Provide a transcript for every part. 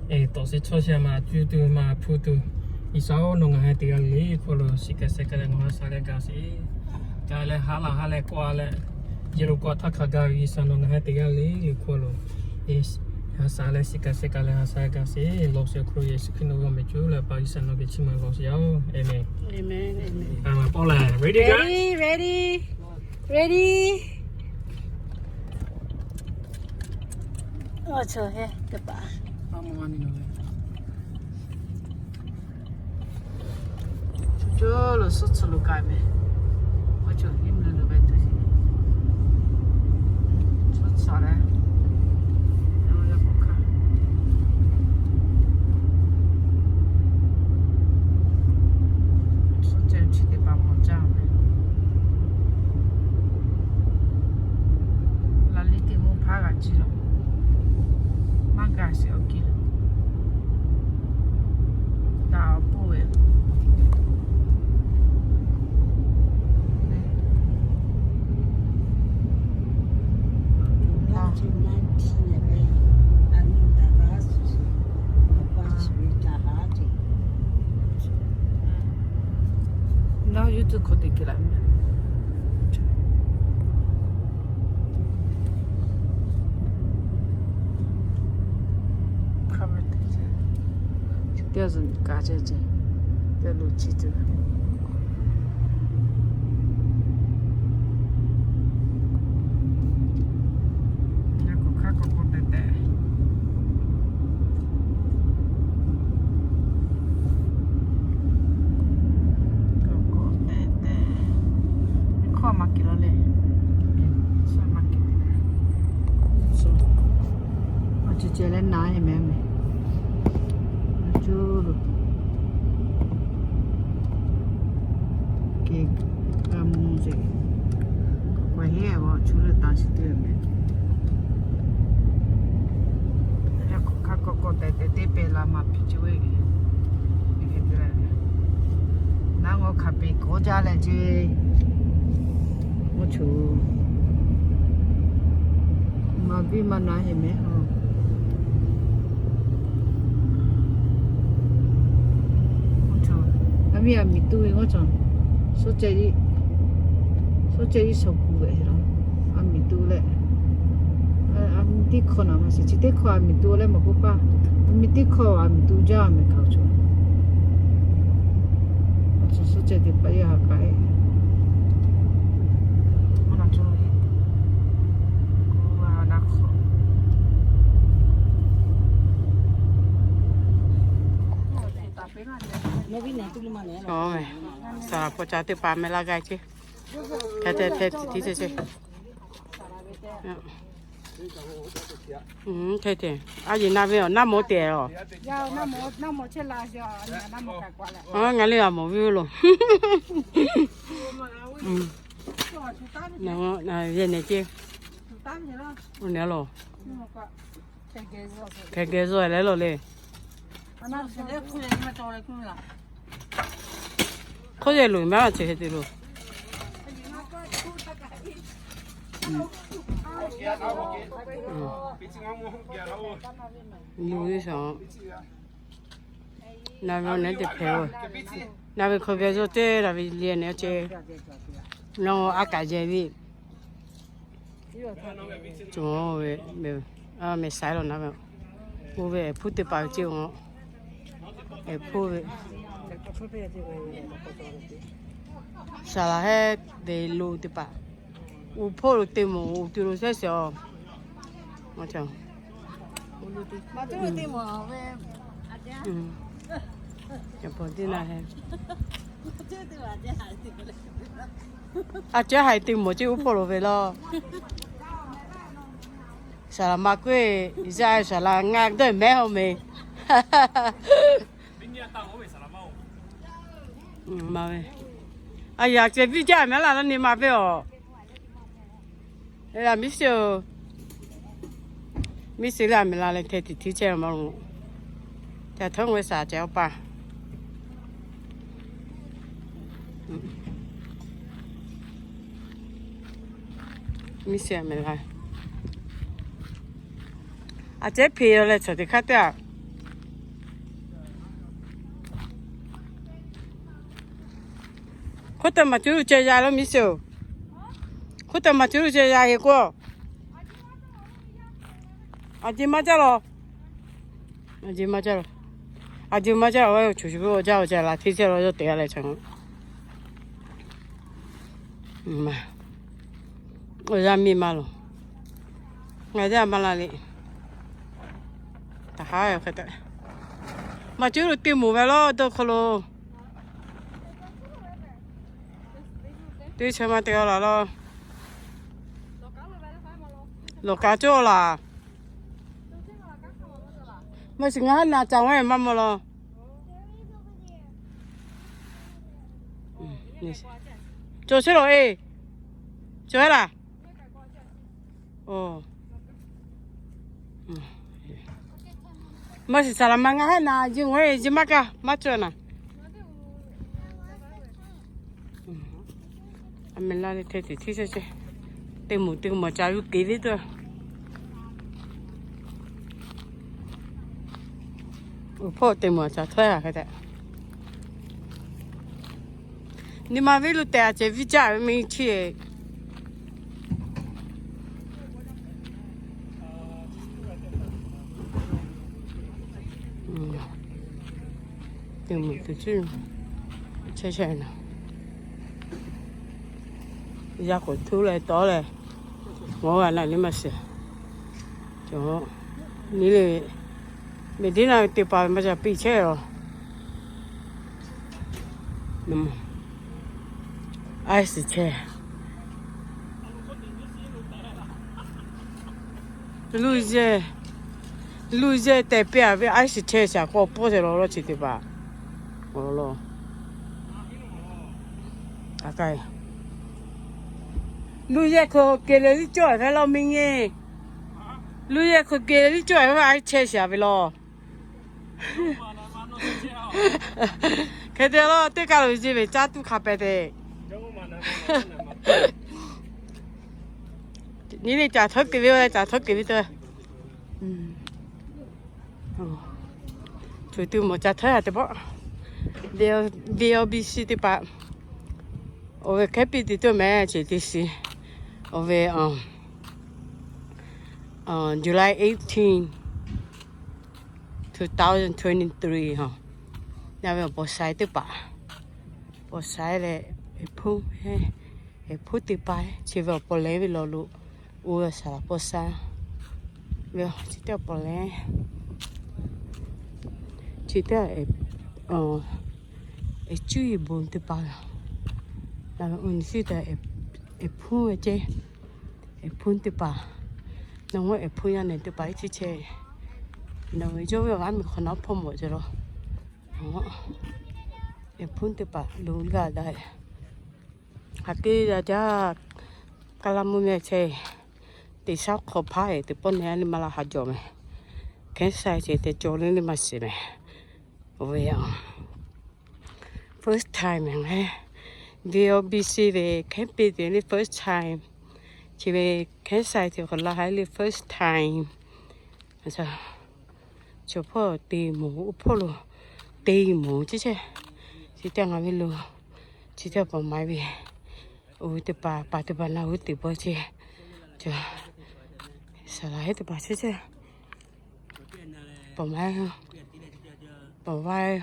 Tawꞈ sheˍ chawˇ sheˍ maˇ cuˇ tuˬ maˇ hpu tuˬ, G'uiˬsha-oˬ, nawˬ ngaˬ hui teˇ g'aˇ le hk'aw lo shiˍ kaꞈ sheh kaꞈ leh ngaˬ hui ha sha leh gaˬ sheˍ. Ka leh ha laˬ ha leh k'oˆ a leh, yehˬ lo k'o a htaˇ hk'a gaˬ ve G'uiˬsha nawˬ ngaˬ hui teˇ g'aˇ le le hk'aw lo ha sha leh shiˍ kaꞈ sheh kaꞈ leh ha sha gaˬ sheˍ. Lawˬ sheˍ awˬ hk'aw lo Yeˍsuˆ Hkriꞈ nawˬ ve awˬ meh cuˇ leh pa G'uiˬsha nawˬ ve chiˇ mvuh lawˬ sheˍ yaˇ-oˬ. Aˍmenˍ. Ready, ready, ready. Lo suhˉ tcuh lo kaꞈ meh, a cawˬ hiˉ mvuh lo ve tuˬ, suhˉ tcuh leh, a k'o hk'aˇ, suhˉ ceh chi teˇ hpaˍ mawˬ jaˇ ve, laˬ liˇ teˇ mvuhˇ hpaˇ g'a ciˇ lo, maˇ gaˬ sheˍ awˬ kiˇ lo. Daꞈ awˬ pon ve. Naˉ YouTube hk'aw te ke laˇ. Teˇ zuhꞈ kaꞈ ceh ceh, teˇ lo chi tuˬ. Yaˇ k'o hk'aˇ k'awꞈ k'awꞈ tehꞈ tehꞈ, k'awꞈ k'awꞈ tehꞈ tehꞈ, hk'aw maˇ keꞈ la le. Suhˉ maˇ keꞈ. Suhˉ, a ceh ceh leh na e meh meh. Cuˇ lo ke g'a mvuh sheˍ. K'awꞈ heˆ a, cuˇ leh taˍ shiˍ teˇ meh. Yaˇ k'o hk'aˇ k'awꞈ k'awꞈ tehꞈ tehꞈ teˇ pehˍ la maˍ piˇ ce ve. Naˉ ngawˬ hk'aˬ peꞈ k'oˆ jaˇ leh ce. Oˇ choˬ, maˍ biˇ maˇ na heˆ meh. Oˇ choˬ, a miˇ a miˍ tuˬ ve ngaˬ cawˬ, suhˉ ceh iˉ, suhˉ ceh iˉ shaw kuˬ ve lo, a miˍ tuˬ leh, a miˍ teˇ hkawˇ naˍ maˇ shiˍ, chi teˇ hkawˇ a miˍ tuˬ leh maˇ k'oˆ paˇ, a miˍ teˇ hkawˇ a miˍ tuˬ jaˇ meh kaꞈ oˇ choˬ. Oˇ choˬ suhˉ ceh teˇ hpaˍ yaˇ ha k'ai. Saˍ laꞈ hpu ca teˇ hpaˍ meh laˇ g'a ce. Hteˇ hteˇ hteˇ tiˉ tiˉ ce ce. Hteˇ hteˇ, a yeˬ na ve aˬ, naˉ mawˬ tehꞈ aˬ. Ngaˬ le a mawˬ ve loˬ. Yehˬ nehˬ ce. Oˇ nehˬ loˬ. Hkeh geh zuhˆ leh loˬ le. Hk'oˆ yehˬ loˬ maˇ ce hk'e te loˬ. Loˬ ve shaˍ. Na ve awˬ nehˬ teˇ hpehꞈ oˬ. Na ve hk'aw geh zuhˆ teˇ la ve liꞈ nehˬ ce. Na a kaꞈ yehˬ ve. Cawˬ ve, meh saiˉ law na ve, oˇ ve hpuˇ teˇ hpaˍ ve ceˇ, hpuˇ ve, saˍ laˍ hehˉ ve lo teˇ hpaˍ, uˉ hpoˆ lo te mawˬ, uˉ tuˬ lo shehˉ sheˍ aˬ. A ceh haiˬ te mawˬ ceˇ uˉ hpoˆ lo ve laˇ. Saˍ laˍ ma k'oˆ, iˉ saˍ laˍ ngaˬ dawˇ mehˉ haw meh. A yaꞈ ceh viˇ jaˇ mehˉ laˇ, laˇ ni ma ve aˬ. Miˇ shiˍ, miˇ shiˍ leh a meh la leh hteˇ tiˉ tiˉ chehˇ ma lo. Ca htawˇ ve saˍ ceh awˬ pa. Miˇ shiˍ a meh la. A ceh hpeꞈ yaw leh chaw teˇ hk'aˇ teˇ a. K'oˆ te maˬ cuˇ lo ceh ya laˇ miˬ shiˍ-oˬ. K'oˆ te maˬ cuˇ lo ceh ya heˍ k'o, a ji maˇ jaˇ la. A ji maˇ jaˇ la. A ji maˇ jaˇ la, awˬ chuˬ shuˍ ve awˬ jaˇ awˬ ceh la hteˇ ceh la yawˇ te g'a leh chaw. Awˬ yanˇ miˇ ma loˬ. Ngaˬ jaˇ maˇ la le. Taꞈ haˉ hk'e te. Maˬ cuˇ lo te moˍ ve lawˇ dawˇ hk'aw lo. Teˇ chaw ma te g'a laˬ law. Lawˬ kaꞈ cawˇ laˬ. Maˇ shiˍ ngaˬ haˉ na caˬ waiˉ maˇ mawˬ law. Cawˬ chehˇ lawˬ e. Cawˬ laˬ. Maˇ shiˍ saˍ laˍ ma ngaˬ haˉ na ji waiˉ ji maˇ kaˇ maˇ cawˇ naˍ. A meh laˇ le hteˇ tiˍ hteˇ chehˇ chehˇ. Teˇ moˍ teˇ moˍ ca yuˇ keˍ ve tuˬ. Uˬ hpawˇ teˇ moˍ ca htawˇ a hk'e te. Nyi ma viˉ lo tehꞈ a ceh viˉ caˇ ve meh chi. Teˇ moˍ teˇ ceuˬ chehˇ chehˇ naˍ. Yaˇ k'oˍ htuˇ leh tawˉ leh, mawˬ g'a naˬ nyi ma shiˍ. Cawˬ nyi le, meh diˉ na ve teˇ hpaˍ maˇ ca piˇ chehˇ a. Ice chehˇ. Luˇ yehˇ, luˇ yehˇ tehꞈ piˇ a ve ice chehˇ shaˍ k'awꞈ pawˆ te law law chi teˇ hpaˍ. Awˬ lawn. Luˇ yehˇ hk'aw kehˬ leh liˇ cawˇ ve law miˇ nyi. Luˇ yehˇ hk'aw kehˬ leh liˇ cawˇ ve ice chehˇ shaˍ ve law. Hk'e te law teˇ kaˬ lo ji ve caˇ tuˬ hk'a pehˍ te. Nyi le caˬ htawˇ keˍ ve, caˬ htawˇ keˍ ve te. Tuˬ tuˬ mawˬ ca htawˇ a teˇ pawˆ. V O B C teˇ hpaˍ. Awˬ ve hkehˉ piˇ te tuˬ meh ce teˇ shiˍ. Awˬ ve July eighteen, two thousand twenty-three ha. Yaˇ ve awˬ paw shaiˉ teˇ hpaˍ, paw shaiˉ leh, eˍ hpuˇ, eˍ hpuˇ teˇ hpaˍ chi ve awˬ paw lehˬ ve law lo, oˇ ve saˍ laˍ paw sha ve chi teˇ awˬ paw lehˬ, chi teˇ, eˍ cuˇ yiˍ bon teˇ hpaˍ, na ve oˇ nyi shiˉ te, eˍ hpuˇ ve ceh, eˍ hpuˇ teˇ hpaˍ, nawˬ hui eˍ hpuˇ yaˇ nehˬ teˇ hpaˍ iˉ chi chehˇ. Nawˬ ve yawˇ ve awˬ g'aˇ miˬ hk'awꞈ nawˉ hpawˇ mawˬ ce law. Eˍ hpuˇ teˇ hpaˍ lo g'a daꞈ. Haꞈ kehˉ yaˇ jaˇ, kaˇ laˇ mvuhˇ meh chehˇ. Teˇ shaˉ hk'aw hpaˇ e teˇ pawˆ nehˬ a le maˇ la ha jawˬ meh. Hkehˉ sai ce te cawˬ le le maˇ shiˍ meh. Awˬ ve a, first time meh ngaˬ V O B C ve hkehˉ piˇ te le first time. Chi ve hkehˉ sai ce hk'aw la ha le first time. Chaw hpawˇ te moˍ, oˇ hpawˇ lo te moˍ chehˇ chehˇ. Chi teˇ ngaˬ ve lo, chi teˇ paw maiˉ ve, oˇ ve teˇ hpaˍ, paˍ teˇ hpaˍ na hu teˇ paw ce. Chaw saˍ laˍ heˉ teˇ hpaˍ chehˇ chehˇ. Paw maiˉ, paw vaiˇ,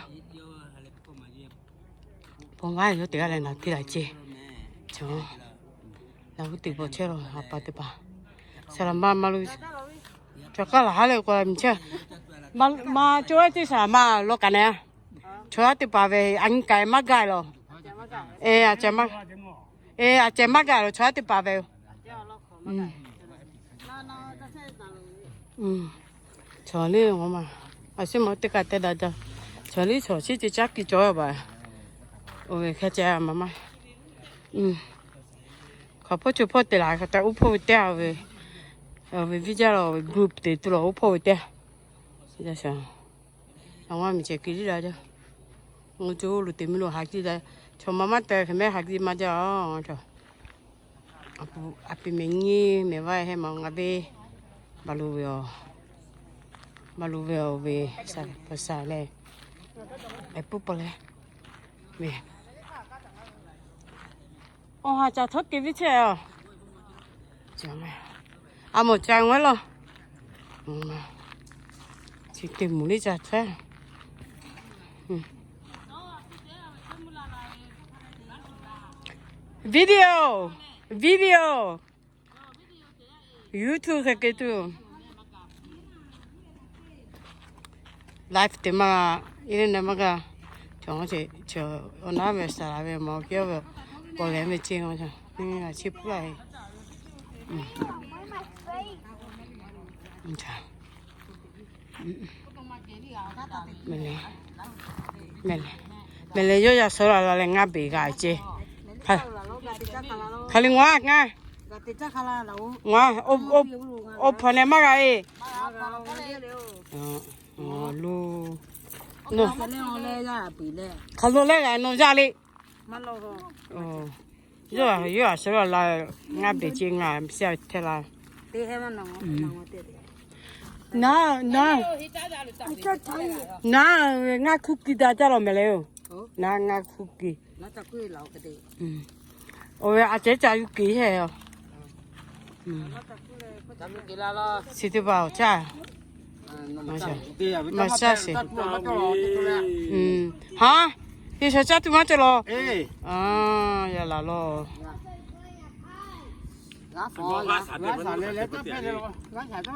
paw vaiˇ yawˇ teˇ g'aˇ leh naˬ piˇ laˬ ce. Chaw na hu teˇ paw chehˇ la ha pa teˇ hpaˍ. Saˍ laˍ ma ma lo, chaw k'aˉ laˬ ha leh k'o miˬ chehˇ. Ma, ma cawˬ a ce saˍ laˍ ma law kaꞈ nehˬ. Chaw yaˇ teˇ hpaˍ ve a nyi k'ai maˇ gaˬ law. E, a ceh maˇ, e, a ceh maˇ gaˬ law chaw yaˇ teˇ hpaˍ ve. Chaw liˇ ma, a shiˉ ma teˇ kaꞈ te daꞈ jaˇ. Chaw liˇ chaw shiˉ ce caˉ kiˇ cawˬ baˬ. Oˇ ve hk'e ce ma ma. Hk'aˬ hpawˇ co hpawˇ te laˬ hk'a te uˉ hpawˇ ve teˇ a ve, ve viˇ jaˇ la ve group te tuˬ la uˉ hpawˇ ve teˇ a. Awˬ ma miˬ ceh kiˇ liˇ la jaˇ. Ngaˬ co lo te miˇ lo haꞈ kiˇ jaˇ. Chaw ma maˇ te hk'e mehˉ haꞈ kiˇ maˇ jaˇ a. A pi meh nyi meh vaˇ heˆ ma ngaˬ ve, baˬ lo ve a, baˬ lo ve a ve, saˍ laˍ paw sha leh, eˍ puˇ paw leh, ve, Awˬ ha caˬ htawˇ te viˉ chehˇ a. A mawˬ ca ngaˬ laˇ. Chi te mvuhˬ liˇ ca htawˇ. Video, video. YouTube hk'e k'ai tuˬ. Live te maˇ g'a, internet maˇ g'a. Chaw, chaw, awˬ naˉ ve saˍ laˍ ve mawˬ kiˇ ve, k'awꞈ leh ve ce ngaˬ, chi hpuˇ laˇ e. Mehˍ leh yawˇ yaˇ suh la la leh ngaˇ beˬ g'a ce. Hk'aˬ li ngaˬ, ngaˬ, ngaˬ, oˇ hpawnˬ neh maˇ g'a e. Lo, hk'aˬ lo leh g'a nawˬ yaˇ le. Yawˇ, yawˇ a suh la la, ngaˇ beˬ ce ngaˬ siˉ hteˇ la. Naˉ, naˉ, naˉ, ngaˇ hkuˇ ki daꞈ jaˇ lawˬ mehˍ leh yoˬ. Naˉ ngaˇ hkuˇ ki. Oˇ ve a cehˉ ca yuˬ kiˬ hehˉ yoˬ. Chi teˇ hpaˍ awˬ caˇ. Maˇ shaˉ sheˍ. Haˉ, teˇ shaˍ caˇ tuˬ maˇ cawˬ lawˬ. Yaˇ laˬ lawˬ.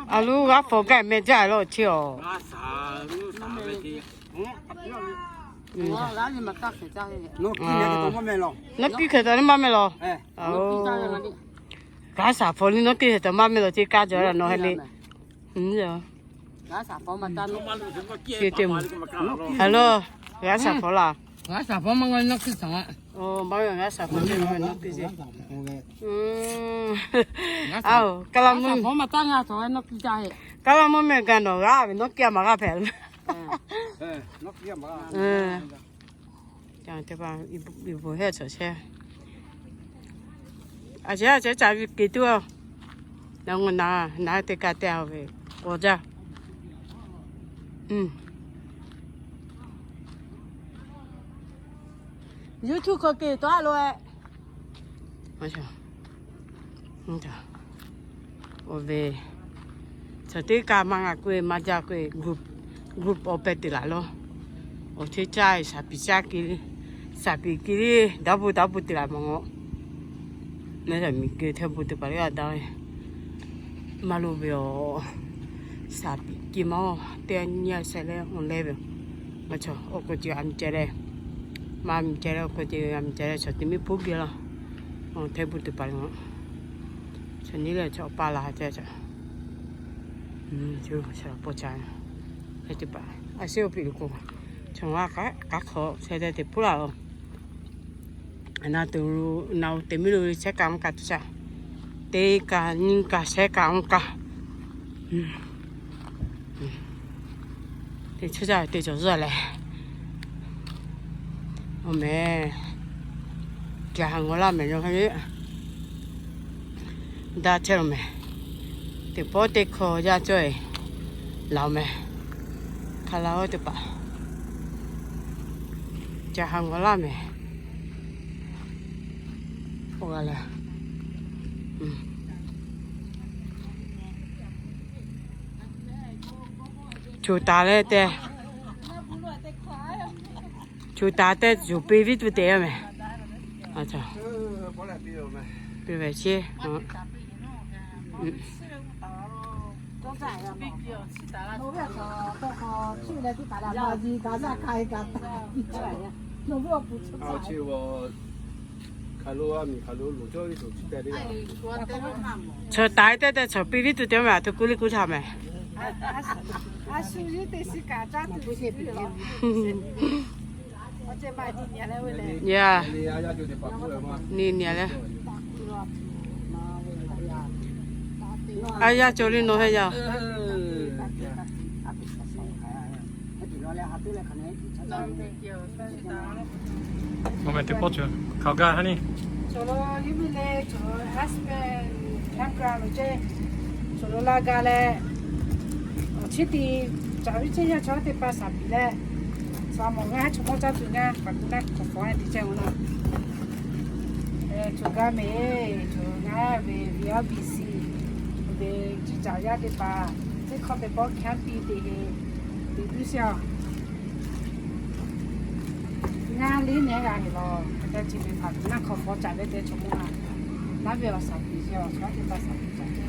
A loˉ g'aˉ hpawꞈ gaˇ meh jaˇ lawˬ chi awˬ. Nawˉ kiˇ hkehˍ taˍ ni maˇ meh lawˬ. G'aˉ shaˍ hpawꞈ liˇ nawˉ kiˇ hkehˍ taˍ maˇ meh lawˬ, chi kaˇ jaw la nawˬ heh le. G'aˇ shaˍ hpawˇ maˇ taˇ nawˉ kiˇ te mvuhˬ. Hello, g'aˇ shaˍ hpawˇ laˇ. G'aˇ shaˍ hpawˇ maˇ g'a nawˉ kiˇ shaˍ. Oˇ, maˇ g'a g'aˇ shaˍ hpawˇ nawˉ kiˇ ce. Aˬ, kaˇ laˇ mvuhˇ, kaˇ laˇ mvuhˇ meh gaˬ nawˬ g'aˇ ve nawˉ kiˇ a maˇ g'aˇ hpehꞈ. Teˇ hpaˍ iˬ bvuhˬ hehˆ chaw chehˇ. A cehˉ a cehˉ ca ve keˬ tuˬ a. Na na teˇ kaˇ te a ve k'awꞈ jaˇ. YouTube hk'aw keˬ taw a lo e. Awˬ ve chaw teˇ kaˇ maˇ g'a k'oˆ e maˇ jaˇ k'oˆ e, group awˬ pehˇ te laˬ lawˬ. Awˬ chehˇ caˇ e shaˍ piˍ caˇ ke, shaˍ piˍ ke le, daˇ bon daˇ bon te laˬ mawˬ. Naˉ yaˇ miˬ guiˬ hteˇ bon teˇ hpaˍ le a daꞈ ve. Maˇ loˍ ve awˬ, shaˍ piˍ ke maˇ oˬ, teˇ nyi a sheh leh awˬ leh ve. Maˇ chaw awˬ k'o ce a miˬ ceh leh, maˇ miˬ ceh leh awˬ k'o ce a miˬ ceh leh chaw teˇ miˇ hpuˇ geh laˇ. Hteˇ bon teˇ hpaˍ le, chaw nyi leh chaw pa la ceh chaw, chaw pa ca, teˇ hpaˍ a shu piˬ lo k'o, chaw a k'aˉ hk'aw sheh te te hpuˇ laˇ oˬ. Na tuˬ, na oˬ teˇ miˇ lo chehˇ kaꞈ mvuhˇ kaꞈ tuˬ caˇ. Teˇ kaꞈ nyiˇ kaꞈ shehˉ kaꞈ mvuhˇ kaꞈ. Teˇ chaw caˇ teˇ cawˬ zuhˇ leh, awˬ meh, ca ha ngawˬ laˇ meh yaw hk'e le. Daˇ chehˇ lo meh. Teˇ pawˆ teˇ hkawˇ yaˇ cawˇ e laˬ meh. Hk'a laˇ oˬ teˇ hpaˍ, ca ha ngawˬ laˇ meh. Oˇ g'a leh, choˬ taˍ leh te, choˬ taˍ te zuˬ piˇ viˉ tuˬ te a meh. Piˇ ve chi. Choˬ taˍ te te chaw piˇ viˉ tuˬ te meh, a htoꞈ kuˇ liˇ kuˇ htaꞈ meh. Yaˇ, ni ni a leh, a yaˇ cawˬ liˇ nawˬ heh yaˇ. Awˬ meh teˇ pawˆ cawˬ hk'aˬ gaˇ ha ni. Cawˬ lo yawˇ miˇ le cawˬ husband campground lo ceˇ. Cawˬ lo laˇ gaˇ leh, awˬ chi teˇ caˍ viˉ chehˇ yaˇ chaw teˇ hpaˍ shaˍ piˍ leh, sha mawˬ g'aˇ chaw mawˇ caˇ tuˬ ngaˇ paˍ kuˬ naˆ hk'awꞈ hk'awꞈ a te chehˇ oˬ naˆ. Choˬ gaˇ mehˍ, choˬ ngaˇ ve V R B C ve ciˉ caˍ yaˇ teˇ hpaˍ, teˇ hk'awˇ teˇ pawˆ hkanˉ piˇ te he, te tuˬ sheˍ a. Ngaˇ liˇ nehˉ g'a heˍ lawˬ, hk'aˬ hk'e chi ve hpaˍ naˇ hk'awꞈ hpaw caꞈ ve te chaw mawˇ a. Naˉ ve awˬ shaˍ tiꞈ sheˍ awˬ shaˍ teˇ hpaˍ shaˍ tiꞈ caꞈ te.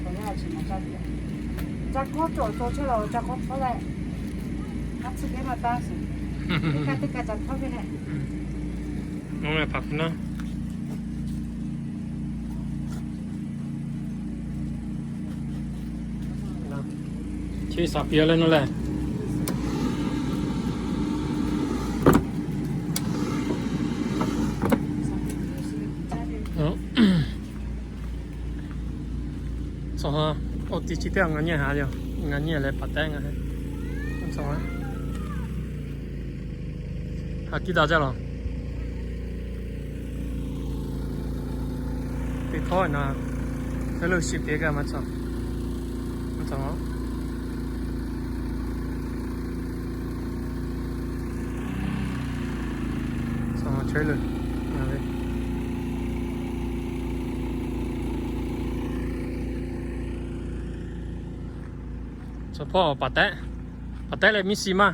Chaw yaˇ chi ma caˇ ve. Ca kawˇ cawˬ cawˬ chehˇ la, ca kawˇ hpawˇ leh, a tcuhˉ kehˉ maˇ taˇ sheˍ. Teˇ kaꞈ teˇ kaꞈ ca hpawˇ ve leh. Mvuhˇ meh hpaˍ hpu naˉ. Chi shaˍ piˍ a leh nawˬ lehˬ. Tcuh ha, oˇ tiꞈ chi teˇ g'aˇ ngaˬ nyi ha yoˬ. Ngaˬ nyi leh paˍ tehˉ ngaˬ he. Tcuh ha, ha kiˇ daꞈ jaˇ lawˬ. Teˇ htawˇ na, hk'e lo shiˍ piˇ gaˇ maˇ tcuh. Maˇ tcuh. Tcuh ha chaweh lo. Tcuh hpawˇ paˍ tehˉ, paˍ tehˉ leh miˇ shiˍ maˇ.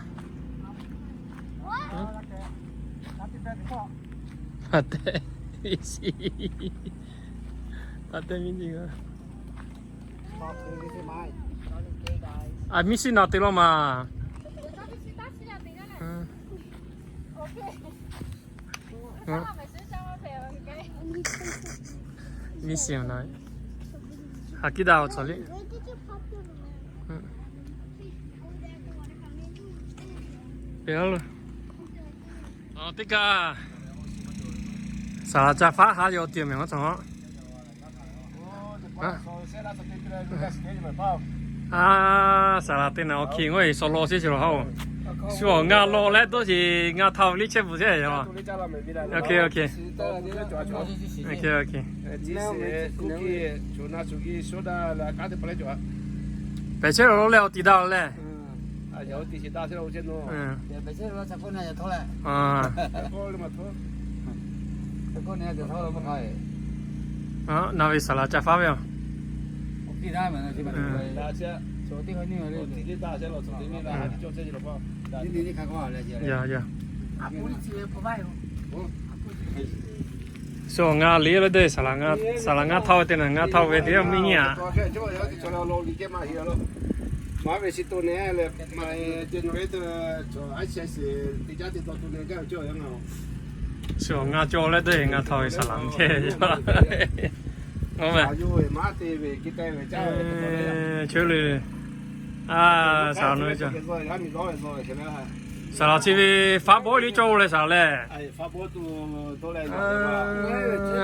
Paˍ tehˉ, miˇ shiˍ, paˍ tehˉ miˇ shiˍ. A miˇ shiˍ na te law ma. Miˇ shiˍ na, ha kiˇ daꞈ awˬ tcuh liˇ. Teˇ kaꞈ, saˍ laˍ ca faˉ haˉ yaw tiꞈ mehˍ maˇ tcuh. A, saˍ laˍ teˇ naˬ awˬ hkiˬ ngaˬ hui suh law sheˍ ce laˬ haˉ oˬ. Shu awˬ ngaˬ law leh dawˇ sheˍ ngaˬ htaꞈ liˇ chehˇ bvuhˬ sheˍ yoˬ. Pehˬ chehˇ law leh awˬ tiˍ daꞈ leh. Naˬ ve saˍ laˍ ca faˉ ve yoˬ. Suh ngaˬ liˇ leh deh, saˍ laˍ ngaˇ htaˇ ve teˇ naˬ ngaˇ htaˇ ve teˇ miˇ nyi a. Suh ngaˇ cawˬ leh deh ngaˇ htaˇ ve saˍ laˍ chehˇ. Ngaˬ meh, chehˇ le. A, saˍ laˍ, saˍ laˍ chi ve faˉ bawˆ liˇ cawˇ leh saˍ laˍ leh.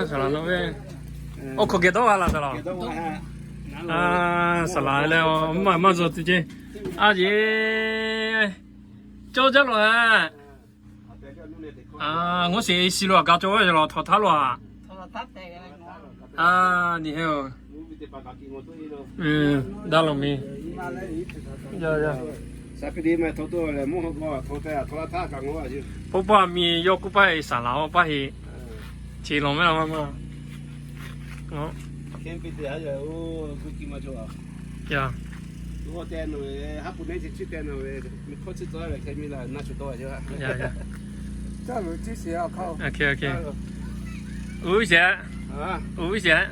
Saˍ laˍ nawˬ ve, oˇ hk'aw geh dawˇ g'a laˬ saˍ laˍ. A, saˍ laˍ leh maˇ maˇ zuhˬ tuˬ ceˇ. A yeˬ, cawˇ jaˇ lawˬ a. A, ngaˬ shiˍ shiˍ lo a kaꞈ cawˬ ve laˬ htawnˍ htaˇ lo a. A, nyi he oˬ. Daꞈ lawˬ mi. Poˇ paˇ miˬ yawˇ kuˇ paˇ heˆ saˍ laˍ awˬ paˇ heˆ. Chi lawˬ mehˆ laˬ maˇ maˇ. Uiˉ shehˍ, uiˉ shehˍ,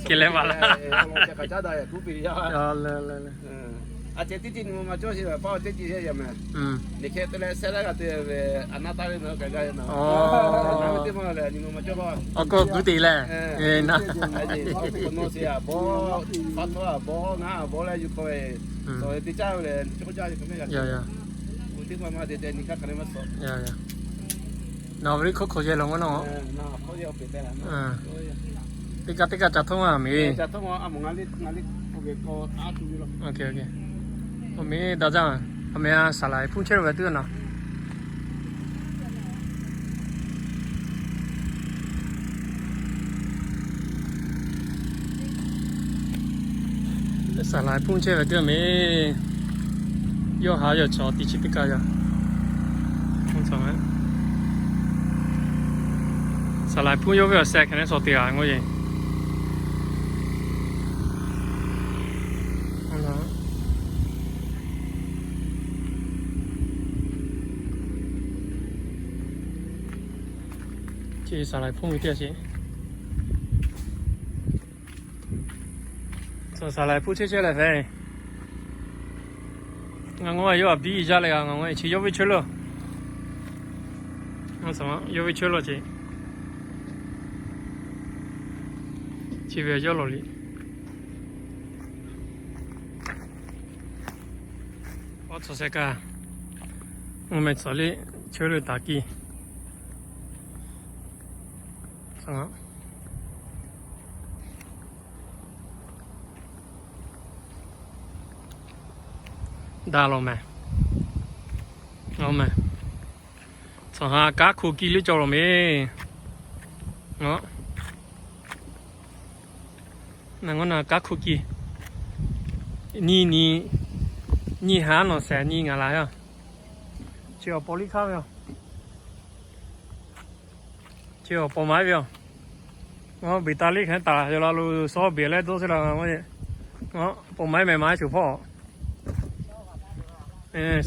ke leh va laˇ. Awˬ kawˇ guˇ te leh, na, nawˬ ve liˇ hk'oˆ hk'aw yehˬ law maˇ nawˬ. Teˇ kaꞈ teˇ kaꞈ ca htoˇ maˇ miˬ. Awˬ miˬ daꞈ jaˇ, awˬ miˬ a saˍ laˍ hpuˇ chehˇ ve teˇ g'aˇ na. Saˍ laˍ hpuˇ chehˇ ve teˇ g'aˇ mehˍ. Yawˇ haꞈ yawˇ chaw teˇ chi teˇ kaꞈ yaˇ. Saˍ laˍ hpuˇ yawˇ ve awˬ seh hk'e ne sawˍ te a ngoˇ yeˬ. Chi saˍ laˍ hpuˇ ve teˇ a sheˍ. Saˍ laˍ hpuˇ chehˇ chehˇ leh hpehꞈ. Ngaˬ ngawˇ yawˇ a biˇ yaˇ leh g'a ngaˬ ngawˇ chi yawˇ ve chawˇ lo. Yawˇ ve chawˇ lo ce. Chi ve yawˇ lawˬ liꞈ. Awˬ tcuh sheh kaꞈ, mvuhˇ meh tcuh liˇ chawˇ lo taˍ kiˇ. Daꞈ lawˬ mehˍ. Aˬ mehˍ. Tcuh ha kanˉ hko kiˇ liˇ cawˬ lawˬ mehˍ. Aˬ, na ngawˇ na kanˉ hko kiˇ. Nyi nyi, nyi ha nawˬ shehˍ nyi ngaˬ la yoˬ. Chi awˬ paw liˇ hk'aˇ ve yoˬ. Chi awˬ paw maˉ ve yoˬ. Ngaˬ beˬ taˍ liˇ hk'e taˍ yaw la lo, sawˉ beˬ leh dawˇ chehˇ la ngaˬ yeˬ. Ngaˬ paw maˉ mehˍ maˉ shuˍ hpawˇ.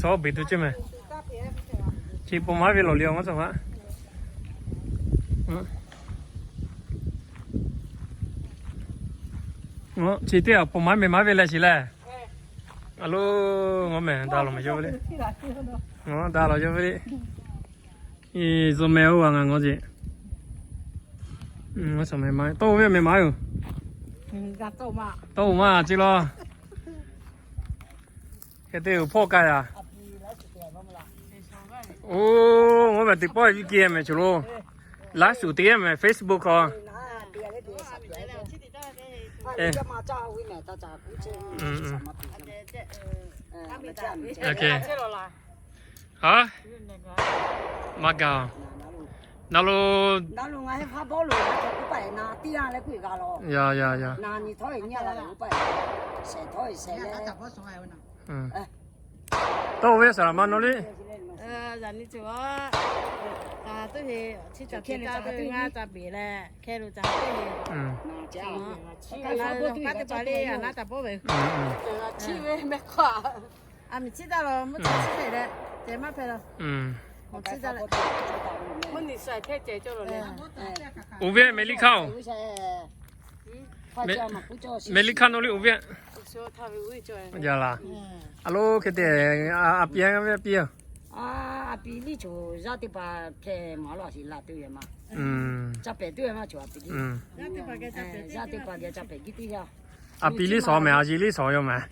Sawˉ beˬ tuˬ ceˇ mehˍ. Chi paw maˉ ve lawˬ liꞈ awˬ ngaˇ tcuh ha. Chi teˇ awˬ paw maˉ mehˍ maˉ ve leh shiˍ leh. A lo, ngaˬ mehˍ daꞈ lawˬ mehˍ yawˇ ve le. Ngaˬ daꞈ lawˬ yawˇ ve le. Zuhꞈ mehˍ oˇ g'a ngaˬ ngawˇ ce. Tawˇ oˇ ve mehˍ maˉ yoˬ. Tawˇ oˇ maˇ ce law. Hk'e te uˬ hpawˇ k'ai a. Oˇ, ngaˬ mehˍ teˇ pawˆ viˇ kehˬ mehˍ choˬ lo. Live shoot teˇ mehˍ Facebook hk'aw. Maˇ gaˬ. Na lo. Ya ya ya. Tawˇ oˇ ve saˍ laˍ ma nawˬ liˇ. Uˍ viˉ mehˍ liˇ hkaˇ oˬ. Mehˍ liˇ hkaˇ nawˬ liˇ uˍ viˉ. Ya laˬ. A lo hk'e te, a pi a ve a pi a. A pi liˇ choˬ yaˇ teˇ hpaˍ hpehꞈ maˍ laˇ shiˍ la tuˬ ve ma. Ca pehˍ tuˬ ve maˇ choˬ a pi liˇ. Yaˇ teˇ hpaˍ geh ca pehˍ giˇ teˇ yanˇ. A pi liˇ shawˍ mehˍ, a yeˬ liˇ shawˍ yoˬ mehˍ.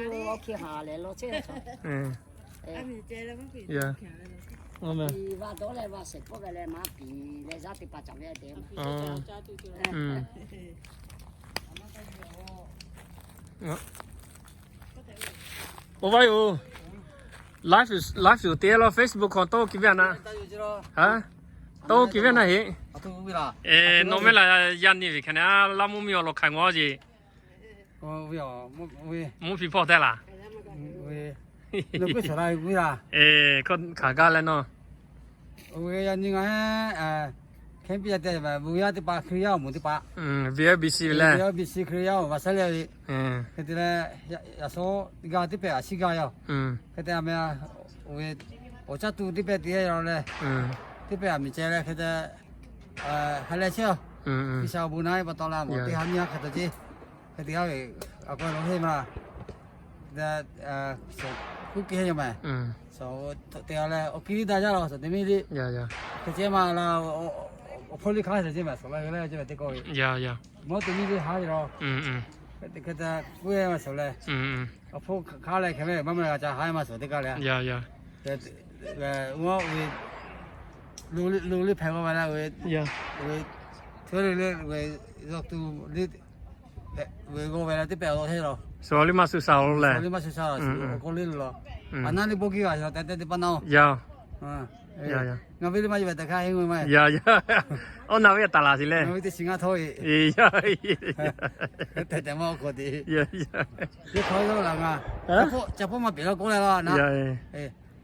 Awˬ hk'e haˍ leh law chehˇ. Oˇ vaˇ yoˬ. Live, live yoˬ te laˇ Facebook hk'aw tawˇ kiˇ ve a na. Tawˇ kiˇ ve a na heˆ. Nawˬ mehˆ laˬ yaˇ nyi ve hk'e ne, laˇ mvuhˇ miˬ awˬ lawn hk'aiˬ ngawˬ ce. Mvuhˇ hpiˇ hpawˇ tehˇ laˬ. Hk'aˬ gaˇ leh nawˬ. Hk'e piˇ yaˇ te, yaˇ teˇ hpaˍ Hkriꞈ yaˇ awˬ moˍ teˇ hpaˍ, V I B C ve leh, V I B C Hkriꞈ yaˇ awˬ va saˉ leh ve, hk'e te leh, yaꞈ shawˉ g'a teˇ pehˍ a shiˉ g'a yoˬ. Hk'e te a meh, awˬ caˇ tuˬ teˇ pehˍ te yaˇ leh, teˇ pehˍ a miˬ ceh leh hk'e te, ha leh chehˇ a. G'uiˬsha awˬ bon naˉ ve pa taw la mawˬ teˇ ha nyiˇ ha hk'a taw ce. Hk'e te g'a ve, a k'o lo heˆ ma. Kuˇ kehˬ yoˬ mehˍ. Te a leh awˬ kiˇ liˇ daꞈ jaˇ la, suhˍ te miˇ liˇ. Hk'e ceh ma la, awˬ hpawˇ liˇ hk'aˇ suhˍ ce mehˍ, suhˍ la ve leh ce mehˍ teˇ kawˆ ve. Mawˇ te miˇ liˇ haˉ ve la. Hk'e te kuˇ e ma suhˍ leh, awˬ hpawˇ hk'aˇ leh hk'e ve maˇ maˇ g'a ca haˉ ma suhˍ teˇ kaˇ leh. Lo liˇ hpehꞈ g'aw ve la ve, hteˇ ve le ve, yawˇ tuˬ liˇ ve g'aw ve la teˇ pehˍ awˬ lawn hteˇ la. Suhˍ liˇ maˇ suh shaˍ lo leh, liˇ maˇ suh shaˍ la, awˬ k'aw liˇ lo la. A naˉ liˇ bon kiˇ g'a shaˍ tehꞈ tehꞈ teˇ paˆ na. Ngaˬ ve liˇ maˇ yuˬ ve tehꞈ hk'aˇ heˆ ve maˇ. Aw, na ve a taˍ laˬ sheˍ leh, ngaˬ ve teˇ shiˍ ngaˇ htawˇ ve tehꞈ tehꞈ maˇ awˬ hk'aw te. Teˇ hk'awꞈ yawˇ laˬ ngaˬ, ca hpawˇ maˇ peꞈ la k'oˆ leh la na.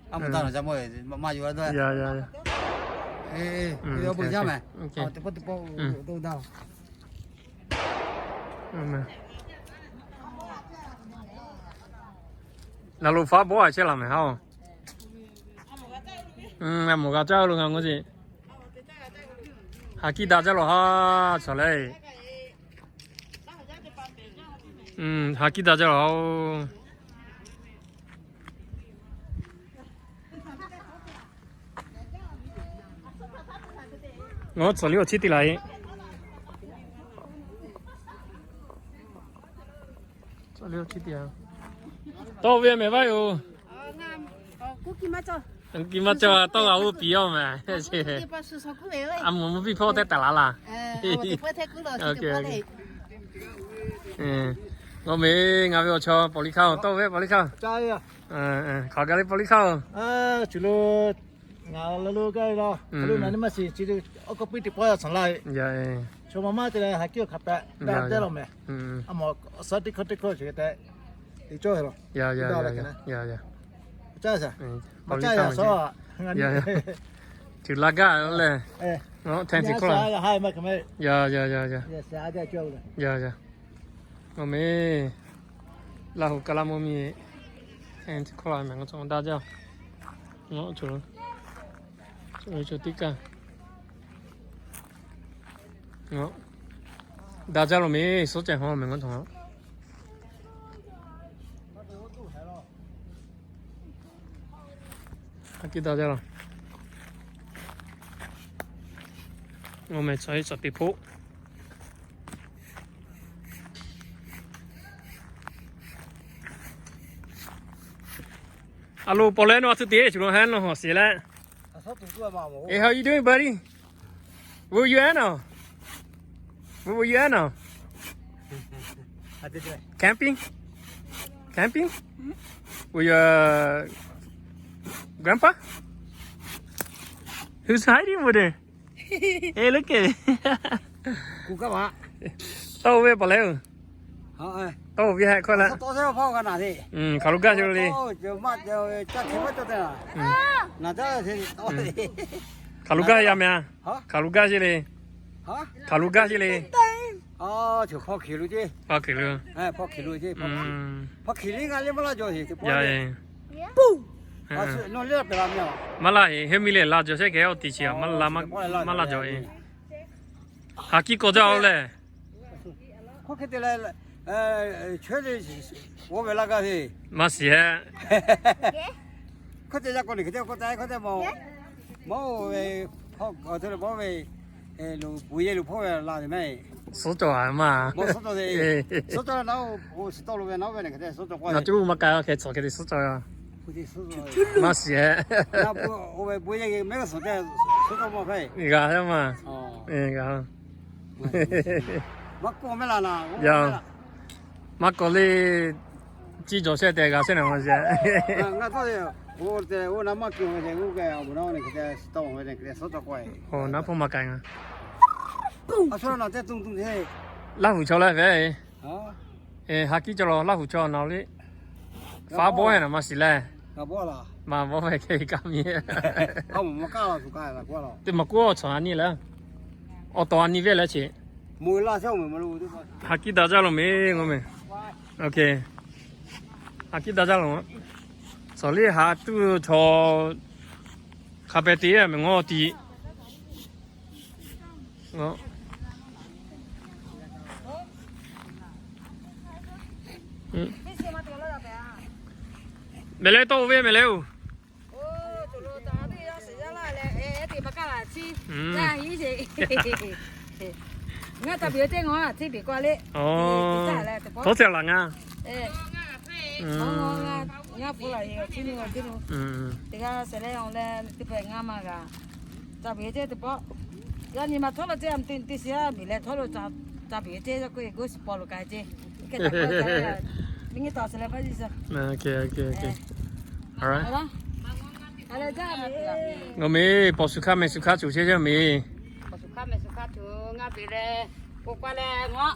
A moˍ ta nawˬ ca maˇ, maˇ yuˬ a dawˇ. Ya ya ya. Eˬ, eˬ, oˇ ve yaˇ mehˍ. Teˇ pawˆ teˇ pawˆ to daˇ. Laˬ loꞈ faˉ bawˆ a chehˇ laˬ mehˍ haˉ oˬ. Mvuhˬ g'a caˇ lo ngaˬ ngawˬ ce. Haˍ kiˇ daꞈ jaˇ lawˬ haˉ chaw lehˬ. Haˍ kiˇ daꞈ jaˇ lawˬ haˉ oˬ. Ngaˬ tcuhˍ liˇ awˬ chiˉ te laˬ e. Tawˇ ve mehˍ vaˇ yoˬ. Kuˇ ki maˇ cawˇ, tawˇ g'a oˇ piˍ awˬ mehˍ. A moˍ mvuhˇ piˇ hpawˇ tehˇ taˍ laˬ laˇ. Nawˬ meh ngaˬ ve awˬ chaw Pawˍ liˇ hkaˇ oˬ, tawˇ ve Pawˍ liˇ hkaˇ oˬ. Hk'aˬ gaˬ le Pawˍ liˇ hkaˇ oˬ. Ngaˬ lo gaˇ ve la, lo na ni maˇ shiˍ, chi oˇ k'oˆ piˇ teˇ pawˆ yaˇ chaw laˇ ve. Chaw ma maˇ te leh haˍ kiˇ awˬ hk'aˬ pehꞈ daꞈ jaˇ lawˬ mehˍ. A mawˬ suhˉ teˇ hkawˇ teˇ hkawˇ chi tehꞈ te cawˇ ve lawˬ. Caˇ sa, maˇ caˇ yaꞈ shawˉ. Tuˬ la gaˇ leh, tent hkawˇ la, ya ya ya ya, ya ya. Awˬ meh, Laˇ huˍ kaˇ laˇ mvuhˇ miˬ tent hkawˇ la mehˍ, ngaˬ cawˬ daꞈ jaˇ. Ngaˬ cawˬ, cawˬ teˇ kaˇ. Daꞈ jaˇ lawˬ mehˍ, suhˉ ceh hawˉ mehˍ ngaˬ cawˬ. Haˍ kiˇ daꞈ jaˇ lawˬ. Ngaˬ meh chaw iˉ shaˍ teˇ hpoˆ. A lo, Pawˍ leh nawˬ a tcuh teˇ cuˬ lo hehnˇ nawˬ hawˬ shiˍ leh. Hey, how you doing, buddy? Where you at now? Where were you at now? Camping? Camping? With your grandpa? Who's hiding over there? Hey, look at it. Tawˇ ve paˍ lehˬ oˬ. Tawˇ ve heh hkawˇ leh. Hkaoˍ lo gaˇ ce le. Hkaoˍ lo gaˇ ya meh a. Hkaoˍ lo gaˇ ce le. Hkaoˍ lo gaˇ ce le. Hpaw hkiˬ lo. Hpaw hkiˬ lo. Maˇ laˇ heˆ, heuˆ miˇ lehˬ la jawˬ shehˉ kehˉ awˬ ti chi a, maˇ laˇ jawˬ e. Haˍ kiˇ k'awꞈ jaˇ oˬ lehˬ. Maˇ shiˍ hehˆ. Suhˉ cawˬ a ma. Nawˬ cuˇ maˇ k'ai a hkeh cawˬ hkeh te suhˉ cawˬ a. Maˇ shiˍ hehˆ. G'a hehˆ ma. G'a. Maˇ kawꞈ le, ciˇ jawˬ shehˆ tehꞈ g'a shehˆ na ma shiˍ. Naˉ hpawˇ maˇ k'ai nga. Laˇ huˍ chaw lehˬ ve. Haˍ kiˇ cawˬ lawˬ Laˇ huˍ chaw na le. Faˉ bawˆ hehˆ na maˇ shiˍ lehˬ. Maˇ bawˆ ve hk'e kaˇ miˇ. Teˇ maˬ k'oˆ chaw a nyi lehˬ. Awˬ tawˍ a nyi ve leh chi. Haˍ kiˇ daꞈ jaˇ lawˬ mehˍ ngaˬ meh. Haˍ kiˇ daꞈ jaˇ lawˬ. Tawˍ liˇ haˍ tuˇ chaw hk'a pehꞈ te mehˍ ngawˇ ti. Mehˍ leh tawˇ oˇ ve mehˍ leh oˬ. Ngaˬ taˇ piˍ teˇ ngaˬ teˇ piˍ k'oˆ le. Htawˇ ceh laˬ ngaˬ. Teˇ g'aˇ shehˍ leh awˬ leh teˇ pehˍ ngaˇ maˇ g'a. Ca biˍ ve ceˇ teˇ pawˆ. Yaˇ nyi ma htawˇ lo ceˇ, a teˇ shiˍ a biˍ leh htawˇ lo ca biˍ ve ceˇ, k'oˆ e g'oˇ shiˍ paw lo k'ai ceˇ. Hk'e taˍ miˇ nyi taˍ sheˍ leh paˇ yiˇ sheˍ. Ngaˬ meh paw shuˍ hkaˇ meh shuˍ hkaˇ cuˬ chehˇ chehˇ meh. Paw shuˍ hkaˇ meh shuˍ hkaˇ cuˬ ngaˇ biˍ leh, k'o k'ai leh ngaˇ.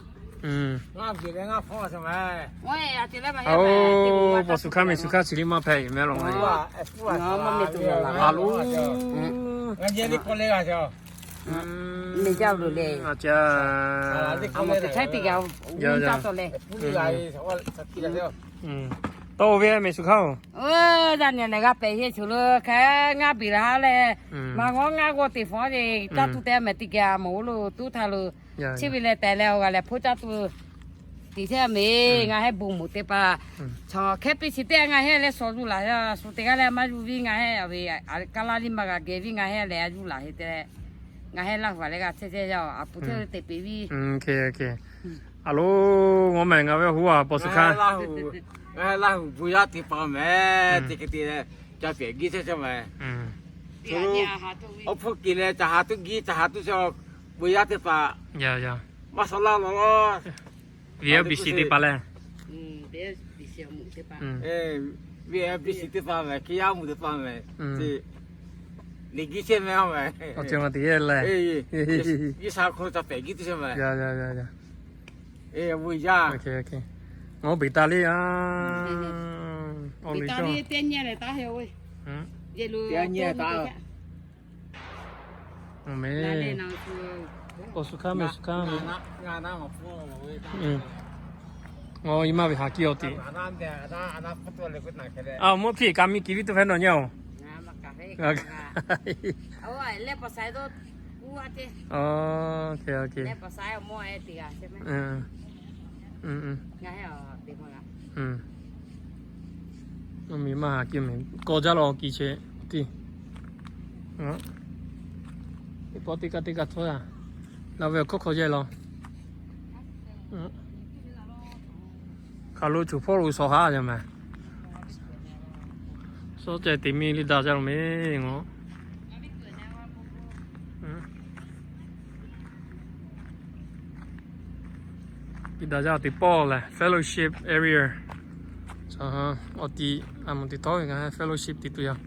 Ngaˇ biˍ leh ngaˇ hpawˇ sheˍ meh. Ngaˇ e a ceˬ leh ma heˆ meh. Paw suhˍ hkaˇ mehˬ suhˍ hkaˇ chi liˇ maˇ hpehꞈ mehˍ law. A lo, mehˬ jaˇ loˬ le. Aˬ, teˇ hk'aˇ teˇ g'aˇ, tawˇ ve mehˬ suhˍ hkaˇ-oˬ, yaˇ nyi lehˬ g'a pehˍ heˆ shuˍ lo hk'e ngaˇ biˬ la leh, maˇ g'awˇ ngaˇ g'awˇ teˇ hpaˍ le, caˇ tuˬ te mehˍ teˇ g'aˇ mawˬ lo tuˉ htaˇ lo, chi ve leh tehˬ leh awˬ g'a leh hpoˇ caˇ tuˬ teꞈ chehˇ mehˍ. Ngaˬ heh bon moˍ teˇ hpaˍ, chaw hkehˉ piˇ chi teˇ g'aˇ ngaˬ heh leh shawˍ zuhˆ laˬ, shu teˇ g'aˇ leh maˇ zuhˆ viˉ ngaˬ heh, a ve kaˇ laˇ liˇ maˇ g'a geh viˉ ngaˬ heh leh a zuhˆ laˬ heˆ te leh, ngaˬ heh Laˇ huˍ a leh g'a chehˇ chehˇ yaˇ, a puˍ hteˇ teꞈ peˍ viˉ. A lo, ngaˬ mehˬ ngaˬ ve hu a paw suhˍ hkaˇ, Laˇ huˍ bon yaˇ teˇ hpaˍ mehˍ, teˇ hk'e te leh ca pehˍ giˇ chehˇ chehˇ mehˍ. Oˇ hpfuhˇ kiˬ leh ca ha tuˉ giˇ ca ha tuˉ chehˇ, bon yaˇ teˇ hpaˍ maˇ sawˍ laˇ law law. V F B C teˇ hpaˍ lehˬ, V F B C teˇ hpaˍ mehˍ, hk'e yaˇ mvuhˇ teˇ hpaˍ mehˍ, teꞈ giˇ chehˇ mehˍ a mehˍ. Awˬ ceuˬ ma teꞈ yehˇ leh, G'uiˬsha hk'aw lo ca pehˍ giˇ teˇ chehˇ mehˍ. Yaˇ yaˇ yaˇ yaˇ. Ngaˬ hui beˬ taˍ le a. Awˬ le teˇ nyi leh taˇ he o. Teˇ nyi taˇ. Mehˬ, paw suhˍ hkaˇ mehˬ suhˍ hkaˇ. Ngaˬ i maˇ ve haˍ kiˇ awˬ tiꞈ. A, mvuhˇ hpiˇ kaꞈ miˇ kiˍ viˉ tuˬ hpehꞈ nawˬ nyi oˬ. Mvuhˇ miˬ maˇ haˍ kiˇ mehˬ, kawˇ jaˇ law kiˇ chehˇ tiˇ. Teˇ pawˆ teˇ kaˇ teˇ kaˇ htawˇ yaˇ, la ve awˬ hkawˇ hk'aw yehˇ law. Hk'aˬ lo choˬ hpawˇ lo shawˍ haˉ yaˇ mehˍ. Suhˉ ceh teꞈ miˇ liˇ daꞈ jaˇ lo mehˍ ngaˬ. Piˇ daꞈ jaˇ teꞈ pawˆ lehˬ fellowship area. Awˬ tiꞈ a moˍ teꞈ htawˇ ve ngaˬ hui fellowship teꞈ tuˬ yaˇ.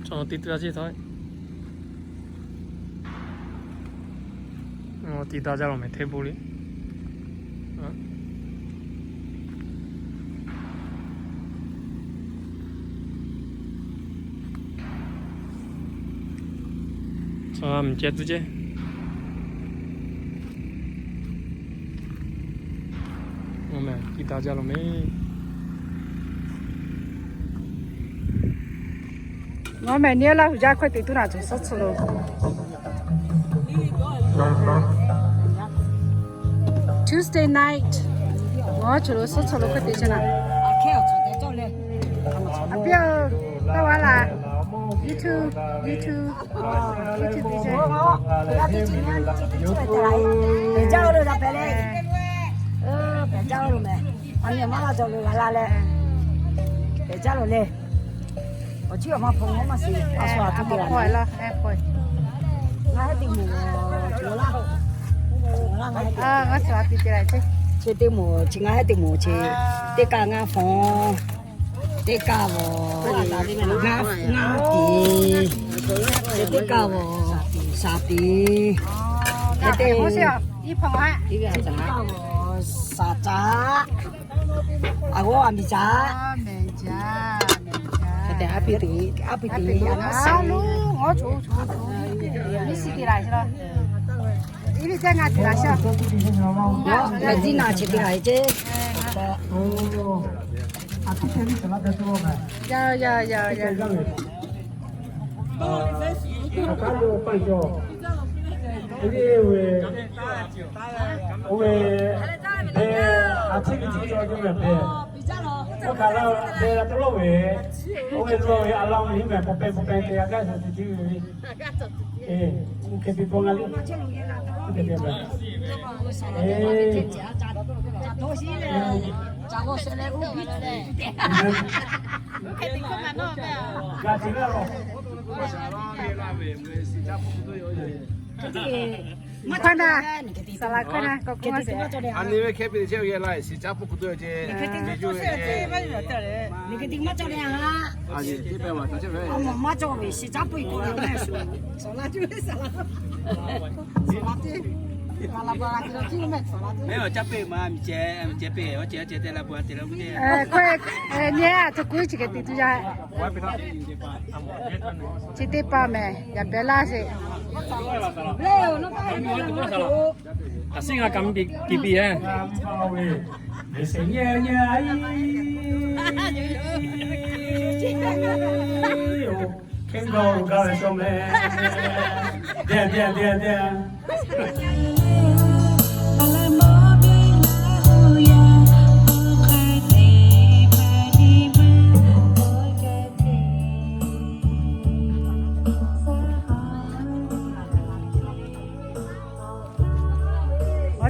Awˬ tiꞈ tuˬ yaˇ ceˇ htawˇ, awˬ tiꞈ daꞈ jaˇ lo mehˍ hteˇ bon le. Chaw miˬ ceh tuˬ ceˇ. Awˬ mehˍ kiˇ daꞈ jaˇ lo mehˍ. Ngaˬ mehˍ nyi Laˇ huˍ jaˇ hkawˇ teꞈ tuˬ naˬ, chaw suhˉ chaw lo. Tuesday night, ngaˬ chaw lo suhˉ chaw lo hkawˇ teꞈ chehˇ naˬ. A piˇ-oˬ, tawˇ g'a laˬ. YouTube, YouTube, YouTube teˇ ceh. Pehˬ jaˇ-oˬ lo la pehˬ le. Pehˬ jaˇ-oˬ lo mehˍ. A nyi maˇ la cawˬ lo g'a la leh, pehˬ jaˇ lo le. Awˬ ciˉ awˬ ma hpaw maˇ shiˍ, a shu a tuˬ te la. Ngaˬ heh teˇ moˍ, ngaˬ heh teˇ moˍ, chi ngaˬ heh teˇ moˍ chi, teˇ kaˆ ngaˇ hpaw, teˇ kaˆ vaˬ, ngaˇ tiˍ, teˇ kaˆ vaˬ, shaˍ tiˍ, teˇ kaˆ vaˬ, shaˍ caꞈ, a g'awˇ a miˬ caꞈ. A piˇ teꞈ, a piˇ teꞈ, a miˬ shiˍ teꞈ la, miˬ shiˍ teꞈ la, mehˬ ziˇ naˬ chi teꞈ la ceˇ. Yaˇ yaˇ yaˇ yaˇ. Hkawˇ na, saˍ laˍ hkawˇ na k'awꞈ k'oˆ maˇ sheˍ. A nyi ve hkehˇ piˇ chehˇ ve laˇ, shiˍ caˉ puˇ k'oˆ tuˬ ve ce. Ve yoˬ ve ce. Maˇ cawˬ ve shiˍ caˉ puˇ k'oˆ ve mehˆ shuˍ. Awˬ caˇ peˆ ma, miˬ ceh, miˬ ceh peˆ, awˬ ceh awˬ ceh te la bu te la bu te. K'oˆ, nyi a htoꞈ k'oˆ chi hk'e te tuˬ yaˇ. Chi teˇ pa mehˍ, yaꞈ pehˍ laˇ sheˍ. A shinˉ ngaˇ kaꞈ mvuhˇ tiˍ piˇ e.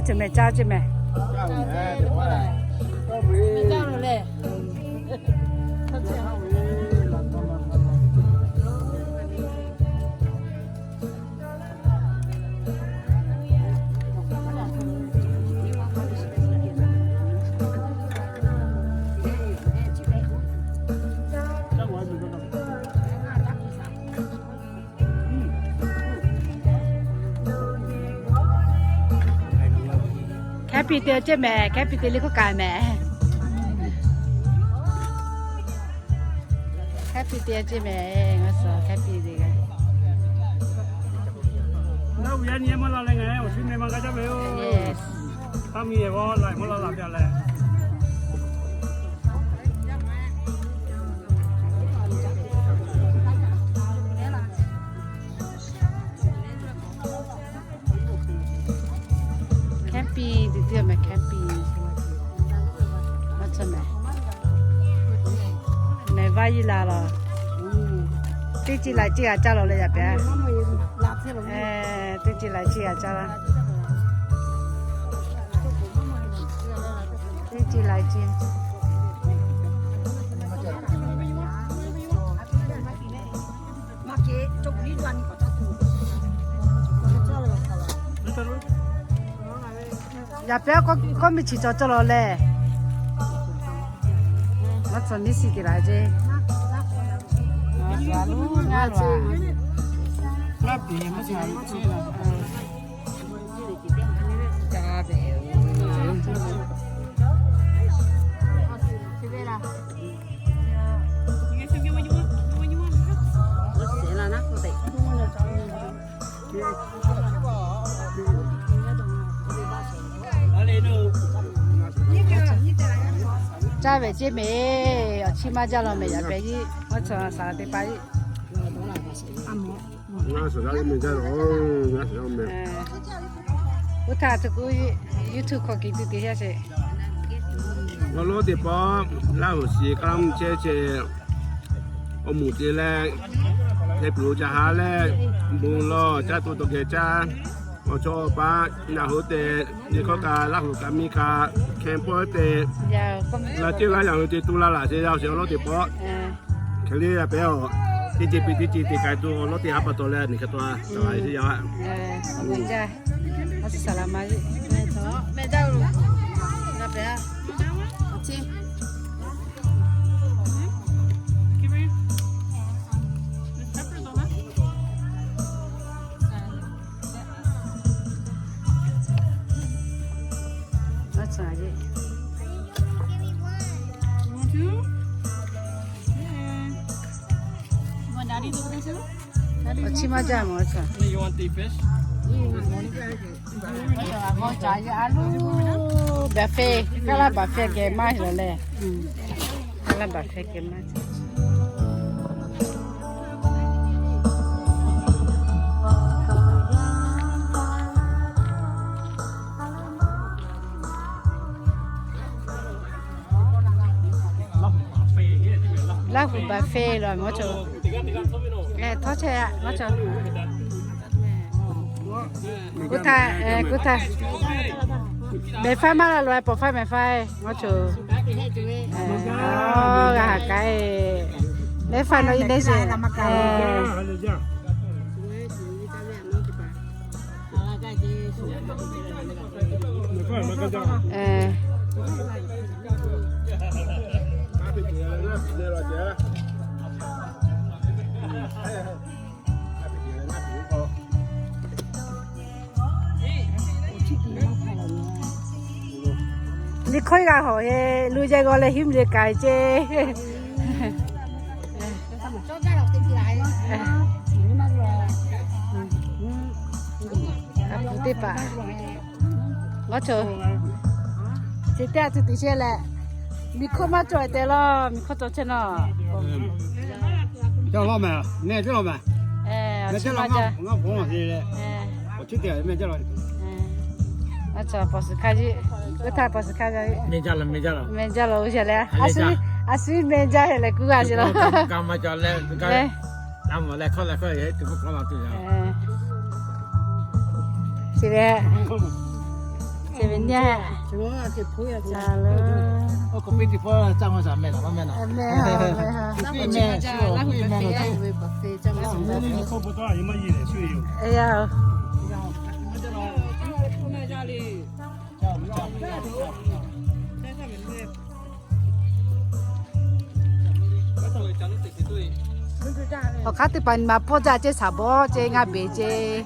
Awˬ ceuˬ mehˍ caˇ ceuˬ mehˍ. Hkehˉ piˇ te ceh mehˍ, hkehˉ piˇ te le k'oˆ kaꞈ mehˍ. Hkehˉ piˇ te ceh mehˍ, ngaˬ suhˍ hkehˉ piˇ te g'a. Ngaˬ hui yaˇ nyi maˇ la leh ngaˬ awˬ shinˉ meh maˇ g'a jaˇ ve yoˬ. Taˇ miˇ e g'awˇ la maˇ la la ve a leh. Hkehˉ piˇ te te mehˍ, hkehˉ piˇ. Maˇ cawˬ mehˍ. Mehˍ vaˇ yiˇ la laˬ. Teˇ ciˇ laiˬ ciˇ g'a caˇ laˬ leh yaꞈ pehˍ. Teˇ ciˇ laiˬ ciˇ g'a caˇ laˬ. Teˇ ciˇ laiˬ ciˇ. Yaꞈ pehˍ k'oˆ miˇ chi cawˬ cawˬ laˬ leh. Maˇ cawˬ miˇ shiˍ te laˬ ceˇ. Ngaˬ suhˍ a loˬ, ngaˬ loˬ a. Caˇ ve ceˇ mehˍ, awˬ chiˇ maˇ jaˇ law mehˍ, yaꞈ pehˍ iˉ, maˇ cawˬ saˍ laˍ te pa iˉ. Ngaˬ suhˍ g'a meh jaˇ laˬ, ngaˬ suhˍ g'a meh. Oˇ htaˇ tuˬ k'o, YouTube hk'aw kiˬ tuˬ te yaˇ sheˍ. Awˬ lawn teˇ pawˆ Laˇ huˍ shiˍ k'aˉ mvuhˇ chehˇ chehˇ, awˬ moˍ te leh, heh peuˬ lo ca ha leh, bon lawˬ caˇ tuˬ tawˬ geh caˇ, awˬ chawˇ awˬ paˆ Laˇ huˍ te, nyi hkawˇ kaꞈ Laˇ huˍ kaꞈ miˇ kaꞈ hkeh pawˆ te, laˬ ceˇ laˇ yaꞈ hui te tuˬ laˇ laˬ sheˍ yaˇ awˬ shiˍ awˬ lawn teˇ pawˆ. Hk'e le yaꞈ pehˍ a, teˇ ceuˬ piˇ teˇ ceuˬ te k'ai tuˬ awˬ lawn teˇ ha pa taw leh, nyi hk'e taw a, taꞈ la e yaˇ. Awˬ chiˇ maˇ jaˇ mawˬ a. Buffet, kaˇ laˇ buffet geh maˇ heˆ lawˬ leh. Kaˇ laˇ buffet geh maˇ. Laˇ huˍ buffet lawˬ mawˬ cawˬ. Htawˇ chehˇ a mawˬ cawˬ. Kuˇ htaˇ, kuˇ htaˇ, mehˍ faˉ maˇ la loˬ, pawˍ faˉ mehˍ faˉ mawˬ cawˬ. G'a haꞈ k'ai, mehˍ faˉ nawˬ iˉ leh sheˍ. Liꞈ hkawˇ g'a hawˬ e, lu yehˬ g'aw leh hiˉ mvuhˇ miˬ kaꞈ ceˇ. Teˇ hpaˍ, ngaˬ chaw, chi teˇ g'aˇ tuˬ tuˬ chehˇ leh, miˬ hkawˇ maˇ cawˬ tehꞈ laˇ, miˬ hkawˇ cawˬ chehˇ nawˬ. Ngaˬ chaw, ngaˬ chaw, ปอร์เซีย meh jaˇ lawˬ, meh jaˇ lawˬ, oˇ sheˍ leh, a shu, a shu meh jaˇ leh kuˇ g'a sheˍ lawˬ. Chi ve, chi ve nyi, awˬ hk'aˇ teˇ hpaˍ nyi ma pawˇ jaˇ ceˇ, shaˍ bawˇ ceˇ, ngaˇ beˬ ceˇ.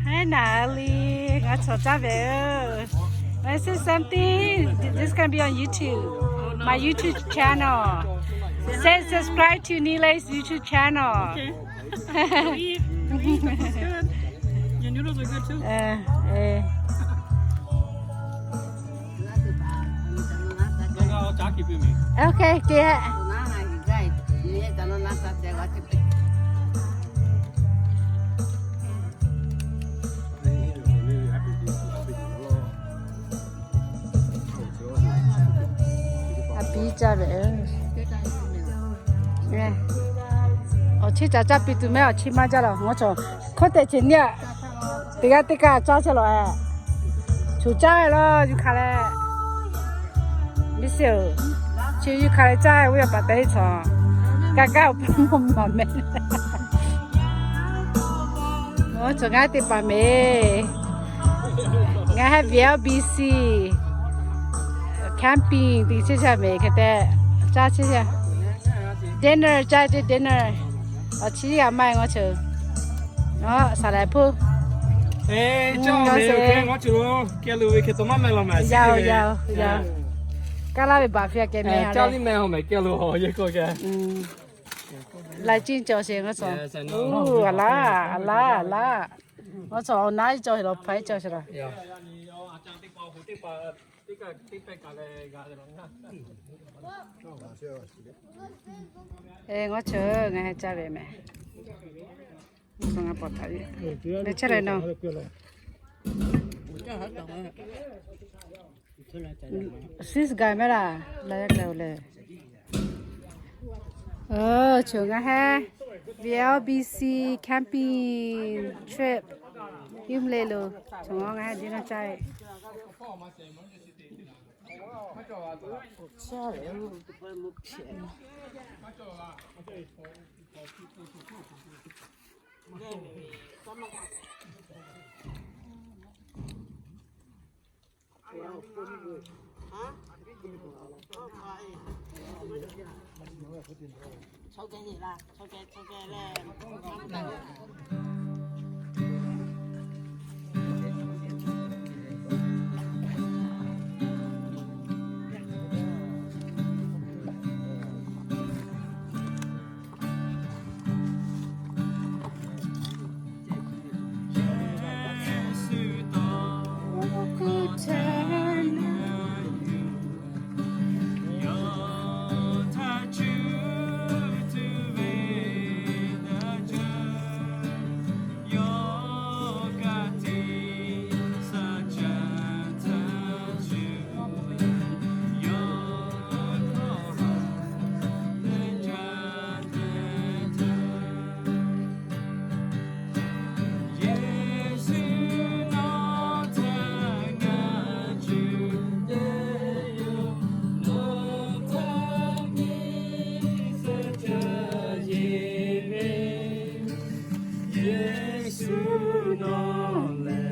Hi, Natalie. Ngaˬ chaw caˇ ve. Wanna say something? This gonna be on YouTube. My YouTube channel. Say subscribe to Nile's YouTube channel. Okay. Your noodles are good too. Okay, okay. A piˇ caˇ ve. Awˬ chi caˍ caˇ piˇ tuˬ meh, awˬ chi maˇ jaˇ lawˬ. Ngaˬ chaw hkawˇ tehꞈ ce nyi a. Teˇ g'aˇ teˇ kaˇ caˇ chehˇ lawˬ e. Choˬ caˇ ve laˇ, yuˬ hk'aˬ leh. Miˇ shiˍ-oˬ, chi yuˬ hk'aˬ leh caˇ ve, awˬ pa tehꞈ e chaw. Kaˇ kaˇ awˬ pa mawˬ maˍ meh. Ngaˬ chaw ngaˬ teˇ hpaˍ meh. Ngaˬ ha V L B C camping teˇ chi shaˍ meh hk'e te caˇ chi shaˍ. Dinner caˇ ce dinner. Awˬ chi g'a maˇ ngaˬ chaw. Aˬ, saˍ laˍ hpuˇ. Ngaˬ chaw lo kehˬ lo ve hk'e taw maˇ meh law meh. Yaˇ-oˬ, yaˇ-oˬ, yaˇ-oˬ. Kaˇ laˇ ve baˬ hpehꞈ kehˬ meh, caˇ liˇ meh haw meh kehˬ lo haw yehˬ k'oˆ kehˬ. Laiˉ ceuˬ cawˬ sheˍ ngaˬ chaw. Uˉ, a laˇ, a laˇ, a laˇ. Ngaˬ chaw awˬ naˉ cawˬ sheˍ lawˬ, hpaˍ cawˬ sheˍ lawˬ. Ngaˬ chaw ngaˬ hui caˇ ve meh. Ngaˬ chaw ngaˬ pawꞈ taˍ ve. Leh chehˇ leh nawˬ. Six guy meh laˇ, la yaˇ guy-oˬ leh. Chaw ngaˬ hui V L B C camping trip. Hiˉ mvuhˇ le lo, chaw ngaˬ hui dinner caˇ ve. Aˍmenˍ, aˍmenˍ.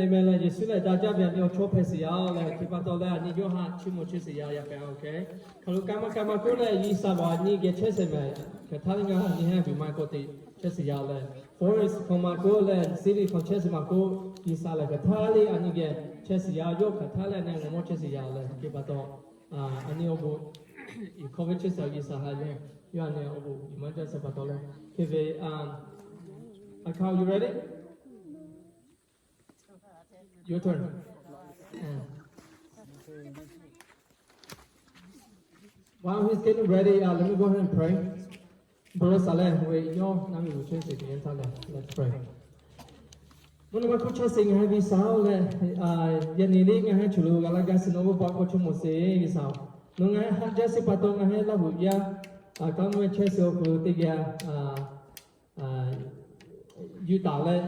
Lehˬ Yeˍsuˆ lehˬ daꞈ jaˇ ve a nyi awˬ chawˇ hpehꞈ sheˍ yaˇ-oˬ leh, chi pa taw leh a nyi yawˇ htaꞈ chiˇ mvuh chehˇ sheˍ yaˇ yaꞈ k'ai-o. Hk'aˬ lo k'ai maˇ k'ai maˇ k'oˆ leh, G'uiˬsha lehˬ a nyi geh chehˇ sheˍ mehˍ. Hk'aˬ htaˇ leh ngaˬ a nyi hehˉ vuiˬ ma k'awꞈ te chehˇ sheˍ yaˇ-oˬ leh, forest hk'aw ma k'oˆ leh, city hk'aw chehˇ sheˍ ma k'oˆ, G'uiˬsha lehˬ hk'aˬ htaˇ leh a nyi geh chehˇ sheˍ yaˇ, yawˇ hk'aˬ htaˇ leh a nyi ngaˬ mawˇ chehˇ sheˍ yaˇ-oˬ leh, chi pa taw a nyi awˬ bon cover chehˇ sheˍ G'uiˬsha htaꞈ leh, yawˇ a nyi awˬ bon maˇ jaˇ sheˍ pa taw leh, hk'e ve, Akao, you ready? Your turn. While he's getting ready, uh, let me go ahead and pray. Bon lawˬ saˍ leh, ve yawˇ ngaˬ ve g'uiˬ chehˇ sheˍ teˇ yanˇ htaˇ leh, let's pray. Mvuhˇ naw ma hk'oˆ chehˇ sheˍ ngaˬ hui ve G'uiˬsha-oˬ leh, yaꞈ nyi le ngaˬ hui choˬ lo g'a laˇ gaˇ sheˍ nawˬ ve bon hkawˇ chiˇ mvuh sheˍ G'uiˬsha-oˬ. Nawˬ ngaˬ hui haꞈ jaˇ sheˍ pa taw ngaˬ hui Laˇ huˍ yaˇ kanˉ mvuhˇ chehˇ sheˍ awˬ hk'aw lo teˇ geh yuˬ taˍ leh,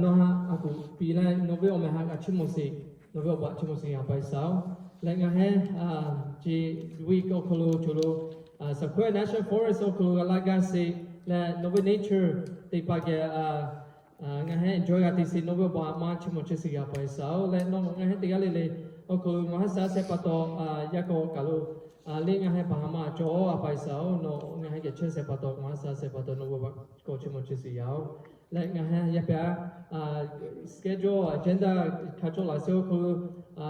nawˬ htaꞈ a kuˬ piˇ leh nawˬ ve awˬ meh htaꞈ g'a chiˇ mvuh sheˍ, nawˬ ve awˬ bon chiˇ mvuh sheˍ ngaˬ hui G'uiˬsha-oˬ. Leh ngaˬ hui chi week awˬ hk'aw lo choˬ lo Sequoia National Forest awˬ hk'aw lo g'a laˇ gaˇ sheˍ leh, nawˬ ve nature teˇ hpaˍ geh ngaˬ hui enjoy g'a te sheˍ, nawˬ ve awˬ bon aˬ ma chi mawˬ chi suhˍ yaꞈ paˍ G'uiˬsha-oˬ. Leh nawˬ ngaˬ hui teˇ g'aˇ le le awˬ hk'aw lo ngaˬ hui sha shehˍ pa taw, yaˇ k'aw kaˬ lo le ngaˬ hui hpaˍ haˍ ma cawˬ-oˬ, a pa G'uiˬsha-oˬ. Nawˬ ngaˬ hui geh chehˇ shehˍ pa taw, ngaˬ hui sha shehˍ pa taw nawˬ ve awˬ bon k'awꞈ chi mawˬ chi suhˍ yaꞈ-oˬ. Leh ngaˬ hui yaˇ pehˍ a schedule agenda hk'a cawˇ laˬ sheˍ awˬ hk'aw lo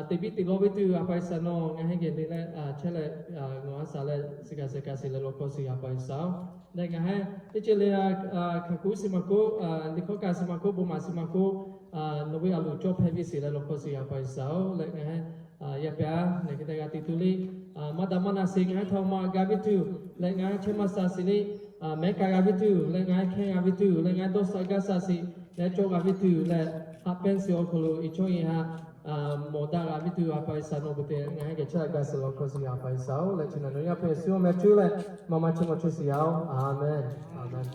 teˇ biˇ teˇ lawˇ ve tuˬ, a pa G'uiˬsha nawˬ ngaˬ hui geh le leh chehˇ leh, ngaˬ hui sha leh suhˍ kaꞈ suhˍ kaꞈ sheˍ leh lawˬ hkawˇ suhˍ yaꞈ paˍ G'uiˬsha-oˬ. Leh ngaˬ hui teˇ ceuˬ le, hkaˍ kuˉ suhˍ maˍ kuˉ, liꞈ hkawˇ kaꞈ suhˍ maˍ kuˉ, bon maˍ suhˍ maˍ kuˉ, nawˬ ve a loˍ cawˇ hpehˇ ve sheˍ leh lawˬ hkawˇ suhˍ yaꞈ paˍ G'uiˬsha-oˬ. Leh ngaˬ hui yaˇ pehˍ a naˬ hk'e te g'a te tuˬ le, maˇ daꞈ maˇ na sheˍ ngaˬ hui htaꞈ awˬ ma g'a ve tuˬ, leh ngaˬ hui chehˇ maˇ sha sheˍ le, mehˉ k'ai g'a ve tuˬ, leh ngaˬ hui hkehˇ g'a ve tuˬ, leh ngaˬ hui dawˇ sha gaˇ sha sheˍ leh cawˇ g'a ve tuˬ, leh haꞈ pehnˇ sheˍ awˬ hk'aw lo iˉ chawˇ iˉ ha mawˬ daꞈ g'a ve tuˬ, a pa G'uiˬsha nawˬ gu te ngaˬ hui geh chehˇ g'a sheˍ lawˬ hkawˇ suhˍ yaꞈ paˍ G'uiˬsha-oˬ. Leh chi ngaˬ nawˬ yaˇ hpehꞈ suh awˬ meh cuˇ leh maˇ maˇ chi mawˬ chi suhˍ yaꞈ-oˬ. Aˍmenˍ. Aˍmenˍ.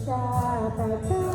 G'a hk'a suh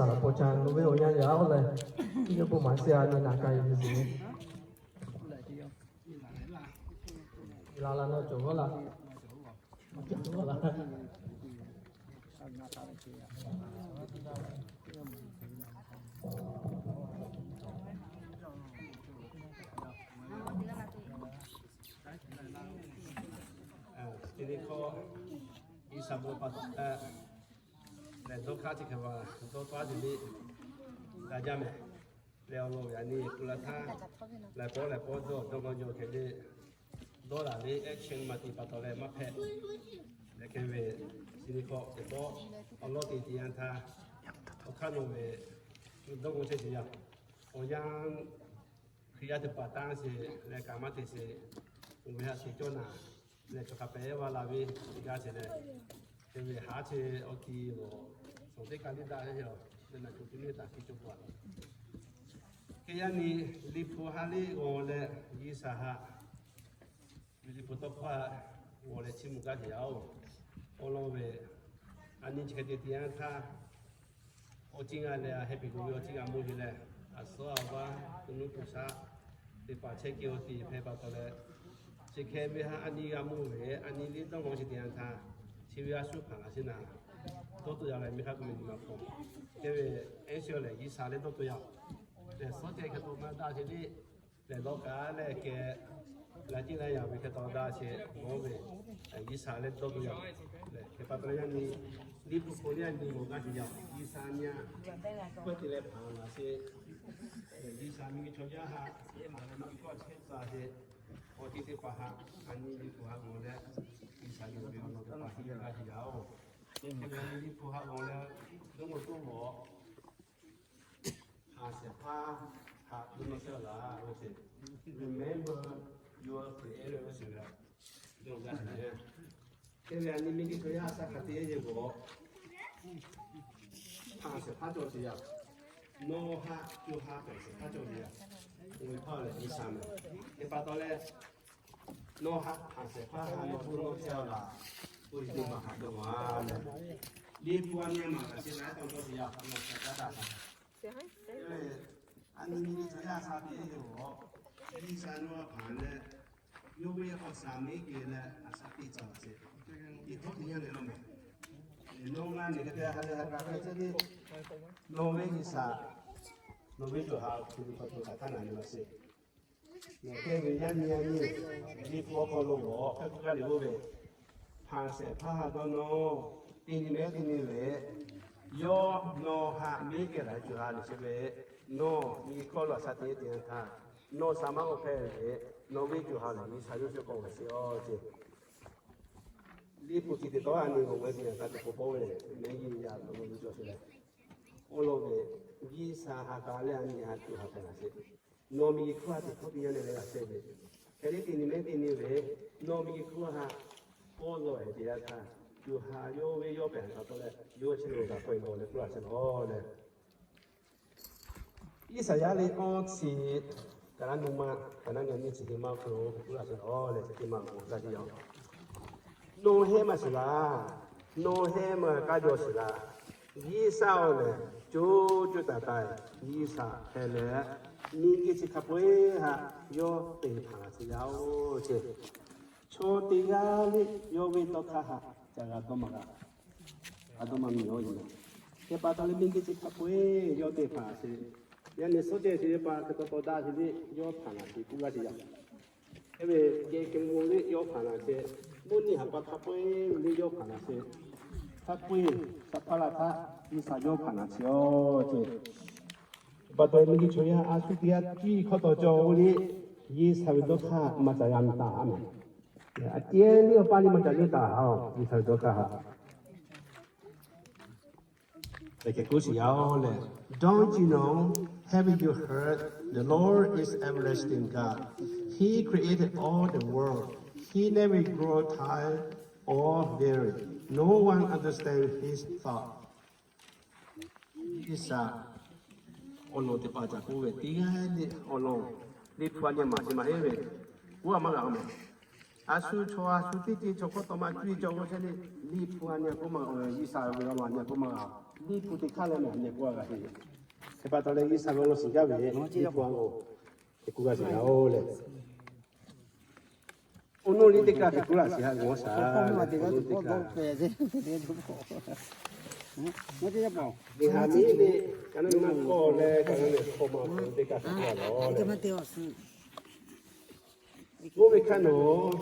Saˍ laꞈ paw ca nawˬ ve awˬ yanˇ yaꞈ-oˬ leh, yawˇ bon maˍ shehˍ a nyi naꞈ ka yuˬ ve sheˍ. Laˬ laˬ nawˬ cawˬ g'awˇ laˬ. Chi teˇ hkawˇ G'uiˬsha bon pa taw leh, lehˬ dawˇ hk'aˇ chi hk'e va dawˇ taˉ te le, g'a jaˇ mehˍ. Leh awˬ lawn ve a nyi k'u la htaˇ, laiˬ pawˆ laiˬ pawˆ dawˇ dawˇ g'aw jaw hk'e le, dawˇ laˬ ve action maˇ te pa taw leh maˇ hpehꞈ. Leh hk'e ve chi teˇ hkawˇ teˇ pawˆ awˬ lawn te te yanˇ htaˇ, awˬ hk'aˇ nawˬ ve dawˇ g'aw chehˇ ce yaˇ, awˬ yanˇ Hkriꞈ yaˇ teˇ hpaˍ tanˇ sheˍ leh kaꞈ maˇ te sheˍ. Oˇ ve haꞈ te cawˇ naˍ leh chaw hk'a pehˍ va la ve g'a sheˍ leh, te ve haˉ chehˇ awˬ ti g'awˬ, shawˍ teˇ ka liˇ daꞈ ve yoˬ. Te naˬ kuˬ te neˇ taˍ hkiˇ cawˇ pa. Hk'e yaˇ nyi Liꞈ hpu haˉ liˇ g'awˬ leh G'uiˬsha haꞈ ve Liꞈ hpu tawˇ hkawˇ g'awˬ leh chiˇ mvuh gaˇ sheˍ yaˇ-oˬ. Awˬ lawn ve a nyi chi hk'e te te yanˇ htaˇ, awˬ ciˉ g'a leh a heh piˍ lo ve awˬ ciˉ g'a mawˬ ve leh, a suhˉ a vaˇ, hpu nuˇ hpu shaˆ teˇ hpaˍ chehˇ kehˬ awˬ ti hpehꞈ pa taw leh, chi hk'e ve haˉ a nyi g'a mawˬ ve, a nyi liˇ dawˇ g'awˬ chi te yanˇ htaˇ, chi ve a shu hpanˍ laˬ sheˍ naˍ, dawˇ tuˬ yaˇ leh miˬ hk'aˇ k'oˆ ve nyi ma hk'aw, hk'e ve ehˉ shehˍ lehˬ G'uiˬsha leh dawˇ tuˬ yaˇ, lehˬ suhˉ ceh hk'e taw maˇ daꞈ sheˍ le. Lehˬ lawˇ kaꞈ leh kehˬ, laꞈ tiˉ laˇ yaꞈ ve hk'e taw daꞈ sheˍ mawˬ ve, G'uiˬsha leh dawˇ tuˬ yaˇ. Lehˬ hk'e pa taw leh yaˇ nyi Liꞈ hpu hk'aw leh yaˇ nyi mawˬ gaˇ sheˍ yaˇ, G'uiˬsha nyi a, k'oˆ te leh hpanˍ laˬ sheˍ. G'uiˬsha miˬguiˬ chaw yaˇ haꞈ, a miˬguiˬ kawˇ chehˇ tcuh sheˍ. Awˬ ti teˇ hpaˍ haꞈ, a nyi Liꞈ hpu haꞈ g'awˬ leh, G'uiˬsha yonˍ ve awˬ lawn teˇ hpaˍ hkiˇ gaˇ sheˍ yaˇ-oˬ. Liꞈ hpu haꞈ g'awˬ leh, dawˇ g'awˬ toˇ g'awˬ hpanˍ shehˍ hpaˇ haꞈ dawˇ nawˇ chehˇ laˬ ve ce. Remember your Creator ve ce. Dawˇ g'a te, te ve a nyi miˬguiˬ chaw yaˇ shaˉ hk'a te ve g'awˬ, hpanˍ shehˍ hpaˇ cawˬ sheˍ yaˇ. Nawˬ haꞈ co ha hpanˍ shehˍ hpaˇ cawˬ sheˍ yaˇ. Oˇ ve hpaˇ lehˬ G'uiˬsha mehˍ. Hk'e pa taw leh, nawˬ haꞈ hpanˍ shehˍ hpaˇ haꞈ nawˬ dawˇ nawˇ chehˇ laˬ. Oˇ ve teˇ maˬ haꞈ dawˇ g'a leh, Liꞈ hpu a nyi maˬ kaꞈ chi laiˉ taw dawˇ sheˍ yaˇ, nawˬ shaˍ caˉ daꞈ. Lehˬ, a nyi miˬguiˬ chaw yaˇ shaˉ te ve g'awˬ, G'uiˬsha nawˬ haꞈ hpanˍ leh, yawˇ ve awˬ shaˍ meˉ kehˬ leh a shaˉ teˇ caˬ laˬ sheˍ. Iˉ hkawˇ teˇ yanˇ leh law mehˍ. Nawˬ ngaˬ nyi hk'e te ha lehˬ ha k'a hk'e chehˇ le. Nawˬ ve G'uiˬsha, nawˬ ve co ha hk'e te pa taw kaꞈ htaˇ naˍ nyi laˬ sheˍ. Nawˬ hk'e ve yaˇ nyi yaˇ nyi, Liꞈ hpu awˬ hk'aw lo g'awˬ hk'e k'oˆ gaˇ leh oˇ ve, hpanˍ shehˍ hpaˇ haꞈ dawˇ nawˇ, teˇ nyi mehˉ teˇ nyi ve, yawˇ nawˬ haꞈ meˉ kehˬ laˬ co ha lehˬ sheˍ ve, nawˬ miˬguiˬ hkawˇ lo a shaˉ te te yanˇ htaˇ, nawˬ shaˍ maˇ k'oˆ hpehꞈ ve, nawˬ ve co ha lehˬ G'uiˬsha yawˇ shehˍ k'awꞈ ve sheˍ-oˬ ce. Liꞈ hpu chi teˇ taw a nyi g'awˬ ve teˇ yanˇ htaˇ teˇ k'oˆ pawˇ ve lehˬ, mehˉ nyi yaˇ nawˬ ve co sheˍ leh, oˇ lawn ve, G'uiˬsha haꞈ k'a leh a nyi haꞈ co ha hpehꞈ laˬ sheˍ. Nawˬ miˬguiˬ hkawˇ a teꞈ hkawˇ teˇ yanˇ leh leh g'a chehˇ ve, hk'e le teˇ nyi mehˉ teˇ nyi ve, nawˬ miˬguiˬ hkawˇ haꞈ k'awˇ lawˬ hehˍ te yaˇ htaˇ, co ha yawˇ ve yawˇ pehˍ htaꞈ taw leh yawˇ chi lo gaꞈ k'awꞈ e lawˬ leh k'oˆ laˇ sheˍ law leh, Iˉsaˍyaˆ liꞈ awˇ chi kaˍ naˉ nuˇ ma, kaˍ naˉ nyi nyiˇ chi teˇ maˇ hk'aw lo k'oˆ laˇ sheˍ law leh, chi teˇ maˇ k'oˆ laˇ sheˍ yaˇ. Nawˬ heh maˇ shiˍ laˇ. Nawˬ heh maˇ k'aˇ jaw shiˍ laˇ. G'uiˬsha-oˬ lehˬ, co co taiˍ taiˍ G'uiˬsha hpehꞈ leh, miˬguiˬ chi hk'a peu-eˬ haꞈ yawˇ te hpanˍ laˬ sheˍ yaˇ-oˬ ce. Chaw teˇ g'aˇ le yawˇ ve tawˇ hkawˇ haꞈ ca g'a dawˇ maˇ g'a. A dawˇ maˇ miˬ-oˬ. Hk'e pa taw leh miˬguiˬ chi hk'a peu-eˬ yawˇ te hpanˍ laˬ sheˍ. Yaˇ nehˬ suhˉ ceh sheˍ ve pa hk'e taw taw daꞈ sheˍ le, yawˇ hpanˍ laˬ sheˍ k'oˆ laˇ sheˍ yaˇ. Hk'e ve geh k'ai mawˬ le yawˇ hpanˍ laˬ sheˍ. Mvuhˇ nyi haꞈ pa hk'a peu-eˬ le yawˇ hpanˍ laˬ sheˍ. Hk'a peu-eˬ shaˍ hpaˇ laˇ htaˇ G'uiˬsha yawˇ hpanˍ laˬ sheˍ-oˬ ce. Pa taw miˬguiˬ chaw yaˇ a shu teˇ g'aˇ tiˇ hkawˇ taw cawˬ-oˬ le, G'uiˬsha ve dawˇ hk'aˇ maˇ ca g'a mvuh taˍ a mehˍ. A ceh liˇ awˬ paˇ liˇ maˇ ca g'a taˍ a-oˬ, G'uiˬsha ve dawˇ hk'aˇ haꞈ. Hk'e k'oˆ sheˍ yaˇ-oˬ lehˬ, Don't you know, haven't you heard, the Lord is everlasting God. He created all the world. He never grow tired or weary. No one understand his thought. G'uiˬsha awˬ lawn teˇ hpaˍ ca k'oˆ ve teˇ g'aˇ le awˬ lawn, Liꞈ hpu a nyi maˬ chi maˇ heˆ ve, k'oˆ a maˇ g'a mehˍ. A shu chaw a shu teˇ ceuˬ chaw hk'oˆ taw maˇ cuˇ caw k'oˆ chehˇ le, Liꞈ hpu a nyi k'oˆ maˇ g'a, G'uiˬsha ve awˬ lawn a nyi k'oˆ maˇ g'a. Liꞈ hpu teˇ hk'aˇ leh maˬ nyi k'oˆ a g'a te. Hk'e pa taw leh G'uiˬsha ve awˬ lawn shiˍ jaˇ ve liꞈ hpu a k'o, hk'e k'oˆ g'a shiˍ a-oˬ leh, oˇ naw liꞈ teˇ kaˇ hk'e k'oˆ laˇ shiˍ haꞈ g'awˇ shaˍ. Teˇ kaˇ, Neˍhaˍmiˆ ve ka na na k'awˇ leh ka na na hk'awˇ ma teˇ kaˇ hk'e k'oˆ a lawˬ leh, oˇ ve hk'aˇ nawˬ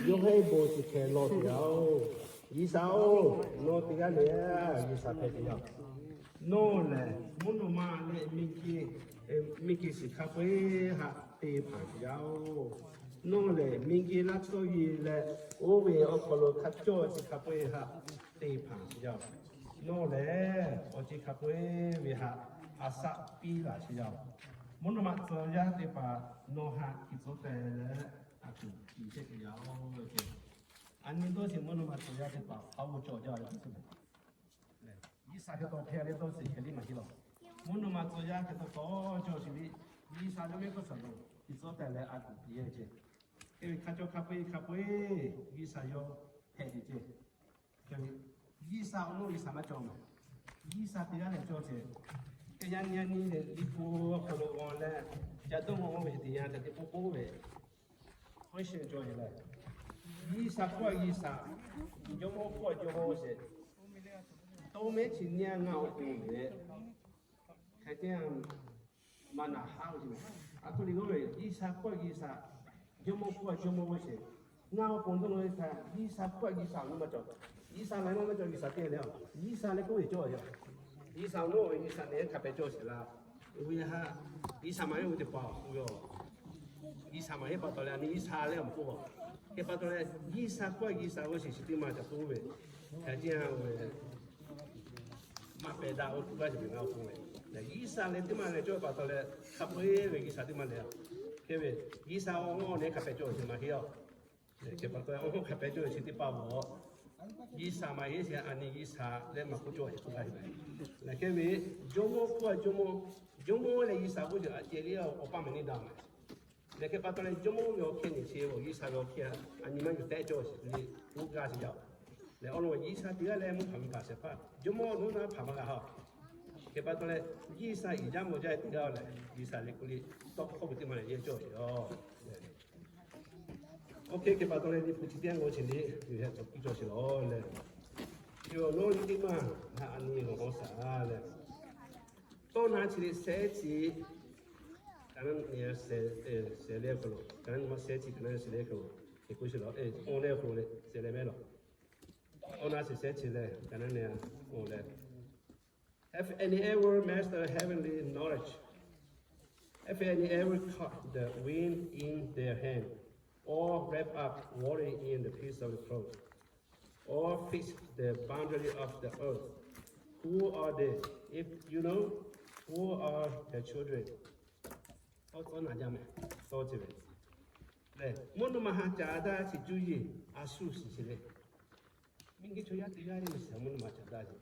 yawˇ hehˉ bon shiˍ hkeh lawˬ te yaˇ-oˬ. G'uiˬsha-oˬ, nawˬ teˇ g'aˇ lehˬ G'uiˬsha hpehꞈ te yaˇ. Nawˬ lehˬ mvuhˇ naw ma leh miˬguiˬ, miˬguiˬ shiˍ hk'a peu-eˬ htaꞈ te hpanˍ te yaˇ-oˬ. Nawˬ lehˬ miˬguiˬ laˇ tsuhˇ ye leh oˇ ve awˬ hk'aw lo hk'a cawˇ chi hk'a peu-eˬ htaꞈ te hpanˍ te yaˇ-oˬ. Nawˬ lehˬ awˬ ceuˬ hk'a peu-eˬ ve htaꞈ a shaꞈ piˇ laˬ te yaˇ-oˬ. Mvuhˇ naw ma tcuh yaˇ teˇ hpaˍ nawˬ htaꞈ hkiˬ tcuh teh leh a tuˬ tiˍ chehˇ te yaˇ-oˬ. A nyi dawˇ sheˍ mvuhˇ naw ma tcuh yaˇ teˇ hpaˍ hpaˍ-oˬ cawˬ jaˇ ve teˇ ceuˬ G'uiˬsha hk'e taw hpehꞈ leh dawˇ sheˍ hk'e liˇ maˬ heˆ lawˬ. Mvuhˇ naw ma tcuh yaˇ hk'e taw k'awꞈ cawˬ sheˍ ve, G'uiˬsha ve mehˆ hk'aˇ suh lo tiˍ tcuh teh leh a tuˬ tiˍ yehˇ ceh. Hk'e ve hk'a cawˇ hk'a peu-eˬ hk'a peu-eˬ G'uiˬsha yawˇ hpehꞈ te ceh. Hk'e ve G'uiˬsha awˬ naw G'uiˬsha maˇ cawˬ maˬ. G'uiˬsha teˇ g'aˇ lehˬ cawˬ ceh. Teˇ yanˇ nyi nyi leh liꞈ hpu awˬ hk'aw lo g'aw leh, ca dawˇ mawˬ ve teˇ yanˇ htaꞈ teˇ pawˆ pawˆ ve hk'aw sheˍ cawˬ sheˍ leh, G'uiˬsha hkawˇ G'uiˬsha, Jawˇmawˇ hkawˇ Jawˇmawˇ sheˍ. Tawˇ mehˉ chi nyiˇ g'aˇ ngaˇ awˬ pon leh, hk'e te maˇ naꞈ haˉ ve ce. A htoꞈ le k'oˆ ve, G'uiˬsha hkawˇ G'uiˬsha, Jawˇmawˇ hkawˇ Jawˇmawˇ sheˍ. Ngaˇ awˬ pon dawˇ ve htaꞈ G'uiˬsha hkawˇ G'uiˬsha awˬ naw maˇ cawˬ. G'uiˬsha leh maˇ maˇ cawˬ G'uiˬsha te leh, G'uiˬsha leh k'oˆ ve cawˬ ve yoˬ. G'uiˬsha awˬ naw G'uiˬsha leh hk'a pehꞈ cawˬ sheˍ la. Oˇ ve htaꞈ G'uiˬsha maˇ heˆ ve teˇ hpaˍ k'oˆ ve yoˬ. G'uiˬsha maˇ heˆ pa taw leh a nyi G'uiˬsha leh awˬ k'oˆ a. Hk'e pa taw leh G'uiˬsha hkawˇ G'uiˬsha ve shiˍ chi teˇ maˬ ca k'oˆ ve, hk'e te ve maˇ pehˬ daꞈ ve k'oˆ gaˇ sheˍ ve ngaˇ awˬ pon ve. G'uiˬsha leh teˇ maˬ leh cawˇ pa taw leh hk'a peu-eˬ ve G'uiˬsha teˇ maˬ leh, hk'e ve G'uiˬsha awˬ naw leh hk'a pehꞈ cawˬ sheˍ maˇ heˆ a. Hk'e pa taw leh awˬ hk'aw hk'a pehꞈ cawˬ ve chi teˇ hpaˍ-oˬ, G'uiˬsha maˇ heˆ sheˍ a nyi G'uiˬsha leh maˇ k'oˆ cawˬ sheˍ k'oˆ gaˇ ve. Leh hk'e ve Jawˇmawˇ hkawˇ Jawˇmawˇ, Jawˇmawˇ leh G'uiˬsha k'oˆ cawˬ a ceh leh awˬ paˇ maˍ neˇ daꞈ maˬ. Leh hk'e pa taw leh Jawˇmawˇ ve awˬ hkeh nyi sheˍ-oˬ, G'uiˬsha ve awˬ hkeh a nyi maˇ yuˬ tehˆ cawˬ sheˍ le k'oˆ gaˇ sheˍ yaˇ. Leh awˬ lawn G'uiˬsha teˇ g'aˇ leh mvuhˇ hpanˍ miˬ hpanˍ shehˍ hpaˇ Jawˇmawˇ naw naˉ hpanˍ maˇ g'a ha. Hk'e pa taw leh G'uiˬsha iˍ jaˇ mawˬ jaˇ teˇ g'aˇ lehˬ G'uiˬsha leh k'oˆ le tawˇ hkawˇ ve teˇ maˬ leh yehˇ cawˬ sheˍ-oˬ. Oˇ hk'e hk'e pa taw leh liꞈ hpu chi teˇ g'aˇ g'aw chi le, G'uiˬsha cawˬ piˇ cawˬ sheˍ lawˬ leh, yawˇ nawˉ nyi teˇ maˬ htaꞈ a nyi lawˬ g'awˇ shaˍ leh, tawˇ na chi le sehˉ chi, ka naˉ ne a sehˉ leh hk'aw lo, ka naˉ ne ma sehˉ chi ka naˉ ne sehˉ leh hk'aw lo, e k'oˆ sheˍ lawˬ, e awˬ leh hk'aw lo le sehˉ leh mehˉ lawˬ. Awˬ na sheˍ sehˉ chi leh ka naˉ ne a, awˬ leh Have any ever mastered heavenly knowledge? Have any ever caught the wind in their hand, or wrapped up worry in the piece of cloth, or fixed the boundary of the earth? Who are they? If you know, who are their children? Tawˇ tawˇ naˍ jaˇ meh, tawˇ ceh ve. Leh mvuhˇ naw ma ha ca daˇ chi cuˇ yiˍ a shu shiˍ sheˍ le. Miˬguiˬ chaw yaˇ teˇ g'aˇ le mvuhˇ naw ma ca daˇ sheˍ.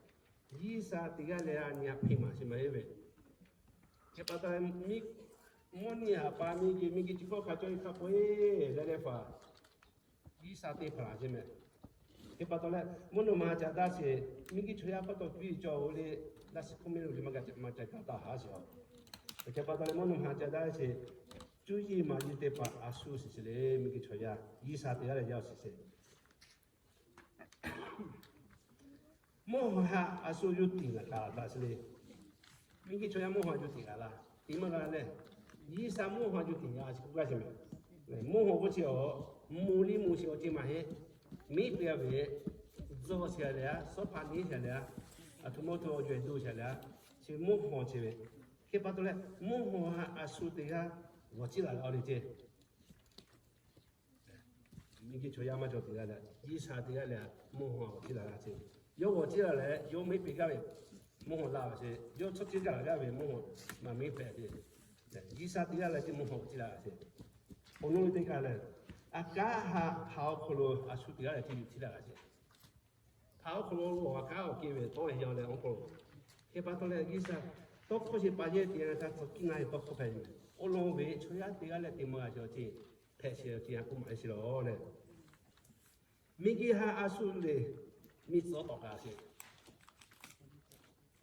G'uiˬsha teˇ g'aˇ leh a nyi a hpeꞈ maˍ sheˍ maˇ heˆ ve. Hk'e pa taw, mvuhˇ nyi a pa miˬguiˬ, miˬguiˬ chi hkawˇ hk'a cawˇ ve hk'a peu-eˬ leh leh faˍ G'uiˬsha te hpaˍ laˬ sheˍ meh. Hk'e pa taw leh mvuhˇ naw ma ca daˇ sheˍ. Miˬguiˬ chaw yaˇ pa taw cuˇ yiˍ cawˬ-oˬ le, daˇ shiˍ hk'oˆ mehˆ lo le maˇ g'a ca daˇ haˉ sheˍ-oˬ. Hk'e pa taw leh mvuhˇ naw ma ca daˇ sheˍ. Cuˇ yiˍ maˍ yiˍ teˇ hpaˍ a shu shiˍ sheˍ le. Miˬguiˬ chaw yaˇ G'uiˬsha teˇ g'aˇ leh yaˇ shiˍ sheˍ. Mvuhˇ haw haꞈ a shu yuˇ tiˍ laˬ kaꞈ taˍ sheˍ le. Miˬguiˬ chaw yaˇ mvuhˇ haw yuˇ tiˍ g'a laˇ, tiˍ maˇ g'a leh, G'uiˬsha mvuhˇ haw yuˇ tiˍ g'a sheˍ k'oˆ gaˇ sheˍ meh. Mvuhˇ haw k'oˆ chi awˬ, mvuhˇ liˇ mvuhˇ sheˍ awˬ ceuˬ maˇ heˆ. Miˉ peuˬ a ve, tzuhˇ sheˍ leh a, shawˉ hpaˇ neˉ sheˍ leh a, aˬ htoꞈ ma htoꞈ awˬ juˬ do sheˍ leh a, chi mvuhˇ haw chi ve. Hk'e pa taw leh mvuhˇ haw haꞈ a shu teˇ g'aˇ g'awˬ ciˉ laˬ leh awˬ le ceh. Miˬguiˬ chaw yaˇ maˇ cawˬ teˇ g'aˇ leh, G'uiˬsha teˇ g'aˇ leh mvuhˇ haw g'awˬ ciˉ laˬ g'a sheˍ. Yawˇ g'awˬ ciˉ laˬ leh yawˇ miˉ peuˬ gaˇ ve, mvuhˇ haw laˬ sheˍ. Yawˇ chaw ceuˬ gaˬ laˬ gaˇ ve mvuhˇ haw maˇ miˉ peuˬ sheˍ. G'uiˬsha teˇ g'aˇ leh ceh mvuhˇ haw g'awˬ ciˉ laˬ g'a sheˍ. Awˬ nu ve teˇ g'aˇ leh, a kanˉ haꞈ hpaˍ awˬ hk'aw lo a shu teˇ g'aˇ leh ceh yuˬ ciˉ laˬ g'a sheˍ. Hpaˍ awˬ hk'aw lo a kanˉ awˬ kehˬ ve tawˇ yaw leh awˬ hk'aw lo, hk'e pa taw leh G'uiˬsha tawˇ hkawˇ sheˍ pa yehˇ teˇ yanˇ htaˇ tcuh kiˇ ngaˇ ve tawˇ hkawˇ hpehꞈ ve meh. Awˬ lawn ve chaw yaˇ teˇ g'aˇ leh te maˇ g'a sheˍ awˬ ceh hpehꞈ sheˍ awˬ ceh a k'oˆ maˍ sheˍ lawˬ leh, miˬguiˬ haꞈ a shu le, miˬ tcuh tawˆ k'a sheˍ.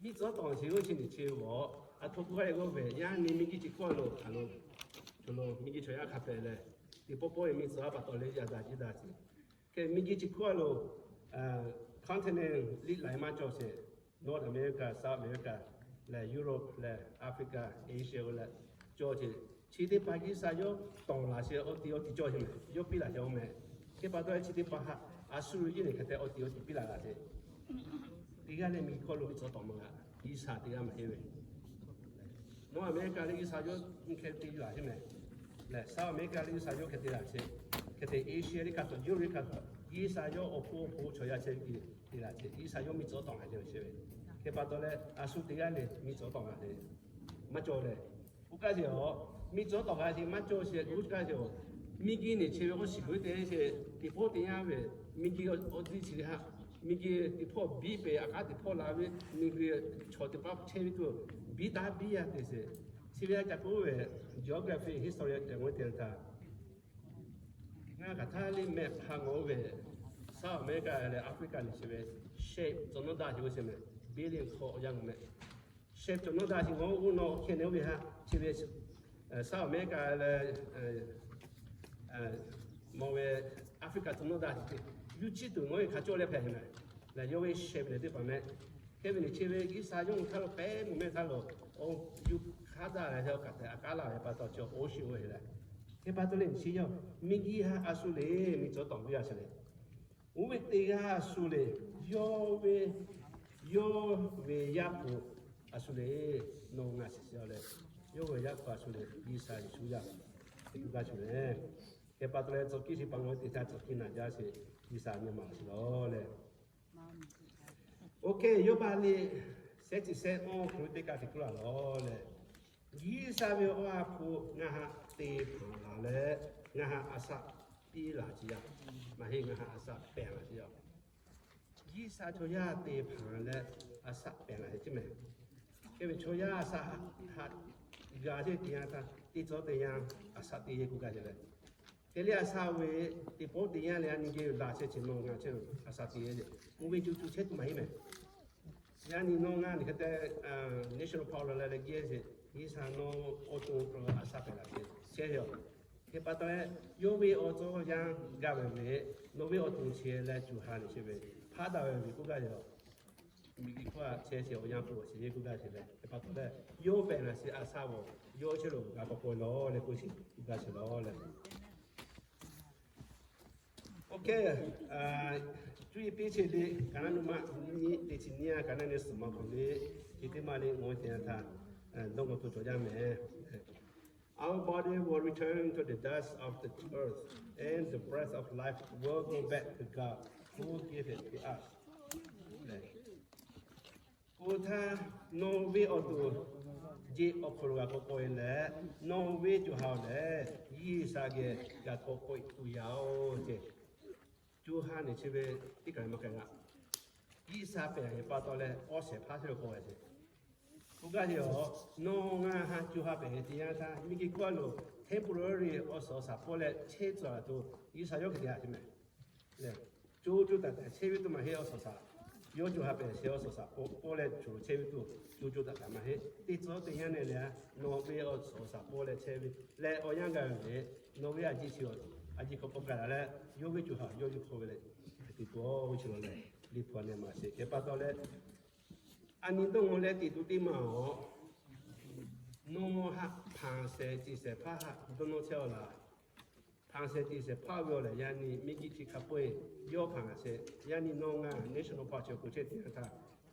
Miˇ tcuhˉ tawˍ chi g'uˇ chi nyi chi awˬ, aˬ htoꞈ k'oˆ gaˇ le k'oˆ ve, yaˇ nyi miˇ giˇ chi hkawˇ lo hk'aˬ lo, chaw lo miˇ giˇ chaw yaˇ hk'a hpehꞈ leh, teˇ pawˆ pawˆ ve miˇ tcuhˉ pa taw leh yaꞈ daꞈ jiˇ daꞈ ce. Hk'e miˇ giˇ chi hkawˇ lo continent liˇ laiˬ maˇ cawˬ sheˍ. North America, South America, leh Europe, leh Africa, Asia leh cawˬ ce. Chi teˇ hpaˍ G'uiˬsha yawˇ tawˍ laˬ sheˍ, awˬ ti awˬ ti cawˬ sheˍ mehˍ, yawˇ piˇ laˬ sheˍ oˇ mehˍ. Hk'e pa taw leh chi teˇ hpaˍ htaꞈ a shu yawˇ nyi hk'e te awˬ ti awˬ ti piˇ laˬ laˬ sheˍ. Teˇ g'aˇ leh miˇ hkawˇ lo miˇ tcuhˉ tawˍ ma g'a, G'uiˬsha teˇ g'aˇ maˇ heˆ ve. North America leh G'uiˬsha yawˇ hk'e te laˬ sheˍ mehˍ. Leh South America leh G'uiˬsha yawˇ hk'e te laˬ sheˍ. Hk'e te Asia leh kaꞈ tawˍ, Europe leh kaꞈ tawˍ, G'uiˬsha yawˇ awˬ pon awˬ pon chaw yaˇ chehˇ ve teˇ laˬ sheˍ. G'uiˬsha yawˇ miˇ tcuhˉ tawˍ ma g'a ve sheˍ ve. Hk'e pa taw leh a shu teˇ g'aˇ leh miˇ tcuhˉ tawˍ g'a ve maˇ cawˬ leh, oˇ kaˇ sheˍ a, miˇ tcuhˉ tawˍ g'a sheˍ maˇ cawˬ sheˍ, oˇ kaˇ sheˍ a, miˇ giˇ nyi chi ve k'o shiˍ g'uiˇ te sheˍ, teˇ pawˆ teˇ yanˇ ve, miˇ giˇ awˬ tiˇ chi ve ha, miˇ giˇ teˇ hpawˇ biˇ pehˍ, aꞈ k'aˉ teˇ hpawˇ la ve, miˇ giˇ chaw teˇ pawˆ chehˇ ve tuˬ, biˇ taˍ biˇ yaˇ te sheˍ. Chi ve a caꞈ k'oˆ ve, geography, history a caꞈ g'aw te htaˇ, ngaˬ kaꞈ htaˇ leh mehˆ hpaˇ ngawˬ ve, South America leh Africa nyi chi ve shape cawˬ nawˉ daꞈ sheˍ ve sheˍ mehˍ, billion hk'aw yaˇ ngawˬ mehˍ. Shape cawˬ nawˉ daꞈ sheˍ ngawˬ oˇ nawˬ hk'e ne oˇ ve ha chi ve South America leh mawˬ ve Africa cawˬ nawˉ daꞈ sheˍ, yuˇ chiˇ tuˬ ngawˬ ve hk'a cawˇ leh hpehꞈ ve mehˍ. Leh yawˇ ve shape leh teˇ hpaˍ mehˍ. Hk'e ve nyi chi ve G'uiˬsha yawˇ hui htaˇ lo pehˉ mvuhˇ mehˆ htaˇ lo, oˇ yuˇ hk'aˉ daꞈ leh hk'aˬ hk'e aꞈ k'aˉ laˬ ve pa taw chi oˇ shiˍ oˇ ve leh, hk'e pa taw leh nyi chi yawˇ miˇ giˇ ha a shu le miˇ tcuhˉ tawˍ ve a shu le. Oˇ ve teˇ g'aˇ a shu le, yawˇ ve, yawˇ ve yaˇ hpu a shu le, nawˬ ngaˬ shiˍ shiˍ a leh, yawˇ ve yaˇ hpu a shu le, G'uiˬsha Yeˍsuˆ yaˇ, teˇ g'aˇ shu le. Hk'e pa taw leh tcuh kiˇ shiˍ pa ngaˬ hui teˇ htaˇ tcuh kiˇ naˍ jaˇ sheˍ, G'uiˬsha nyi ma shiˍ lawˬ leh. Oˇ hk'e yawˇ baˬ le, shehˉ chi shehˉ awˬ hk'aw lo teˇ kaꞈ teꞈ kuˉ laˬ lawˬ leh, G'uiˬsha ve awˬ ha hpu ngaˬ haꞈ te hpanˍ laˬ leh, ngaˬ haꞈ a shaꞈ piˇ laˬ ce yaˇ. Maˇ heˆ, ngaˬ haꞈ a shaꞈ pehˍ laˬ ce yaˇ. G'uiˬsha chaw yaˇ te hpanˍ leh a shaꞈ pehˍ laˬ ce mehˍ. Hk'e ve chaw yaˇ a shaꞈ haꞈ g'a ce teˇ yanˇ htaˇ, teˇ tcuhˉ teˇ yanˇ a shaꞈ te yehˇ k'oˆ gaˇ ce leh, hk'e leh a shaꞈ ve teˇ pawˆ teˇ yanˇ leh a nyi geh laˬ chehˇ chi nawˬ ngaˬ chehˇ a shaꞈ te yehˇ ce. Mvuhˇ ve co co chehˇ tuˬ maˇ heˆ mehˍ. Yaˇ nyi nawˬ ngaˬ nyi hk'e te national park lo leh leh geh sheˍ, G'uiˬsha nawˬ awˬ to a shaꞈ pehˍ laˬ ce chehˇ ve yoˬ. Hk'e pa taw leh, yawˇ ve awˬ tcuh yanˇ gaˬ ve mehˍ, nawˬ ve awˬ to chehˇ leh co ha nyi chehˇ ve, hpaˇ daꞈ ve mehˍ k'oˆ gaˇ yoˬ. Miˬguiˬ hkawˇ a chehˇ sheˍ awˬ yanˇ hpu awˬ sheˍ yehˇ k'oˆ gaˇ sheˍ leh, hk'e pa taw leh, yawˇ pehˍ laˬ sheˍ a shaꞈ g'awˬ yawˇ chehˇ lo g'a k'awꞈ k'oˆ lawˬ leh k'oˆ sheˍ k'oˆ gaˇ sheˍ lawˬ leh. Oˇ hk'e, cuˇ yiˍ piˇ chi le, kaꞈ naˉ nuˇ ma nyi teˇ chi nyi a kaꞈ naˉ nyi suhˍ ma hk'aw le, chi teˇ maˇ le ngaˬ hui te a htaˇ, dawˇ g'awˬ to cawˬ jaˇ mehˍ. Our body will return to the dust of the earth, and the breath of life will go back to God who gave it to us. K'o htaˇ, nawˬ ve awˬ to jeꞈ awˬ hk'aw lo g'a k'awꞈ k'oˆ e leh, nawˬ ve co ha lehˬ G'uiˬsha geh g'a k'awꞈ k'oꞈ e tuˬ yaˇ oˬ ce. Co ha nyi chi ve teˇ kaˬ maˇ k'ai g'a. G'uiˬsha pehˍ ve pa taw leh awˬ shehˍ hpaˇ chi lo k'oˆ ve ce. K'oˆ gaˇ ve yoˬ. Nawˬ ngaˬ haꞈ co ha pehˍ ve teˇ yanˇ htaˇ, miˬguiˬ hkawˇ lo temporary awˬ suhˍ awˬ shaˍ pawˆ leh chehˇ tcuh a to, G'uiˬsha yawˇ hk'e te a ce mehˍ. Lehˬ, co co taiˍ taiˍ chehˇ ve tuˬ maˇ heˆ awˬ suhˍ shaˍ. Yawˇ co ha pehˍ sheˍ awˬ suhˍ shaˍ pawˆ leh co chehˇ ve tuˬ, co co taiˍ taiˍ maˇ heˆ. Teˇ tcuhˉ teˇ yanˇ nehˬ leh, nawˬ ve awˬ suhˍ awˬ shaˍ pawˆ leh chehˇ ve leh awˬ yanˇ gaˬ ve lehˬ, nawˬ ve a jiˇ chi a jiˇ hk'aw k'awꞈ gaˬ la leh, yawˇ ve co ha yawˇ yuˬ hk'aw ve leh, teˇ pawˆ ve chi lawˬ lehˬ, liꞈ hpu a nehˬ maˍ sheˍ. Hk'e pa taw leh, a nyi dawˇ ngaw leh teˇ tuˬ teˇ maˬ awˬ, nawˬ haꞈ hpanˍ shehˍ ciˬ shehˍ hpaˇ haꞈ dawˇ nawˇ chehˇ a laˬ. Hpanˍ shehˍ ciˬ shehˍ hpaˇ ve awˬ lehˬ, yaˇ nyi miˬguiˬ chi hk'a peu-eˬ yawˇ hpanˍ laˬ sheˍ. Yaˇ nyi nawˬ ngaˬ national park chi awˬ k'oˍ chehˇ teˇ yanˇ htaˇ,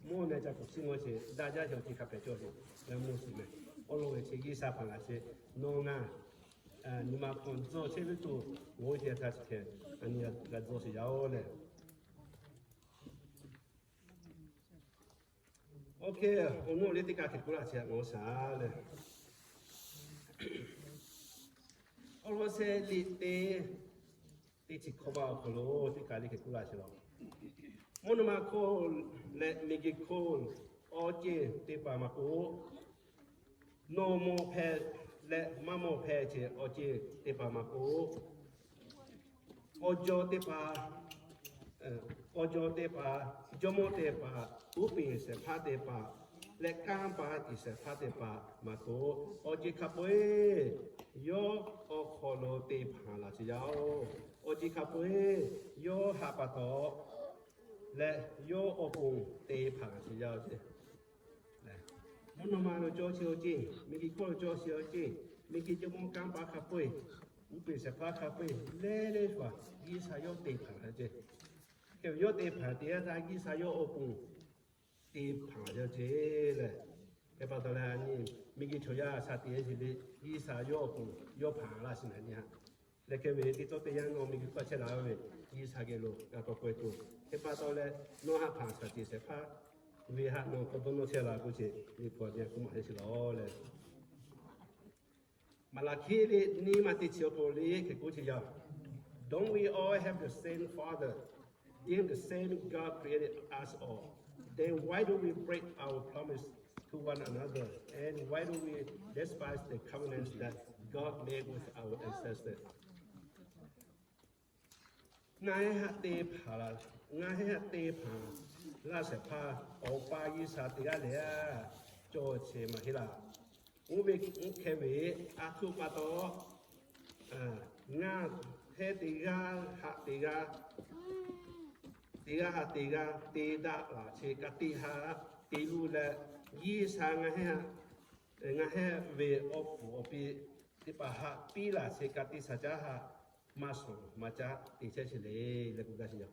mawˇ meh ca k'oˍ siˉ ngaw sheˍ daꞈ jaˇ sheˍ awˬ ti hk'a pehˍ cawˬ sheˍ. G'a mawˇ shiˍ mehˍ. Awˬ lawn ve chi G'uiˬsha hpanˍ laˬ sheˍ. Nawˬ ngaˬ nyi ma hk'aw tzuhˇ chehˇ ve tuˬ, ngaˬ hui teˇ yanˇ htaˇ chi hk'e a nyi g'a tzuhˇ sheˍ yaˇ oˬ lehˬ. Oˇ hk'e, awˬ nawˉ le teˇ kaˬ hk'e k'oˆ laˇ chi a ngaˬ hui shaˍ lehˬ, Kawˇlawˇsehˇ liꞈ teˇ, teˇ chi hkawˇ ma awˬ hk'aw lo teˇ kaˬ le hk'e k'oˆ laˇ chi lawˬ. Mvuhˇ naw ma hkawˇ leh miˬguiˬ hkawˇ awˬ ceuˬ teˇ hpaˍ maˇ k'oˆ, nawˬ mawˬ hpehꞈ leh maˇ mawˬ hpehꞈ ceh awˬ ceuˬ teˇ hpaˍ maˇ k'oˆ, k'aw jaw teˇ hpaˍ, k'aw jaw teˇ hpaˍ, jawˇmawˇ teˇ hpaˍ, uˉ peunˍ shehˍ hpaˇ teˇ hpaˍ, leh kanˇ paˆ tiꞈ shehˍ hpaˇ teˇ hpaˍ maˇ k'oˆ, awˬ ceuˬ hk'a peu-eˬ yawˇ awˬ hk'aw lo te hpanˍ laˇ sheˍ yaˇ-oˬ. Awˬ ceuˬ hk'a peu-eˬ yawˇ haꞈ pa taw leh yawˇ awˬ pon te hpanˍ laˇ sheˍ yaˇ-oˬ ce. Mvuhˇ naw ma lo cawˇ chi-o ce, miˬguiˬ hkawˇ lo cawˇ chi-o ce, miˬguiˬ jawˇmawˇ kanˇ paˆ hk'a peu-eˬ, uˉ peꞈ shehˍ hpaˇ hk'a peu-eˬ, leh leh hpaˍ G'uiˬsha yawˇ te hpanˍ laˇ ce. Hk'e ve yawˇ te hpanˍ te yaˇ htaˇ G'uiˬsha yawˇ awˬ pon te hpanˍ laˇ ce leh, hk'e pa taw leh a nyi miˬguiˬ chaw yaˇ sha te yaˇ ce le, G'uiˬsha yawˇ awˬ pon yawˇ hpanˍ laˇ sheˍ naˍ nyi ha. Leh hk'e ve teˇ tawˇ teˇ yanˇ nawˬ miˬguiˬ hkawˇ chehˇ la ve, G'uiˬsha geh lo g'a k'awꞈ k'oꞈ-e tuˬ, hk'e pa taw leh nawˬ haꞈ hpanˍ shaˍ tiꞈ shehˍ hpaˇ ve haꞈ nawˬ k'awꞈ dawˇ nawˇ chehˇ la k'oˆ ce, Liꞈ hpu a nyi a k'oˆ maˍ le sheˍ lawˬ leh, Maˍlaˍhkiˆ liꞈ nyiˇ maˬ teˇ chi awˬ hk'aw lo le hk'e k'oˆ ce yaˇ, Don't we all have the same Father? If the same God created us all, then why do we break our promise to one another? And why do we despise the covenants that God made with our ancestors? Ngaˬ hui haꞈ te hpanˍ laˇ, ngaˬ hui haꞈ te hpanˍ laˇ shehˍ hpaˇ Awˬ pa G'uiˬsha teˇ g'aˇ lehˬ a cawˬ chehˇ maˇ heˆ laˇ. Oˇ ve hk'e ve a htoꞈ pa taw ngaˬ hehˉ teˇ g'aˇ haꞈ teˇ g'aˇ, teˇ g'aˇ haꞈ teˇ g'aˇ te daꞈ laˇ che ka tiꞈ haꞈ te luˬ leh, G'uiˬsha ngaˬ hehˉ haꞈ, ngaˬ hehˉ ve awˬ puˍ awˬ pi teˇ hpaˍ haꞈ piˇ laˇ che ka tiꞈ shaˍ caˉ haꞈ maˇ shawˍ maˇ caˉ te chehˇ sheˍ le leh k'oˆ gaˇ sheˍ yaˇ.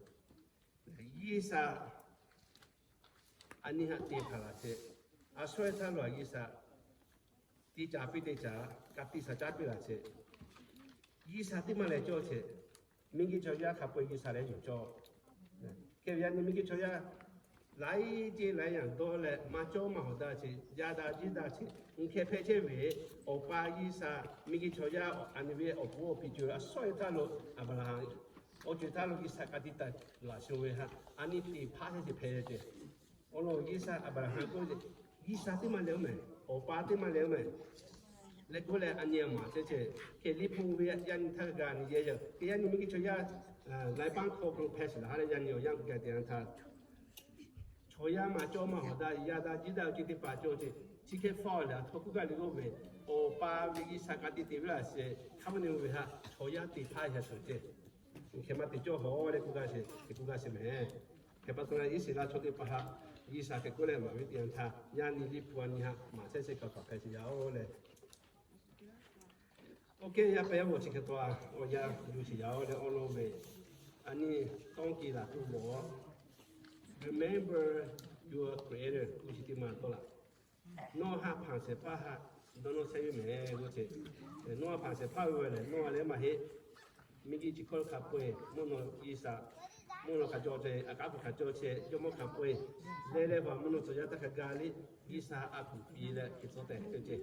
G'uiˬsha a nyi haꞈ te hpanˍ laˇ che, a sawˉ htaˇ lo a G'uiˬsha te caˍ piˇ te caˍ ka tiꞈ shaˍ caˉ piˇ laˇ che, G'uiˬsha teˇ maˇ leh cawˇ che, miˬguiˬ chaw yaˇ hk'a peu-eˬ G'uiˬsha leh yuˬ cawˇ. Hk'e ve yaˇ nyi miˬguiˬ chaw yaˇ laiˉ ceuˬ laiˉ yanˇ dawˇ leh maˇ cawˇ maˇ hawˍ daꞈ che, yaˇ daꞈ jiˇ daꞈ che, uˬ hkeh hpehꞈ chehˇ ve Awˬ pa G'uiˬsha miˬguiˬ chaw yaˇ a nyi ve awˬ puˍ awˬ piˍ ceuˬ a sawˉ htaˇ lo Aˍbraˍhanˍ awˬ ceuˬ htaˇ lo G'uiˬsha ka tiꞈ taˍ laˇ sho ve haꞈ a nyi teˇ hpaˍ chehˇ che hpehꞈ ce. Awˬ lawn G'uiˬsha Aˍbraˍhanˍ k'oˆ ve, G'uiˬsha teˇ maˇ leh-oˬ mehˍ, Awˬ pa teˇ maˇ leh-oˬ mehˍ leh k'oˆ leh a nyi maˍ chehˇ che. Hk'e Liꞈ hpu ve yaˇ nyi htaˇ g'a nyi yehˇ yaˇ, hk'e yaˇ nyi miˬguiˬ chaw yaˇ laiˉ paˆ hk'aw k'o hpehꞈ sheˍ laˇ ha leh yaˇ nyi awˬ yanˇ g'a te yanˇ htaˇ, chaw yaˇ maˇ cawˇ maˇ hawˍ daꞈ, yaˇ daꞈ jiˇ daꞈ awˬ ceuˬ teˇ hpaˍ cawˇ ce. Chi hk'e hpawˇ lehˬ a htoꞈ k'oˆ gaˇ le k'oˆ ve, Awˬ pa ve G'uiˬsha ka tiꞈ te ve laˇ sheˍ hk'a mvuhˇ naw ve haꞈ chaw yaˇ teˇ hpaˍ yaˇ shuˍ ce. Hk'e maˇ te cawˇ hawˍ leh k'oˆ gaˇ sheˍ, te k'oˆ gaˇ sheˍ mehˍ. Hk'e pa taw leh Iˉsaˍreˍlaˆ chaw teˇ hpaˍ haꞈ G'uiˬsha hk'e k'oˆ leh maˍ ve teˇ yanˇ htaˇ, yaˇ nyi Liꞈ hpu a nyi haꞈ maˍ chehˇ chehˇ hk'a hpehꞈ sheˍ yaˇ-oˬ leh, oˇ hk'e yaˇ pehˍ yaˇ g'awˬ chi hk'e taw a, awˬ yanˇ yuˬ sheˍ yaˇ-oˬ leh awˬ lawn ve, a nyi tawˇ kiˬ laˬ tuˬ mawˬ, Remember your Creator k'oˆ chi teˇ maˇ tawˇ laˬ. Nawˬ haꞈ hpanˍ shehˍ hpaˇ haꞈ dawˇ nawˇ chehˇ ve mehˍ g'oˇ ce. Nawˬ haꞈ hpanˍ shehˍ hpaˇ ve lehˬ nawˬ a lehˬ maˇ heˆ. Miˬguiˬ chi hkawˇ hk'a peu-eˬ mvuhˇ naw G'uiˬsha, mvuhˇ naw hk'a cawˇ chehˇ, a kaˉ hpu hk'a cawˇ chehˇ, jawˇmawˇ hk'a peu-eˬ leh leh hpaˍ mvuhˇ naw tcuh yaˇ htaˇ hk'a gaˬ le, G'uiˬsha a kuˬ piˇ leh hk'e tcuh tehꞈ te ce.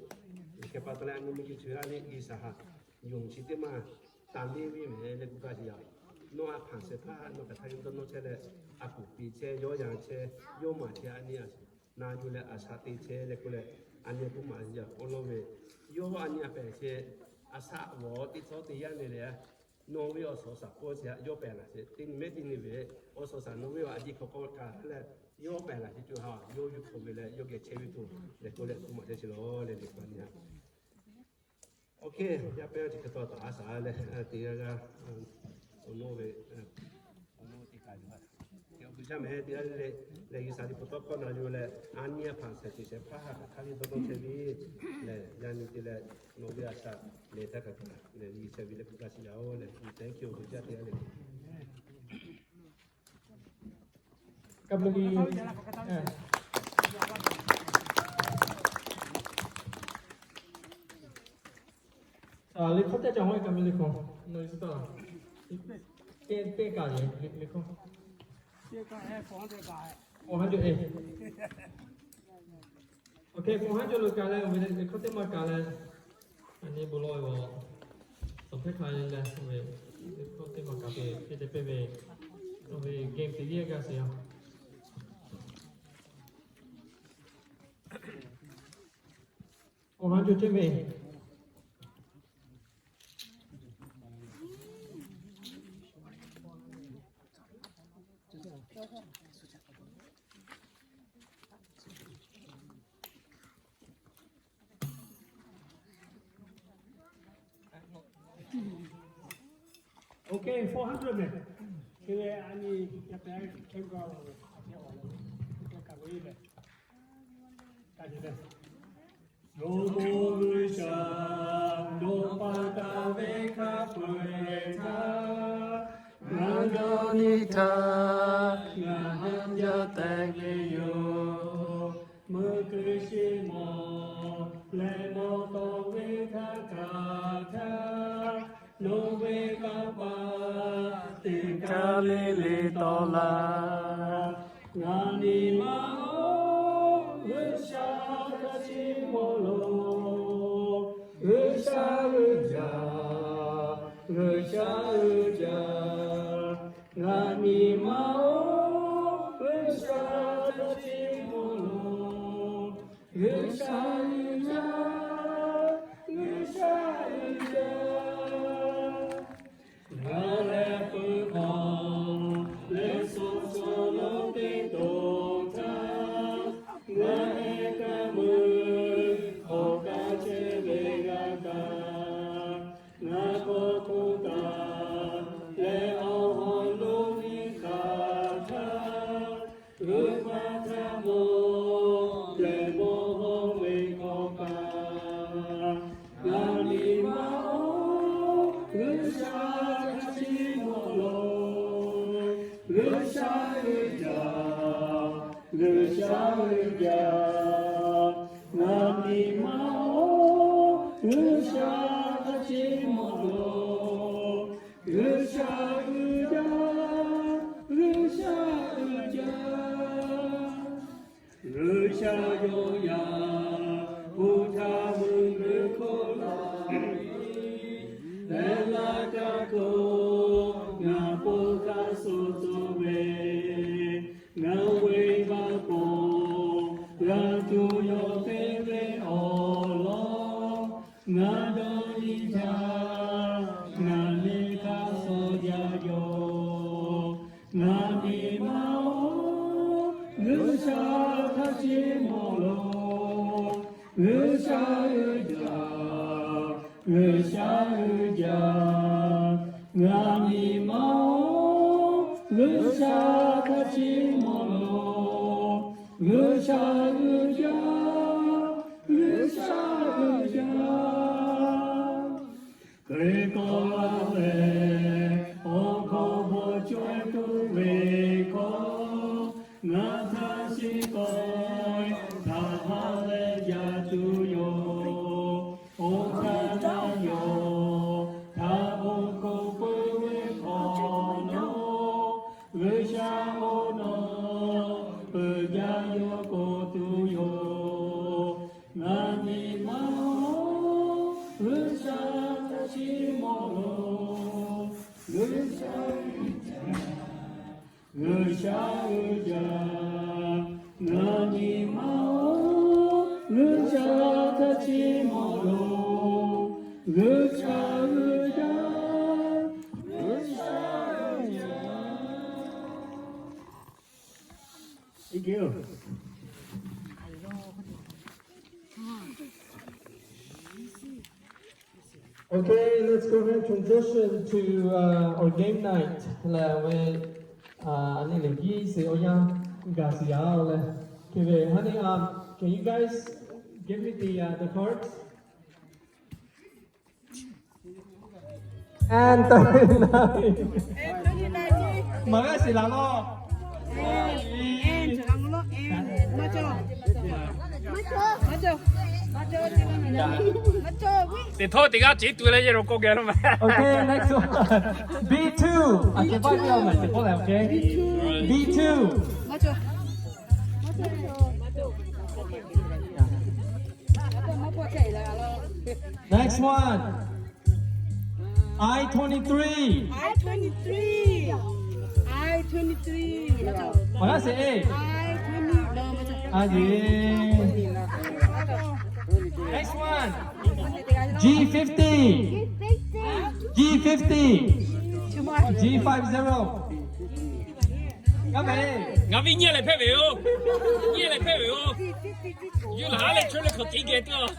Hk'e pa taw leh a nyi miˬguiˬ chi g'aˇ le G'uiˬsha haꞈ yonˍ chi teˇ maˇ taˍ le ve mehˍ leh k'oˆ gaˇ sheˍ yaˇ. Nawˬ haꞈ hpanˍ shehˍ hpaˇ nawˬ hk'aˬ htaˇ yawˇ dawˇ nawˇ chehˇ leh, a kuˬ piˇ chehˇ, yawˇ yanˇ chehˇ, yawˇ maˍ chehˇ, a nyi a na yuˬ leh a shaꞈ te chehˇ leh k'oˆ leh, a nyi k'oˆ maˍ yaˇ awˬ lawn ve, yawˇ a nyi a pehˍ chehˇ, a shaꞈ g'awˬ teˇ tcuhˉ teˇ yanˇ le leh, nawˬ ve awˬ suhˍ awˬ shaˍ pawˇ chehˇ yawˇ pehˍ laˬ chehˇ, teˇ nyi mehˉ teˇ nyi ve awˬ suhˍ awˬ shaˍ nawˬ ve awˬ a jiˇ hk'aw k'awꞈ kaꞈ leh, yawˇ pehˍ laˬ chehˇ co ha yawˇ yuˬ hk'aw ve leh yawˇ geh chehˇ ve tuˬ leh k'oˆ leh k'oˆ maˍ chehˇ chi lawˬ leh liꞈ hpu a nyi ha. Oˇ hk'e yaˇ pehˇ chi hk'e taw taˍ a shaˍ leh teˇ g'aˇ g'aˇ awˬ nawˇ ve, awˬ nawˇ teˇ kaꞈ yuˬ a, teˇ g'aˇ G'uiˬsha mehˍ teˇ g'aˇ le leh G'uiˬsha liꞈ hpu tawˇ hkawˇ na yuˬ leh a nyi a hpanˍ shehˍ tiꞈ shehˍ hpaˇ haꞈ hk'aˬ hk'aˇ le dawˇ dawˇ chehˇ ve lehˬ, yaˇ nyi te leh nawˬ ve a shaꞈ lehˬ htaˇ kaꞈ lehˬ G'uiˬsha ve leh k'oˆ gaˇ sheˍ yaˇ-oˬ leh, thank you G'uiˬsha teˇ g'aˇ le. Ka mvuh ni, liꞈ hkawˇ teˇ ca maˇ ka mvuh liꞈ hkawˇ, nawˬ liꞈ hkawˇ teˇ, teˇ kaꞈ le, liꞈ hkawˇ. Four hundred A. Oˇ hk'e four hundred lo kaꞈ leh, oˇ ve liꞈ hkawˇ teˇ maˇ kaꞈ leh, a nyi bon lawˬ ve, tawˬ hpehˇ hk'a leh, oˇ ve liꞈ hkawˇ teˇ maˇ kaꞈ ve hk'e te pehˇ ve, oˇ ve game teˇ yanˇ g'a sheˍ yaˇ. Awˬ ha jawˇ chehˇ ve. Okay, four hundred meh. Ke ve a nyi ya peh a hk'e g'a lo ve, a hk'e awˬ lo, hk'e kaꞈ ve le. Ka ce ve. Jawˇmawˇ G'uiˬsha, nawˬ pa taˍ ve hk'a peu-eˬ htaˇ, ngaˬ dawˇ nyi htaˇ ngaˬ haˉ jaˇ tehꞈ ve yoˬ. Meuˇ kuiˬ sheˍ mawˬ leh mawˬ tawˍ ve htaˇ kaꞈ htaˇ, nawˬ ve kanˇ paˍ teˇ kaˬ le le tawˆ laˇ. Ngaˬ nyi ma-oˬ, G'uiˬsha htaꞈ chiˇ mvuh loˬ. G'uiˬsha uiˍ jaˇ, G'uiˬsha uiˍ jaˇ. Ngaˬ nyi ma-oˬ, G'uiˬsha htaꞈ chiˇ mvuh loˬ. G'uiˬsha uiˍ jaˇ, G'uiˬsha uiˍ jaˇ. Ngaˬ lehˬ peuˬ hk'awꞈ leh suh suh lo teˇ to htaˇ, ngaˬ heh kaˇ meuˇ hk'awꞈ kaˇ chehˇ ve g'a kaꞈ, ngaˬ hk'aw hk'oˆ taˍ leh awˬ hawˬ lo nyi hk'aˬ htaˇ, g'uiˬ hpaˇ htaˇ mawˬ leh mawˬ hawˇ ve hk'awꞈ kaꞈ, ngaˬ nyi ma-oˬ, G'uiˬsha htaꞈ chiˇ mvuh loˬ. G'uiˬsha uiˍ jaˇ, G'uiˬsha uiˍ jaˇ. Ngaˬ nyi ma-oˬ, G'uiˬsha htaꞈ chiˇ mvuh loˬ. G'uiˬsha uiˍ jaˇ, G'uiˬsha uiˍ jaˇ. G'uiˬsha yawˇ yaˇ hpu htaˇ meuˇ g'uiˬ hk'oˆ laˇ ve, leh laˇ kaˇ hk'oˆ ngaˬ po htaˇ suh tcuh ve, ngaˬ ve baˆ k'oˆ g'a tuˬ yawˇ te ve awˬ lawn, ngaˬ dawˇ nyi htaˇ ngaˬ nyi htaˇ suh jaˇ yoˬ. Ngaˬ nyi ma-oˬ, G'uiˬsha htaꞈ chiˇ mvuh loˬ. G'uiˬsha uiˍ jaˇ, G'uiˬsha uiˍ jaˇ. Ngaˬ nyi ma-oˬ, G'uiˬsha htaꞈ chiˇ mvuh loˬ. G'uiˬsha uiˍ jaˇ, G'uiˬsha uiˍ jaˇ. Hk'e k'oˆ laˇ leh, awˬ hk'aw bvuhꞈ caweh tuˬ ve hkawˇ, ngaˬ htaˇ shiˍ k'ai htaꞈ ha leh jaˇ tuˬ yoˬ. Oˇ htaˇ htaˇ yawˇ htaꞈ awˬ hk'aw peuˬ ve hk'awꞈ nawˉ, G'uiˬsha awˬ nawˉ peuˬ jaˇ yawˇ k'oˆ tuˬ yoˬ. Ngaˬ nyi ma-oˬ, G'uiˬsha htaꞈ chiˇ mvuh loˬ. G'uiˬsha uiˍ jaˇ, G'uiˬsha uiˍ jaˇ. Ngaˬ nyi ma-oˬ, G'uiˬsha htaꞈ chiˇ mvuh loˬ. G'uiˬsha uiˍ jaˇ, G'uiˬsha uiˍ jaˇ. Thank you. Okay, let's go ahead and transition to uh, our game night. Leh ve, uh, a nyi lehˬ kiˇ suh awˬ yanˇ gaˬ suh yaˇ leh. Okay, honey, um, can you guys give me the uh, the cards? And thirty-nine. Maˍ g'aˇ shiˍ laˬ lawˬ. Teˇ htawˇ teˇ g'aˇ ceˇ tuˬ leh yehˬ lo k'oˆ geh lo ma. Okay, next one. B two. A ce paˇ teˇ g'aˇ maˍ teˇ pawˆ leh, okay. B two. Next one. I twenty-three. I twenty-three. I twenty-three. Maˍ g'aˇ shiˍ. I twenty. A yeˬ. Next one. G fifty. G fifty. G five zero. Ngaˬ ve nyi leh hpehꞈ ve yoˬ. Nyi leh hpehꞈ ve yoˬ. Yawˇ laˬ ha leh chaw leh hk'aˬ tiˉ geh tuˬ.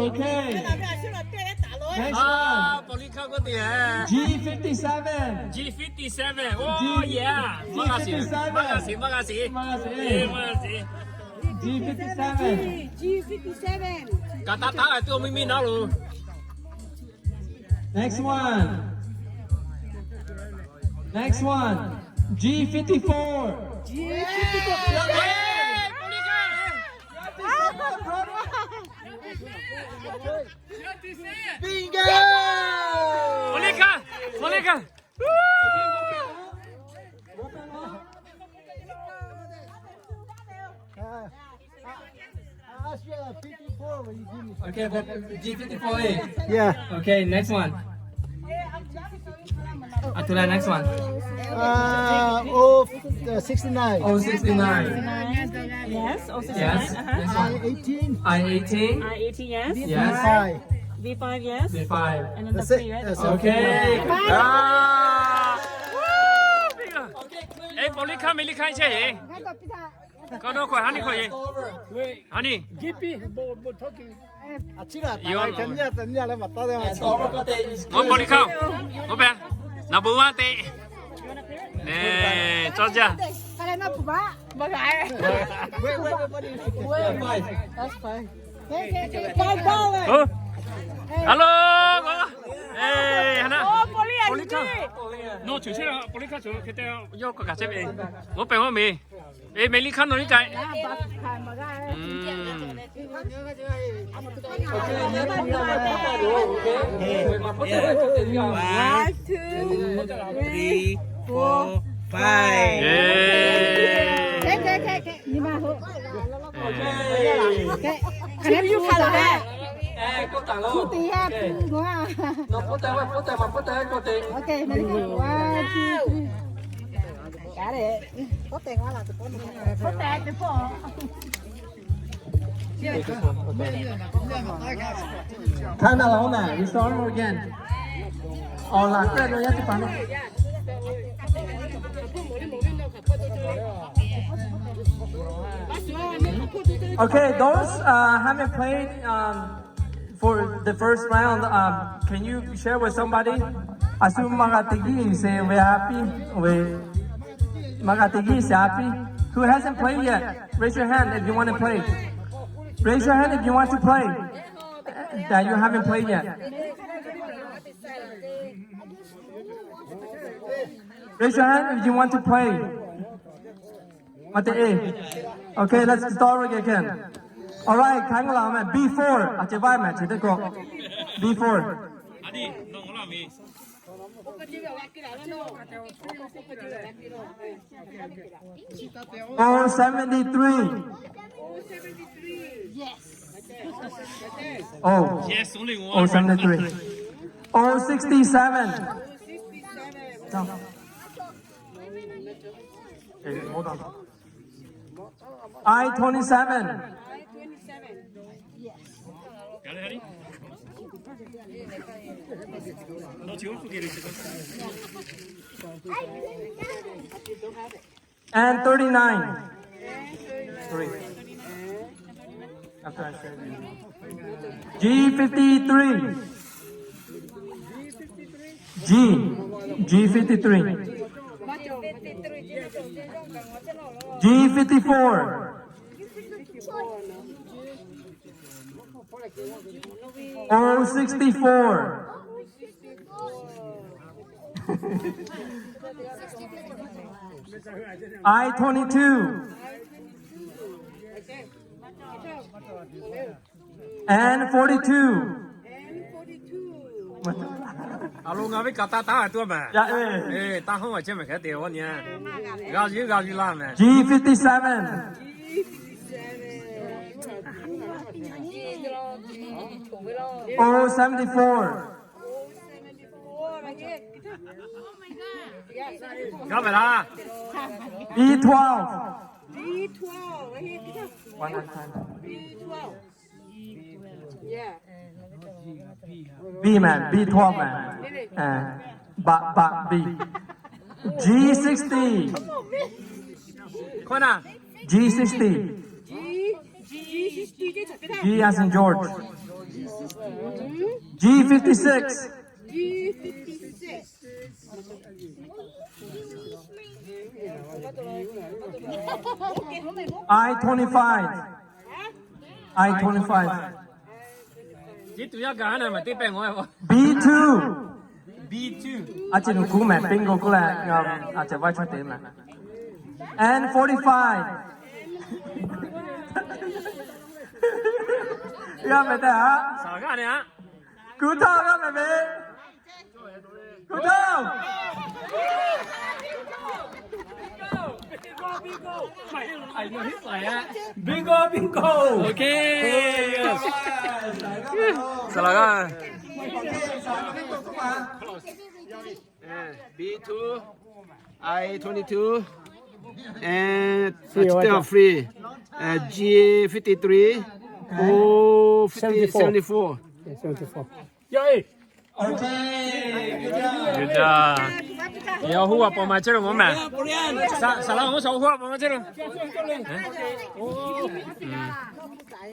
Okay. Next one. G fifty-seven. G fifty-seven. Oh yeah. Maˇ g'a shiˍ, maˇ g'a shiˍ, maˇ g'a shiˍ. G fifty-seven. G fifty-seven. Kaꞈ taˇ taˇ tuˇ miˇ miˇ naˉ lo. Next one. Next one. G fifty-four. G fifty-four. Bingo! Polika! Polika! Okay, but G fifty-four A. Yeah. Okay, next one. Atula, next one. Uh, oh, uh, sixty-nine. Oh, sixty-nine. Yes, oh, sixty-nine. Yes. Uh-huh. Next one. I eighteen. I eighteen. I eighteen, yes. Yes. B five. B five, yes. B five. And then the three, right? Okay. Ah. Woo! Eh, Polika, Melika, che. Kano ko, hani ko ye. Hani. G P, bo, bo talking. Yo, no. Ngo Polika. Ngo pe. Number one te. Ne, Georgia. Wait, wait, wait, wait. That's fine. Hello. Eh, hana. Polika. No, chu che Polika chu kete yo ko ka che me. Ngo pe ngo me. E, Melika no ni tai. One, two, three, four, five. Okay, Melika. One, two, three. Time out, hold on. We start over again. Awˬ laˬ k'oˆ lo yaˇ teˇ hpaˍ naˆ. Okay, those uh, haven't played um, for the first round, um, can you share with somebody? Aˬ shu maˇ g'a teꞈ kiˇ sheˍ ve happy, ve maˇ g'a teꞈ kiˇ sheˍ happy. Who hasn't played yet? Raise your hand if you want to play. Raise your hand if you want to play. That you haven't played yet. Raise your hand if you want to play. Mate e. Okay, let's start again. All right, hk'aˬ hk'e laˬ meh, B four. Aˬ ceuˬ vaˇ meh, chi teˇ k'o. B four. Oh seventy-three. Oh. Yes, only one. Oh seventy-three. Oh sixty-seven. Okay, hold on. I twenty-seven. And thirty-nine. Three. After I said G fifty-three. G. G fifty-three. G fifty-four. O sixty-four. I twenty-two. And forty-two. A lo ngaˬ ve kaꞈ taˇ taˇ tuˬ a meh. Yaˇ e. E, taˇ hawˉ a chehˇ meh hk'e te awˬ nyi. G'a yuˬ g'a yuˬ laˇ meh. G fifty-seven. O seventy-four. G'a meh laˇ. B twelve. B twelve. One at a time. B twelve. Yeah. B meh, B twelve meh. Ba, ba, B. G sixty. G sixty. G, G sixty. G as in George. G fifty-six. I twenty-five. I twenty-five. B two. A ceh nuˬ kuˉ mehˍ, bingo kuˉ leh, a ceh vaiˇ chaw te mehˍ. N forty-five. G'a mehˍ te a. Kuˬ htaˇ g'a mehˍ ve. Kuˬ htaˇ. Bingo, bingo. Okay. Saˍ laꞈ g'aˇ. B two, I twenty-two, and three, uh, G fifty-three, O fifty, seventy-four. Seventy-four. Good job. Yawˇ huˉ a paw ma chehˇ lo mawˬ mehˍ. Saˍ laꞈ g'aˇ, yawˇ huˉ a paw ma chehˇ lo.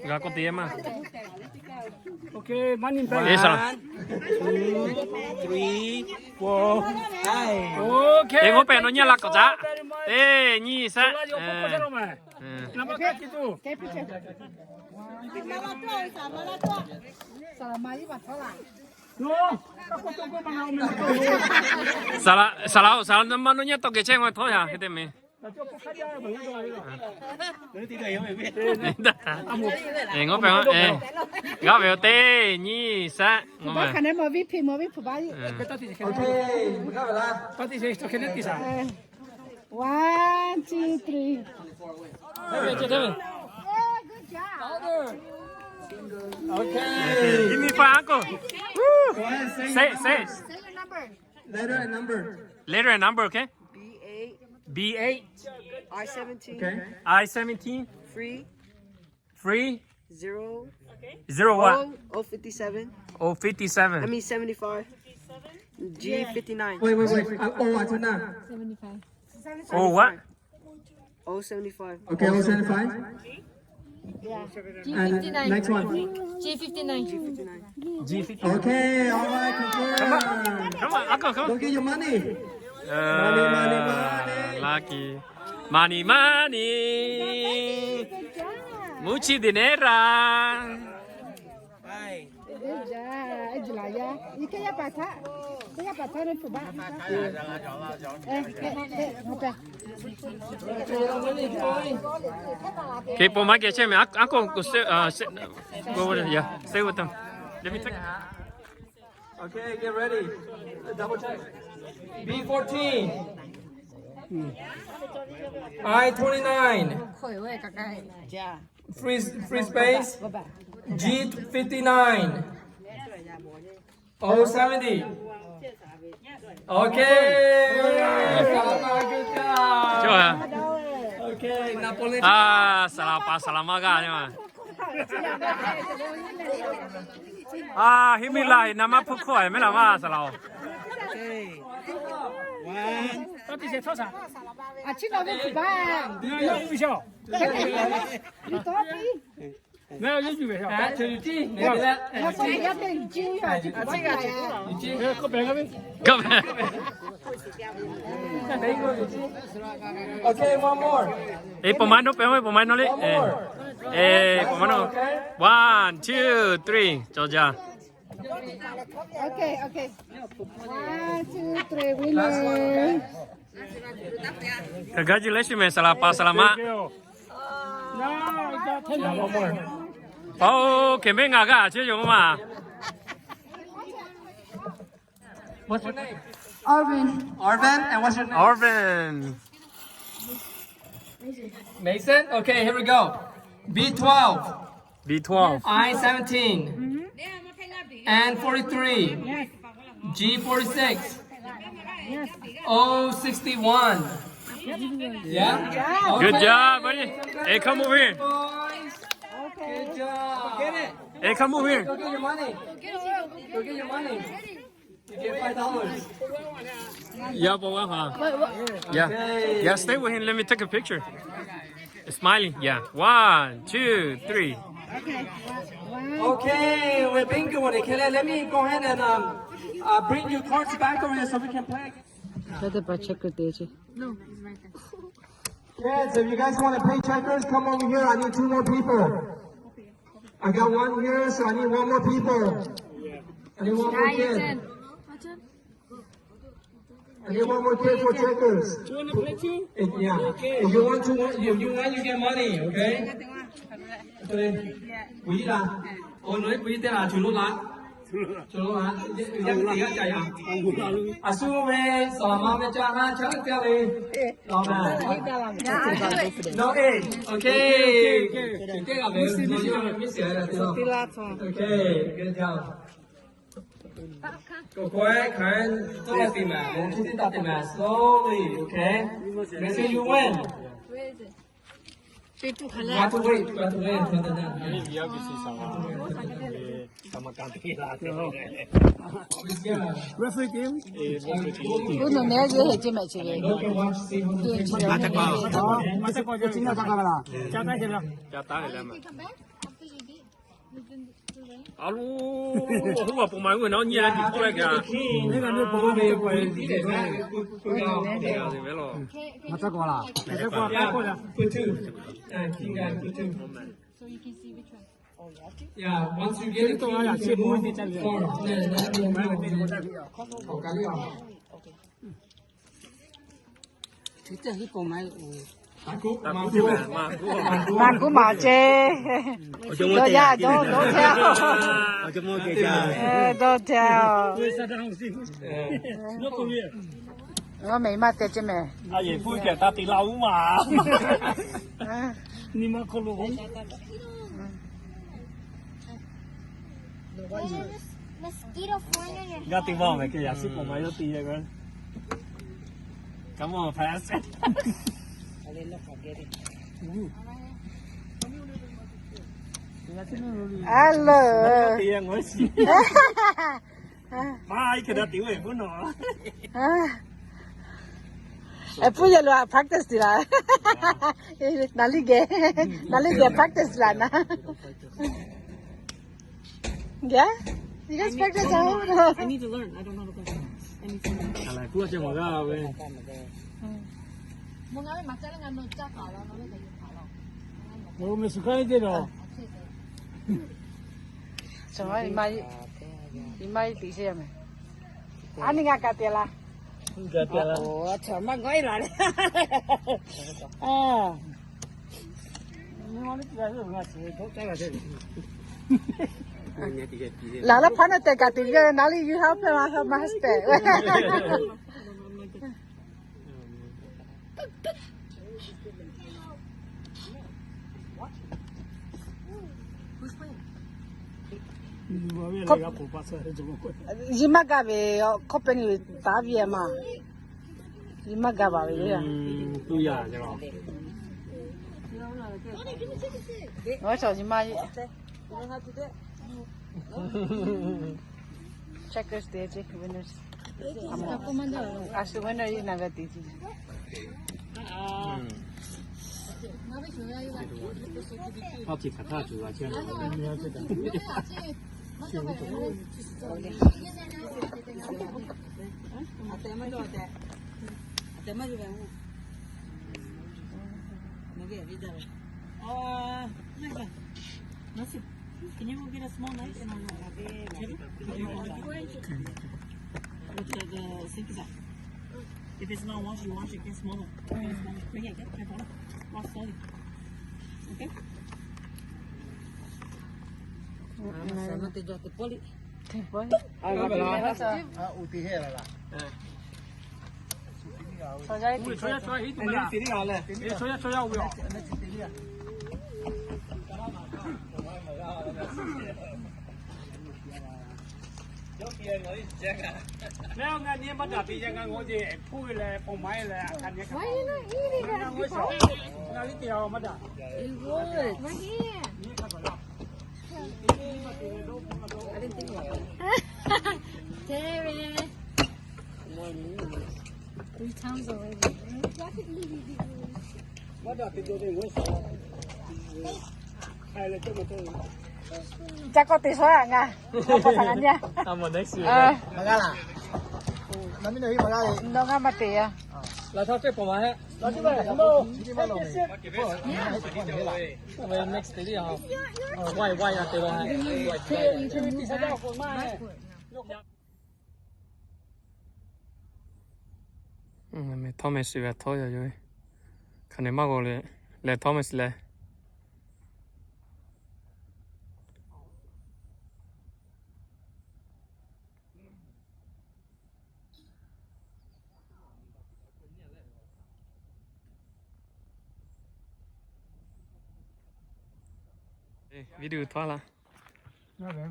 G'a k'oˆ te maˇ. Okay, money back. One, two, three, four, five. Okay. Eˬ, ngaˬ pehꞈ nawˬ nyi la k'awꞈ caˉ. Teˇ nyi shehˆ. Saˍ laꞈ, saˍ laꞈ-oˬ, saˍ laꞈ, nawˬ ma nawˬ nyi tawˇ geh chehˇ ngaˬ htawˇ yaꞈ hk'e te mehˍ. Eˬ, ngaˬ pehꞈ, eˬ, g'a ve teˇ nyi shehˆ. Ngaˬ pehꞈ. One, two, three. Hey, good job. Okay. Give me five, uncle. Woo. Say, say. Say your number. Letter and number. Letter and number, okay? B eight. B eight. I seventeen. Okay. I seventeen. Three. Three. Zero. Zero what? O, O fifty-seven. O fifty-seven. I mean seventy-five. G fifty-nine. Wait, wait, wait. Uh, O, I don't know. Seventy-five. O what? O seventy-five. Okay, O seventy-five. Yeah. And next one. G fifty-nine. G fifty-nine. G fifty. Okay, all right, confirm. Come on, uncle, come on. Go get your money. Money, money, money. Lucky. Money, money. Good job. Muchi dinero. Okay, po ma ke che me, ako ko se, ah, se, go over there. Yeah, stay with them. Let me take. Okay, get ready. Double check. B fourteen. I twenty-nine. Free, free space. G fifty-nine. O seventy. Okay. Good job. Okay, Napoleon. Ah, saˍ laꞈ pa saˍ laꞈ ma g'a ne ma. Ah, himi la na ma phu ko me la ma saˍ laꞈ. Okay. One. Okay, one more. Eh, po ma no, pe, po ma no le. Eh, po ma no. One, two, three. Cawˬ jaˇ. Okay, okay. One, two, three, winner. Congratulations, man. Saˍ laꞈ pa saˍ laꞈ ma. Pao, k'e me ngaˬ g'a chehˇ yoˬ ma. What's your name? Arvin. Arvin, and what's your name? Arvin. Mason? Okay, here we go. B twelve. B twelve. I seventeen. N forty-three. G forty-six. O sixty-one. Yeah? Good job, buddy. Hey, come over here. Boys. Good job. Hey, come over here. Go get your money. Go get your money. You get five dollars. Yeah, but what, huh? Yeah. Okay. Yeah, stay with him. Let me take a picture. Smiling. Yeah. One, two, three. Okay, we're bingo on it. Let me go ahead and um, uh, bring your cards back over here so we can play. Hk'e te pa check te ce. Kids, if you guys want to play checkers, come over here. I need two more people. I got one here, so I need one more people. I need one more kid. I need one more kid for checkers. You want to play too? Yeah. Okay. If you want to, if you want, you get money, okay? Okay. Wui la. O no, wui te la, chu lo la. Chu lo la. Ya te ya cha ya. A su ve, sa ma ve cha ha cha te ve. No, eh, okay. Te la ve, no, you miss it. Okay, good job. Go quiet, kind. Don't let him out. Don't you think that the man slowly, okay? Make sure you win. You have to wait. You have to wait for the done. Referee team. Uno ne ye he ce me ce. Mata kwa. Mata kwa, yo china ta ka la. Cha ta he la. Cha ta he la ma. A lu, hu wa pon ma wu na nyi la ti ku la ga. Ni ga ni pon ma ni pon. Mata kwa la. Mata kwa, mata kwa la. Yeah, once you get it, you can move forward. Ma ku ma ce. Don't, yeah, don't, don't tell. Don't tell. Mehˬ ma te ce mehˬ. A yehˬ pu kehˬ ta te la uˉ ma. Ni ma hk'aw lo. Mosquito flying on your head. G'a te ma mehˬ kehˬ yaꞈ shiˉ pon ma yawˇ te yehˬ k'o. Come on, pass. Hello. Te yehˬ ngaˬ shiˍ. Ma i hk'e da te ve pu nawˬ. Pu yehˬ lo practice te la. Naˬ liˇ geh, naˬ liˇ geh practice la na. Yeah? You guys practice at home? I need to learn. I don't know the question. I need to learn. Ala ku ce ma ga ve. Mo me su ka de lo. Chaw ma, i ma, i ma i tiꞈ sheˍ ya mehˬ. A ni ngaˬ kaꞈ te la. Ngaˬ kaꞈ te la. Chaw ma g'a i la le. Laˬ laˇ hpaˇ naˇ tehꞈ kaꞈ te ve, naˬ liˇ yuˇ haˉ hpehˇ ma haˉ ma haˉ tehꞈ. Nyi ma gaˬ ve company taˍ ve ma. Nyi ma gaˬ baˬ ve le. Awˬ chaw nyi ma. Checkers te ce, winners. A shu winner yi na ve te ce. Can you go get a small knife and I'll have it. With the, the sink is out. If it's not washed, you wash it, get small one. Get small one. Right here, get my bottle. Wash slowly. Okay? Leh ngaˬ nyi maˇ daꞈ te yaˇ ngaˬ ngawˬ ce, hpu ve leh pon maˇ leh a ka nyi kaꞈ. Ngaˬ liˇ te a maˇ daꞈ. Three times already. Maˇ daꞈ te do ve ngaˬ. Ca k'awꞈ te shawˉ a ngaˬ, k'awꞈ shaˍ ngaˬ nyi a. Nawˬ ngaˇ maˇ te a. Meh htawˇ meh shiˍ ve htawˇ yaꞈ yoˬ. Hk'aˬ nehˬ maˇ g'aw le, lehˬ htawˇ meh shiˍ leh. Video htawˇ laˇ. Yaˇ miˇ.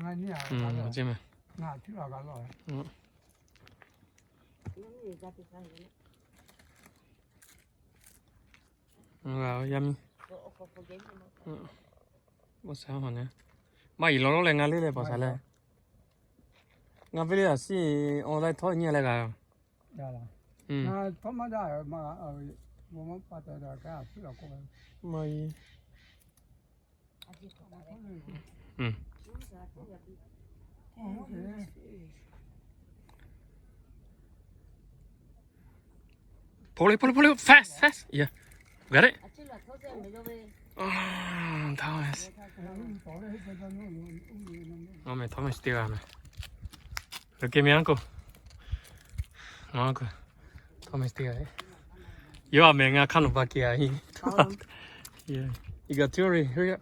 Maˇ yiˬ law lawˉ leh ngaˬ le leh paˍ shaˍ leh. Ngaˬ ve le a shiˍ online htawˇ nyi leh g'a. Maˇ yiˬ. Pull it, pull it, pull it, fast, fast. Yeah. Got it? Oh, Thomas. Oh, man, Thomas still on. Look at me, uncle. No, uncle. Thomas still on. You are, man, I can't back here. Yeah. You got two already. Hurry up.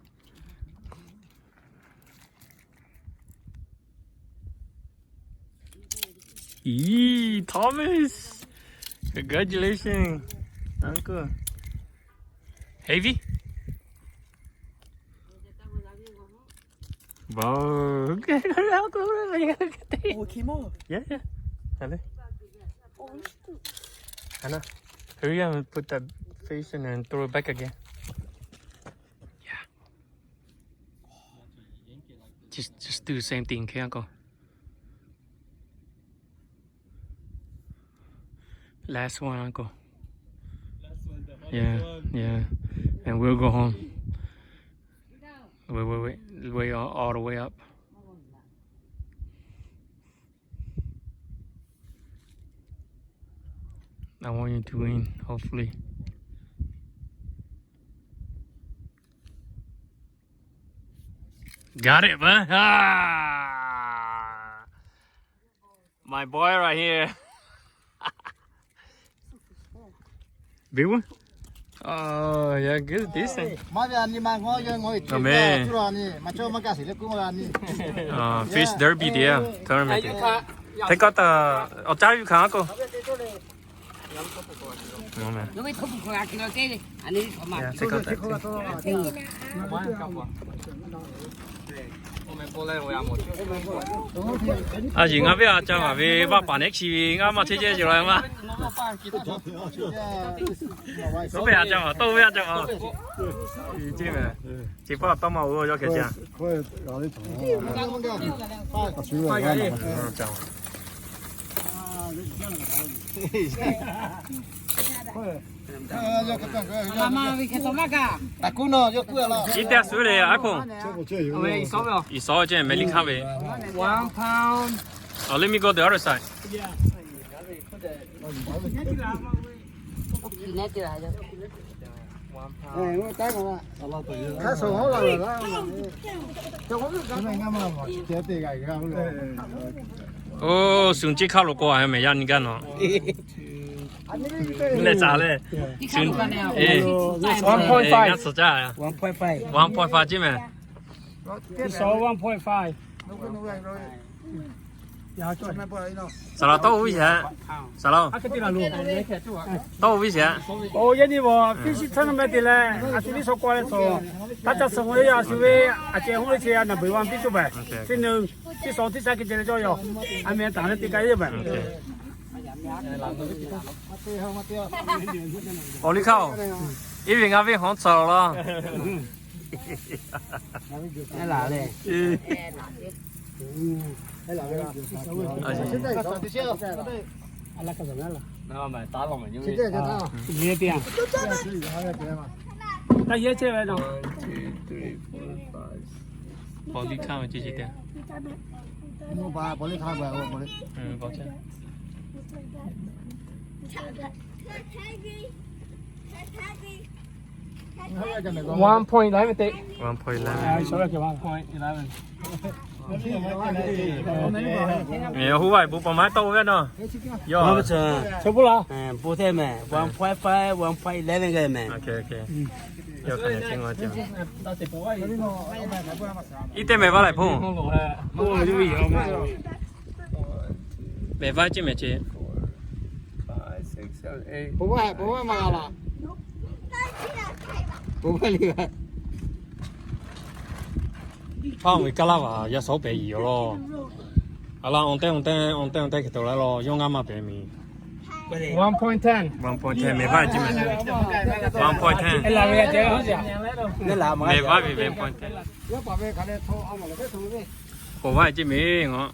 Yee, Thomas! Congratulations, uncle. Heavy? Wow. Okay. Oh, it came off. Yeah, yeah. Hale. Oh, shit. Hana, hurry up and put that fish in and throw it back again. Yeah. Just, just do the same thing, okay, uncle? Last one, uncle. Yeah, yeah. And we'll go home. Wait, wait, wait. Way all, all the way up. I want you to win, hopefully. Got it, man. Ah! My boy right here. Big one? Oh, yeah, good, decent. Amen. Uh, fish derby there, tournament. Take out the, oh, จ้าอยู่ครับ uncle. Amen. Yeah, take out that too. A yiˬ ngaˬ ve a ca maˍ ve vaˇ paˍ neˉ chi ve ngaˇ maˇ chehˇ chehˇ ce la maˇ. Nawˬ ve a ca maˍ, tawˇ ve a ca maˍ. Ceˇ meh. Ceˇ paˇ tawˇ maˇ oˬ yawˇ hkeh ce. Iˉ teˇ suˉ le a hk'oˆ. Iˉ sawˉ ve, America ve. One pound. Oh, let me go the other side. Oh, suˍ ceˇ hk'a lo k'o a meh yaˇ nyi gaˇ nawˬ. Leh caˍ leh. One point five. One point five. One point five ceˇ meh. One point five. Saˍ laꞈ tawˇ oˇ ve sheˍ. Saˍ laꞈ. Tawˇ oˇ ve sheˍ. O, yaˇ nyi bawˬ, fish tournament te leh, a shu liˇ shaw k'aw leh tawˬ, taˇ ca suh ve yaˇ a shu ve, a ceh hoˉ ve ce a naˬ beuˬ wa piˇ cawˇ baˬ. Teˇ nyi, teˇ shaw teˇ shaˉ hk'e ceh leh cawˇ yaw. A meh taˍ leh te ka yaˇ baˬ. Awˬ liˇ hkaˇ-oˬ, iˉ ve ngaˇ ve hawˉ tcuh laˬ. Taˇ yehˇ chehˇ ve naw. One, two, three, four, five. Paw liˇ hkanˇ ve ce ce te. Mvuhˇ pa paw liˇ hkanˇ ve, paw liˇ. One point eleven te. One point eleven. Point eleven. Hu vaˇ ve bon pa maˇ tawˆ ve naw. Yawˇ, bon te mehˍ, one point five, one point eleven geh mehˍ. Iˉ teˇ mehˍ vaˇ laiˬ hpoˆ. Mehˍ vaˇ ce mehˍ ce. Hpaˇ ve kaˇ laˇ vaˬ yaˇ sawˉ pehˍ yiˍ awˬ lawn. A laˇ, on teˇ on teˇ on teˇ on teˇ hk'e te laˇ law, yawˇ ngaˇ maˇ pehˍ miˬ. One point ten. One point ten, mehˍ vaˇ ce mehˍ. One point ten. Mehˍ vaˇ ve one point ten. K'oˍ vaˇ ce mehˍ ngaˬ.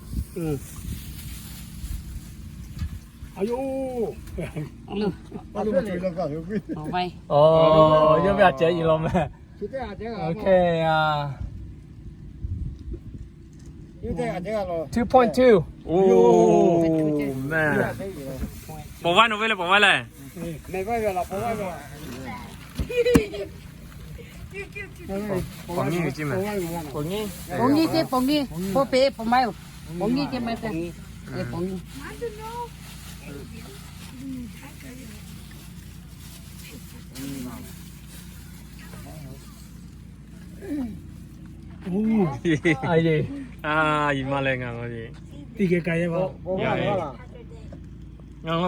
Yawˇ ve a ceh yi law mehˍ. Two point two. Mehˍ. Paw vaˇ nawˬ ve le, paw vaˇ lehˬ. Paw nyiˇ ve ce mehˍ. Paw nyiˇ ce, paw nyiˇ, paw pehˍ paw maˇ yoˬ. Paw nyiˇ ce mehˍ te. Paw nyiˇ.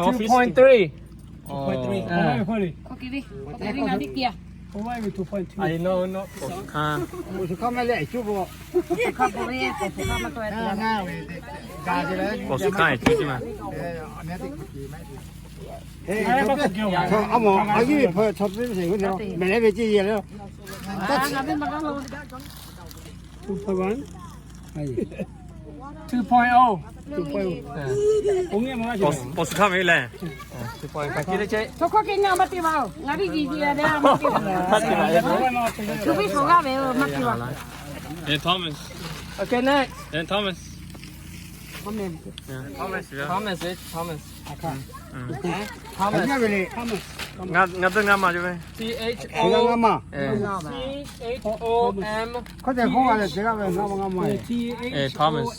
Two point three. Two point oh. Two point oh. Paw suh hkaˇ ve lehˬ. Two point oh. Ngaˬ ve yiˍ yiˍ a leh maˇ te. Shu ve shu g'aˇ ve maˇ te. Thomas. Okay, next. Thomas. Thomas. Thomas. Thomas. Ngaˇ teˇ ngaˇ ma yoˬ ve. T H O M. Thomas.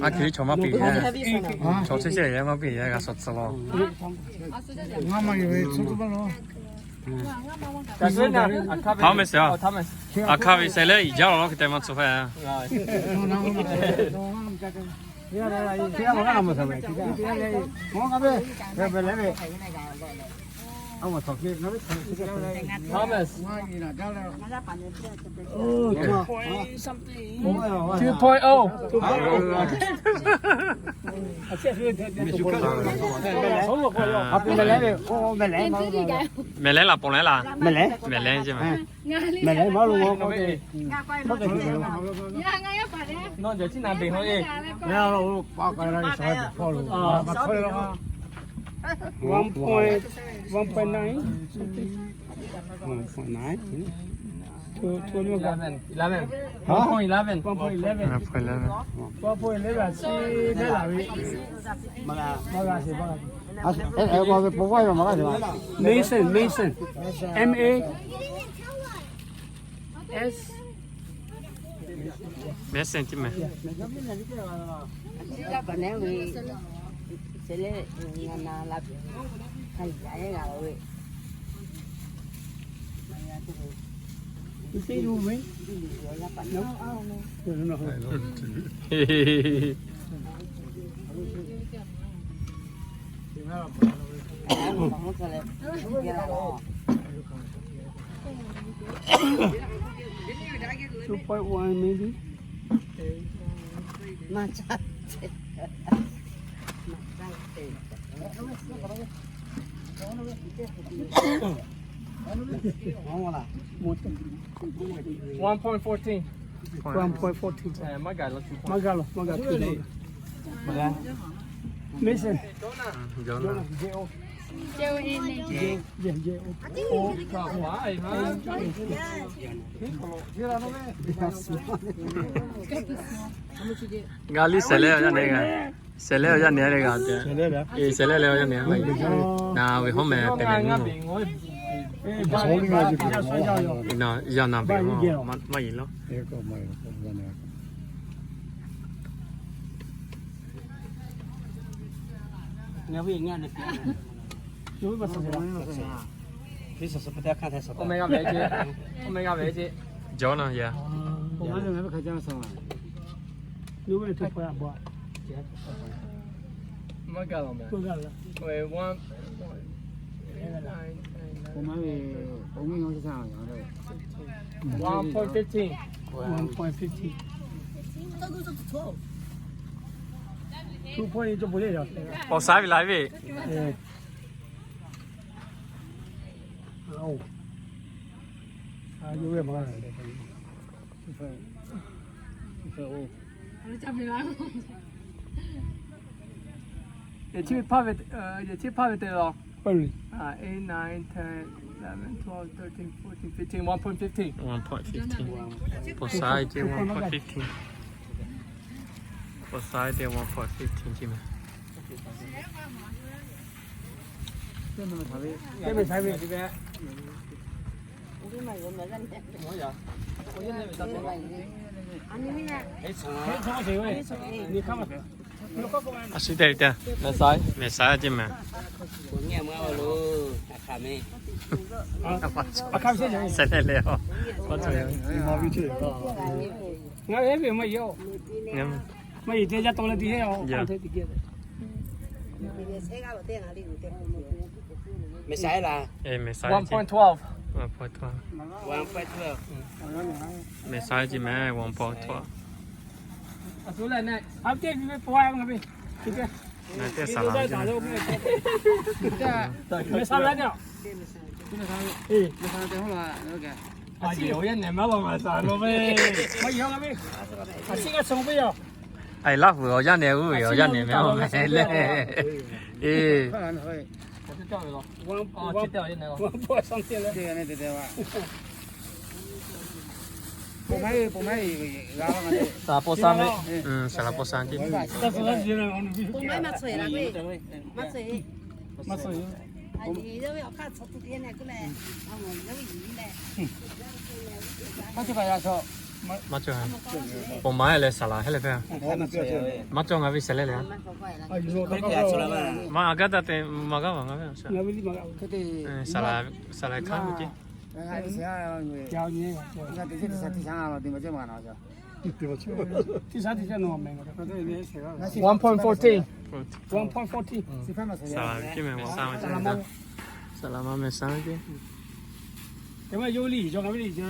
Aˉ hkiˬ ve chaw maˇ piˇ ve. Chaw chehˇ chehˇ ve maˇ piˇ ve, g'a suh tcuh law. Thomas a. Aˬ hkaˇ ve saiˍ leh iˉ jaˇ law law hk'e te maˇ tcuh hk'e. Thomas. Two point oh. Mehˍ lehˉ laˬ ponˬ lehˉ laˬ. Mehˍ lehˉ. Mehˍ lehˉ ce mehˍ. Mehˍ lehˉ maˇ lo. Nawˬ jehˬ chi naˍ beˬ hawˇ e. One point, one point nine. One point nine. Eleven. Eleven. One point eleven. One point eleven. One point eleven. One point eleven. Mason, Mason. M A S. Mason ce mehˍ. Two point one maybe. One point fourteen. One point fourteen. Maˇ gaˬ law, maˇ gaˬ law. Mason. J O N. J O N. J O N. J O N. Ga liˇ shehˍ leh awˬ yaˇ nehˬ g'a. Shehˍ leh awˬ yaˇ nehˬ leh g'a te. Eˬ, shehˍ leh leh awˬ yaˇ nehˬ maˇ heˆ. Naˬ ve hawˉ meh pehˬ meh nyi. Naˬ yaˇ naˬ ve maˇ heˆ law. Jawˇ naˬ yaˇ. Maˇ gaˬ laˬ meh. Wait, one. One point fifteen. One point fifteen. Two point eight. Awˬ saiˉ ve la ve. Yehˬ chi hpaˇ ve, yehˬ chi hpaˇ ve te law. Eight, nine, ten, eleven, twelve, thirteen, fourteen, fifteen, one point fifteen. One point fifteen. Both side te one point fifteen. Both side te one point fifteen ce meh. A shu te te, mehˬ saiˉ, mehˬ saiˉ ce meh. Shehˍ leh leh a. Mehˬ saiˉ laˬ. Eˬ, mehˬ saiˉ ce. One point twelve. One point twelve. One point twelve. Mehˬ saiˉ ce meh, one point twelve. Next. Next. Next. Aˬ, laˇ huˍ awˬ yaˇ nehˬ mehˬ oˇ ve awˬ yaˇ nehˬ mehˬ oˇ ve leh. Eˬ. Saˍ laꞈ paw sa ve. Saˍ laꞈ paw sa ce. Maˇ cawˬ. Ponˬ ma leh saˍ laꞈ hehˉ leh hpehˇ. Maˇ cawˬ, ngaˬ ve shehˍ leh leh. Maˇ a gaˇ taˇ te, maˇ gaˇ vaˬ ngaˬ ve. Saˍ laꞈ, saˍ laꞈ hkanˉ ve ce. One point fourteen. One point fourteen. Saˍ laꞈ ve ce meh, awˬ sa ve ce. Saˍ laꞈ ma mehˬ sa ve ce. Saˍ laꞈ ma mehˬ sa ce.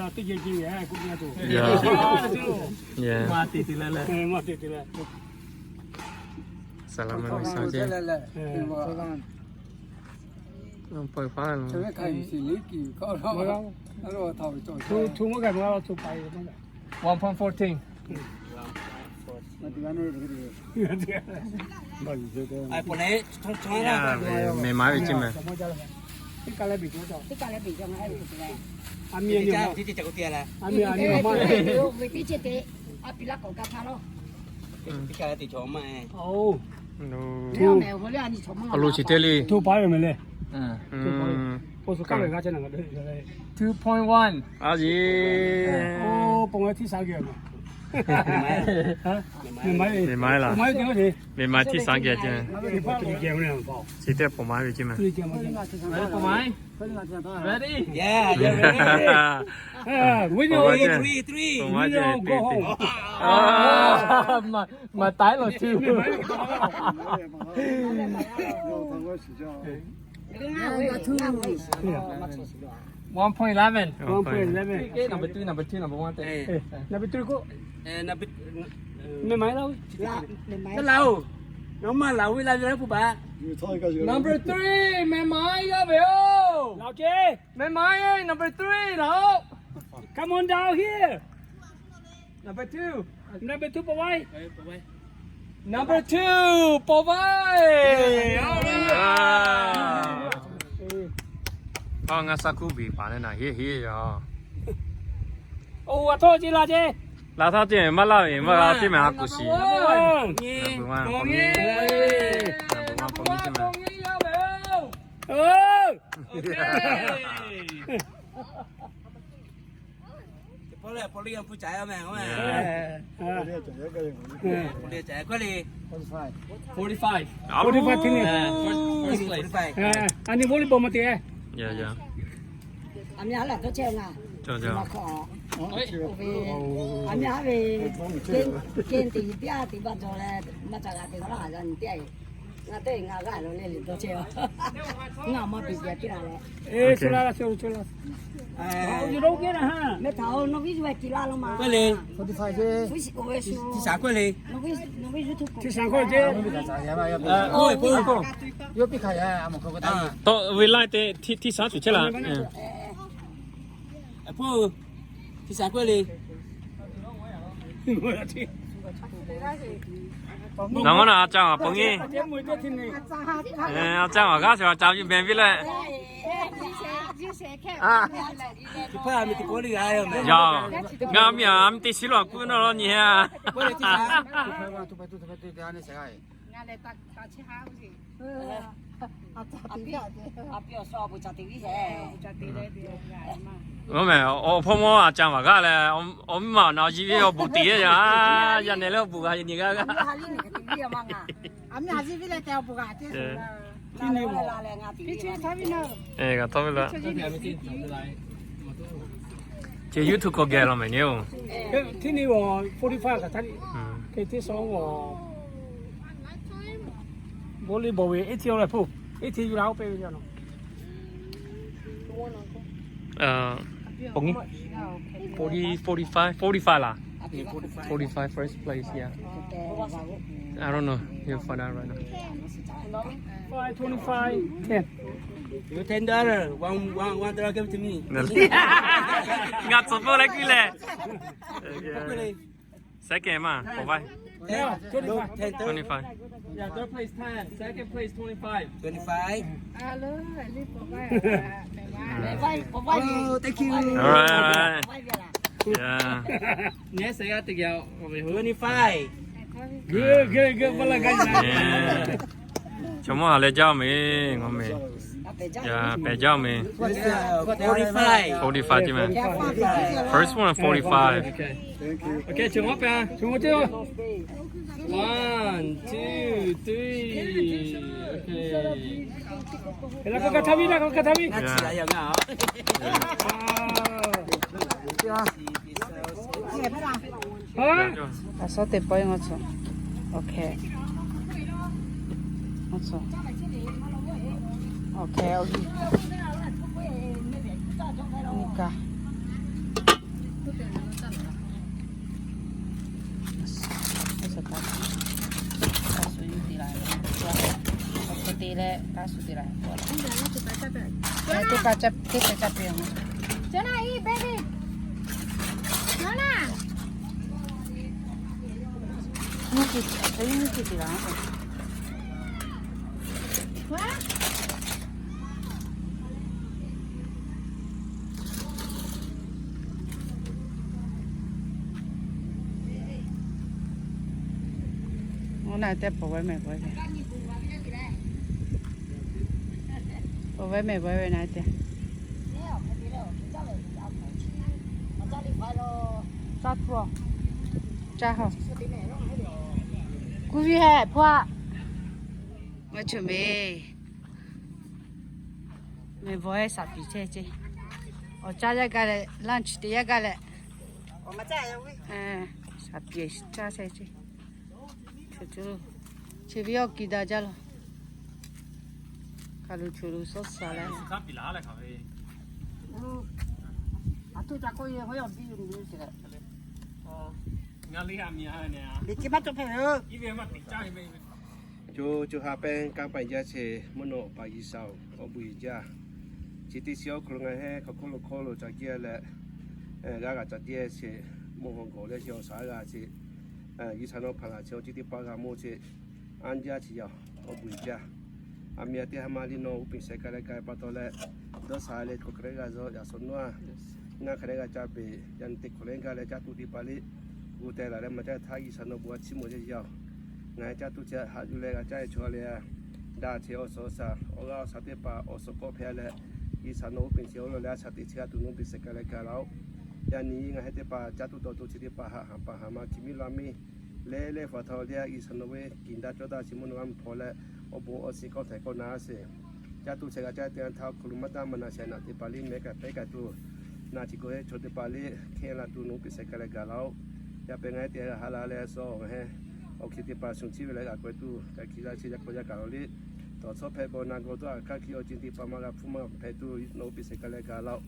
One point fourteen. Mehˬ ma ve ce meh. Awˬ lo chi te le. Two point one. A yeˬ. Mehˬ ma laˬ. Mehˬ ma htiˇ saˍ geh ce. Chi teˇ ponˬ ma ve ce meh. Ready? Yeah, yeah, ready. Maˍ taiˉ lo tuˬ. One point eleven. One point eleven. Number two, number two, number one. Number two k'o. Number, number three, mehˬ ma yawˇ ve oˬ. Laꞈ ce. Mehˬ ma, number three laˬ. Come on down here. Number two. Number two, pawˬ vaiˇ. Number two, Paw Vaiˇ. Aˬ, ngaˬ Saˍ kuˇ biˬ paˍ leh naˬ heˆ heˆ yoˬ. Oˇ, a htawˇ ce la ce. La htawˇ ce maˇ laˇ ve maˇ la ce mehˍ a kuˬ shiˍ. Number one, Paw Vaiˇ. Number one, Paw Vaiˇ ce mehˍ. Forty-five. Forty-five. Forty-five teˇ nyi. First, first place. A nyi volleyball maˇ te. Yeah, yeah. A myaˇ haˉ lehˬ dawˇ chehˇ ngaˬ. A myaˇ haˉ ve, kehˉ teꞈ yiˍ piˇ a teꞈ baˆ jaw leh maˇ ca g'a te k'o laˇ haˍ g'a nyi teˇ a. Ngaˬ teˇ ngaˬ g'aˇ lo leh liꞈ dawˇ chehˇ a. Ngaˬ maˇ piˍ piˍ a piˇ la leh. Mehˆ htaꞈ o nawˬ viˉ zuhꞈ tiˍ laˇ lo ma. Forty-five ce. Tiˇ shaˍ k'oˆ ce. Yawˇ piˇ hk'a yaˇ a mawˬ hk'aw k'o taˇ. Tawˆ ve laiˇ te tiˇ shaˍ shuˍ chehˇ laˇ. Tiˇ shaˍ k'oˆ le. Naˬ maˇ naˬ a ca maˬ pon nyi. A ca maˬ g'aˇ shaˍ a ca yuˬ mehˍ piˇ leh. Yaˇ, ngaˬ miˬ a miˬ teˇ shiˉ lo a kuˉ nawˇ law nyi a. Oˇ mehˍ, awˬ hpawˇ mawˇ a ca maˬ g'aˇ leh, awˬ miˇ ma awˬ na awˬ yiˇ viˉ awˬ buˬ tiˍ yaˇ, yaˇ nehˬ leh awˬ buˬ g'a nyi g'aˇ g'aˇ. G'a htawˇ ve la. Chi YouTube k'awꞈ geh law mehˍ nyi oˬ. Teˇ nyi awˬ forty-five kaꞈ htaˇ, teˇ sha awˬ volleyball ve eighteen leh hpu, eighteen yuˬ la oˇ pehˇ ve yaˇ nawˬ. Forty, forty-five, forty-five laˬ. Forty-five first place, yeah. I don't know. You'll find out right now. Five, twenty-five, ten. You ten dollar, one, one, one dollar give to me. Ngaˬ tcuhˍ pawˆ leh kuiˬ leh. Second maˇ, Paw Vaiˇ. Yeah, twenty-five. Twenty-five. Yeah, third place ten, second place twenty-five. Twenty-five. Oh, thank you. All right, all right. Yeah. Twenty-five. Good, good, good. Chaw mawˇ ha leh jaˇ mehˍ, ngaˬ mehˍ. Yeah, pehˬ jaˇ mehˍ. Forty-five. Forty-five ce mehˍ. First one, forty-five. Okay, chaw mawˇ pehˍ. One, two, three. Okay. A sawˉ teˇ pawˆ ngaˬ tcuh. Okay. Ngaˬ tcuh. Okay, okay. Nyi ka. Teˇ pa ca, teˇ pa ca peuˬ. Jonah, eat, baby. Jonah. Nyi ki, nyi ki teˇ la. Oˇ na teˇ Paw Vaiˇ mehˍ Paw Vaiˇ ve, Paw Vaiˇ mehˍ Paw Vaiˇ ve na teˇ. Caˇ hawˬ. Kuˇ viˇ hehꞈ hpaˇ. Maˇ chawˬ mehˍ. Mehˍ Paw Vaiˇ shaˍ piˍ chehˇ ce. Awˬ caˇ yaˇ gaˇ leh, lunch te yaˇ gaˇ leh. Shaˍ piˍ caˇ chehˇ ce. Chi ve awˬ kiˇ daꞈ jaˇ laˬ. Kaˬ lo choˬ lo suhˉ suhˉ leh. Ngaˬ liꞈ a miˬ a ve ne a. Liꞈ ce maˇ cawˬ hpehꞈ ve. Iˉ ve maˇ tiꞈ caˇ ve. Co co ha pehˇ kanˇ paˆ jaˇ che mvuhˇ naw pa G'uiˬsha-oˬ, awˬ bon uiˍ jaˇ. Chi teˇ shiˍ awˬ hk'aw lo ngaˬ hui hk'aˬ hk'oˆ lo hk'oˆ lo ca jehˇ leh, g'a g'a ca jehˇ che, mvuhˇ haw gawˬ leh chi awˬ shaˍ g'a che, G'uiˬsha nawˬ hpanˍ laˬ chi awˬ ceuˬ teˇ hpaˍ g'a mawˬ chi, anˇ jaˇ chi yaˇ, awˬ bon jaˇ. A miˍ a teˇ ha ma liˇ nawˬ uˉ peꞈ shehˍ ka leh ka pa taw leh, dawˇ sha leh hk'aˬ hk'e g'a zuhꞈ yaꞈ shawˍ nawˉ-a, ngaˬ hk'aˬ hk'e g'a ca peꞈ, yaꞈ nyi teˇ hk'awꞈ leh gaˇ leh caˇ tuˬ teˇ hpaˍ liˇ gu teh laˬ leh maˇ caˇ htaˇ G'uiˬsha nawˬ bon a chiˇ mawˬ jaˇ yaˇ-oˬ. Ngaˬ hui caˇ tuˬ chi haꞈ yuˬ leh g'a caˇ-e chaw leh, daꞈ chehˇ awˬ suhˍ awˬ shaˍ awˬ g'aˇ awˬ shaˍ teˇ hpaˍ awˬ suhˍ kawˆ hpehꞈ leh, G'uiˬsha nawˬ uˉ peꞈ chi awˬ lawn leh a shaꞈ teꞈ chi g'a tuˬ nawˬ uˉ peꞈ shehˍ ka leh ka laˇ-oˆ. Yaꞈ nyi ngaˬ hui teˇ hpaˍ caˇ tuˬ dawˬ tuˬ chi teˇ hpaˍ haꞈ haꞈ paˍ haꞈ ma hkiˬ miˇ laˇ miˇ leh leh faˍ htaꞈ leh G'uiˬsha nawˬ ve kiˬ daꞈ cawˇ daꞈ chi mvuhˇ naw ma hpawˇ leh, awˬ bon awˬ shiˍ kawˆ htaiˍ kawˆ na sheˍ. Caˇ tuˬ shehˍ g'a caˇ te htaˇ hk'aw lo maˇ taˇ maˇ na shehˍ naꞈ teˇ hpaˍ liˇ mehˉ kaꞈ pehˉ kaꞈ tuˬ, na chi k'o heˆ chaw teˇ hpaˍ liˇ hk'e la tuˬ nawˬ uˉ peꞈ shehˍ ka leh ga laˇ-oˆ. Yaꞈ pehꞈ ngaˬ hui te haꞈ la leh suh ngaˬ hui awˬ hk'e teˇ hpaˍ shuˍ chiˇ ve leh g'a k'awꞈ e tuˬ ka hkiˬ la chi yaꞈ k'aw yaˇ kaꞈ law liˇ tawˍ tcuhˉ hpehꞈ bawˬ na gawˬ tuˬ a kaˇ hkiˬ awˬ ceuˬ teˇ hpaˍ maˇ g'a hpfuhˇ maˇ hpehꞈ tuˬ nawˬ uˉ peꞈ shehˍ ka leh ga laˇ-oˆ.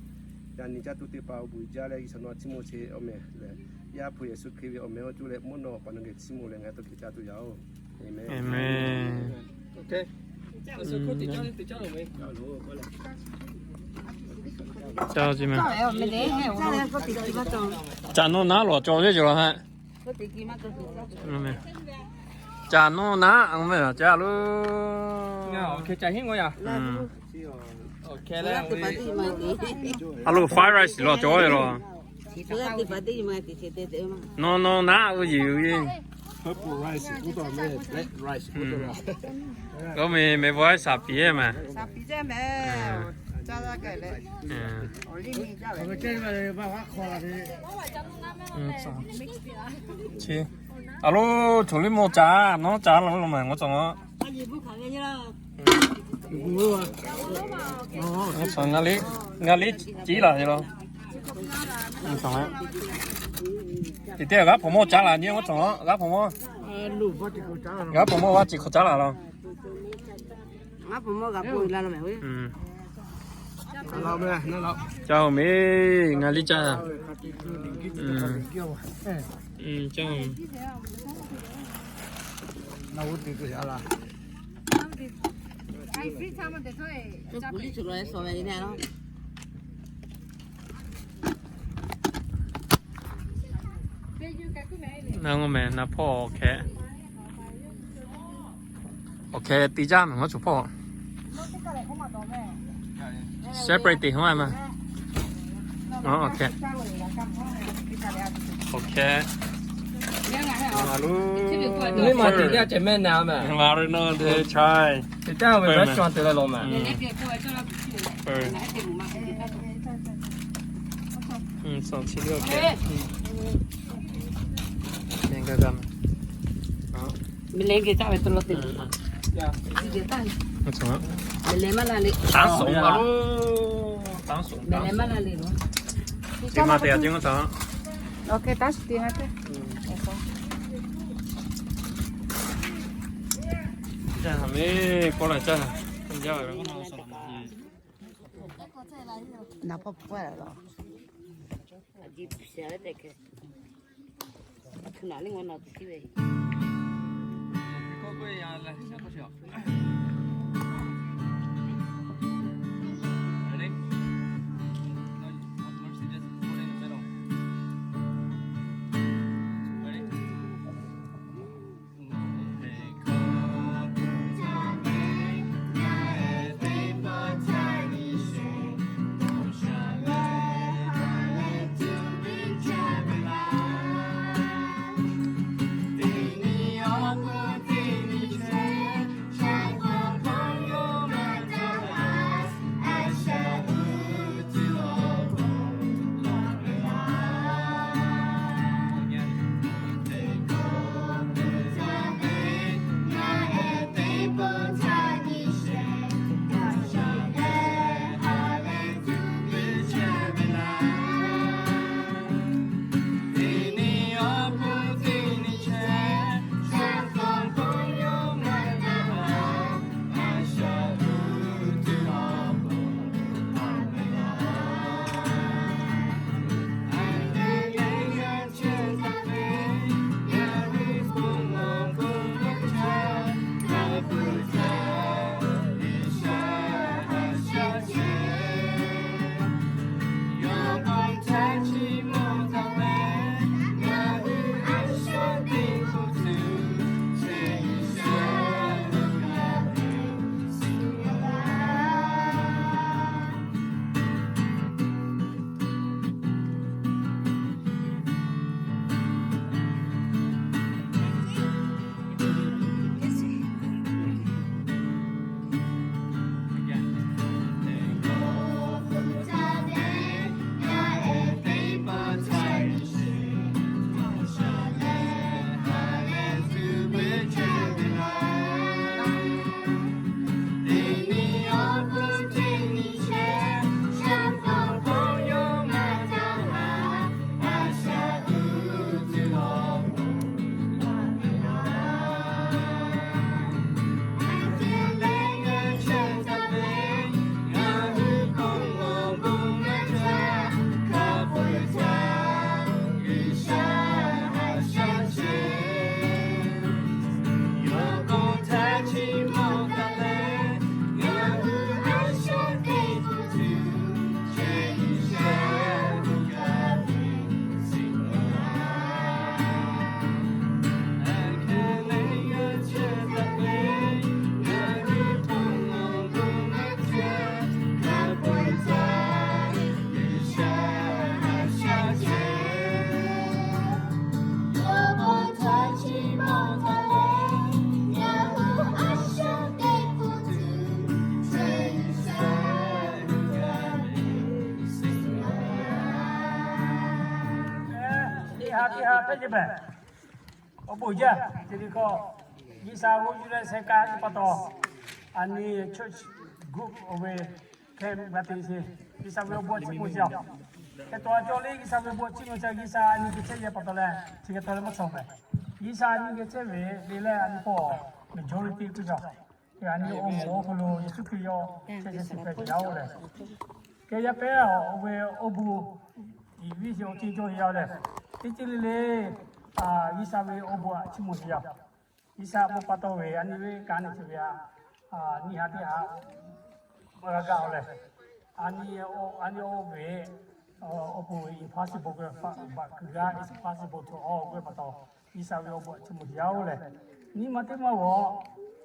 Yaꞈ nyi caˇ tuˬ teˇ hpaˍ awˬ bon jaˇ leh G'uiˬsha nawˬ a chiˇ mawˬ chi awˬ meh lehˬ, Yaˇ hpu Yeˍsuˆ Hkriꞈ ve awˬ meh awˬ cuˇ leh mvuhˇ naw awˬ pa nawˬ geh chiˇ mawˬ leh ngaˬ hui tawˇ hkeh caˇ tuˬ yaˇ-oˬ. Aˍmenˍ. Aˍmenˍ. Caˇ nawˇ naˉ lawˬ cawˬ ve ceˬ laˬ ha. Caˇ nawˇ naˉ, caˇ lo. A lo, fried rice lawˬ cawˬ ve laˬ. Nawˇ nawˇ naˉ uiˍ yeˬ uiˍ. K'o meh meh vawˇ shaˍ piˍ-e meh. A lo, choˬ liˇ mawˇ caˇ, nawˉ caˇ laˇ lo meh, ngaw cawˬ-a. Ngaˬ liˇ, ngaˬ liˇ ciˉ laˬ ve law. Teˇ g'aˇ hpawnˬ mawˇ caˇ laˬ nyi, ngaw cawˬ-a, g'aˇ hpawnˬ mawˇ. G'aˇ hpawnˬ mawˇ g'a ciˬ hk'awꞈ caˉ laˬ law. G'aˇ hpawnˬ mawˇ g'a k'oˆ la law meh. Caˇ-oˬ meh, ngaˬ liˇ caˇ. Caˇ-oˬ. Na ngawˬ meh na hpawˇ awˬ hkeh, awˬ hkeh te jaˇ meh ngaw cawˬ hpawˇ. Separate te hawˉ ma. Awˬ hkeh, awˬ hkeh. Maˇ te teˇ g'aˇ ceh mehˆ na meh. Maˇ ri nawˇ te chaiˇ. Te taˇ ve restaurant te leh law meh. Meh leh geh caˇ ve to law te. Meh leh maˇ la le. Taˇ suˍ a lo. Taˇ suˍ, meh leh maˇ la le lo. Te ma te a te ngaˇ taˇ. Awˬ hkeh taˇ suˍ te ma te. Caˇ ha meh, kawˆ la caˇ ha. Naˍ hpawˇ hpawˇ la law. Hk'e te leh, awˬ bon jaˇ te leh k'o, G'uiˬsha g'uˇ yuˬ leh sheh ka ve pa taw, a nyi church group awˬ ve hkeh g'a te sheˍ. G'uiˬsha ve awˬ bon a ciˉ mawˬ jaˇ. Hk'e te leh cawˬ leh G'uiˬsha ve awˬ bon a ciˉ mawˬ jaˇ. G'uiˬsha a nyi geh chehˇ ve pa taw leh chi hk'e te leh maˇ cawˬ mehˍ. G'uiˬsha a nyi geh chehˇ ve le leh a nyi k'o majority kuˬ jaˇ. A nyi awˬ moˍ awˬ hk'aw lo Yeˍsuˆ Hkriꞈ yawˇ chehˇ chehˇ shiˍ hpehꞈ ve yaˇ-oˬ leh, hk'e yaˇ pehˇ awˬ ve awˬ bon iˉ viˉ sheˍ awˬ ceuˬ cawˬ ve yaˇ-oˬ leh, teˇ ceuˬ le le G'uiˬsha ve awˬ bon a ciˉ mawˬ jaˇ. G'uiˬsha bon pa taw ve a nyi ve kanˉ neˇ chi ve a nyi ha teˇ ha maˇ g'a gaˇ-oˬ leh, a nyi a nyi oˇ ve awˬ bon impossible k'oˆ ve, but kuiˬ g'aˇ is possible to all k'oˆ ve pa taw, G'uiˬsha ve awˬ bon a ciˉ mawˬ jaˇ-oˬ leh, nyi ma teˇ maˇ g'awˬ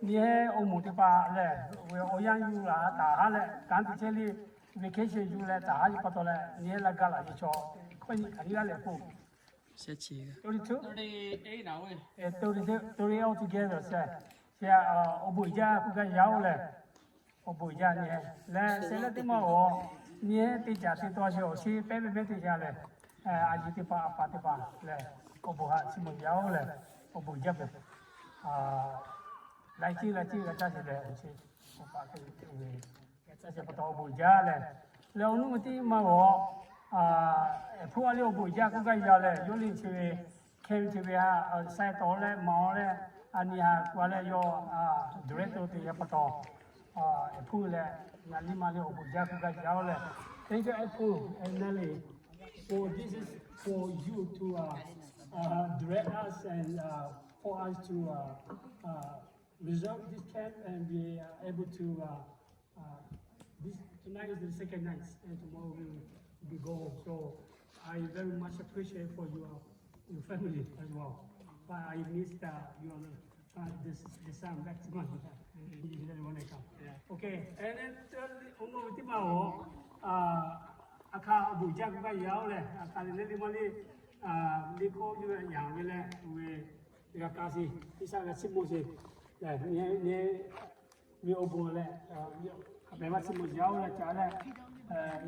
nyi heh awˬ moˍ teˇ hpaˍ lehˬ, awˬ yanˇ yuˬ laˬ taˍ haˉ leh kanˉ te chehˇ le, vacation yuˬ leh taˍ haˉ ve pa taw leh nyi heh laˇ gaˇ laꞈ ve chaw hkawˇ nyi htaꞈ nyi g'aˇ lehˬ k'o, thirty-two, thirty-eight altogether, awˬ bon jaˇ k'oˆ gaˇ yaˇ-oˬ leh, awˬ bon jaˇ nyi heh leh sheh leh teˇ maˇ g'awˬ nyi heh teˇ caꞈ te taw sheˍ awˬ chi pehˉ ve mehˉ teˇ caꞈ lehˬ, a yeˬ teˇ hpaˍ a paˍ teˇ hpaˍ lehˬ, awˬ bon ha chiˇ mawˬ jaˇ-oˬ leh, awˬ bon jaˇ ve laiˉ ceuˬ laiˉ ceuˬ g'a caˇ sheˍ leh awˬ chi, awˬ paˍ hk'e ve g'a caˇ sheˍ pa taw awˬ bon jaˇ leh, leh awˬ nuˇ ve teˇ maˇ g'awˬ hpu a le awˬ bon jaˇ k'oˆ gaˇ yaˇ leh, yawˇ le chi ve hkeh ve chi ve ha sai tawˍ leh maˍ-oˬ leh, a nyi ha k'oˆ leh yawˇ director te yaˇ pa taw, hpu leh ngaˬ liˇ ma le awˬ bon jaˇ k'oˆ gaˇ yaˇ-oˬ leh, thank you, Apple and Nelly, for this is for you to direct us and for us to reserve this camp and be able to Uh, this tonight is the second night, and tomorrow we will be gone. So I very much appreciate for your your family as well. But I miss the your uh, this the son back to my you really want to come. Yeah. Okay, and then thirdly, awˬ moˍ ve teˇ maˇ g'awˬ a hk'aˇ awˬ bon jaˇ k'oˆ gaˇ yaˇ-oˬ leh, a hk'aˇ le le le maˇ le, le hkawˇ yuˬ ve yaꞈ ve leh ve g'a ka sheˍ, G'uiˬsha g'a chiˇ mawˬ sheˍ, nyi ve awˬ bon leh, a pehˬ maˇ chiˇ mawˬ jaˇ-oˬ leh ca leh,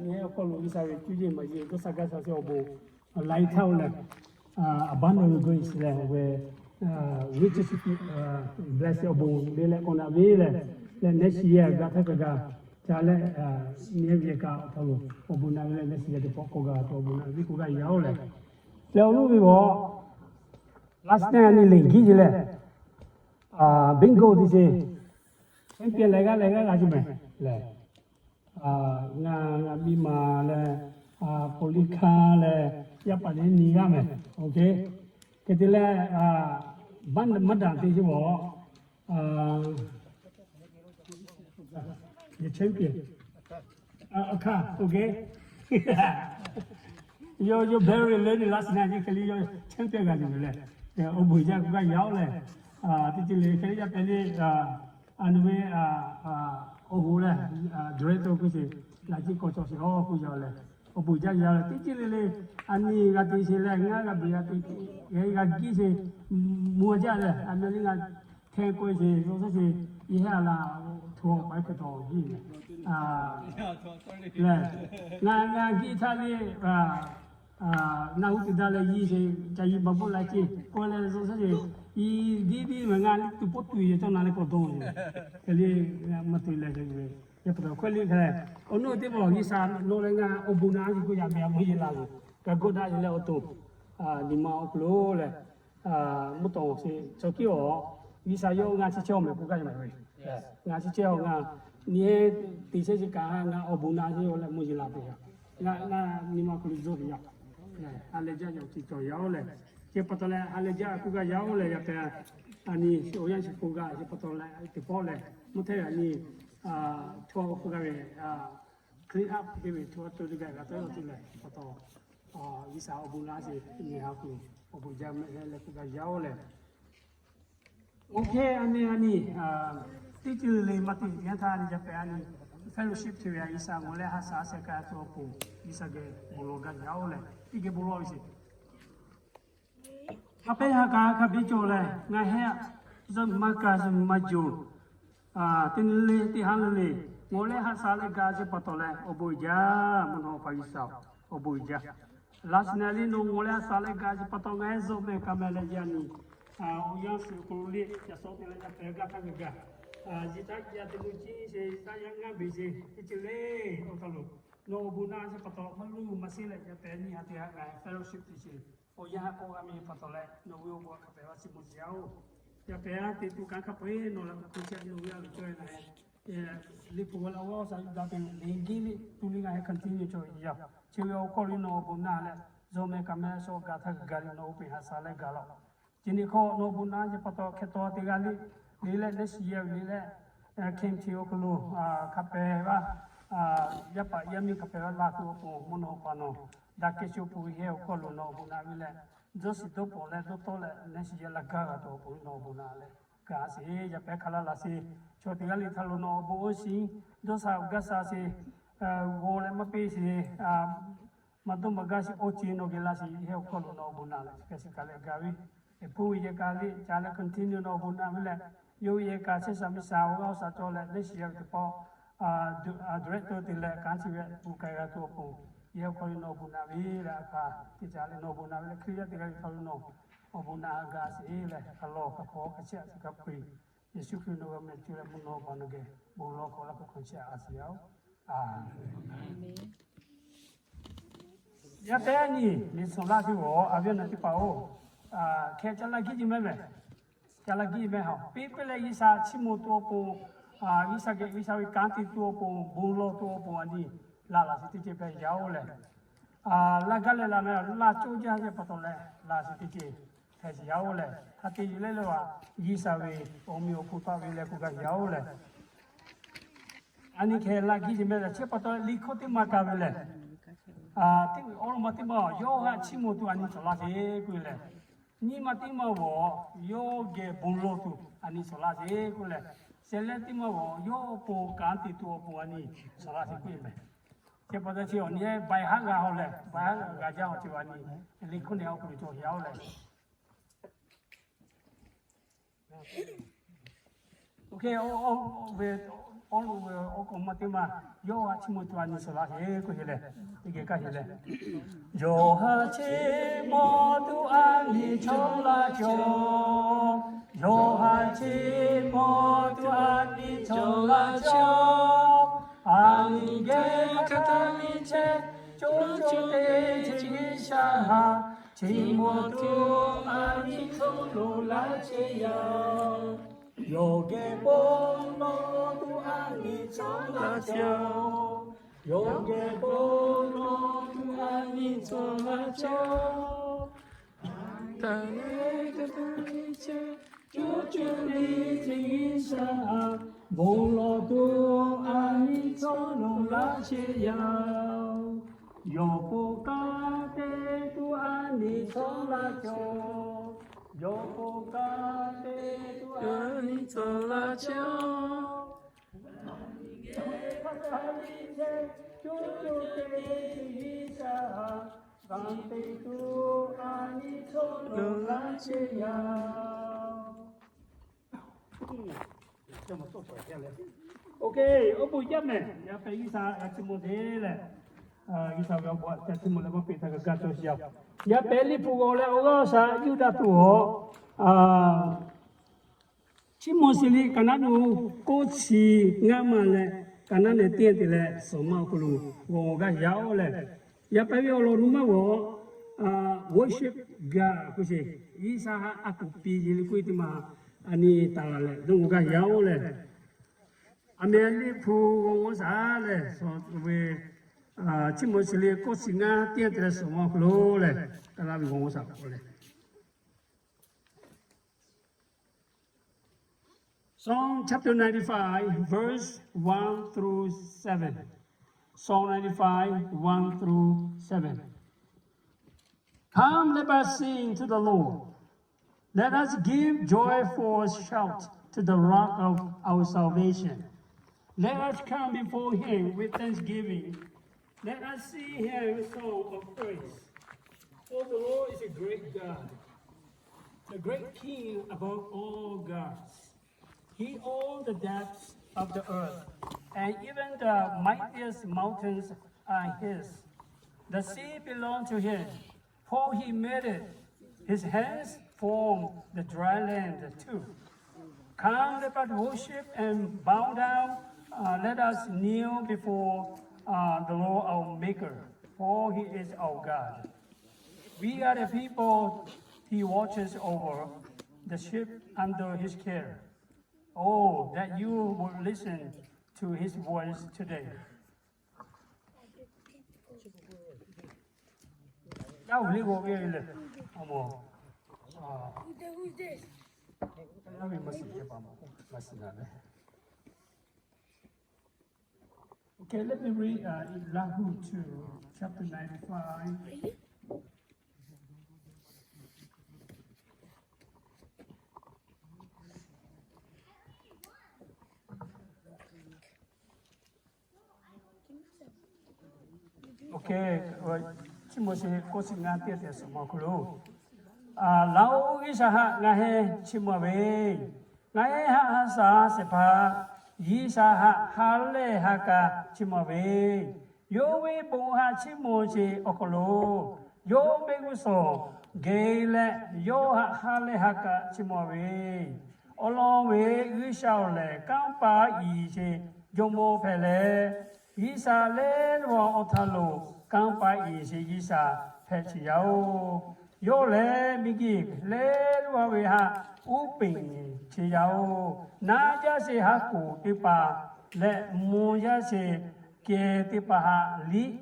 nyi heh awˬ hk'aw lo G'uiˬsha ve cuˇ yiˍ maˍ yiˍ dawˇ sha gaˇ sha sheˍ awˬ bon laiˉ htaˇ-oˬ leh, abundant grace leh ve richest blessing awˬ bon le leh k'awꞈ naꞈ ve leh, leh next year g'a htaˇ kaꞈ g'a ca leh, nyi heh ve ka awˬ hk'aw lo awˬ bon naꞈ ve leh next year teˇ pawˆ k'awꞈ g'a awˬ bon naꞈ ve k'oˆ gaˇ yaˇ-oˬ leh, leh awˬ nuˇ ve g'awˬ last night a nyi leˬ giˉ sheˍ leh, bingo te sheˍ, champion leh g'aˇ leh g'aˇ g'a sheˍ mehˍ leh, ngaˬ ngaˬ miˇ ma leh, police car leh, yaˇ paˍ leh nyi g'aˇ mehˍ. Okay, hk'e te leh, maˇ daꞈ te sheˍ-oˬ, yehˬ champion, a hk'aˇ okay, yawˇ yawˇ very late last night nyi hk'e le yawˇ champion g'a nyi mehˍ leh, awˬ bon jaˇ k'oˆ gaˇ yaˇ-oˬ leh, teˇ ceuˬ le hk'e le yaˇ pehˬ le, a nyi ve awˬ hoꞈ leh director k'oˆ sheˍ, laꞈ ceˇ k'awꞈ cawˬ sheˍ-oˬ k'oˆ yaˇ leh, awˬ bon jaˇ yaˇ leh teˇ ceuˬ le le, a nyi g'a te sheˍ leh ngaˬ g'a beˬ g'a te, g'a giˇ sheˍ, mvuh jaˇ leh a nyi le ngaˬ hkeh k'oˆ sheˍ, yawˇ shaˉ sheˍ, yehˇ a laˬ htu awˬ pa hk'e taw biˇ leh, ngaˬ ngaˬ giˇ htaˇ le, naˬ hu te daꞈ leh yiˇ sheˍ, ca yiˇ baˬ bvuhˆ la ceˇ k'oˆ leh yawˇ shaˉ sheˍ, yiˇ biˇ biˇ mehˍ ngaˬ le tuˬ poˆ tuˬ yeˬ cawˇ na leh k'awꞈ dawˇ ve, hk'e le maˇ te leh ve, yaˇ pa taw hkawˇ le hk'e, awˬ nuˇ teˇ pawˆ G'uiˬsha nawˬ leh ngaˬ awˬ bon naꞈ a yeˬ k'oˆ yaꞈ ve a mvuhˇ yeˬ la ve, g'a gawˇ daꞈ yeˬ leh awˬ to nyi ma awˬ hk'aw lo leh, mvuhˇ tawˍ sheˍ chaw kiˉ awˬ, G'uiˬsha yawˇ ngaˬ chi chehˇ awˬ mehˍ k'oˆ gaˇ yaˇ mehˍ ve, ngaˬ chi chehˇ awˬ ngaˬ nyi heh te chehˇ chi kaꞈ ngaˬ awˬ bon naꞈ a yeˬ leh mvuhˇ yeˬ la ve yoˬ. Ngaˬ ngaˬ nyi ma hk'aw lo zuhˆ ve yoˬ. Ha leh jaˇ yaˇ awˬ ceuˬ cawˬ yaˇ-oˬ leh, chi pa taw leh ha leh jaˇ k'oˆ gaˇ yaˇ-oˬ leh yaˇ pehˬ, a nyi awˬ yanˇ chi k'oˆ gaˇ chi pa taw leh teˇ pawˆ leh mvuhˇ htehˇ ve a nyi, chaw k'oˆ gaˇ ve, clean up te ve chaw to teˇ g'aˇ g'a tawˇ yaˇ te leh pa taw, G'uiˬsha awˬ bon laˇ sheˍ nyi ha k'o, awˬ bon jaˇ mehˍ leh k'oˆ gaˇ yaˇ-oˬ leh, OK, a nyi a nyi, teˇ ceuˬ le maˇ te yanˇ htaˇ a nyi jaˇ pehˬ a nyi fellowship te ve a G'uiˬsha ngaˬ leh ha shaˍ sheh ka tuˬ awˬ pon G'uiˬsha geh bon lawˬ gaˇ yaˇ-oˬ leh teˇ geh bon lawˬ ve sheˍ. Hk'a pehˉ ha ka hk'a biˇ cawˬ leh ngaˬ heh a, zuhˆ maˇ ka zuhˆ maˇ joˬ, teˇ nyi le teˇ haˉ le le, ngaˬ leh ha shaˍ leh ga chi pa taw leh awˬ bon uiˍ jaˇ, mvuhˇ naw pa G'uiˬsha, awˬ bon uiˍ jaˇ. Laꞈ shiˍ naˍ liˇ nawˬ g'awˬ leh a shaˍ leh gaˬ ve pa taw, ngaˬ hui zuhꞈ mehˍ kaꞈ mehˍ leh yaꞈ nyi, awˬ yanˇ shiˍ awˬ hk'aw lo liˇ yaꞈ shawˉ te leh yaˇ pehˍ gaˇ htaˇ g'a gaˬ. Yiˇ taˇ yaˇ te lo ciˇ sheˍ, yiˇ taˇ yaˇ ngaˇ beˬ sheˍ, teˇ ceuˬ le. Awˬ hk'aw lo nawˬ awˬ bon naˆ sheˍ pa taw, maˇ luˇ maˇ sheˍ leh yaˇ pehˍ nyi ha te ha ngaˬ hui fellowship te sheˍ. Awˬ yanˇ ha k'awꞈ g'a meh pa taw leh, nawˬ ve awˬ bon hk'a pehꞈ la chi mawˬ sheˍ yaˇ oˬ. Yaˇ pehˍ te tuˬ kanˉ hk'a peu-eˬ nawˬ la tuˬ hk'e chehˇ nawˬ ve a loˍ cawˇ ve na he. Liꞈ hpu g'aw la g'awˇ sha yuˬ daꞈ te leh leh geh liˇ tu liˇ ngaˬ hui continue cawˬ ve yaˇ. Chi ve awˬ hk'aw lo nawˬ awˬ bon naˆ leh, zuhꞈ mehˍ kaꞈ mehˍ shawˉ gaˬ htaˇ g'a gaˬ leh nawˬ oˇ peꞈ ha sha leh gaˬ laˇ. Chi nyi hk'aw nawˬ awˬ bon naˆ sheˍ pa taw hk'e taw teˇ g'aˇ liˇ, liˇ leh neˇ shiˍ yehˬ liˇ leh, hk'e hk'e awˬ hk'aw lo hk'a pehꞈ g'a, yaˇ paˍ yaˇ miˇ hk'a pehꞈ g'a la tuˬ awˬ pon mvuhˇ naw pa nawˬ daꞈ kehˬ sho pon ve heh awˬ hk'aw lo nawˬ awˬ bon naˆ ve leh, dawˇ shiˍ dawˇ pawnˍ leh dawˇ tawˆ leh neˇ shiˍ yehˬ la gaˇ g'a tuˬ awˬ pon nawˬ awˬ bon naˆ leh gaˬ sheˍ. Yaˇ pehˍ hk'a laˇ laˬ sheˍ. Chaw teˇ g'aˇ liˇ htaˇ lo nawˬ awˬ bon oˇ shiˍ dawˇ sha g'aˇ sha sheˍ, g'aw leh maˇ peˇ sheˍ, maˇ dawˇ maˇ gaˇ sheˍ, oˇ ceuˬ nawˬ geh laˇ sheˍ. Heh awˬ hk'aw lo nawˬ awˬ bon naˆ leh chi kaꞈ shiˍ kaꞈ leh gaˬ ve, liꞈ hpu ve yehˬ kaꞈ liˇ ca leh continue nawˬ awˬ bon naˆ ve leh, yawˇ ve yehˬ kaꞈ chehˇ sha miˇ sha awˬ g'aˇ awˬ shaˍ cawˬ leh neˇ shiˍ yehˬ ve teˇ pawˆ director te leh kanˉ chi ve bon k'ai g'a tuˬ awˬ pon, yehˬ awˬ hk'aw lo nawˬ awˬ bon naˆ ve leh a hkaˇ te ca leh nawˬ awˬ bon naˆ ve leh Hkriꞈ yaˇ teˇ g'aˇ liˇ htaˇ lo nawˬ awˬ bon naˆ g'a sheˍ leh, hk'a lawˬ hk'a hk'awꞈ hk'a chehˇ a sheˍ kaꞈ peu-eˬ, Yeˍsuˆ Hkriꞈ nawˬ g'a meh cuˇ leh mvuhˇ naw pa nawˬ geh bon lawˬ hk'awꞈ laˇ hk'a hk'awꞈ chehˇ a sheˍ yaˇ oˬ. Aˬ, yaˇ pehˍ nyi liꞈ shawˍ laˇ teˇ g'aˇ a viˉ awˬ na teˇ hpaˍ oˬ, hk'e ca laˇ giˇ nyi mehˍ mehˍ, ca laˇ giˇ mehˍ ha piˇ piˇ leh G'uiˬsha chiˇ mvuh tuˬ awˬ pon, G'uiˬsha geh G'uiˬsha ve kanˉ te tuˬ awˬ pon bon lawˬ tuˬ awˬ pon a nyi laˬ laˬ sheˍ teˇ ceuˬ hpehꞈ yaˇ oˬ leh, laˇ gaˇ leh laˬ mehˍ laˇ cawˇ jaˇ ve pa taw leh laˬ sheˍ teˇ ceuˬ hpehꞈ sheˍ yaˇ oˬ leh, hk'a te yuˬ leh leh a G'uiˬsha ve awˬ meh awˬ hpu taˆ ve leh k'oˆ gaˇ sheˍ yaˇ oˬ leh, a nyi hk'e laˇ giˇ sheˍ mehˍ leh chi pa taw liꞈ hkawˇ teˇ maˇ ka ve lehˬ, teˇ awˬ lawn ma teˇ maˇ yawˇ g'a chiˇ mvuh tuˬ a nyi shawˍ laˇ sheˍ k'oˆ ve lehˬ, nyiˇ maˇ teˇ maˇ g'awˬ yawˇ geh bon lawˬ tuˬ a nyi shawˍ laˇ sheˍ k'oˆ leh, shehˍ leh teˇ maˇ g'awˬ yawˇ awˬ pon kanˉ te tuˬ awˬ pon a nyi shawˍ laˇ sheˍ k'oˆ ve mehˍ. Chi pa taw chi awˬ nyi baiˬ haˉ g'a haw leh baiˬ haˉ g'a jaˇ awˬ ceuˬ a nyi liꞈ hkawˇ nehˬ awˬ hk'aw lo cawˬ yaˇ oˬ leh Oˇ hk'e, oˇ, oˇ ve, oˇ lo ve awˬ k'awꞈ maˇ teˇ maˇ yawˇ g'a chiˇ mvuh tuˬ a nyi shawˍ laˇ sheˍ k'oˆ sheˍ leh, teˇ geh kaˇ sheˍ leh, yawˇ g'a chiˇ mvuh tuˬ a nyi chaw laˇ cawˬ. Yawˇ g'a chiˇ mvuh tuˬ a nyi chaw laˇ cawˬ. A nyi geh hk'a htaˇ nyi chehˇ, co co teˇ chi G'uiˬsha ha chiˇ mvuh tuˬ a nyi chaw lo laˇ chehˇ yaˇ. Yawˇ geh bon lawˬ tuˬ a nyi chaw laˇ cawˬ. Yawˇ geh bon lawˬ tuˬ a nyi chaw laˇ cawˬ. Taˇ leh taˇ taˇ leh chehˇ, co co teˇ chi G'uiˬsha ha bon lawˬ tuˬ a nyi chaw lo laˇ chehˇ yaˇ. Yawˇ po kanˉ te tuˬ a nyi chaw laˇ cawˬ. Yawˇ po kanˉ te tuˬ a nyi chaw laˇ cawˬ. Hk'a hk'a te chehˇ, co co teˇ chi G'uiˬsha ha kanˉ te tuˬ a nyi chaw lo laˇ chehˇ yaˇ. Oˇ bon yaˇ mehˍ, yaˇ pehˍ G'uiˬsha g'a chiˇ mvuh te leh, G'uiˬsha ve awˬ bon a ca chiˇ mvuh leh maˇ peꞈ htaˇ g'a gaˇ cawˬ sheˍ yaˇ. Yaˇ pehˍ liꞈ hpu g'awˬ leh awˬ g'aˇ awˬ shaˍ yuˇ daꞈ tuˬ awˬ Chiˇ mvuh shiˍ liꞈ kaꞈ naˉ nu k'oˆ chi ngaˇ maˬ leh, kaꞈ naˉ nehˬ teˇ te leh shawˍ maˇ awˬ hk'aw lo g'awˬ gaˇ yaˇ oˬ lehˬ, yaˇ pehˍ ve awˬ lawn nu maˇ g'awˬ, worship God k'oˆ sheˍ, G'uiˬsha a kuˬ piˇ ve le k'oˆ ve teˇ maˬ a nyi taˍ laˬ leh dawˇ g'awˬ gaˇ yaˇ oˬ lehˬ, aˬ mehˍ liꞈ hpu g'awˬ g'awˬ shaˍ lehˬ, shawˍ ve Chiˇ mvuh shiˍ liꞈ k'oˆ shiˍ ngaˇ teˇ te leh shawˍ maˇ awˬ hk'aw lo lehˬ, kaꞈ naˉ ve g'awˬ g'awˬ shaˍ k'oˆ leh Psalm chapter ninety-five, verse one through seven. Psalm ninety-five, one through seven. Come, let us sing to the Lord. Let us give joyful shout to the rock of our salvation. Let us come before him with thanksgiving. Let us sing him a song of praise. For the Lord is a great God, the great King above all gods. He owns the depths of the earth, and even the mightiest mountains are his. The sea belonged to him, for he made it. His hands formed the dry land too. Come, let us worship and bow down. Uh, let us kneel before uh, the Lord our Maker, for he is our God. We are the people he watches over, the sheep under his care. Oh, that you would listen to his voice today. Yaˇ uiˍ liˇ g'aw ve lehˬ, a mawˬ, a, yaˇ ve maˇ shiˍ ceh pa mawˬ, maˇ shiˍ na leh. Okay, let me read uh, in Lahu two, chapter ninety-five. Okay, chi mawˬ sheˍ k'oˆ shiˍ ngaˇ teˇ te suhˍ ma hk'aw lo, Laˇ oˇ G'uiˬsha haꞈ ngaˬ hui chiˇ mvuh ve, ngaˬ hui haꞈ ha shaˍ shehˍ hpaˇ G'uiˬsha haꞈ ha lehˬ ha k'a chiˇ mvuh ve, yawˇ ve bon haꞈ chiˇ mvuh sheˍ awˬ hk'aw lo, yawˇ mehˆ g'uˇ suhˍ geh leh yawˇ haꞈ ha lehˬ ha k'a chiˇ mvuh ve, awˬ lawn ve G'uiˬsha awˬ lehˬ kanˇ paˍ iˍ sheˍ jawˇmawˇ hpehꞈ leh, G'uiˬsha lehˬ ve awˬ htaˇ lo kanˇ paˍ iˍ sheˍ G'uiˬsha hpehꞈ sheˍ yaˇ oˬ. Yawˇ lehˬ miˬguiˬ lehˬ ve haꞈ uˉ peunˍ sheˍ yaˇ oˬ. Naˉ jaˇ sheˍ haˉ k'oˍ teˇ hpaˍ leh mvuh jaˇ sheˍ kehˬ teˇ hpaˍ haꞈ liˇ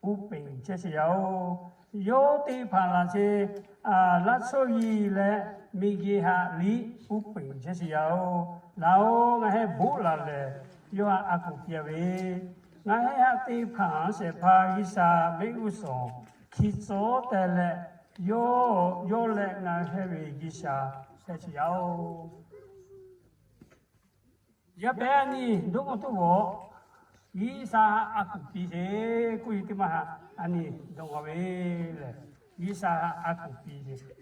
uˉ peunˍ chehˇ sheˍ yaˇ oˬ. Yawˇ teˇ hpaˍ laˬ sheˍ laˇ shawˇ yiˍ leh miˬguiˬ haꞈ liˇ uˉ peunˍ chehˇ sheˍ yaˇ oˬ. Laˬ oˬ, ngaˬ hui bon laˬ lehˬ, yawˇ haꞈ a kuˬ piˇ a ve, ngaˬ hui haꞈ teˇ hpaˍ shehˍ hpaˇ G'uiˬsha mehˆ g'uˇ suhˍ hki tcuhˉ teh leh, yawˇ, yawˇ leh ngaˬ hui ve G'uiˬsha hpehꞈ sheˍ yaˇ oˬ. Yaˇ pehˉ a nyi dawˇ k'o tuˬ g'awˬ, G'uiˬsha haꞈ a kuˬ piˇ sheˍ k'oˆ ve teˇ maˇ haꞈ a nyi dawˇ g'a ve lehˬ, G'uiˬsha haꞈ a kuˬ piˇ sheˍ.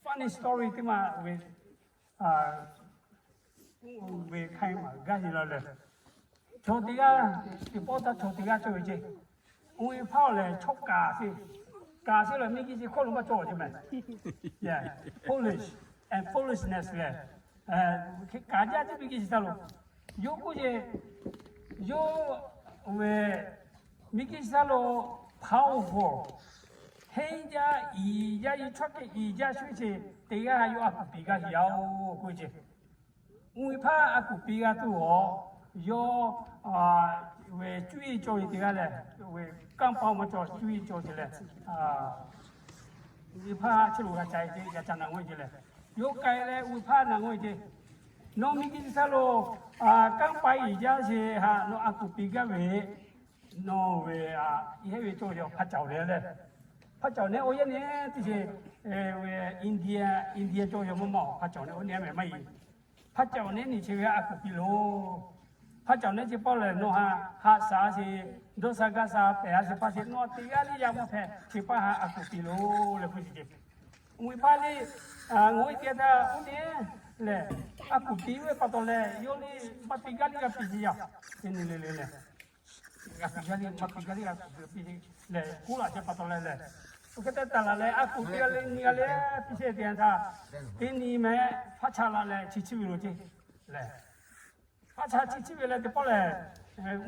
Funny story teˇ maˇ ve, a, ve hk'aiˉ maˬ gaˇ sheˍ la lehˬ, chaw teˇ g'aˇ, teˇ pawˆ htaˇ chaw teˇ g'aˇ cawˬ ve ceˇ. Oˇ ve hpaˇ lehˬ chaw kaˍ sheˍ, kaˍ sheˍ lehˬ miˬguiˬ chi hkawˇ lo maˇ cawˬ ceˇ mehˍ. Yeah, foolish and foolishness lehˬ, kaˍ jaˇ ceˇ miˬguiˬ chi htaˇ lo. Yawˇ k'oˆ ceˇ, yawˇ ve miˬguiˬ chi htaˇ lo powerful, henˇ jaˇ, iˍ jaˇ, yawˇ chawˇ kehˬ iˍ jaˇ shuˍ ceˇ, teˇ g'aˇ yawˇ a kuˬ piˇ g'a sheˍ yaˇ oˬ k'oˆ ve ceˇ. Oˇ ve hpaˇ a kuˬ piˇ g'a tuˬ awˬ, yawˇ ve cuˇ yiˍ cawˬ ve teˇ g'aˇ lehˬ, ve kanˇ paˍ maˇ cawˬ, cuˇ yiˍ cawˬ ceˇ lehˬ, oˇ ve hpaˇ chi lo g'a ca ceˇ, g'a ca na g'awˇ ceˇ lehˬ, yawˇ k'ai leh oˇ ve hpaˇ na g'awˇ ceˇ. Nawˬ miˬguiˬ chi htaˇ lo kanˇ paˍ iˍ jaˇ sheˍ haꞈ nawˬ a kuˬ piˇ gaˇ ve, nawˬ ve, a, iˉ heˆ ve cawˬ ve hpaˇ caˬ le lehˬ, hpaˇ caˬ neˉ oˇ yaˇ neˉ teˇ sheˍ, ve India, India cawˬ ve maˇ maˇ hpaˇ caˬ neˉ oˇ neˉ mehˍ maˇ heˆ. Hpaˇ caˬ neˉ nyi chi ve a kuˬ piˇ loˬ. Hpaˇ caˬ neˉ chi pawˆ lehˬ nawˬ haꞈ haꞈ shaˍ sheˍ, dawˇ sha gaˇ sha pehˍ a sheˍ hpaˇ sheˍ nawˬ teˇ g'aˇ liˇ yaˇ maˇ hpehꞈ, chi hpaˇ haꞈ a kuˬ piˇ loˬ leh k'oˆ sheˍ ceˇ. Oˇ ve hpaˇ liˇ, ngaˬ hui teˇ g'aˇ htaˇ oˇ neˉ lehˬ, a kuˬ piˇ ve pa taw leh yawˇ liˇ maˇ piˇ gaˇ liˇ g'a piˇ sheˍ yaˇ, teˇ nyi le le lehˬ, g'a piˇ gaˇ liˇ maˇ piˇ gaˇ liˇ g'a kuˬ piˇ lehˬ, kuˉ laꞈ chehˇ pa taw leh lehˬ, oˇ hk'e te taˍ laˬ leh a kuˬ piˇ g'a le nyi g'a le piˇ sheˍ teˇ g'aˇ htaˇ, teˇ nyi mehˍ hpaˇ chaˇ laˬ leh chi chiˇ ve lo ceˇ lehˬ, hpaˇ chaˇ chi chiˇ ve leh teˇ pawˆ lehˬ,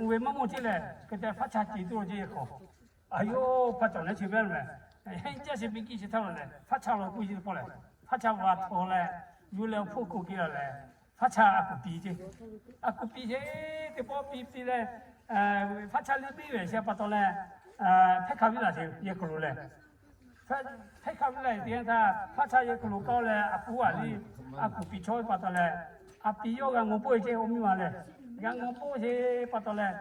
oˇ ve maˇ mawˬ ceˇ lehˬ, hk'e te hpaˇ chaˇ ce tuˬ lo ceˇ hk'awꞈ. A yoˬ, hpaˇ caˬ neˉ chi ve mehˍ, henˇ jaˇ sheˍ miˬguiˬ chi htaˇ lo lehˬ hpaˇ chaˇ lo k'oˆ sheˍ teˇ pawˆ lehˬ, hpaˇ chaˇ va hto leh, yuˬ leh awˬ hpfuhˇ hkuˬ kiˇ la leh, hpaˇ chaˇ a kuˬ piˇ ceˇ. A kuˬ piˇ sheˍ, teˇ pawˆ piˇ piˇ leh, hpaˇ chaˇ liˇ piˇ ve sheˍ pa taw leh, hpehˇ hkaˇ viˉ laˬ sheˍ yehˬ hk'aw lo lehˬ, hpehˇ hkaˇ viˉ lehˬ teˇ g'aˇ htaˇ hpaˇ chaˇ yehˬ hk'aw lo k'aw leh a kuˬ a liˇ, a kuˬ piˇ chawˇ ve pa taw leh, a piˇ yawˇ g'a ngaw poˆ ve ceˇ, oˇ miˇ ma lehˬ g'a ngaw poˆ sheˍ pa taw leh,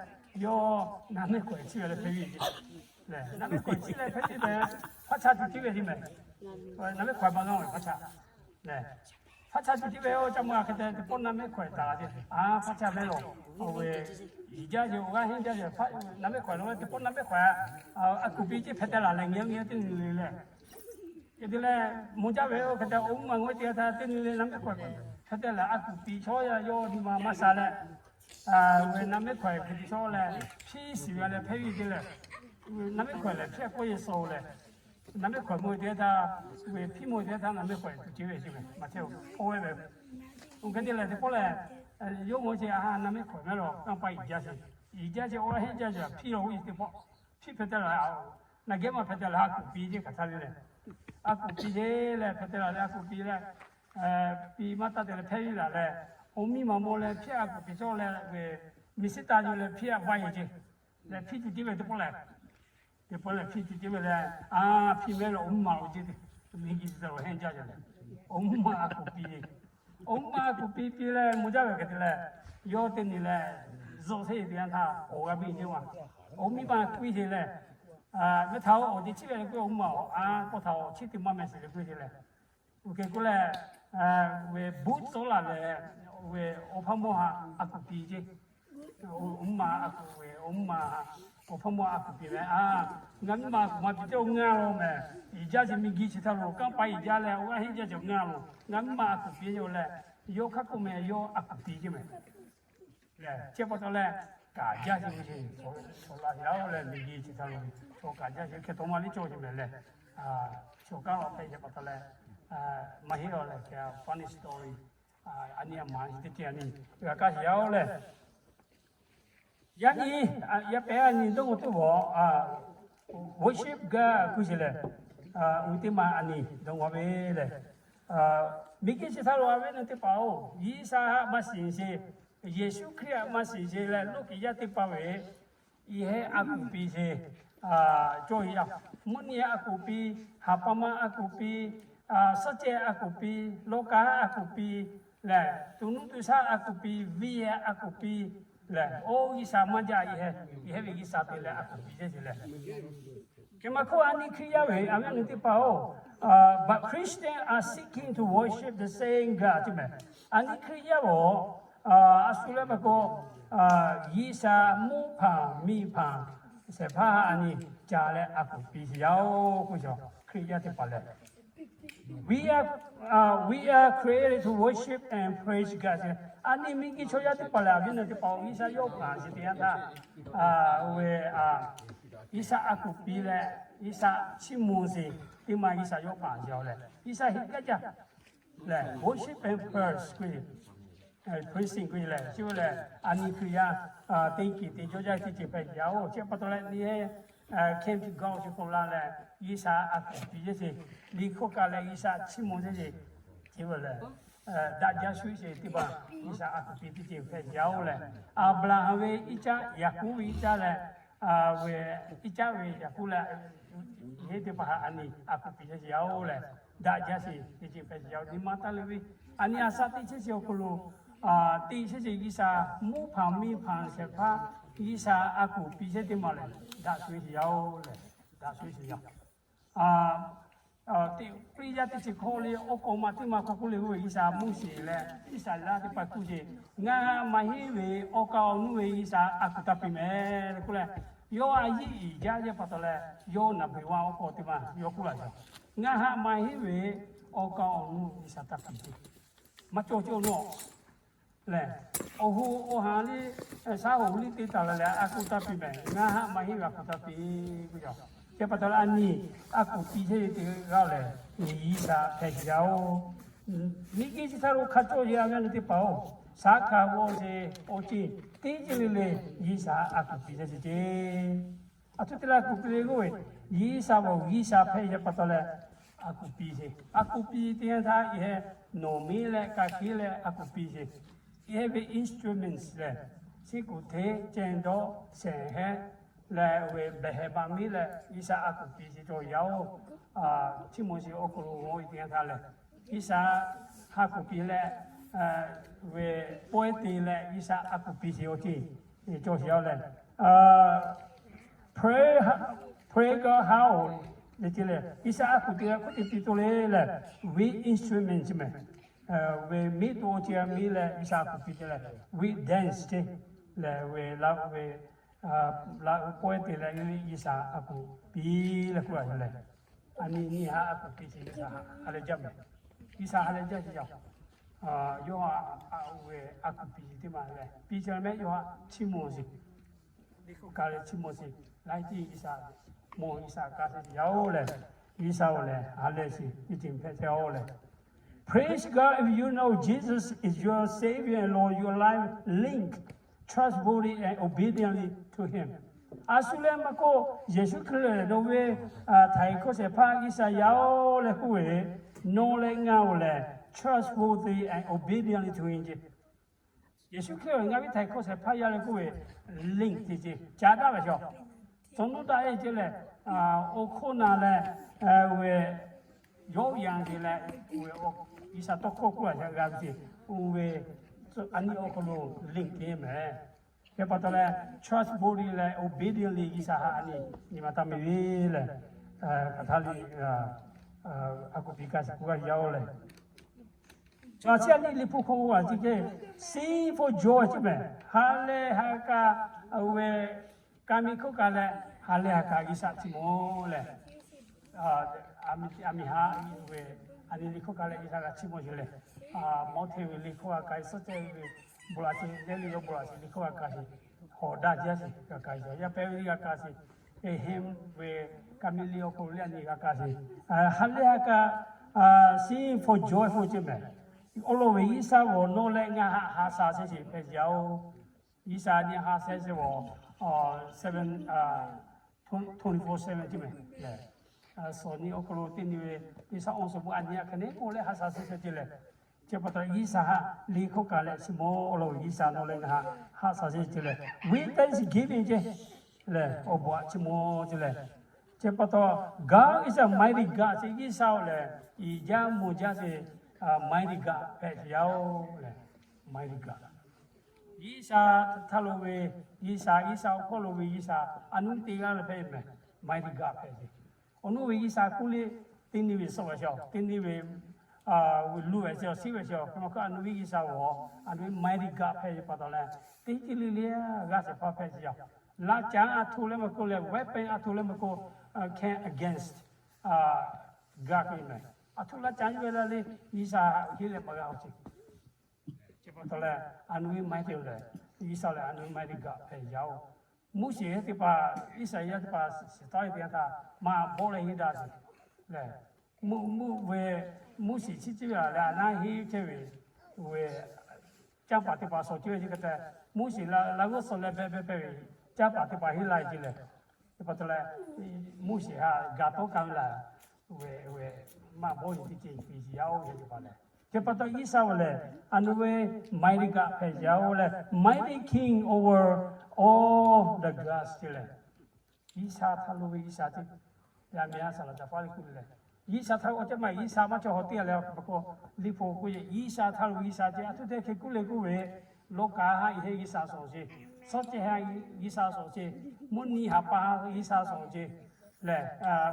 yawˇ naˬ mehˆ hkawehˍ chiˇ ve leh hpehˇ viˉ lehˬ, naˬ mehˆ hkawehˍ chiˇ leh hpehˇ viˉ lehˬ, hpaˇ chaˇ tuˬ tiˉ ve tiˉ mehˍ. Naˬ mehˆ hkawehˍ maˇ g'a ve hpaˇ chaˇ lehˬ, hpaˇ chaˇ tuˬ tiˉ ve oˇ ca ma hk'e te teˇ pawˆ naˬ mehˆ hkawehˍ taˍ la ceˇ. A, hpaˇ chaˇ mehˆ lo, oˇ ve, iˍ jaˇ sheˍ, awˬ g'aˇ henˇ jaˇ sheˍ, naˬ mehˆ hkawehˍ lo ve teˇ pawˆ naˬ mehˆ hkawehˍ, a kuˬ piˇ ceˇ hpehꞈ te laˬ leh nyi nyi teˇ nyi le lehˬ, hk'e te leh mvuh jaˇ ve oˇ hk'e te awˬ mvuhˇ ma ngaˬ hui teˇ g'aˇ htaˇ teˇ nyi le naˬ mehˆ hkawehˍ hpehꞈ te laˬ, a kuˬ piˇ chawˇ yaˇ yawˇ nyi ma maˇ sha leh, ve naˬ mehˆ hkawehˍ hpehꞈ te chawˇ leh, hpiˇ shiˍ ve leh hpehˇ viˉ te lehˬ, Naˍ meˆ hkawehˬ lehˬ, hpiˇ a k'oˆ yehˬ suh leh, naˍ meˆ hkawehˬ mawˬ teˇ htaˇ, ve hpiˇ mawˬ teˇ htaˇ naˍ meˆ hkawehˬ tuˬ ceh ve chi ve maˇ chehˇ-oˬ, k'oˆ ve ve. Oˇ hk'e te leh teˇ pawˆ lehˬ, yawˇ mawˬ chi a ha naˍ meˆ hkawehˬ mehˆ lawˬ kanˇ paˆ iˍ jaˇ sheˍ. Iˍ jaˇ chi oˇ a henˇ jaˇ sheˍ, hpiˇ lawˬ k'oˆ ve teˇ pawˆ, hpiˇ hpehꞈ te la, naˬ gehˉ maˇ hpehꞈ te la, a kuˬ piˇ ceˇ hk'aˬ htaˇ le lehˬ, a kuˬ piˇ ceˇ leh hpehꞈ te la leh a kuˬ piˇ leh, piˇ maˇ taˇ te leh hpehꞈ ve laˬ leh, awˬ miˇ maˍ maw leh hpiˇ a kuˬ piˇ cawˇ leh ve, miˬ siˉ taˍ yuˬ leh hpiˇ a vaˇ yeˬ ceˇ leh hpiˇ tuˬ ceh ve teˇ pawˆ lehˬ, teˇ pawˆ lehˬ hpiˇ tuˬ ceh ve leh, a, hpiˇ mehˆ lawˬ awˬ mvuhˇ maˬ lo ceh te, miˬ guiˬ chi htaꞈ lo henˇ jaˇ yaˬ leh, awˬ mvuhˇ maˬ a kuˬ piˇ, awˬ mvuhˇ maˬ a kuˬ piˇ piˇ leh mawˬ jaˇ ve hk'e te leh, yawˇ teˇ nyi lehˬ, zuhꞈ sheˍ teˇ yanˇ htaˇ awˬ g'a biˇ nyi ma, awˬ miˇ ma k'oˆ ve ce leh, mehˆ htaꞈ awˬ te chiˇ ve leh k'oˆ ve, awˬ mvuhˇ maˬ awˬ a k'oˆ htaꞈ awˬ chiˇ teˇ maˇ meh shiˍ leh k'oˆ ve ce leh, oˇ hk'e k'oˆ leh, ve buˆ tcuhˉ laˬ leh, ve awˬ hpaˇ mawˇ htaꞈ a kuˬ piˇ ceˇ. Awˬ mvuhˇ maˬ a kuˬ ve, awˬ mvuhˇ maˬ awˬ hpaˇ mawˇ a kuˬ piˇ meh a, ngaˬ mvuhˇ maˬ a kuˬ maˇ piˇ ceˇ, awˬ ngaˇ lo meh. Iˍ jaˇ chi miˬ guiˬ chi htaꞈ lo kanˇ paˆ iˍ jaˇ leh awˬ g'aˇ henˇ jaˇ cawˬ ngaˇ lo, ngaˬ mvuhˇ maˬ a kuˬ piˇ ceˇ leh, yawˇ hk'aˇ k'oˆ meh yawˇ a kuˬ piˇ ceˇ meh. Lehˬ chi pa taw leh, kaꞈ jaˇ chi ve ce, chaw laꞈ yaˇ-oˬ leh miˬ guiˬ chi htaꞈ lo, chaw kaꞈ jaˇ chi hk'e taw maˇ liˇ cawˇ ce meh lehˬ, chaw kanˉ lawˬ hpehꞈ ce pa taw leh, maˇ heˆ lawˬ lehˬ, funny story, a nyi a maˍ chi teˇ ceuˬ a nyi g'a kaˇ sheˍ yaˇ-oˬ lehˬ, yaˇ nyi, yaˇ pehˍ a nyi dawˇ g'awˬ teˇ g'awˬ, worship God kuˬ sheˍ lehˬ, uiˍ teˇ ma a nyi dawˇ g'awˬ ve lehˬ, miˬ guiˬ chi htaꞈ lo a ve naˬ teˇ hpaˍ-oˬ, G'uiˬ sha haꞈ maˇ shiˍ sheˍ, Yeˍsuˆ Hkriꞈ haꞈ maˇ shiˍ sheˍ leh, loˇ kiˍ yaˇ teˇ hpaˍ ve iˉ heˆ a kuˬ piˇ sheˍ, cawˇ yaˇ, mvuhˇ nyi a kuˬ piˇ, haˍ pa ma a kuˬ piˇ, suhˉ ceh a kuˬ piˇ, lawˇ kaˉ a kuˬ piˇ lehˬ, tuˬ nuˇ tuˬ shaˉ a kuˬ piˇ, viˇ a kuˬ piˇ lehˬ, oˇ G'uiˬ sha maˇ jaˇ, iˉ heˆ ve G'uiˬ sha te leh a kuˬ piˇ sheˍ ce lehˬ, hk'e maˇ hkawˇ a nyi Hkriꞈ yaˇ ve a ve naˬ teˇ hpaˍ-oˬ, but Christians are seeking to worship the same God ce meh. A nyi Hkriꞈ yaˇ-oˬ, a shu leh pa k'o, G'uiˬ sha mvuhˇ hpanˍ miˬ hpanˍ shehˍ hpaˇ a nyi ca leh a kuˬ piˇ sheˍ yaˇ-oˬ k'oˆ ve, Hkriꞈ yaˇ teˇ hpaˍ lehˬ, we are, we are created to worship and praise God ce. A nyi miˬ guiˬ chaw yaˇ teˇ hpaˍ lehˬ, a ve naˬ teˇ hpaˍ-oˬ, G'uiˬ sha yawˇ hpanˍ sheˍ teˇ yanˇ htaˇ, oˇ ve, G'uiˬ sha a kuˬ piˇ leh, G'uiˬ sha chiˇ mvuh sheˍ teˇ ma G'uiˬ sha yawˇ hpanˍ sheˍ-oˬ lehˬ, G'uiˬ sha heˆ gaˇ jaˇ lehˬ, worship and praise k'oˆ ve, praising k'oˆ ve lehˬ, chi ve lehˬ a nyi Hkriꞈ yaˇ teˇ kiˬ te jawˇ jaˇ teˇ ceuˬ hpehꞈ yaˇ-oˬ. Chi pa taw leh nyi heˆ, came to God chi k'oˆ la leh, G'uiˬ sha a kuˬ piˇ sheˍ, liꞈ hkawˇ kaꞈ leh G'uiˬ sha chiˇ mvuh sheˍ, chi ve lehˬ, daꞈ jaˇ shuˍ sheˍ teˇ hpaˍ G'uiˬ sha a kuˬ piˇ teˇ ceuˬ hpehꞈ yaˇ-oˬ lehˬ, Aˍbraˍhanˍ ve iˉ caˆ, Yaˍkoˆ ve iˉ caˆ leh, ve iˉ caˆ ve Yaˍkoˆ leh, heˆ teˇ hpaˍ htaꞈ a nyi a kuˬ piˇ sheˍ yaˇ-oˬ lehˬ, daꞈ jaˇ sheˍ teˇ ceuˬ hpehꞈ yaˇ-oˬ. Nyi ma taˇ le ve, a nyi a shaꞈ teˇ chehˇ chi awˬ hk'aw lo, teˇ chehˇ chi G'uiˬ sha mvuhˇ hpanˍ miˬ hpanˍ shehˍ hpaˇ G'uiˬ sha a kuˬ piˇ sheˍ teˇ ma lehˬ, daꞈ shuˍ sheˍ yaˇ-oˬ lehˬ, daꞈ shuˍ sheˍ yaˇ. Teˇ Hkriꞈ yaˇ teˇ ceuˬ hk'aw le awˬ k'awꞈ ma teˇ ma hk'aw k'oˆ le k'oˆ ve, G'uiˬ sha Moˉseˍ leh Iˉsaˍreˍlaˆ teˇ hpaˍ k'oˆ ce, ngaˬ haꞈ maˇ heˆ ve awˬ kaˍ awˬ nu ve G'uiˬ sha a kuˬ taˇ piˇ meh tehꞈ k'oˆ leh, yawˇ a yiˉ iˍ jaˇ yehˇ pa taw leh, yawˇ naˍ beuˬ vaˇ awˬ k'awꞈ teˇ ma yawˇ k'oˆ laˇ ce, ngaˬ haꞈ maˇ heˆ ve awˬ kaˍ awˬ nu G'uiˬ sha taˇ piˇ ce, maˇ cawˬ cawˬ nawˬ lehˬ, awˬ hoꞈ awˬ hanˍ liˇ shaˉ hoꞈ liˇ te taˍ la leh a kuˬ taˇ piˇ meh, ngaˬ haꞈ maˇ heˆ ve a kuˬ taˇ piˇ k'oˆ ve. Chi pa taw leh a nyi a kuˬ piˇ sheˍ teˇ g'aˇ lehˬ, G'uiˬ sha hpehꞈ sheˍ yaˇ-oˬ. Miˬ guiˬ chi htaꞈ lo hk'a cawˇ sheˍ a ve naˬ teˇ hpaˍ-oˬ, shaˉ hkanˍ g'awˇ sheˍ awˬ ceuˬ teˇ ceuˬ le le G'uiˬ sha a kuˬ piˇ sheˍ ce ce. A htoꞈ te leh a kuˬ piˇ le k'oˆ ve, G'uiˬ sha ve G'uiˬ sha hpehꞈ sheˍ pa taw leh a kuˬ piˇ sheˍ. A kuˬ piˇ teˇ yanˇ htaˇ iˉ heˆ nawˬ miˉ leh ka hkiˉ leh a kuˬ piˇ sheˍ. Iˉ heˆ ve instrument lehˬ, shiˉ kuˬ hteˇ cehˇ dawˇ shehˍ hehnˇ leh ve behˬ heh ba miˉ leh G'uiˬ sha a kuˬ piˇ sheˍ cawˬ yaˇ-oˬ. Chiˇ mvuh sheˍ awˬ hk'aw lo g'awˇ ve teˇ yanˇ htaˇ lehˬ, G'uiˬ sha ha kuˬ piˇ leh, ve pawehˇ te leh G'uiˬ sha a kuˬ piˇ sheˍ awˬ ceuˬ cawˬ sheˍ yaˇ-oˬ lehˬ, pray, pray God how le ce lehˬ, G'uiˬ sha a kuˬ piˇ leh hk'oˆ te piˇ to le lehˬ, with instrument meh, ve miˉ to awˬ ceuˬ miˉ leh G'uiˬ sha a kuˬ piˇ ce lehˬ, with dance ce lehˬ, ve la ve la pawehˇ te leh G'uiˬ sha a kuˬ piˇ leh k'oˆ a lehˬ, a nyi nyi haꞈ a kuˬ piˇ ce G'uiˬ sha ha leh jaˇ meh. G'uiˬ sha ha leh jaˇ ce yaˇ. Yawˇ ve a kuˬ piˇ ce teˇ ma lehˬ, piˇ ce meh yawˇ haꞈ chiˇ mvuh sheˍ, ka leh chiˇ mvuh sheˍ. Laiˉ ceuˬ G'uiˬsha, mawˬ G'uiˬsha ka shehˍ yaˇ-oˬ lehˬ, G'uiˬsha-oˬ lehˬ ha lehˬ sheˍ teˇ ceuˬ hpehꞈ chehˇ-oˬ lehˬ, Praise God if you know Jesus is your Savior and Lord, your life linked trustworthy and obediently to Him. A shu leh maˇ k'oˆ, Yeˍsuˆ Hkriꞈ lehˬ nawˬ ve htaiˍ hkawˇ shehˍ hpaˇ G'uiˬsha yaˇ-oˬ leh k'oˆ ve, nawˬ leh ngaˬ-oˬ lehˬ trustworthy and obediently to Him ce. Yeˍsuˆ Hkriꞈ ngaˬ ve htaiˍ hkawˇ shehˍ hpaˇ yaˇ leh k'oˆ ve, link te ce ca daꞈ ve shaˍ. Tcuh nuˇ daꞈ-e ce lehˬ, awˬ hk'oˆ na leh, ve yawˇ yanˇ te leh, G'uiˬsha tawˇ hkawˇ k'oˆ laꞈ shaꞈ g'a ve ce, oˇ ve a nyi awˬ hk'aw lo link te mehˍ. Hk'e pa taw leh, trustworthy leh obediently G'uiˬsha htaꞈ a nyi nyi ma taˇ meh ve lehˬ, hk'aˬ htaˇ le, a kuˬ piˇ ka shiˍ k'oˆ g'a yaˇ-oˬ lehˬ, chi a nyi Liꞈ hpu hk'aw a ciˉ ce, sing for joy ce mehˍ. Ha lehˬ ha k'a, oˇ ve ka miˇ hkawˇ ka leh, ha lehˬ ha k'a G'uiˬsha chiˇ mvuh lehˬ, a miˇ ha, oˇ ve, a nyi liꞈ hkawˇ ka leh G'uiˬsha g'a chiˇ mvuh ce lehˬ, mawˇ hteˇ ve liꞈ hkawˇ g'a ka e, suhˉ cehˇ ve bon laꞈ ce, lehˬ le yawˇ bon laꞈ ce liꞈ hkawˇ g'a ka sheˍ, hawˍ daꞈ jaˇ sheˍ g'a ka sheˍ, yaˇ pehˉ ve g'a ka sheˍ, eˬ heˇ ve ka miˇ liˇ awˬ hk'aw lo lehˬ a nyi g'a ka sheˍ, ha lehˬ ha k'a, sing for joy for ce mehˍ. Awˬ lawn ve G'uiˬsha g'awˬ nawˬ leh ngaˬ htaꞈ ha sha shehˍ sheˍ hpehꞈ yaˇ-oˬ. G'uiˬsha nyi ha shehˍ sheˍ g'awˬ, seven, twenty-four seven ce mehˍ. Suhˍ nyi awˬ hk'aw lo teˇ nyi ve G'uiˬsha awˬ suhˍ bon a nyi a hk'e neˉ k'oˆ leh ha sha shehˍ sheˍ ce lehˬ, chi pa taw G'uiˬsha htaꞈ liꞈ hkawˇ ka leh chiˇ mvuh, awˬ lawn ve G'uiˬsha nawˬ leh ngaˬ htaꞈ ha sha shehˍ ce lehˬ, with thanksgiving ce lehˬ, awˬ bon htaꞈ chiˇ mvuh ce lehˬ, chi pa taw God is a mighty God ce, G'uiˬsha-oˬ lehˬ, iˍ jaˇ mvuh jaˇ sheˍ, mighty God hpehꞈ sheˍ yaˇ-oˬ lehˬ, mighty God. G'uiˬsha htaˇ lo ve G'uiˬsha, G'uiˬsha awˬ hkawˇ lo ve G'uiˬsha, a nuˇ teˇ g'aˇ leh hpehꞈ mehˍ, mighty God hpehꞈ sheˍ. Awˬ nuˇ ve G'uiˬsha k'oˆ le, teˇ nyi ve suhˍ ve sheˍ, teˇ nyi ve luˬ ve sheˍ, shiˉ ve sheˍ, hk'e ma hk'e a nuˇ ve G'uiˬsha g'awˬ, a nuˇ ve mighty God hpehꞈ ve pa taw leh, teˇ ceuˬ le le g'a shehˍ hpaˇ hpehꞈ sheˍ yaˇ. Laꞈ caˉ a htoꞈ leh maˇ k'oˆ leh, weapon a htoꞈ leh maˇ k'oˆ, can against g'a k'oˆ mehˍ. A htoꞈ laꞈ caˉ yawˇ ve la le, G'uiˬsha heˆ leh maˇ g'a-oˬ ce. Chi pa taw leh, a nuˇ ve mighty lehˬ, G'uiˬsha lehˬ a nuˇ ve mighty God hpehꞈ yaˇ-oˬ. Moˉseˍ teˇ hpaˍ, Iˉsaˍreˍlaˆ teˇ hpaˍ shiˍ taˍ ve teˇ yanˇ htaˇ maˇ bawˆ leh henˇ daꞈ sheˍ lehˬ, mvuhˇ mvuhˇ ve Moˉseˍ chi ceuˬ ve a leh a naˉ henˇ chehˇ ve, ve canˇ paˍ teˇ hpaˍ shawˍ ceuˬ ve ce hk'e te, Moˉseˍ la g'uˇ suhˍ leh beh beh hpehꞈ ve, canˇ paˍ teˇ hpaˍ henˇ la-e ce lehˬ, chi pa taw leh, Moˉseˍ htaꞈ gaˬ tawˆ ka ve laˬ, ve, ve maˇ bawˆ ve teˇ ceuˬ piˇ sheˍ yaˇ-oˬ ve teˇ hpaˍ lehˬ, chi pa taw Iˉsaˍreˍlaˆ lehˬ a nuˇ ve mighty God hpehꞈ yaˇ-oˬ leh, mighty king over all the gods ce lehˬ, G'uiˬsha htaˇ lo ve G'uiˬsha ce. Yaˇ miˇ a saˍ laꞈ caˍ faˉ le k'oˆ ve lehˬ, G'uiˬsha htaˇ awˬ cehˇ maˇ G'uiˬsha maˇ cawˬ hawˬ teˇ g'aˇ leh, a hk'e pa k'o, Liꞈ hpu k'oˆ ve G'uiˬsha htaˇ lo G'uiˬsha ce, a htoꞈ te hk'e k'oˆ le k'oˆ ve, lawˬ kaꞈ ha iˉ heˆ G'uiˬsha shawˍ ce, suhˉ cehˇ ha G'uiˬsha shawˍ ce, mvuhˇ nyi haˍ pa G'uiˬsha shawˍ ce lehˬ,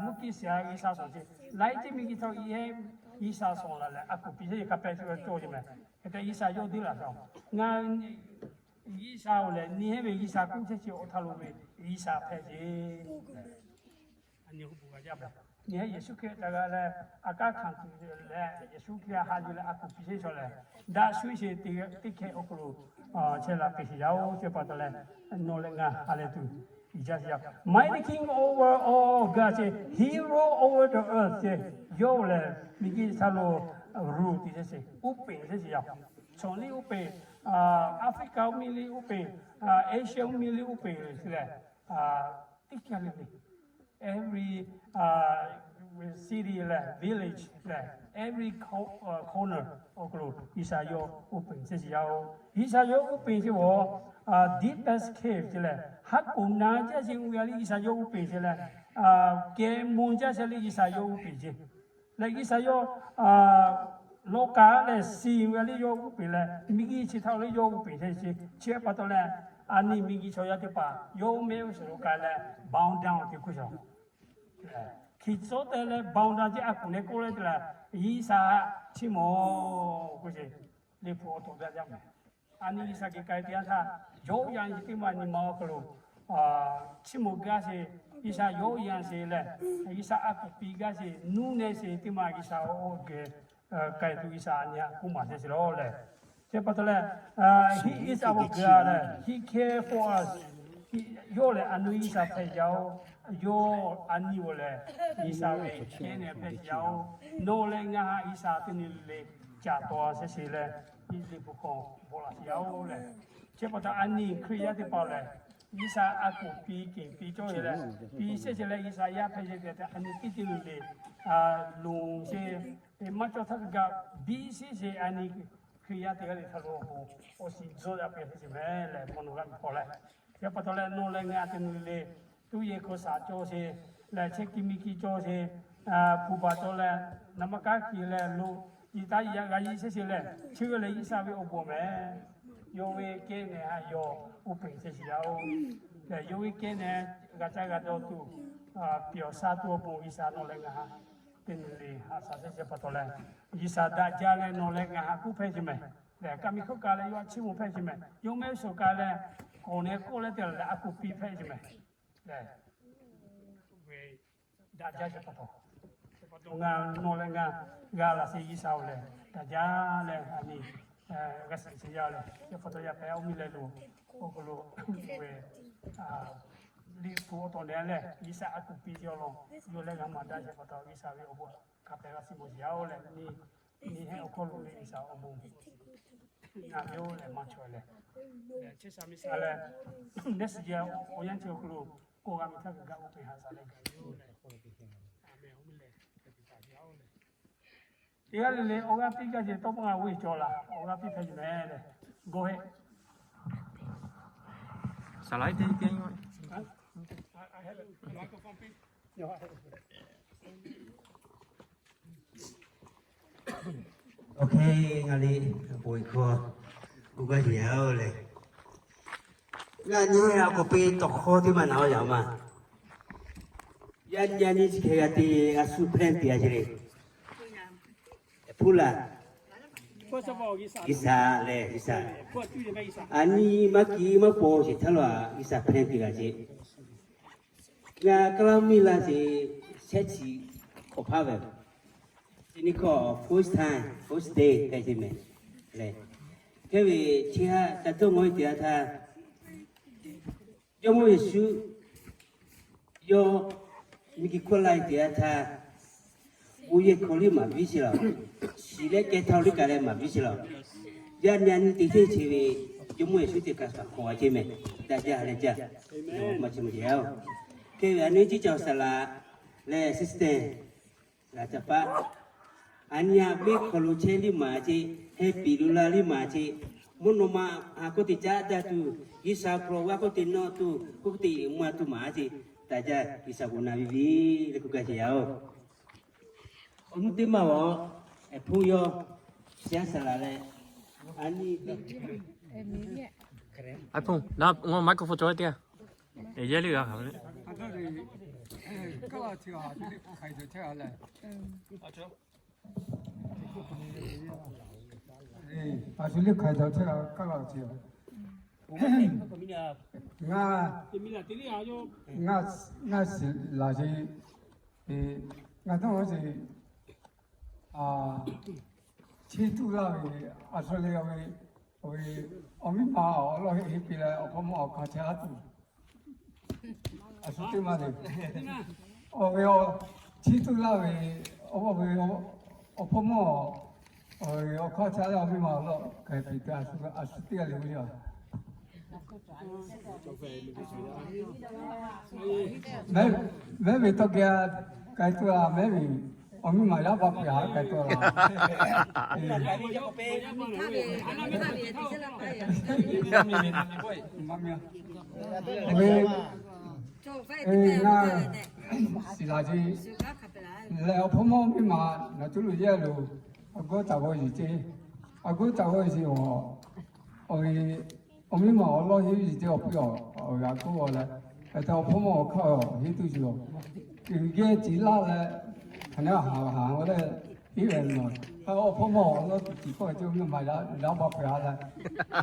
mvuhˇ kiˇ shiˍ ha G'uiˬsha shawˍ ce, laiˉ ceuˬ miˬguiˬ htawˇ iˉ heˆ G'uiˬsha shawˍ laˬ leh a kuˬ piˇ sheˍ, ka pehˇ sheˍ ve cawˬ ce mehˍ. Hk'e te G'uiˬsha yawˇ deˇ laˬ shaˍ, ngaˬ G'uiˬsha-oˬ lehˬ, nyi heˆ ve G'uiˬsha k'oˆ chehˇ chi awˬ htaˇ lo ve G'uiˬsha hpehꞈ ce. Nyi heˆ Yeˍsuˆ Hkriꞈ htaꞈ g'a leh, a kanˉ hkanˍ tuˬ leh Yeˍsuˆ Hkriꞈ htaꞈ ha yuˬ leh a kuˬ piˇ sheˍ chaw lehˬ, daꞈ shuˍ sheˍ teˇ hkeh awˬ hk'aw lo chehˇ laˇ piˇ sheˍ yaˇ-oˬ. Chi pa taw leh, nawˬ leh ngaˬ ha lehˬ tuˬ, Mighty king over all gods ce, he rule over the earth ce, yawˇ lehˬ miˬguiˬ htaˇ lo rule te sheˍ, uˉ peunˍ sheˍ yaˇ. Chaw liˇ uˉ peunˍ, Africa mvuhˇmiˬ liˇ uˉ peunˍ, Asia mvuhˇmiˬ liˇ uˉ peunˍ lehˬ, teˇ hkeh le le, every city leh village leh every corner awˬ hk'aw lo G'uiˬsha yawˇ uˉ peunˍ sheˍ yaˇ-oˬ. G'uiˬsha yawˇ uˉ peunˍ sheˍ ve, deepest cave ce lehˬ, haˉ k'oˍ na jaˇ sheˍ ve a liˇ G'uiˬsha yawˇ uˉ peunˍ sheˍ leh, kehˬ mvuh jaˇ sheˍ liˇ G'uiˬsha yawˇ uˉ peunˍ sheˍ leh, G'uiˬsha yawˇ lawˬ kaꞈ lehˬ shiˍ ve a liˇ yawˇ uˉ peunˍ leh, miˬguiˬ chi htaˇ liˇ yawˇ uˉ peunˍ sheˍ. Chi pa taw leh, a nyi miˬguiˬ chaw yaˇ teˇ hpaˍ yawˇ mehˆ g'uˇ suhˍ lo k'ai leh bow down te k'oˆ sheˍ. Hkiˬ tcuhˉ te leh bow down ce a kuˬ neh k'oˆ leh te leh, G'uiˬsha chiˇ mvuh k'oˆ sheˍ. Liꞈ hpu awˬ to daꞈ jaˇ mehˍ. A nyi G'uiˬsha geh k'ai teˇ yanˇ htaˇ, yawˇ yanˇ chi teˇ maˬ nyi ma awˬ hk'aw lo chiˇ mvuh gaˇ sheˍ, G'uiˬsha yawˇ yanˇ sheˍ lehˬ, G'uiˬsha a kuˬ piˇ gaˇ sheˍ, nuˇ neh sheˍ teˇ maˬ G'uiˬsha awˬ geh k'ai tuˬ G'uiˬsha a nyi a k'oˆ maˍ sheˍ sheˍ lawˬ lehˬ. Chi pa taw leh, He is our God lehˬ, He care for us. Yawˇ lehˬ a nu G'uiˬsha hpehꞈ yaˇ-oˬ. Yawˇ a nyi-oˬ lehˬ, G'uiˬsha ve kehˉ nehˬ hpehꞈ yaˇ-oˬ. Nawˬ leh ngaˬ haꞈ G'uiˬsha teˇ nyi le caˍ taw shehˍ shehˍ leh, Liꞈ hpu hk'aw bvuhꞈ laˇ shehˍ yaˇ-oˬ leh, chi pa taw a nyi Hkriꞈ yaˇ teˇ hpaˍ lehˬ, G'uiˬsha a kuˬ piˇ kehˬ piˇ cawˇ ve leh, piˇ shehˍ shehˍ leh G'uiˬsha yaˇ hpehꞈ ve tehꞈ a nyi teˇ ceuˬ le le, lonˍ shehˍ, maˇ cawˇ htaˇ kaꞈ biˇ shehˍ shehˍ a nyi Hkriꞈ yaˇ teˇ g'aˇ le htaꞈ lo awˬ shiˍ tzuhˆ yaˇ pehˍ shehˍ shehˍ meh lehˬ, mvuhˇ naw g'aˇ miˬ hk'aw leh, chi pa taw leh nawˬ leh ngaˬ teˇ nyi le le, tuˇ yehˬ hkawˇ shaˍ cawˇ shehˍ lehˬ, chehˇ kiˇ miˇ kiˇ cawˇ shehˍ, hpu baˬ cawˇ leh, naˍ manˇ kanˉ kiˬ leh lo, yiˍ taˉ yiˍ yaꞈ g'a yiˍ shehˍ shehˍ leh, chi ve lehˬ G'uiˬsha ve awˬ bon meh. Yawˇ ve kehˉ nehˬ haꞈ yawˬ uˉ peunˍ shehˍ shehˍ yaˇ-oˬ. Lehˬ yawˇ ve kehˉ nehˬ g'a caˇ g'a dawˇ tuˬ, pehˬ awˬ sha tuˬ awˬ bon G'uiˬsha nawˬ leh ngaˬ haꞈ teˇ nyi le haꞈ shaˍ shehˍ shehˍ pa taw leh, G'uiˬsha daꞈ jaˇ leh nawˬ leh ngaˬ haꞈ kuˉ hpehˇ shehˍ meh. Lehˬ kaˇ miˬ hkawˇ kaꞈ leh yawˇ a chiˇ mvuh hpehˇ shehˍ meh. Yawˇ mehˆ g'uˇ suhˍ kaꞈ leh k'awꞈ nehˬ k'oˆ leh te leh a kuˬ piˇ hpehˇ shehˍ meh. Lehˬ daꞈ jaˇ shehˍ pa taw, pa taw ngaˬ nawˬ leh ngaˬ g'a laˬ shehˍ G'uiˬsha-oˬ lehˬ, daꞈ jaˇ leh a nyi g'a shiˍ shehˍ yaˇ leh, chi pa taw yaˇ hpehꞈ oˇ miˇ leh lo, awˬ hk'aw lo ve Liꞈ hpu awˬ tawˍ nehˬ leh G'uiˬsha a kuˬ piˇ shehˍ awˬ lawn, yawˇ leh ngaˬ maˇ daꞈ shehˍ pa taw G'uiˬsha ve awˬ bon hk'a hpehꞈ g'a shiˍ mawˬ shehˍ yaˇ-oˬ leh, nyi nyi hehˆ awˬ hk'aw lo leh G'uiˬsha awˬ bon ngaˬ ve-oˬ lehˬ maˇ chaweh leh, lehˬ next year awˬ yanˇ chi awˬ hk'aw lo k'awꞈ g'a ve htaˇ kaꞈ g'a oˇ peˬ haꞈ shaˍ leh gaˬ ve-oˬ lehˬ, teˇ g'aˇ le le awˬ g'aˇ piˇ gaˇ ceh tawˇ paˆ ngaˬ g'aˇ ve cawˬ laˬ, awˬ g'aˇ piˇ hpehˇ shehˍ meh lehˬ, go ahead. Awˬ hk'e ngaˬ le, a poˬ e hkawˇ k'oˆ gaˇ teˇ yanˇ-oˬ lehˬ, ngaˬ nyi a k'oˍ piˇ tawˇ hkawˇ teˇ maˬ naˍ-oˬ yaꞈ ma. Yaˇ nyi yaˇ nyi chi hk'e g'a te, a shu hpehˇ te a ce le. Hpu laˬ, G'uiˬsha lehˬ G'uiˬsha, a nyi maˇ kiˇ maˇ paw sheˍ htaˇ lo a G'uiˬsha hpehˇ te g'a ce. Ngaˬ Kaˇlaˇ miˇ laˇ ce, shehˉ chi k'awꞈ hpaˇ ve, chi nyi hkawˇ first time, first day hpehˇ ce meh. Lehˬ, hk'e ve chi haꞈ ca dawˇ ngawˬ-e te a htaˇ, Jawˇmawˇ Yeˍsuˆ yawˇ miˬguiˬ hkawˇ laˇ-e te a htaˇ, bon yehˬ hkawˇ liˇ maˍ viˉ sheˍ laˬ, shiˍ leh keh htaˇ liˇ kaꞈ leh maˍ viˉ sheˍ laˬ. Yaˇ nyi yaˇ nyi te hteˇ che ve, Jawˇmawˇ Yeˍsuˆ teˇ hpaˍ hk'awꞈ a ce meh. Daꞈ jaˇ leh jaˇ, maˇ chi meh te-oˬ. Hk'e ve a nyi ciˉ ca saˍ laꞈ leh sister g'a ca paˆ. A nyi a venˇ hk'aw lo chehˇ liˇ maˍ ce, heh piˍ lo la liˇ maˍ ce, mvuhˇ naw ma a k'oˆ te caˉ daꞈ tuˬ, G'uiˬsha hk'aw lo g'a k'oˆ te nawˇ tuˬ, k'oˆ te mvuh a tuˬ maˍ ce. Daꞈ jaˇ, G'uiˬsha k'o na ve ve leh k'oˆ gaˇ ce yaˇ-oˬ. Awˬ nuˇ teˇ maˇ awˬ, ehˍ hpu yawˇ, shiˍ a saˍ laꞈ leh, a nyi, a hpu, microphone cawˬ teˇ g'aˇ, yehˇ liˇ g'a hk'aˬ ve le. A shu liˇ hk'aˬ cawˬ chehˇ a kaˇ laˇ ce. Ngaˬ, ngaˬ shiˍ laˬ ce, ngaˬ dawˇ ce, chiˇ tuˆ laˇ ve, a shu le, awˬ miˇ ma awˬ lawn heˆ heˆ piˇ leh awˬ hpawˇ mawˇ awˬ hk'aˇ chehˇ a tuˬ. A shu teˇ maˇ le. Awˬ ve, chiˇ tuˆ laˇ ve, awˬ ve, awˬ hpawˇ mawˇ awˬ hk'aˇ chehˇ leh awˬ miˇ ma awˬ lawn k'ai piˇ te, a shu teˇ g'aˇ le ve yoˬ. Mehˉ ve tawˇ geh k'ai tuˬ la, mehˉ ve awˬ miˇ ma yaˇ baˆ pehˍ a k'ai tuˬ la. Ngaˬ shiˍ laˬ ce lehˬ, awˬ hpawˇ mawˇ miˇ ma naˬ tuˬ lo yehˇ lo, a goˉ taˍ g'aw yiˬ ce. A goˉ taˍ g'aw yiˬ awˬ, awˬ miˇ ma awˬ lawn heˆ yiˬ ce awˬ piˇ awˬ, awˬ g'a k'oˆ a leh, hk'e te awˬ hpawˇ mawˇ awˬ hk'aˇ heˆ tuˬ yoˬ. Geh ciˍ laˇ leh, hk'aˬ naˉ haˍ haˍ g'aw leh, heˆ leh nawˬ, awˬ hpawˇ mawˇ awˬ lawn tuˬ ciˍ hkawˇ ce awˬ miˇ ma yaˇ baˆ pehˍ a leh,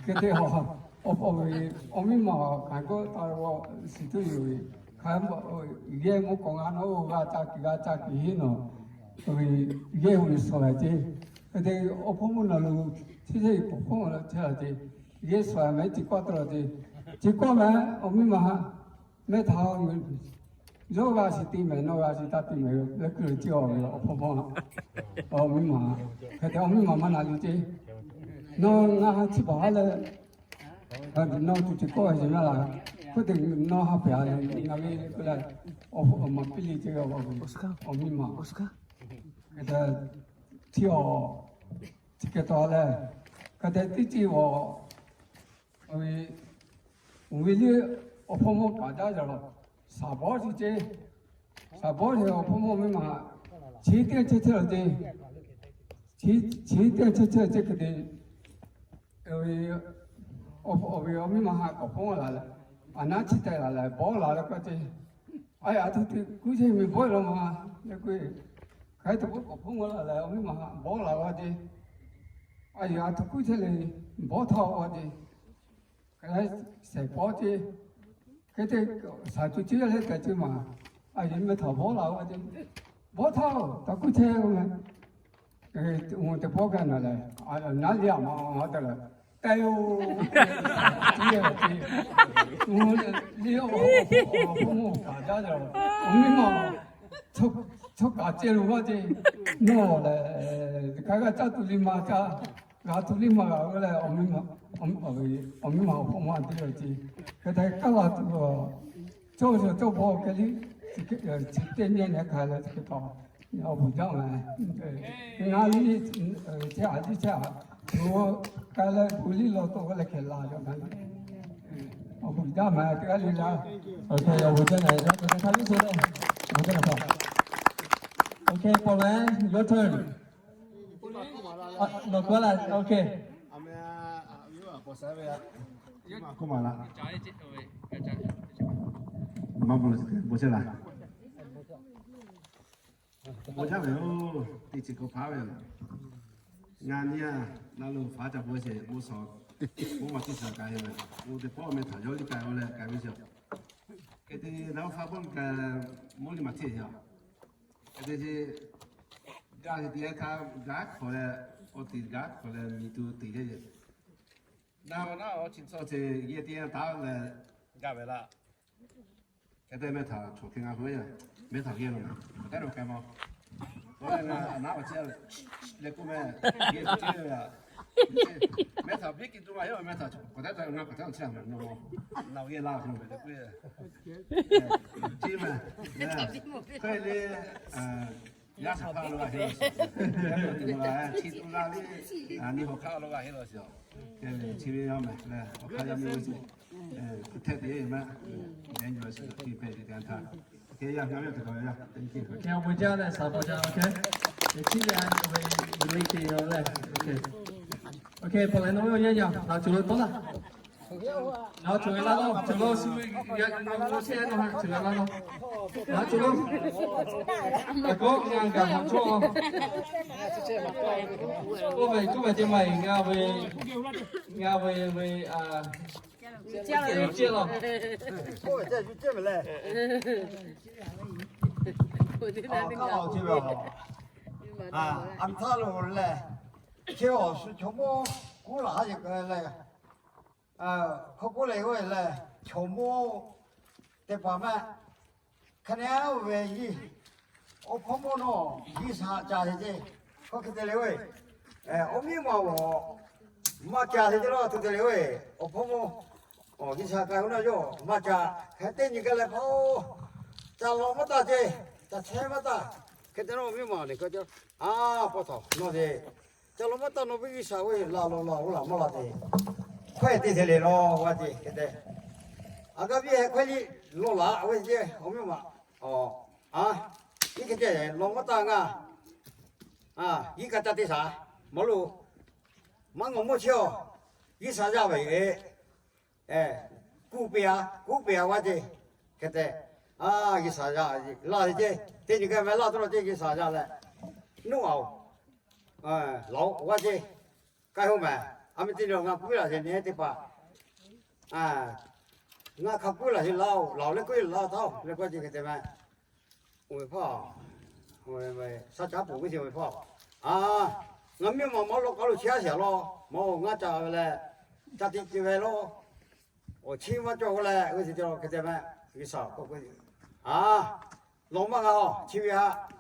hk'e te awˬ, awˬ miˇ ma awˬ hk'aˬ goˉ taˍ g'aw shiˍ tuˬ yoˬ ve. Hk'aˬ, yehˇ mvuhˇ k'awꞈ g'a nawˉ oˇ g'a ca kiˬ g'a ca kiˬ heˆ nawˬ, yehˇ hui shawˍ la ce. Hk'e te awˬ hpawˇ mawˇ naˬ lo, chi teˇ pawˍ hpawˇ mawˇ la chehˇ la ce. Yehˇ shawˍ la mehˉ te kawˆ tawˆ la ce. Chi kawˆ meh, awˬ miˇ ma haꞈ mehˆ htaꞈ yawˇ g'a shiˍ te mehˍ, nawˬ g'a shiˍ taˇ te mehˍ, leh kuiˬ lo ceˇ awˬ ve awˬ hpawˇ hpawˇ, awˬ miˇ ma, hk'e te awˬ miˇ ma maˇ na le ceˇ. Nawˬ ngaˬ ha chiˇ baˬ haˉ leh, nawˬ tuˬ ceh kawˆ ve sheˍ maˇ laˬ. Hk'e te nawˬ ha pehꞈ a leh ngaˬ ve k'oˆ leh, awˬ hpawˇ ma piˇ le ceˇ, awˬ miˇ ma. Hk'e te chi awˬ, chi hk'e taw leh, hk'e te teˇ ceuˬ awˬ, awˬ ve le, awˬ hpawˇ mawˇ kaꞈ jaˇ jaˇ la, shaˍ bawˉ chi ceˇ. Shaˍ bawˉ lehˬ awˬ hpawˇ mawˇ miˇ ma, chi teˇ chehˇ chehˇ la ceˇ. Chi teˇ chehˇ chehˇ la ceˇ hk'e te, awˬ ve awˬ miˇ ma haꞈ k'awꞈ hpawˇ laˬ leh, aˬ naˉ chi teh laˬ leh bawˉ la leh k'oˆ ceˇ. A, aˬ htoꞈ te kuˉ chehˇ miˬ bawˉ la ma, leh k'oˆ, hk'e te k'awꞈ hpawˇ laˬ leh awˬ miˇ ma haꞈ bawˉ la g'a ceˇ. A, aˬ htoꞈ kuˉ chehˇ le, bawˉ htaˇ g'a ceˇ. Hk'e leh shehˍ pawˆ ceˇ, hk'e te shaˍ tuˬ ceˇ leh tehꞈ ceˇ maˬ, a, yehˬ mehˆ htaꞈ bawˉ la g'a ceˇ. Bawˉ htaˇ taꞈ kuˉ chehˇ k'oˆ meh, teˇ pawˆ gaˇ naˬ lehˬ, naˉ liˇ a ma te leh, te-o, le, awˬ hpawˇ mawˇ kaꞈ jaˇ leh, awˬ miˇ ma chaw kaꞈ ceh lo g'a ceˇ. Nawˬ lehˬ, hk'aˬ g'a caˇ tuˬ le ma caˇ, g'a tuˬ le ma g'a k'oˆ leh, awˬ miˇ ma awˬ hpawˇ mawˇ te leh ceˇ. Hk'e te kaˇ la tuˬ, cawˇ cawˇ cawˇ bawˆ hk'e le, chi teˇ nyi nyi hk'a leh hk'e taw, awˬ bon jaˇ meh. Ngaˬ liˇ chehˇ a liˇ chehˇ a, k'ai leh bon liˇ law tawˆ leh hk'e la yaw na. Awˬ bon jaˇ meh teˇ g'aˇ le la. Awˬ bon jaˇ meh, awˬ bon jaˇ meh, awˬ bon jaˇ meh. Okay, Paul, your turn. Nawˬ k'oˆ laˇ, okay. Maˇ bon, bon jaˇ ve yoˬ, teˇ chi k'awꞈ hpaˇ ve yoˬ. Ngaˬ nyi a, na lo hpaˍ ca bon sheˍ bon shawˍ, bon maˇ teˇ shaˍ k'ai ve, bon teˇ pawˆ meh htaꞈ yawˇ liˇ k'ai o leh k'ai ve yoˬ. Hk'e te naˬ hpaˇ bon k'ai, mvuhˇ liˇ maˇ hteˇ yoˬ. Hk'e te chi, gaˇ ve teˇ yanˇ htaˇ gaˇ hk'awꞈ leh, awˬ teꞈ gaˇ hk'awꞈ leh miˬ tuˬ teꞈ ve yoˬ. Naˬ ve naˉ awˬ chi tcuh ce yehˬ teˇ yanˇ taˉ leh gaˇ ve laˇ. Hk'e te meh htaꞈ chaw hk'e ngaˬ hui yaˇ meh htaꞈ geh lo, k'awꞈ teˇ lo k'ai ma. K'awꞈ leh ngaˬ naˉ awˬ ceˇ leh k'oˆ meh, yehˬ ceˇ ve a, meh htaꞈ biˇ kiˇ tuˬ ma yawˇ meh htaꞈ k'awꞈ teˇ ta ngaˬ k'awꞈ teˇ lo ceˇ a, nawˬ nawˬ geh laˇ ve teˇ k'oˆ ve ceˇ meh. Hk'e le, yaˇ shaˍ hpaˇ lo g'a heˆ law sheˍ, chi tuˬ la ve, nyi hawˬ hk'aˇ lo g'a heˆ law sheˍ. Chi ve yaˇ meh leh awˬ hk'aˇ yaˇ miˇ lo sheˍ, hk'e te te maˇ, nyi lo sheˍ, chi hpehꞈ ve teˇ yanˇ htaˇ, hk'e yaˇ ngaˬ ve teˇ hk'awꞈ yaˇ, hk'e awˬ bon jaˇ leh shaˍ bon jaˇ, okay. Chi leh a ve, ve teˇ yanˇ leh, okay. Okay, Paul, nawˬ ve yaˇ yaˇ, naˬ cuˬ lo tawˆ laˇ. Naˬ cuˬ ve laˇ law, cuˬ lo shu ve, yaꞈ nyi lo shehˆ lo ha cuˬ ve laˇ law. Naˬ cuˬ lo, aˬ kawˆ ngaˬ gaˬ hk'aw cawˇ. Oˇ ve, oˇ ve teˇ maˬ ngaˬ ve, ngaˬ ve ve a, ceˇ law. Oˇ ve ceˇ yuˬ ceˇ ve leh, a, kaˇ law ceˇ ve a, a htaˇ lo leh, chi awˬ shu chaw mawˇ kuˉ laˬ ha yeˬ k'ai leh, hk'aw k'oˆ leh g'aˇ leh, chaw mawˇ teˇ hpaˍ meh, hk'aˬ ne a ve yiˇ, awˬ hpawˇ mawˇ nawˬ G'uiˬsha ca te ceˇ. Hk'aˬ hk'e te le ve, awˬ miˇ ma awˬ maˇ ca te ceˇ laˇ tuˬ te le ve, awˬ hpawˇ mawˇ G'uiˬsha k'ai k'o na yawˇ maˇ ca. Hk'e teˇ nyi gaˇ leh hpaˇ, ca law maˇ taˇ ceˇ, ca chehˇ maˇ taˇ. Hk'e te nawˬ awˬ miˇ ma le k'o, a, pa taw nawˬ te ca law maˇ taˇ, nawˬ ve G'uiˬsha ve laˬ lo laˬ o laˬ maˇ laˬ te, hkawehˇ te te le law g'a te hk'e te. A gaˇ viˇ heh hkawehˇ liˇ law laˬ ve ceˇ, awˬ miˇ ma, a, iˉ hk'e te law maˇ taˇ ngaˇ, a, iˉ kaˆ taˇ te shaˍ, maˇ lo, maˇ ngawˬ mawˇ chehˇ a, G'uiˬsha yaˇ ve, kuˬ peꞈ a, kuˬ peꞈ a g'a ceˇ. Hk'e te, a, G'uiˬsha yaˇ laˇ te ceˇ, teˇ nyi gaˇ meh laˇ tawˇ law ceˇ, G'uiˬsha yaˇ leh, nuˆ a, laˬ o g'a ceˇ. K'ai hoˆ meh, a meh teˇ nyi ngaˬ kuˉ laˬ sheˍ nehˬ teˇ hpaˍ, ngaˬ hk'a kuˉ laˬ sheˍ laˇ o, laˬ o leh kuˉ laˬ taˇ o leh k'oˆ ceˇ hk'e te meh. Oˇ ve hpaˇ, shaˉ caˉ peuˬ ve teˇ ve hpaˇ, a, ngaˬ miˇ ma maˇ law k'aˉ lo chehˇ a sheˍ law, maˇ o ngaˇ ca ve leh, ca te ce ve law. Awˬ chi maˇ cawˬ k'oˆ leh, oˇ ve teˇ ceuˬ hk'e te meh, G'uiˬsha k'oˆ k'o, a, lawˬ maˇ g'a-oˬ, chi ve haꞈ,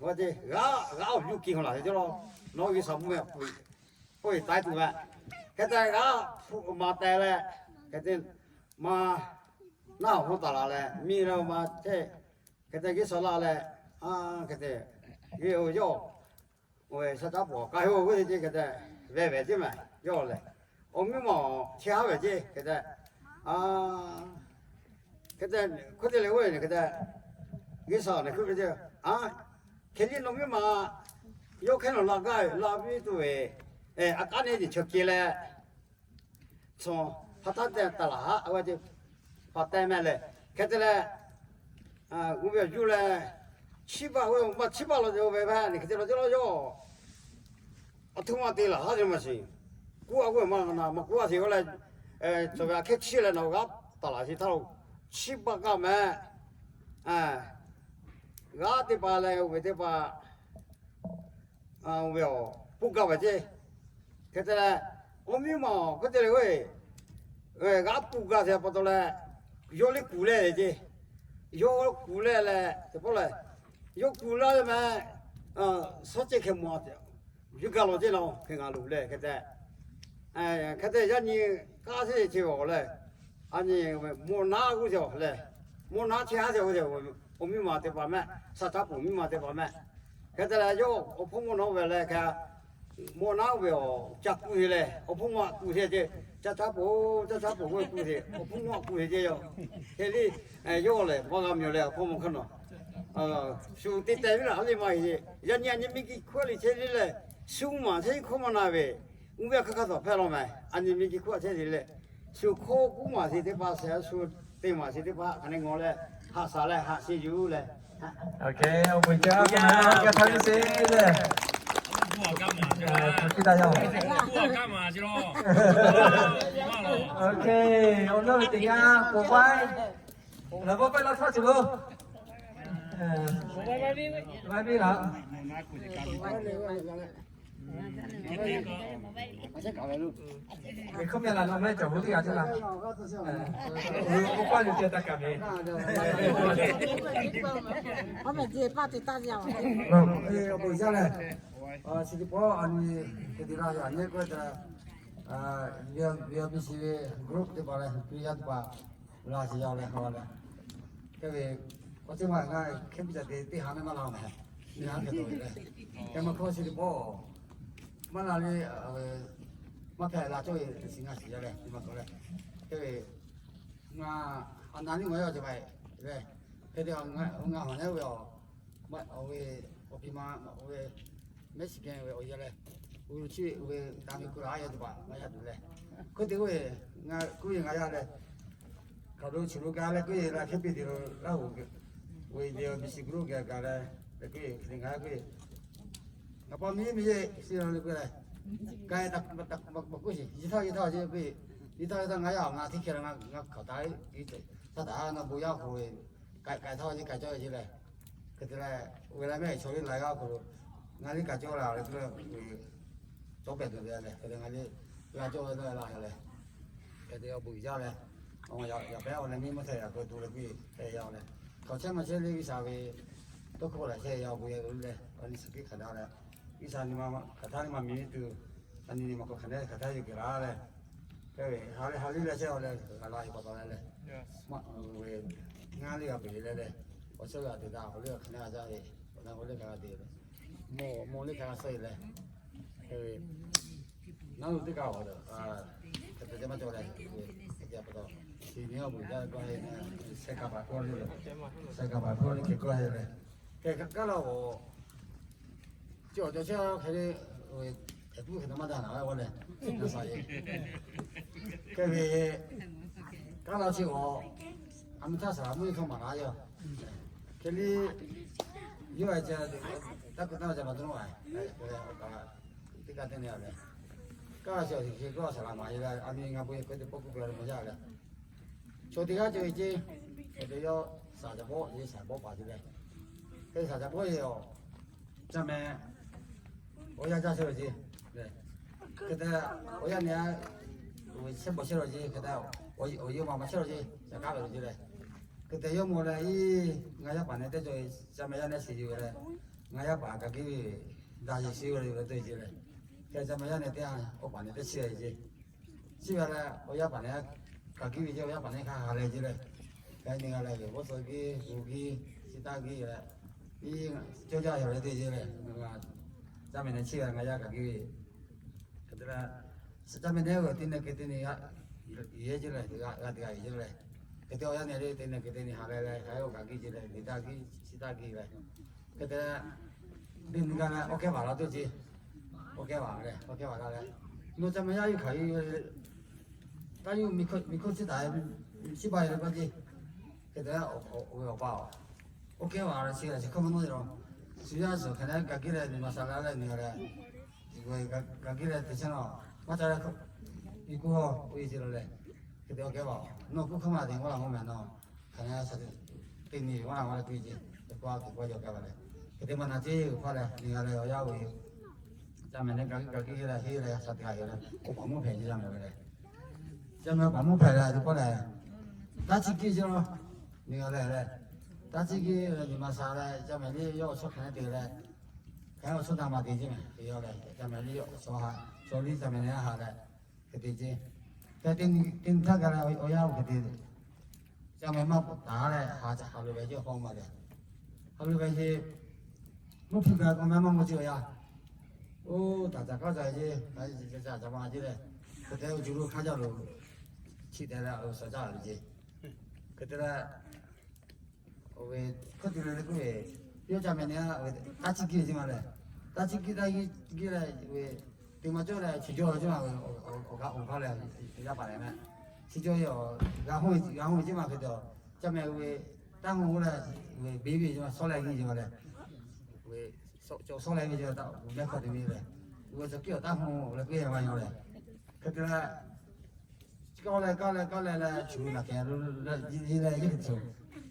g'a-oˬ, g'aˇ awˬ yuˇ kiˬ hawˬ laˬ ve teˇ lawˬ, nawˬ G'uiˬsha mvuhˇ miˬ k'oˆ ve taiˉ tuˬ ve, hk'e te g'aˇ hpu maˍ tehˬ leh, hk'e te maˇ naˆ awˬ hawˉ taˍ laˬ leh, miˇ leh ma chehˇ, hk'e te G'uiˬsha laˇ leh, a, hk'e te, yawˇ, yawˇ, oˇ ve shaˉ caˉ pawˍ k'ai-o ve ce hk'e te, vehˬ vehˬ ceˇ mehˍ yawˇ lehˬ, awˬ miˇ ma chi haˉ ve ce hk'e te, a, hk'e te, hk'oˆ te leh oˇ ve hk'e te, G'uiˬsha nawˬ hk'e te, a, hk'e liˇ nawˬ miˇ ma yawˇ hkehˉ nawˬ la gaˇ ve la piˇ tuˬ ve, a k'aˉ neˇ teꞈ chaw ce leh, tcuh, hpaˇ htaˇ te taˍ laˬ haˉ, a, pa teh meh lehˬ, hk'e te leh, oˇ ve awˬ yuˇ leh, chiˇ baˆ, oˇ ve maˇ chiˇ baˆ law ve hpehꞈ, hk'e te law ce law yawˇ, a htoꞈ ma te laˬ haˉ te maˇ shiˍ. Kuˉ a kuˉ maˇ na maˇ kuˉ a te k'oˆ leh, tcuh ve a hkehˉ chiˇ leh nawˬ g'aˇ taˍ laˬ chi htaˇ lo, chiˇ baˆ gaˇ meh, g'aˇ teˇ hpaˍ leh oˇ ve teˇ hpaˍ, oˇ ve awˬ pun gaˇ ve ce. Hk'e te leh, awˬ miˇ ma hk'e te leh, g'aˇ pun gaˇ te pa taw leh, yawˇ liˇ kuˬ leh ce. Yawˇ kuˬ leh leh teˇ pawˆ lehˬ, yawˇ kuˬ laˇ ve meh, suhˉ ceˇ hkeh mawˬ yuˬ gaˇ law ce law hk'e ngaˬ loꞈ leh hk'e te, hk'e te yaˇ nyi k'aˉ teˇ chi awˬ lehˬ, a nyi mawˬ naˉ g'uˇ ce awˬ lehˬ, mawˬ naˉ chi haˉ ce, awˬ miˇ ma teˇ hpaˍ meh, shaˉ caˉ pawˍ miˇ ma teˇ hpaˍ meh. Hk'e te leh yawˇ awˬ hpawˇ mawˇ nawˉ ve leh hk'e, mawˇ naˉ ve awˬ ca kuˬ te leh awˬ hpawˇ mawˇ a kuˬ te ce, caˇ caˉ pawˍ, caˇ caˉ pawˍ ve kuˬ te, awˬ hpawˇ mawˇ a kuˬ te ce yoˬ. Hk'e liˇ, yawˇ lehˬ maˇ g'a mawˬ leh awˬ hpawˇ mawˇ hk'aˇ nawˬ shu te teh ve laˬ a le maˇ heˆ ce. Yaꞈ nyi a nyi miˇ ki hkawˇ liꞈ chehˇ le leh, shu maˬ chehˇ hkawˇ maˇ na ve, uˇ ve a hk'aˇ hk'aˇ tawˍ hpehˇ law meh. A nyi miˇ ki hkawˇ chehˇ le leh, shu hkawˇ kuˉ maˬ sheˍ teˇ hpaˍ shehˍ shu te maˬ sheˍ teˇ hpaˍ hk'aˬ ne ngawˬ leh, haꞈ shaˍ leh haꞈ sheˍ yuˬ leh, a, awˬ lawˇ ve teˇ g'aˇ ponˬ paiˉ, laˬ vawˇ pehˇ laˇ htaˇ tuˬ lo, maˇ viˉ laˬ. Hkawˇ meh laˬ nawˬ meh cawˬ hu teˇ g'aˇ teˇ laˇ. Oˇ paˇ liꞈ ceh taˇ kaˍ ve. Awˬ bon jaˇ leh, chi teˇ pawˆ a nyi hk'e te laˇ yaꞈ nyi k'oˆ ve, V O B C ve group teˇ hpaˍ leh, Hkriꞈ yaˇ teˇ hpaˍ laˇ sheˍ yaˇ leh ha leh, hk'e ve k'awꞈ teˇ maˬ ngaˬ hkehˉ piˇ caꞈ te teˇ ha meh maˇ laˇ meh, nyi ha hk'e te leh, hk'e maˇ hkawˇ chi teˇ pawˆ maˇ laˇ le, maˇ hpehꞈ la cawˇ ve shiˍ ngaˬ shiˍ yaˇ leh nyi ma k'awꞈ leh, hk'e ve ngaˬ a na liˇ ngaˬ yaˇ cawˬ ve leh, hk'e te ngaˬ haˍ neˉ ve awˬ, awˬ ve, awˬ pi ma, awˬ ve Mexican ve awˬ yaˇ leh, u chi ve daꞈ ve kuˬ laˬ yaˇ teˇ hpaˍ maˇ yaˇ tuˬ leh, hk'e te k'oˆ ve, ngaˬ kuˉ ve ngaˬ yaˇ leh, hkaoˍ lo chi lo ga leh kuˉ ve la hkehˉ piˇ te lo Laˇ huˍ ve V O B C group geh gaˬ leh, leh kuˉ ve hk'e te ngaˬ yaˇ kuˉ ve, ngaˬ pa miˇ miˇ yeˇ shiˍ la le kuˉ leh, ka e ta ma kuˉ shiˍ, yiˇ htawˇ yiˇ htawˇ ce kuˉ ve, yiˇ htawˇ yiˇ htawˇ ngaˬ yaˇ awˬ ngaˬ teˇ hkeh la ngaˬ hkaoˍ taˍ ve, shaˉ taˍ ha na bon yaˇ hk'oˆ ve, ka e htawˇ ce ka cawˇ ve ce leh, hk'e te leh, oˇ ve leh mehˆ chaw liˇ la g'aˇ hk'aw lo, ngaˬ liˇ ka cawˇ la leh kuˉ ve, cawˇ pehˍ tuˬ ve leh hk'e te ngaˬ liˇ g'a cawˇ ve la leh, hk'e te awˬ bon uiˍ jaˇ leh, awˬ yaꞈ pehˉ awˬ leh miˇ maˇ htaꞈ yaꞈ k'aw tuˬ leh kuˉ ve hk'e yaˇ leh, hk'aˬ chehˇ maˇ chehˇ le G'uiˬsha ve tawˇ hkawˇ laꞈ chehˇ yaˇ awˬ bon yaꞈ lo leh, a nyi suhˍ hkiˆ hk'aˬ daꞈ leh, G'uiˬsha nyi ma hk'aˬ htaˇ nyi ma miˬ ve tuˬ, a nyi nyi ma k'awꞈ hk'aˬ neˉ hk'aˬ htaˇ yuˬ kehˬ laˇ leh, hk'e ve ha lehˬ ha lehˬ leh chehˇ awˬ leh g'a la ve pa taw leh leh, ve ngaˇ liˇ g'a peˬ le leh, awˬ chawˇ g'a te daꞈ awˬ liˇ g'a hk'aˬ neˉ g'a jaˇ ve, awˬ na k'o liˇ hk'aˬ g'a te ve, mawˬ mawˬ liˇ hk'aˬ g'a suh e leh, hk'e ve naˉ lo teˇ kaꞈ awˬ, hk'e te te maˇ cawˬ leh, hk'e te pa taw, chi nyi awˬ bon jaˇ ve kawˇ he, sheh kaˍ paˍ hkawˇ le, sheh kaˍ paˍ hkawˇ le hk'e kawˇ he leh, hk'e kaˉ laˇ awˬ, chi awˬ cawˬ chehˇ hk'e le, hk'e tuˉ hk'e te maˇ daꞈ naˍ ve g'awˇ leh, na sa e. Hk'e ve kaˉ laˇ chi awˬ, a miˇ htaˇ saˍ laˍ mvuhˇ yeˬ hkawˇ maˍ laˇ yoˬ. Hk'e le, yawˇ a ca, taˇ kuˬ taˇ ca maˍ tuˬ lo a, teˇ kaˇ teˇ ne a leh, kaˉ laˇ chi awˬ hk'e k'oˆ saˍ laˍ maˍ e leh, a miˇ ngaˬ bon yeˬ hk'e te pawˆ kuˇ peuˬ a le maˇ jaˇ leh, chaw teˇ g'aˇ cawˬ e ceˇ, hk'e te yawˇ saˍ caˍ bawˆ yeˬ saˍ bawˆ paˍ te leh, hk'e saˍ caˍ bawˆ yeˬ awˬ, ca meh, awˬ yanˇ caˇ chehˇ ve ceˇ, hk'e te, awˬ yanˇ ne a, chehˇ bawˬ chehˇ ve ceˇ hk'e te awˬ yawˇ ma maˇ chehˇ la ceˇ, ca kaˉ ve lo ceˇ leh, hk'e te yawˇ mawˬ leh iˉ, ngaˬ yaˇ paˍ neh teˇ cawˬ, ca meh yaˇ neh shiˍ yuˬ ve leh, ngaˬ yaˇ paˍ kaꞈ kiˇ ve, daꞈ yeˬ shiˍ ve lo yuˬ leh teˇ ceˇ leh, hk'e ca meh yaˇ neh teˇ a, awˬ paˍ neh teˇ chiˇ ve ceˇ. Chi ve leh awˬ yaˇ paˍ neh kaꞈ kiˇ ve ceˇ, awˬ yaˇ paˍ neh hk'a ha leh ceˇ leh, hk'e nyi g'a leh ve, oˇ suhˍ kiˇ, g'uˇ kiˇ, chi taˇ kiˇ leh, iˉ, cawˇ jaˇ ve leh teˇ ceˇ leh, ca meh neh chiˇ ve ngaˬ yaˇ kaꞈ kiˇ ve, hk'e te leh, ca meh neh teˇ neh hk'e teˇ neh yeˬ ceˇ leh, g'a teˇ g'aˇ yeˬ ceˇ leh, hk'e te awˬ yaˇ neh teˇ neh hk'e teˇ neh ha leh leh, hk'e awˬ kaꞈ kiˇ ceˇ leh, g'uˇ taˇ kiˇ, chi taˇ kiˇ leh, hk'e te leh, teˇ nyi g'a leh awˬ kehˉ baˬ la teˇ ceˇ, awˬ kehˉ baˬ leh, awˬ kehˉ baˬ la leh, nawˬ ca meh yaˇ yuˬ hkanˍ yuˬ, taˇ yuˬ, miˬ hkuˇ chi taˍ, chi baˬ e leh k'oˆ ceˇ. Hk'e te leh, awˬ ve awˬ pa a, awˬ kehˉ baˬ leh chi leh chi hk'aˇ maˇ nawˇ e la, shu yaˇ suhˍ hk'aˬ leh kaꞈ kiˇ leh, miˬ ma sa la leh nyi leh, kaꞈ kiˇ leh teˇ chehˇ nawˬ maˇ ca leh, iˉ kuˇ ha, oˇ e ceˇ la leh, hk'e te awˬ kehˉ baˬ, nawˬ kuˇ hk'aˇ maˇ te maˇ la mawˇ meh nawˬ, hk'aˬ leh teˇ nyi maˇ la mawˇ leh teˇ ceˇ, teˇ kuˇ ha teˇ kuˇ ha yawˇ kehˉ baˬ leh, hk'e te maˇ na ceˇ, hk'aˇ leh nyi g'a leh awˬ yaˇ ve ca meh neh kaꞈ kiˇ kaꞈ kiˇ leh henˇ leh sha te g'a e leh, awˬ paˍ mvuhˇ hpehꞈ ceˇ ca meh ve leh, ca meh paˍ mvuhˇ hpehꞈ leh teˇ pawˆ leh, taˇ chi kiˇ ceˇ la, nyi g'a leh leh, taˇ chi kiˇ leh nyi ma sa leh ca meh liˇ yawˇ awˬ chawˇ hk'aˬ neh te leh, hk'aˬ awˬ chawˇ daꞈ maˇ te ceˇ meh, yawˇ leh ca meh liˇ yawˇ awˬ chawˇ ha, chaw liˇ ca meh neh ha leh, hk'e te ceˇ. Hk'e te nyi htaˇ g'a leh awˬ yaˇ hk'e te, ca meh maˇ taˍ leh ha ca ha lo ve ceˇ, awˬ hk'aw ma leh, ha lo ve ceˇ, mvuhˇ hpeuꞈ gaˬ k'awꞈ meh maˇ mawˇ ceˇ awˬ yaˇ, oˇ taˍ caˍ k'aˉ ca ceˇ, ca ca maˇ ceˇ leh, hk'e te awˬ cuˬ lo hk'aˇ jaˇ lo, chi te leh awˬ suhˍ jaˇ ve ceˇ. Hk'e te leh, oˇ ve hk'aˇ te leh leh k'oˆ ve, yawˇ ca meh neh a ve, taˇ chi kiˇ ve ceˇ ma leh, taˇ chi kiˇ taˇ kiˇ leh ve, teˇ maˇ cawˇ leh chi cawˇ ve ceˇ ma ve, awˬ g'aˇ awˬ hk'aˇ leh, yaˇ paˍ leh meh, chi cawˇ ve, g'a hoˆ ve ceˇ ma hk'e te, ca meh ve, taˇ hoˆ leh, ve beˇ ve ceˇ ma, shawˉ leh nyi ceˇ ma leh, ve, cawˬ shawˉ leh ve ceˇ ma, taˇ mehˉ hk'aw te ve leh, ve cawˬ kiˇ awˬ taˇ hoˆ leh k'oˆ ve maˇ yaw leh, hk'e te leh, kaˇ leh kaˇ leh kaˇ leh leh, shu naˬ hkeh leh, leh yeˇ hkeh tuˬ,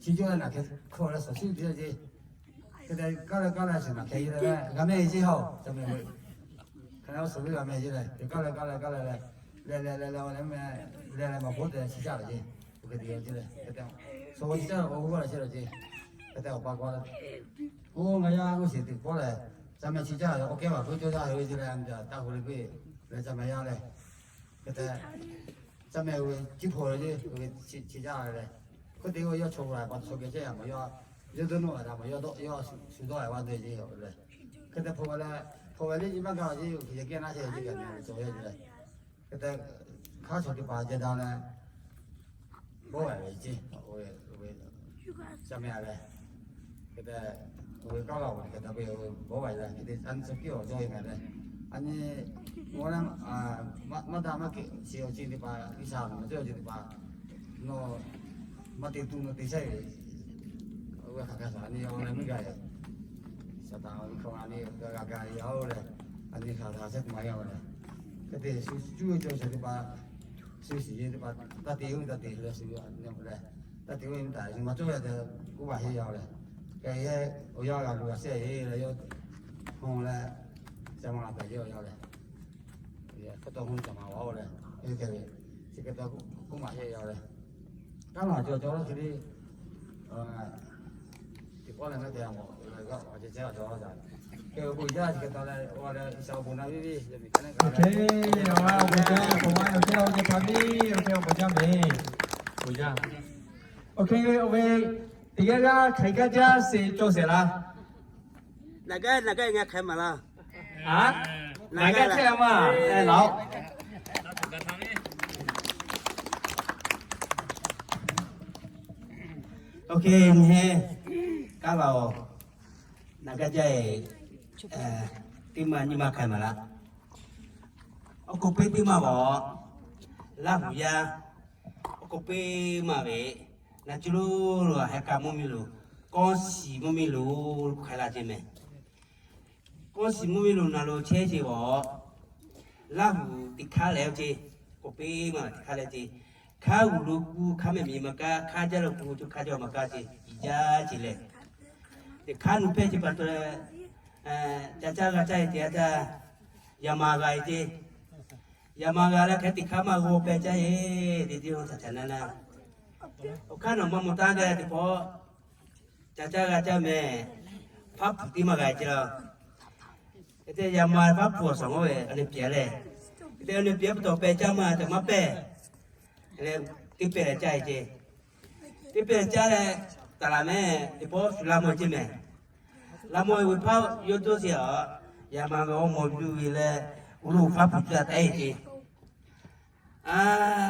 chi cawˇ leh naˬ hkeh hkawˇ leh shawˍ shuˉ te ceˇ. Hk'e te kaˇ leh kaˇ leh shu naˬ hkeh yeˇ leh, g'a meh ceˇ haw, ca meh ve, hk'aˬ leh awˬ suhˍ ve g'a meh ceˇ leh, kaˇ leh kaˇ leh kaˇ leh leh, leh leh leh leh leh meh, leh leh maˇ bawˆ te chi caˇ ve ceˇ. Oˇ hk'e te ceˇ leh, hk'e te, shawˍ chi caˇ ve k'o g'uˇ g'aˇ leh chehˇ ve ceˇ. Hk'e te awˬ pa k'oˆ leh, oˇ ngaˬ yaˇ g'uˇ suhˍ teˇ pawˆ leh, ca meh chi caˇ ve awˬ kehˉ baˬ hk'oˆ cawˇ jaˇ ve ceˇ leh, taˇ hu leh k'oˆ ve, leh ca meh yaˇ leh, hk'e te, ca meh ve ciˇ hpaw ve ceˇ, chi caˇ ve leh, hk'e te yawˇ chaw g'a pa taw chaw geh chehˇ a maˇ yaw, yawˇ dawˇ nawˇ a maˇ yaw dawˆ, yawˇ shu dawˇ a va te ceˇ leh, hk'e te hpaw ve leh, hpaw ve leh nyi maˇ gaˇ ve ceˇ, yawˇ hk'e yehˬ kehˉ naˉ chehˇ ve ceˇ kaꞈ nyi ve cawˬ ve ceˇ leh, hk'e te, hk'aˇ chaw teˇ hpaˍ jeh da leh, bawˆ g'a ve ceˇ, ca meh a leh, hk'e te, oˇ ve kaˇ la oˬ hk'e te ve, bawˆ g'a leh hk'e te, a nyi chi kiˇ awˬ jaw e meh leh, a nyi, maˇ daꞈ maˇ kehˬ chi awˬ ceuˬ teˇ hpaˍ, G'uiˬsha maˇ cawˇ awˬ ceuˬ teˇ hpaˍ, nawˬ maˇ te tuˬ nawˬ te chehˇ ve, oˇ ve hk'aˬ hk'e shaˍ a nyi awˬ leh meuˇ gaˬ e, Saˍtanˍ awˬ ve hkawˇ a nyi g'a g'a g'a e yaˇ oˬ leh, a nyi hk'aˬ hk'e shaˍ teˇ ma yaˇ oˬ leh, hk'e te shu cuˇ ve cawˬ chi teˇ hpaˍ, shu shiˍ yeˇ teˇ hpaˍ, taˇ te oˇ ve taˇ te leh shu a nyi leh, taˇ te oˇ ve taˇ shu maˇ cawˇ ve te, k'oˆ baˬ heˆ yaˇ oˬ leh, hk'e yehˇ awˬ yaˇ g'a luˬ g'a shehˆ e leh yawˇ hawˇ leh, ca ma la pehˬ yehˇ awˬ yaˇ leh, hk'e taw hu ca ma wa oˬ leh, hk'e te ve, chi hk'e taw k'oˆ maˍ yehˇ yaˇ leh, kaˉ maˬ cawˬ cawˬ la hk'e le, teˇ pawˆ leh naˉ te a mawˬ, awˬ ceh ceh awˬ cawˬ la ca, hk'e awˬ bon jaˇ chi hk'e taw leh, oˇ leh G'uiˬsha awˬ bon naˉ viˉ viˉ, yawˇ miˬ kaˉ neˉ kaꞈ leh, awˬ bon jaˇ, awˬ bon jaˇ, awˬ bon jaˇ, awˬ bon jaˇ mehˍ, bon jaˇ. Oˇ hk'e, oˇ ve teˇ g'aˇ g'aˇ hk'aˬ hk'e gaˇ jaˇ sheˍ cawˬ sheˍ laˇ. Naˬ gaˇ naˬ gaˇ ngaˬ hk'aˬ maˍ laˇ. A, naˬ gaˇ hk'aˬ maˍ laˇ. Oˇ hk'e, nyi he kaˉ la oˬ, naˬ gaˇ jaˇ e, teˇ maˇ nyi ma hk'aˬ maˍ laˇ. Awˬ k'oˍ pui teˇ maˇ g'awˬ, Laˇ huˍ yaˇ, awˬ k'oˍ pui maˇ ve, naˬ cuˇ lo lo a heh ka mvuhˇ miˬ lo, Kawˇ shiˍ mvuhˇ miˬ lo hk'aˬ la ceˇ mehˍ. Kawˇ shiˍ mvuhˇ miˬ lo naˬ lo chehˇ sheˍ g'awˬ, Laˇ huˍ teˇ hk'aˇ leh ceˇ, k'oˍ pui maˇ teˇ hk'aˇ leh ceˇ, hkaˉ g'uˬ lo ku hkaˉ mehˍ miˬ maˇ kaˇ, hkaˉ jaˇ lo ku co hkaˉ jaˇ maˇ kaˇ ceˇ, iˉ jaˇ ceˇ leh, teˇ hk'aˇ nu hpehˇ ceˇ pa taw leh, ca caˇ g'a caˇ e te a caˇ, yaꞈ maˍ g'a e ceˇ. Yaꞈ ma g'a leh hk'e teˇ hk'aˇ maˇ g'aw peh caˇ e, teˇ tiˉ hawˉ htaꞈ ca na na. Awˬ hk'aˇ nawˬ maˇ mawˬ taˉ gaˇ teˇ hpawˇ, ca caˇ g'a caˇ mehˍ. Hpaˉ hpu tiˉ maˇ g'a ce la. Hk'e te yaꞈ ma hpaˉ hpu awˬ suhˍ g'awˇ ve a nyi piˍ leh, hk'e te a nyi piˍ pa taw peh caˇ maˇ te maˇ pehˇ. Teˇ pehˇ leh caˇ e ce. Teˇ pehˇ leh caˇ leh, taˍ laˬ mehˍ teˇ pawˆ shuˍ la mawˬ ce mehˍ. La mawˬ ve hpaˇ yawˇ dawˇ sheˍ a, yaꞈ ma ve awˬ mawˬ yuˬ ve leh, uˉ lo hpaˉ hpu caˇ taˉ e ce. A,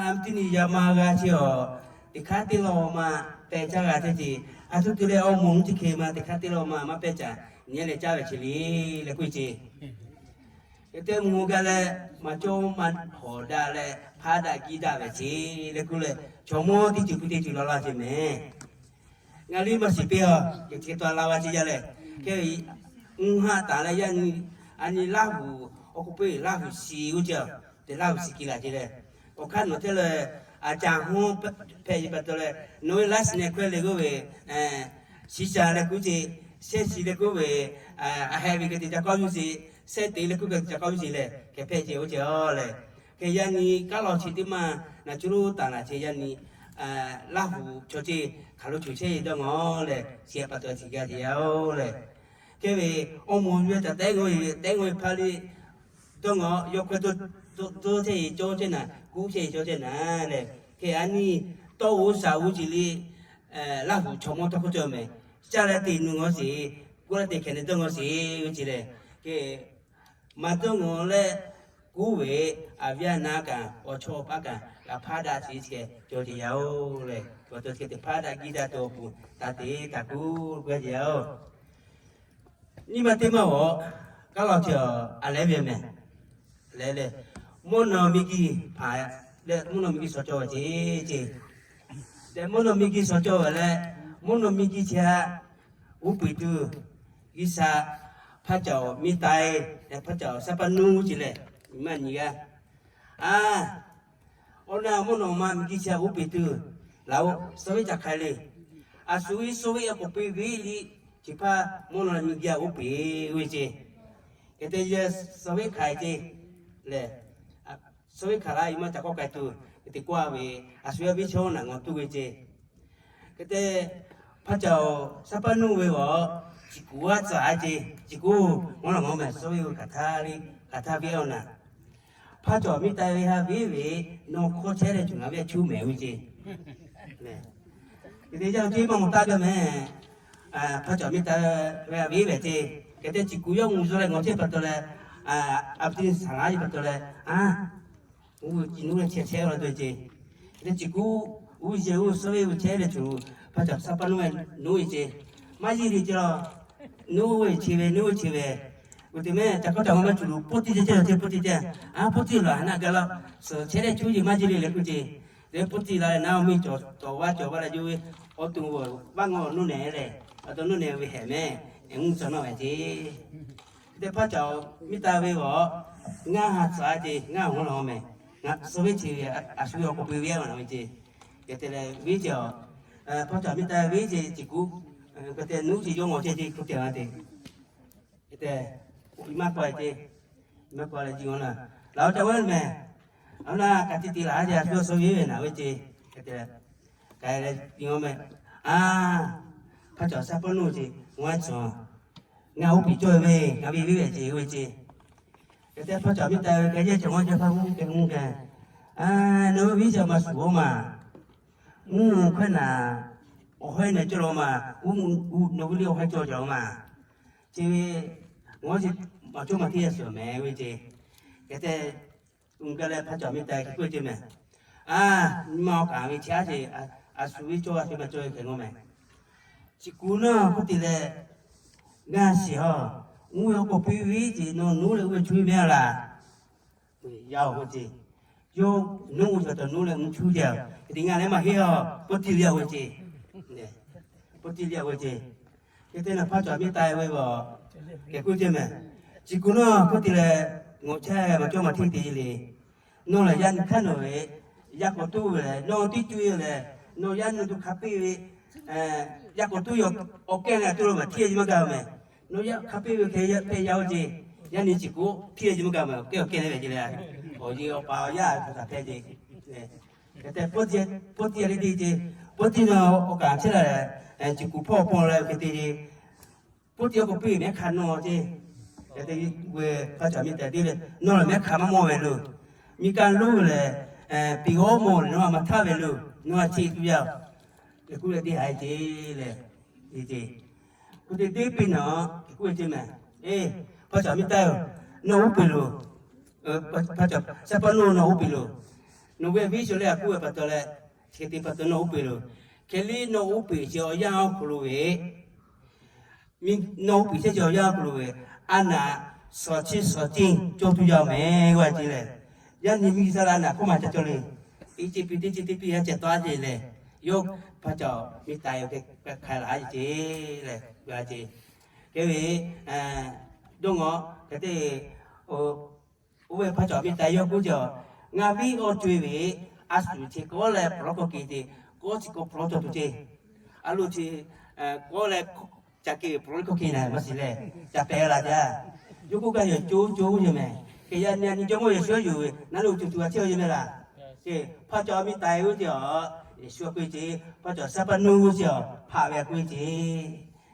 a mvuhˇ teˇ nyi yaꞈ ma g'a chi awˬ, teˇ hk'aˇ teˇ lawˬ ma peh caˇ g'a teˇ ce. A htoꞈ te leh awˬ moˍ mvuhˇ chi hk'e ma teˇ hk'aˇ teˇ lawˬ ma maˇ pehˇ caˇ, nyi leh caˇ ve che le, leh k'oˆ ce. Hk'e te mvuhˇ gaˇ leh, maˇ cawˇ maˇ hawˍ daꞈ leh hpaˇ daꞈ kiˇ daꞈ ve che, leh k'oˆ leh, chaw mawˇ teˇ ceuˬ pu teˇ ceuˬ la la ce mehˍ. Ngaˬ liˇ maˇ shiˍ piˇ a, yehˬ chi hk'e taw la va ce yaˇ leh, hk'e, mvuhˇ haˆ taˍ leh yaˇ nyi, a nyi Laˇ huˍ, awˬ k'oˍ pui Laˇ huˍ shiˍ oˇ ce a, te Laˇ huˍ shiˍ kiˇ laˬ ce leh, awˬ hk'aˇ nawˬ hteˇ leh, a caˬ hawˉ hpehꞈ ve pa taw leh, nawˬ ve last name hkawehˇ le k'oˆ ve, shiˍ shaˍ leh k'oˆ ce, shehˆ shiˍ leh k'oˆ ve, a heh ve hk'e te ca kawˇ yuˬ ce, shehˆ te leh k'oˆ hk'e te ca kawˇ yuˬ ce leh hk'e hpehꞈ ce oˇ ce a leh, hk'e yaˇ nyi kaˉ lawˬ chi teˇ maˇ naˬ cuˇ lo taˍ laˬ ce yaˇ nyi, Laˇ huˍ chaw ce hk'aˬ lo choˬ chehˇ e dawˇ ngaw leh, chi pa taw chi gaˇ ce yaˇ oˬ leh, hk'e ve awˬ moˍ ve caꞈ tehˉ g'awˇ ve tehˉ g'awˇ ve hpaˇ le dawˇ ngaw, yawˇ hkawehˇ dawˇ chehˇ e cawˇ chehˇ naˍ, kuˉ chehˇ e cawˇ chehˇ naˍ leh, hk'e a nyi tawˇ oˇ shaˍ oˇ ce le, Laˇ huˍ chaw mawˇ tawˇ hkawˇ cawˇ mehˍ. Caˇ leh te nu ngaw sheˍ, k'oˆ leh te hkeh ne dawˇ ngaw sheˍ ve ce leh, hk'e maˇ dawˇ ngaw leh, kuˉ ve a viˉ a naˉ kaꞈ awˬ chawˇ paˉ kaꞈ g'a hpaˇ daꞈ ce chi hk'e cawˬ ce yaˇ oˬ leh, pa taw chi hk'e te hpaˇ daꞈ kiˇ daꞈ tuˬ awˬ pon taˇ te taˇ kuˉ gaˇ ce yaˇ oˬ. Nyi ma teˇ maˇ g'awˇ, kaˉ lawˬ chi a lehˉ ve mehˍ. Lehˉ leh, mvuhˇ naw miˬ guiˬ hpaˍ leh mvuhˇ naw miˬ guiˬ shawˍ cawˇ ve ce ce. Leh mvuhˇ naw miˬ guiˬ shawˍ cawˇ ve leh, mvuhˇ naw miˬ guiˬ chi htaꞈ uˉ peˍ tuˬ, G'uiˬsha hpaˇ caoˍ miˇ taiˍ leh hpaˇ caoˍ saˉ paˇ nuˇ ce leh, nyi ma nyi g'aˇ. A, awˬ na mvuhˇ naw ma miˬ guiˬ chi htaꞈ uˉ peˍ tuˬ, laˬ oꞈ suh ve caꞈ hk'ai le. A shu ve suh ve a k'oˍ piˇ ve liꞈ, chi hpaˇ mvuhˇ naw miˬ guiˬ htaꞈ uˉ peˍ ve ce. Hk'e te yehˬ suh ve hk'ai ce lehˬ, suh ve hk'aˬ la i maˇ ca k'awꞈ k'ai tuˬ, hk'e te k'oˆ ve, a shu yaˇ viˉ chaw naˬ ngaw tuˬ ve ce. Hk'e te hpaˇ caoˍ saˉ paˇ nuˇ ve g'awˬ, chi kuˬ aˉ tcuhˍ a ce, chi kuˬ mvuhˇ naw ngaw mehˍ suh ve kaꞈ htaˇ ve, kaꞈ htaˇ ve awˬ na. Hpaˇ caoˍ miˇ taiˍ ve ha viˉ ve, nawˬ hkawˇ chehˇ leh cuˬ ngaˬ ve a chuˇ mehˍ ve ce. Hk'e te yaˇ ve ce maˇ mawˬ taˇ gaˇ mehˍ. Hpaˇ caoˍ miˇ taiˍ ve a viˉ ve ce. Hk'e te chi kuˬ yawˇ mvuhˇ zuhˆ leh ngaw chehˇ pa taw leh, a pu teˇ saˍ laˉ ve pa taw leh, a, uˉ ve ci nuˉ leh chehˇ chehˇ la tuˬ ve ce. Hk'e te chi kuˬ uˉ yehˬ uˉ suh ve uˉ chehˇ leh cuˬ, hpaˇ caoˍ saˉ paˇ nuˇ ve nuˇ ve ce. Maˇ yeˇ le ce la, nuˇ ve chi ve nuˇ ve chi ve, oˇ te mehˍ ca kawˇ ca maˇ maˇ cuˬ lo poˇ tiˇ ceh ceh ce poˇ tiˇ ceh. A poˇ tiˇ laˬ naˆ gaˇ la, suhˍ chehˇ leh cuˇ yeˬ maˇ yeˇ le leh k'oˆ ce. Leh poˇ tiˇ la leh naˆ oˇ miˇ cawˬ tawˍ vaˇ cawˬ vaˇ leh yawˇ ve awˬ to vaˇ ngawˬ nuˇ nehˬ lehˬ, awˬ to nuˇ nehˬ ve hehꞈ mehˍ, eˬ mvuhˇ tcuh nawˇ ve ce. Hk'e te hpaˇ caoˍ miˇ taiˍ ve g'awˬ, ngaˇ ha tcuhˍ a ce, ngaˇ ha ngaˬ mehˍ. Suh ve chi ve a shu ve awˬ k'oˍ pui ve a ve ce. Hk'e te leh ve ce a, hpaˇ caoˍ miˇ taiˍ ve ce chi kuˬ, hk'e te nuˇ ce yawˇ ngaw chehˇ ce hk'e te a te. Hk'e te, i maˇ k'aw ce, i maˇ k'aw leh ji ngaw na, laˬ oˇ ca vaˇ mehˍ. Aˬ na ka tiꞈ tiꞈ laˬ a ce, a shu suh ve ve naˬ ve ce. Hk'e te, ka leh ji ngaw mehˍ. A, hpaˇ caoˍ saˉ paˇ nuˇ ce, ngaˬ a cawˬ, ngaˬ oˇ piˍ cawˇ ve, ngaˬ ve viˉ ve ce ve ce. Hk'e te hpaˇ caoˍ miˇ taiˍ ve ka yehˇ cawˬ ngaw ce, hpaˇ mvuhˇ keh mvuhˇ keh, a, nawˬ ve viˉ ce maˇ shuˍ oˇ ma. Mvuhˇ hkawehˇ naˬ, awˬ hawehˇ nehˬ cawˇ la maˬ, uˉ, nawˬ ve liˇ awˬ hawehˇ cawˇ cawˬ maˬ. Chi ve ngaˬ ce maˬ cawˇ maˬ teˇ yaˇ suhˍ mehˍ ve ce. Hk'e te, uˉ gaˇ leh hpaˇ caoˍ miˇ taiˍ hk'e k'oˆ ce mehˍ. A, nyi ma awˬ kaˍ ve chaˇ ce, a shu ve cawˇ a shu maˬ cawˇ ve hk'e ngaw mehˍ. Chi kuˬ naˇ k'oˆ te leh, ngaˬ shiˍ a, uˉ ve awˬ k'oˍ piˇ ve ce, nawˬ nuˇ leh uˉ ve chuˇ ve mehˍ laˬ. Yaˇ-oˬ k'oˆ ce, yawˇ nuˇ uˉ ve taw nuˇ leh mvuhˇ chuˇ ce, hk'e te ngaˬ leh maˇ heˆ a, poˇ tiˇ liˇ a ve ce. Poˇ tiˇ liˇ a ve ce. Hk'e te naˬ hpaˇ caoˍ miˇ taiˍ ve g'awˬ, hk'e k'oˆ ce mehˍ. Chi kuˬ naˇ k'oˆ te leh, ngaˬ chehˇ maˬ cawˇ maˬ hteˇ te le. Nawˬ lehˬ yaˇ nyi hk'aˇ nawˬ ve, yaˇ k'awꞈ toˇ ve lehˬ, nawˬ teˇ cuˇ ve lehˬ, nawˬ yaˇ nyi tuˬ hk'a piˇ ve, yaˇ k'awꞈ toˇ ve awˬ kehˉ leh a toˇ lo maˬ hteˇ a ce maˇ gaˬ mehˍ. Nawˬ yaˇ hk'a piˇ ve hk'e yaˇ pehˇ yaˇ oˇ ce, yaˇ nyi chi kuˬ hteˇ a ce maˇ gaˬ mehˍ, awˬ kehˉ awˬ kehˉ leh ve ce le. awˬ yeˬ awˬ pa awˬ yaˇ htaꞈ hpehˇ ce. Hk'e te, pawˇ tiˇ le teˇ ce, pawˇ tiˇ na awˬ kaˍ chehˇ la leh, chi kuˬ hpawˇ paw la ve hk'e te ce. Pawˇ tiˇ awˬ k'oˍ piˇ mehˉ hk'a nawˇ ce. Hk'e te, ve hpaˇ cawˬ miˇ taiˍ teˇ le, nawˬ lehˬ mehˉ hk'a maˇ mawˇ ve loˬ. Miˇ kaˇ lonˉ lehˬ, piˍ g'awˇ mawˬ lehˬ nawˬ maˇ htaˇ ve loˬ. Nawˬ a cheˇ tuˬ yaˇ. Hk'e kuˉ leh teˇ haiˬ ce lehˬ, e ce. Hk'e te teˇ piˇ naˬ, hk'e kuˉ ve ce mehˍ. E, hpaˇ cawˬ miˇ taiˍ-oˬ, nawˬ uˉ peunˍ loˬ. Hpaˇ cawˬ, shaˉ paˇ nawˇ nawˬ uˉ peunˍ loˬ. Nawˬ ve viˉ sho leh a kuˉ ve pa taw leh, hk'e te pa taw nawˬ uˉ peunˍ loˬ. Hk'e le nawˬ uˉ peunˍ chi awˬ yanˇ awˬ hk'aw lo ve, nawˬ uˉ peunˍ chehˇ chi awˬ yanˇ awˬ hk'aw lo ve, a naˍ shawˍ chiˇ shawˍ ceˇ cawˇ tuˬ yaˇ mehˍ g'a ce lehˬ, yaˇ nyi miˇ saˇ la naˍ hk'oˆ ma ca cawˇ le. Iˉ ceˇ piˇ teˇ ceˇ teˇ piˇ yaˇ ceh tawˆ a ce lehˬ, yawˇ hpaˇ cawˬ miˇ taiˍ yoˬ hk'e hk'a laꞈ a ce lehˬ g'a ce. Hk'e ve, dawˇ ngaw hk'e te, oˇ ve hpaˇ cawˬ miˇ taiˍ yawˇ k'oˆ ce, ngaˬ viˉ awˬ co-e ve, a shu chi kawˆ leh pawˍ lawˉ hkawˇ ke ce, kawˆ chi kawˆ pawˍ lawˉ cawˇ tuˬ ce. A lo chi kawˆ leh ca ke ve pawˍ lawˉ hkawˇ ke na maˇ shiˍ lehˬ, ca pehˍ la jaˇ. Yawˇ k'oˆ gaˇ yehˬ co co ve mehˍ. Hk'e yaˇ nyi nyi jawˇmawˇ Yeˍsuˆ yawˇ yoˬ ve, naˉ lo co co a chehˇ ve mehˍ laˬ. Hpaˇ cawˬ miˇ taiˍ oˇ ce a, Yeˍsuˆ k'oˆ ce, hpaˇ cawˬ shaˉ paˇ nuˇ oˇ ce a, hpaꞈ ve k'oˆ ce.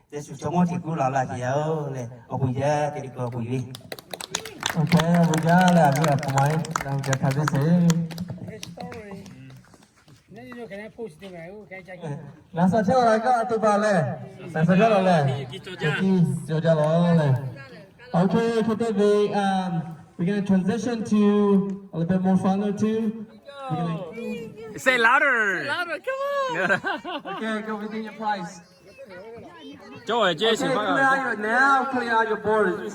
Te shu chaw mawˇ hteꞈ kuˉ la la ce yaˇ-oˬ leh, awˬ bon jaˇ te le k'o awˬ bon yoˬ. Awˬ bon jaˇ leh a viˉ a hpaw ma-e, na ga hk'a viˉ sheˍ. Laꞈ shaˍ chehˇ la gaˇ a to ba leh, laꞈ shaˍ gaˇ la leh, awˬ kiˇ cawˬ jaˇ la leh. Okay, hk'e te ve, um, we're gonna transition to a little bit more fun too. We're gonna Say louder. Louder, come on. Okay, go within your price. Cawˇ ve ce shiˍ Okay, clear out your, now clear out your board.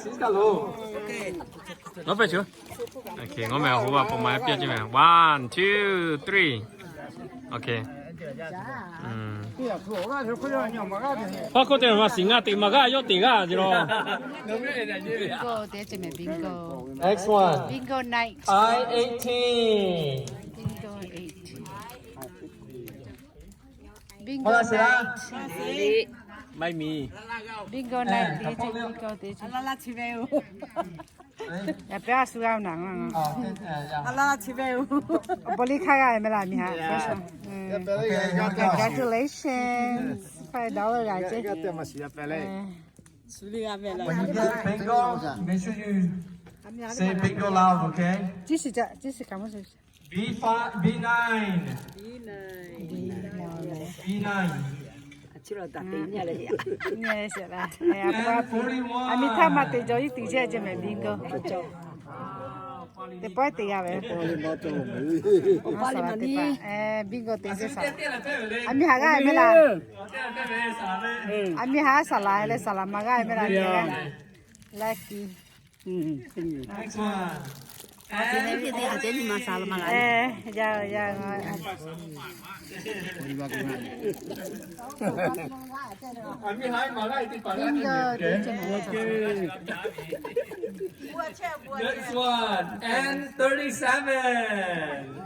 Ngaˬ pehˇ chu. Okay, ngaˬ meh a hoꞈ va hpaw ma-e piˇ ce meh. One, two, three. Okay. Hpaˇ hkawˇ te maˇ shiˍ, ngaˬ teꞈ maˍ g'aˇ yawˇ teꞈ g'aˇ ce law. Bingo te ce meh, bingo. Next one. Bingo night. I eighteen. Bingo eighteen. Bingo night. Maˇ miˬ. Bingo night te ce, bingo te ce. Yaꞈ pehˉ a shu g'a naˬ. Awˬ bon liˇ hk'aˇ g'a meh laˬ miˬ haꞈ. Congratulations, five dollar g'a ce. When you get bingo, make sure you say bingo loud, okay? Jiˇ shiˍ ca, jiˇ shiˍ kaꞈ mvuhˇ shiˍ. B five, B nine. B nine. And forty-one. A miˬ htaˇ ma teꞈ jaw iˉ tiꞈ chehˇ ce meh, bingo. Teˇ pawehˇ teꞈ g'a ve. Bingo teꞈ ce saˍ laꞈ. A miˬ haꞈ g'aˇ meh laˬ. A miˬ haꞈ saˍ laꞈ leh saˍ laꞈ ma g'aˇ meh laˬ. Lucky. Next one. And Next one, N thirty-seven.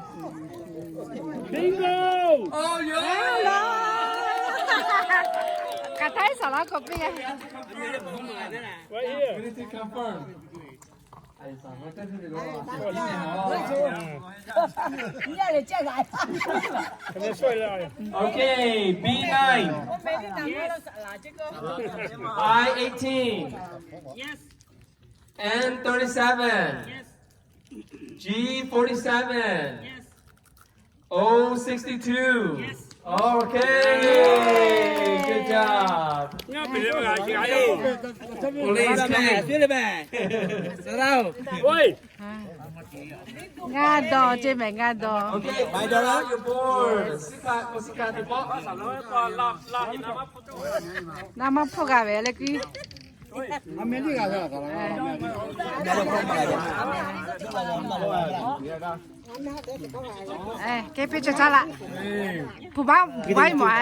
Bingo! Oh, yeah! Kaꞈ htaiˉ saˍ laꞈ k'awꞈ piˇ. Right here. We need to confirm. Okay, B nine. I eighteen. Yes. N thirty-seven. Yes. G forty-seven. Yes. O sixty-two. Yes. Okay. Good job. Police came. Oi. Ngaˇ dawˬ ce meh, ngaˇ dawˬ. Okay, your board. Naˍ maˇ hpfuhˇ g'a ve leh kuiˉ. Kehˉ piˇ cawˬ caˇ laꞈ. Hpu baˆ, hpu baˆ iˉ mawˬ.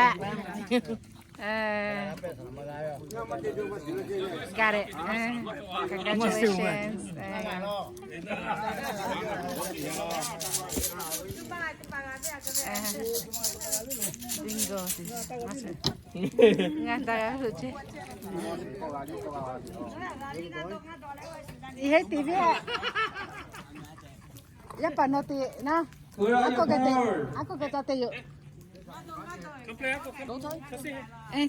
Got it. Congratulations. Bingo. Ngaˬ da g'a lo ce. Ih heˆ T V a. Yaˇ paˍ nawˬ te naˉ. Aˉ k'oˆ geh te, aˉ k'oˆ geh ca te yoˬ.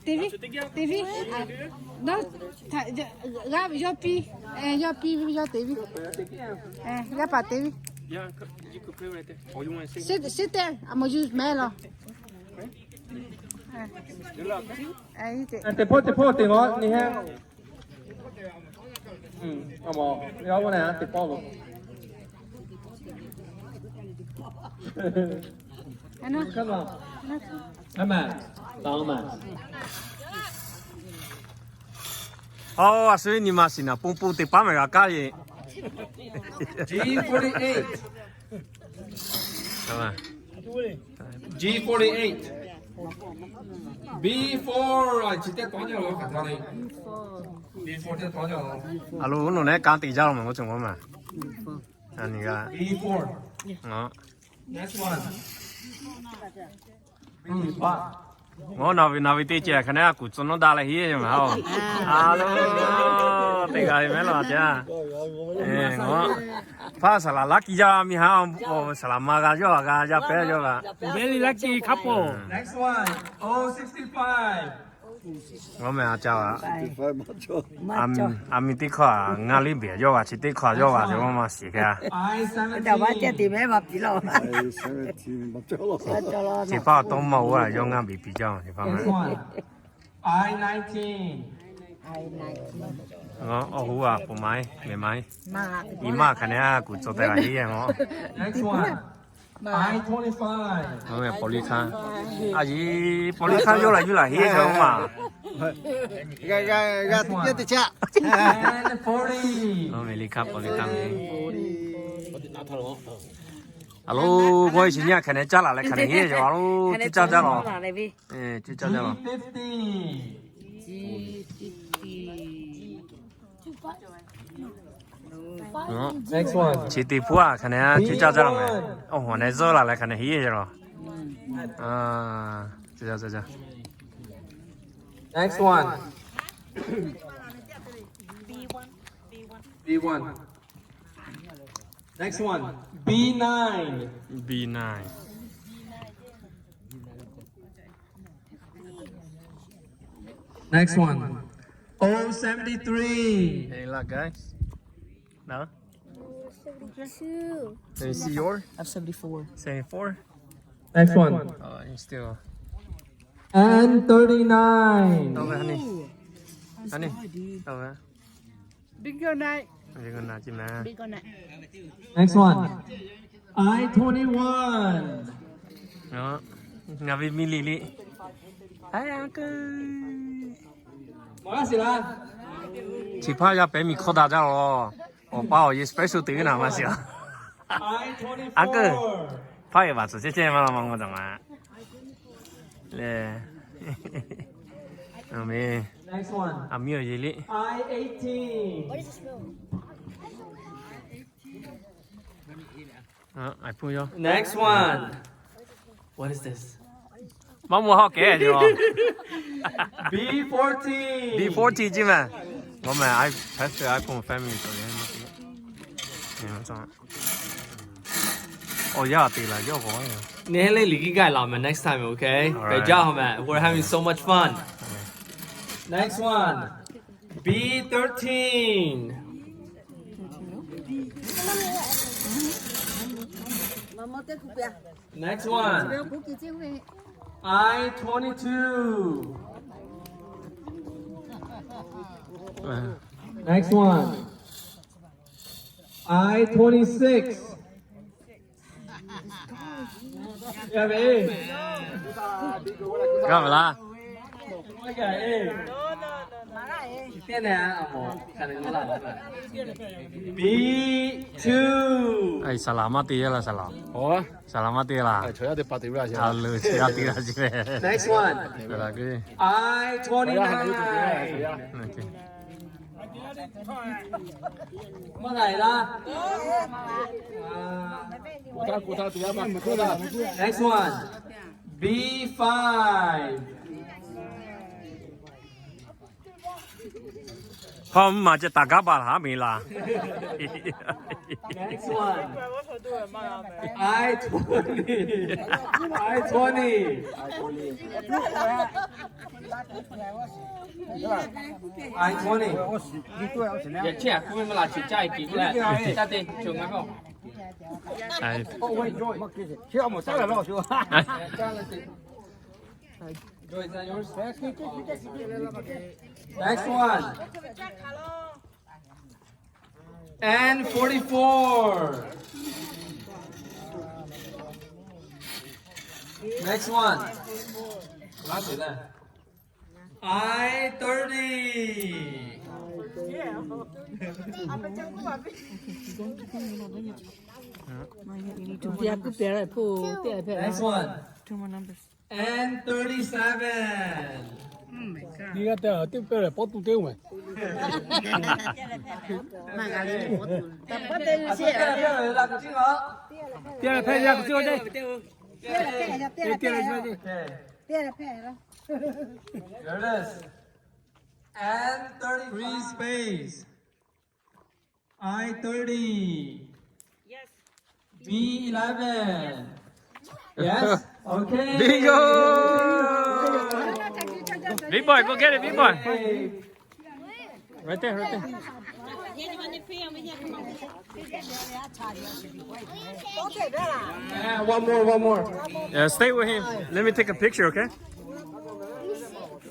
Teˇ viˉ, teˇ viˉ, nawˬ g'a ve yawˇ piˇ, yawˇ piˇ ve yawˇ te viˉ, yaˇ paˍ te viˉ. Shiˉ teˇ, a moˍ yuˬ mehˍ law. Teˇ hpawˇ teˇ hpawˇ te g'aw nyi heˆ. A moˍ yaˇ g'aˇ na teˇ hpawˇ lo. Aˬ, a shu nyi ma shiˍ naˍ, pon pon teˇ paˉ mehˍ g'a kaˇ ve. G forty-eight. G forty-eight. B four, a, chi teˇ tawˉ jaˇ lo kaꞈ htaˇ le. B four teˇ tawˉ jaˇ lo. A lo, oˇ nawˬ leh kanˉ te jaˇ lo maˬ, k'oˆ cawˬ maˬ. A nyi g'a. B four. Next one. Mawˇ naˬ ve naˬ ve teˇ ceh hk'aˬ ne a kuˬ tcuh nawˉ daꞈ leh hiˉ ve maˬ oˬ. A lo, teˇ g'aˇ ve mehˉ law a ca. Hpaˇ saˍ laˍ laˇ kiˇ jaˇ mi haˉ, saˍ laˍ ma g'a yawˇ g'a g'a yaˇ pehˉ yawˇ g'a. Very lucky couple. Next one, O sixty-five. G'awˇ meh a ca a. A mi teˇ hkawˇ a ngaˇ liˇ beˬ yawˇ g'a, chi teˇ hkawˇ yawˇ g'a, yawˇ maˇ shiˍ hk'e. Chi hpaˇ tawˇ maˇ oˬ a, yawˇ ngaˇ beˬ piˇ jaˇ oˬ, chi hpaˇ meh. Awˬ hoˉ a k'oˍ maˇ, meh maˇ, i maˇ hk'aˬ ne a kuˬ tcuh tehꞈ g'a hiˉ e maˬ. Next one. I twenty-five. Pawˍ liˇ hkanˇ. A yiˍ, pawˍ liˇ hkanˇ yawˇ laˬ yuˬ laˬ hiˉ e maˬ. G'a teˇ pawˆ teˇ caˆ. And forty. Meh liˇ hkanˇ pawˍ liˇ hkanˇ. A lo, g'awˇ e shiˍ nyi a hk'aˬ ne caˇ laˬ leh hk'aˬ ne hiˉ e a lo, cuˇ caˇ jaˇ lawˬ. Cuˇ caˇ jaˇ lawˬ. Next one. Chi teˇ hpuˇ a hk'aˬ ne cuˇ caˇ jaˇ lawˬ meh. Oˇ hawˬ ne zuhˆ laˬ leh hk'aˬ ne hiˉ e lawˬ. Next one. B one. Next one. B nine. B nine. Next one. O seventy-three. Any luck, guys? No? Seventy-two. Let me see your. I have seventy-four. Seventy-four? Next one. Oh, you still. N thirty-nine. Over, honey. Honey. Over. Big good night. Big good night, man. Big good night. Next one. I twenty-one. Ngaˬ ve miˇ liꞈ liꞈ. Hi, uncle. Chi hpaˇ yaˇ pehˉ miˬ hkawˇ daꞈ jaˇ lawˬ. Awˬ pa awˬ yehˬ special te ve naˍ maˇ shiˍ a. Uncle. Hpaˇ yehˬ baˬ tcuhˍ chehˇ chehˇ maˇ la ma ma taˍ ma. Leh. Next one. A miˇ awˬ yehˬ liꞈ. I eighteen. Next one. What is this? Maˇ mawˬ hawˉ kehˉ ve. B fourteen. B fourteen jiˇ meh. G'awˇ meh, I pass the iPhone family. Awˬ yaˇ te laˬ yawˇ k'o. Neˇ hehˉ le liꞈ kiˇ gaˇ laˬ meh, next time, okay? Pehˬ jaˇ hawˬ meh. We're having so much fun. Next one. B thirteen. Next one. I twenty-two. Next one. I twenty-six. G'a ve laˇ. B two. Aˬ, saˍ laˍ maˇ te laˇ, saˍ laˍ. Saˍ laˍ maˇ te laˇ. Aˬ, leuˬ chi g'a te laˇ chi ve. Next one. I twenty-nine. Next one. B five. Hk'aw mvuhˇ maˬ ceh taˍ gaˇ baˬ laˬ ha meh laˬ. Next one. I twenty. I twenty. I twenty. Yehˬ chehˇ a k'oˆ ve maˇ laˬ, chi caˇ e kiˬ k'oˆ leh, caˇ te cheu ngaˬ k'o. Next one. N forty-four. Next one. Last one. I thirty. Next one. N thirty-seven. Nyi g'a te teˇ pehˇ lehˬ pawˇ tu teˇ oˇ meh. Teˇ pehˇ lehˬ pehˇ ya kuˬ ciˇ a te. Teˇ pehˇ lehˬ pehˇ ya kuˬ ciˇ a te. There it is. N thirty-three space. I thirty. Yes. B eleven. Yes? Okay. Bingo! Big boy, go get it, big boy. Okay. Right there, right there. And one more, one more. Yeah, stay with him. Let me take a picture, okay?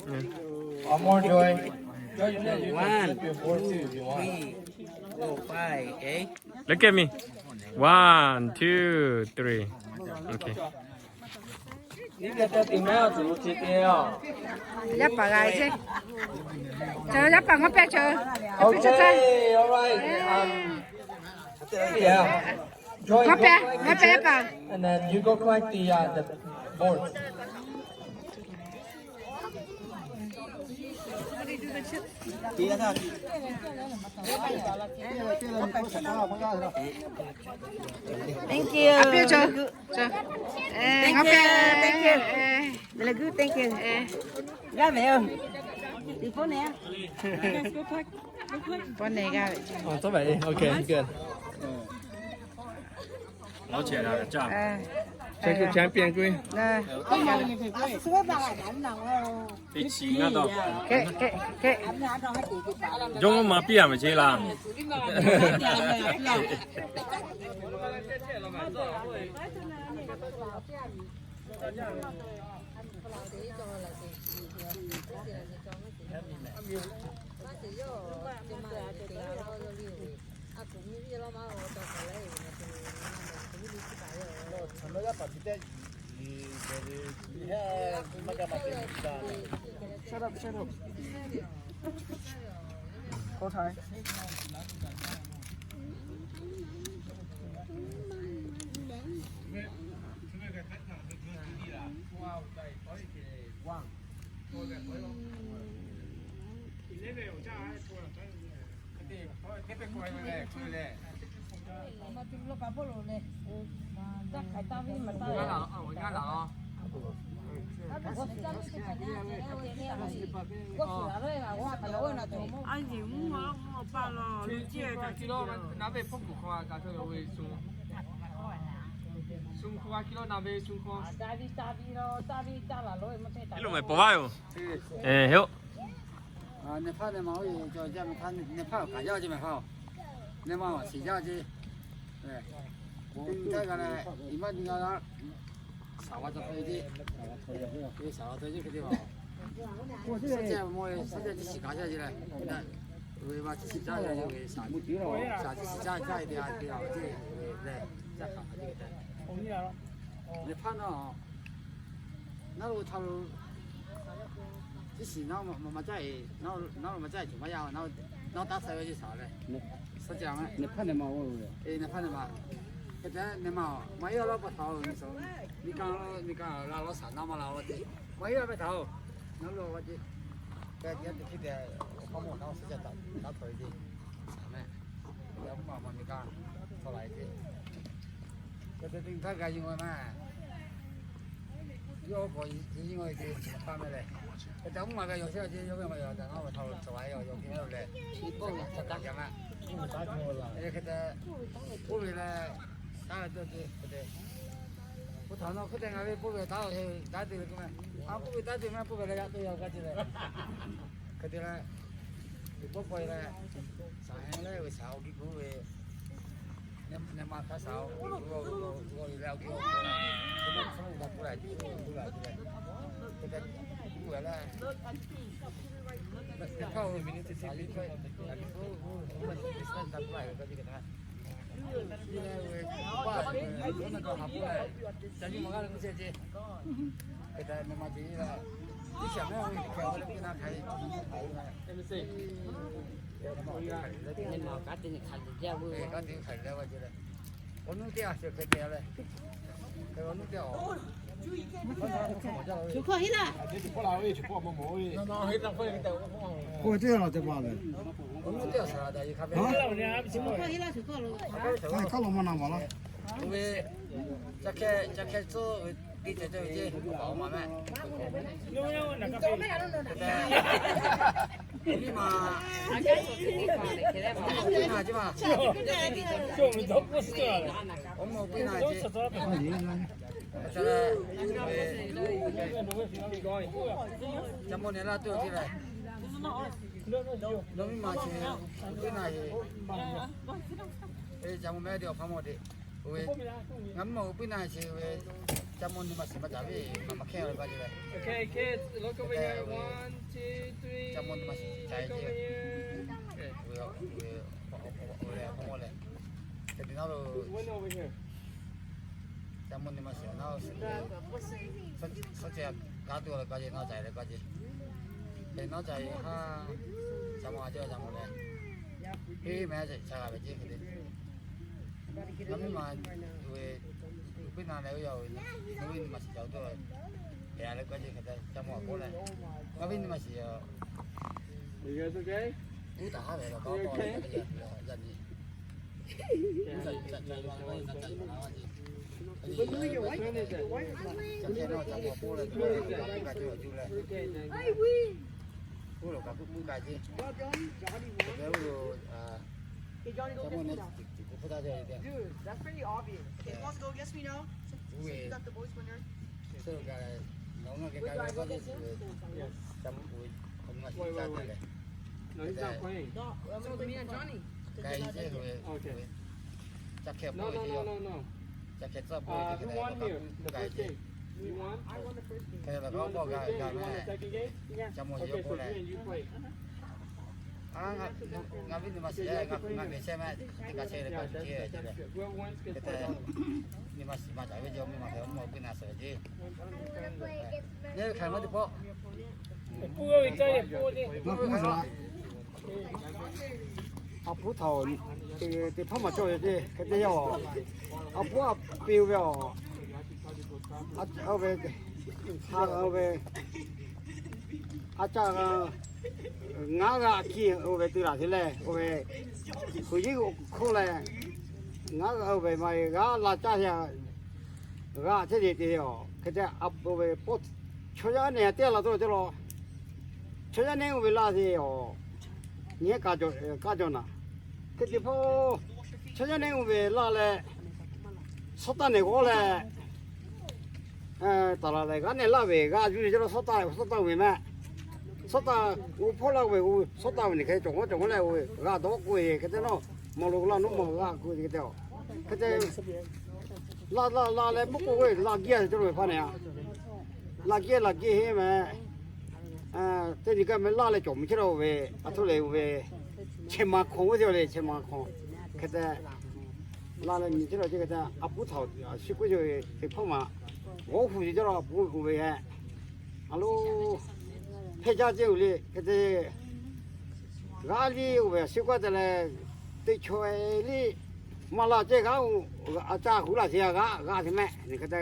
Yeah. One more, Joy. Joy, you can, you can flip your board too if you want. One, two, three, four, five, okay? Look at me. One, two, three. Okay. Yaˇ paˍ g'a ce. Yaˇ paˍ ngaw pehˇ ce. Okay, all right. Um, yeah. Joy, ngaw pehˇ, ngaw pehˇ yaˇ paˍ. And then you go collect the, uh, the board. Thank you. Thank you. Thank you. G'a meh oˬ. Ti pawˆ neh. Pawˆ neh g'a ve. Oh, okay, good. Thank you, champion. Jawˇmawˇ ma piˇ a meh ce laˬ. Shut up, shut up. Hold high. Nyi hpaˇ neh ma oˇ ve, neh hpaˇ kaꞈ yaˇ ce meh hpaˇ-oˬ. Neh ma-oˬ shiˍ jaˇ ce. Teˇ nyi htaˇ g'a leh, iˉ maˇ nyi g'a g'a. Saˍ laꞈ ca hk'e ce. Saˍ laꞈ ca ce hk'e te-oˬ. Shaˉ cehˇ mawˇ ve, shaˉ cehˇ ciˉ shiˍ kaꞈ jaˇ ce leh. Ve ma ciˉ shiˍ jaˇ ve, shaˍ ciˉ shiˍ jaˇ jaˇ ve te a te a ce leh. Neh hpaˇ naˇ, naˇ lo htaˇ lo, ciˉ shiˍ naˇ ma caˇ e, naˇ lo ma caˇ e cawˬ maˇ yaˇ, naˇ taˇ sa ve ce shaˍ leh. Neh hpaˇ neh ma oˇ ve, neh hpaˇ neh ma. Hk'e te neh ma-oˬ, maˇ heˆ laˇ pa htaꞈ-oˬ, nyi ka, nyi ka la lawˇ shaˍ naˇ maˇ la laˇ ce. Maˇ heˆ laˇ pa htaꞈ-oˬ, naˇ lo la ce. Hk'e te teˇ hk'e te, awˬ hk'aw mawˬ naˇ shaˉ cehˇ taꞈ taˇ hpawˇ ve ce. Yaˇ hk'oˆ ma ma nyi ka htaw la e ce. Hk'e te teˇ nyi htaˇ g'a nyi ma maˇ. Yawˇ k'awꞈ nyi ma ve ce, hpaˇ meh leh. Hk'e te mvuhˇ ma ve yawˬ shehˆ a ce yawˇ ve ma yawˬ taꞈ ngaˇ ve htaꞈ lo chaw a yawˬ yawˬ hk'e le, chi bawˆ ve htaꞈ kaꞈ yaꞈ ma. Hk'e te k'oˆ ve leh, taˇ ve te hk'e te, k'oˆ htaꞈ nawˬ hk'e te ngaˬ ve k'oˆ ve taˉ ve, taˉ te ve k'oˆ ma. A k'oˆ ve taˉ te maˇ k'oˆ ve leh yaꞈ te yaꞈ kaꞈ ce leh, hk'e te leh, teˇ pawˆ pawehˇ leh, shaˍ heˆ leh ve shaˍ awˬ kiˇ k'oˆ ve, neh ma hkaˇ shaˍ awˬ kiˇ k'oˆ ve leh awˬ kiˇ awˬ k'oˆ leh, teˇ pawˆ hk'aˇ lo daꞈ k'oˆ leh, teˇ pawˆ k'oˆ leh, teˇ pawˆ k'oˆ ve leh, teˇ hk'aˇ lo shaˍ liˇ k'oˆ ve, teˇ pawˆ k'oˆ ve leh, Shu hkawˇ heˆ laˇ. K'oˆ ve teˇ yanˇ laˬ te pa leh. Shu hkawˇ heˆ laˇ, shu hkawˇ lo. Hkawˇ lo maˇ na maˍ laˇ. Ca mawˇ neh laˇ tuˬ ce leh, nawˬ miˇ ma chi uˉ peunˇ na e, ca mawˇ meh de awˬ hk'aˇ mawˇ de, oˇ ve, ngaˬ miˇ ma uˉ peunˇ na chi ve, ca mawˇ nyi ma shiˍ maˇ caˍ ve, maˇ maˇ hkehˇ ve pa ce leh, ca mawˇ nyi ma shiˍ ca e ce, oˇ ve, awˬ hk'aˇ mawˇ leh, hk'e te na lo Ca mawˇ nyi ma shiˍ naˉ, suhˉ ceh kaˉ tuˬ leh kaˇ ce, naw caiˍ leh kaˇ ce. Hk'e naw caiˍ haˉ, ca mawˇ a ce ca mawˇ leh, heˉ meh ca g'a ve ce hk'e te. Ngaˬ miˇ ma ve, uˉ peunˇ na leh oˇ yaˇ ve, ngaˬ ve nyi ma shiˍ ca tuˬ leh, hk'e a leh kaˇ ce hk'e te ca mawˇ a k'oˆ leh, ngaˬ ve nyi ma shiˍ a, uˉ taˍ haˉ ve la kaꞈ yaˇ nyi. Hey, Johnny, go get some now. Dude, that's pretty obvious. Okay, who wants to go? Yes, me now. Since, since you got the boys winner. We're gonna go get some. Yes. Wait, wait, wait. No, he's not playing. No, I'm gonna play with Johnny. 'Cause they're not there yet. Okay. No, no, no, no, no. Uh, who won here? The first game. You won? I won the first game. You won the first game. You won the second game? Yeah. Okay, so you and you play. Ngaˬ ve nyi ma shiˍ, ngaˬ ve shehˆ meh teˇ kaꞈ chehˇ leh kaˇ ce. Whoever wins gets five dollars. Nyi ma shiˍ maˇ caˍ ve ce, miˇ ma hk'e mawˇ uˉ peunˇ na suhˍ ce. Neˇ hk'aˬ ma teˇ pawˆ. A puˉ htaꞈ teˇ hpaˍ maˇ cawˬ ve ce, hk'e te yaˇ-oˬ. A puˉ a piˇ ve-oˬ. A ve, a ve, a caˇ g'a, ngaˉ g'a kiˇ oˇ ve te laˬ te leh, oˇ ve, hk'u yiˉ g'oꞈ hk'oˆ leh, ngaˉ g'a oˇ ve maˇ g'a la caˇ ya, g'a chehˇ te te-oˬ. Hk'e te a oˇ ve pawˆ chaw yaˇ neˇ teˇ g'aˇ la tawˇ cawˇ law. Chaw yaˇ neˇ oˇ ve laˇ te-oˬ. Nyi kaˇ jawˬ naˍ. Hk'e te hpaˇ, chaw yaˇ neˇ oˇ ve laˇ leh, shawˉ taˇ nehˬ g'awˇ leh, taˍ laˬ leh g'aˇ nehˬ laˇ ve g'a yuˬ cawˇ law. Shawˉ taˇ, shawˉ taˇ oˇ ve meh. Shawˉ taˇ oˇ hpawˇ laˇ ve, shawˉ taˇ ve nyi hk'e cawˬ g'awˇ cawˬ g'awˇ leh oˇ ve g'a dawˇ k'oˆ ve hk'e te nawˇ, mawˬ lo laˇ nawˉ mawˬ g'a k'oˆ ve hk'e te-oˬ. Hk'e te laˇ laˇ leh mvuhˇ k'oˆ ve laˇ giˇ a cawˇ law ve hpaˇ nehˬ a. Laˇ giˇ laˇ giˇ heˆ meh. Teˇ nyi kaˇ meh laˇ leh cawˬ mvuh chehˇ la ve, a htoꞈ leh oˇ ve, chehˇ ma hk'awꞈ ve te le, chehˇ ma hk'awꞈ. Hk'e te laˇ leh nyi chehˇ la ce hk'e te, a puˉ htaꞈ shiˉ k'oˆ ce ve teˇ hpaˍ maˇ g'awˇ hu ce cawˇ law a puˉ oˇ ve heh. A lo, hpehˇ jaˇ ce oˬ le hk'e te, g'aˇ liˇ oˇ ve shiˉ k'oˆ te leh, teˇ chaw liˇ maˇ laˇ ce g'aˇ, a caˇ hu laˇ ce g'aˇ, g'aˇ te meh. Nyi hk'e te,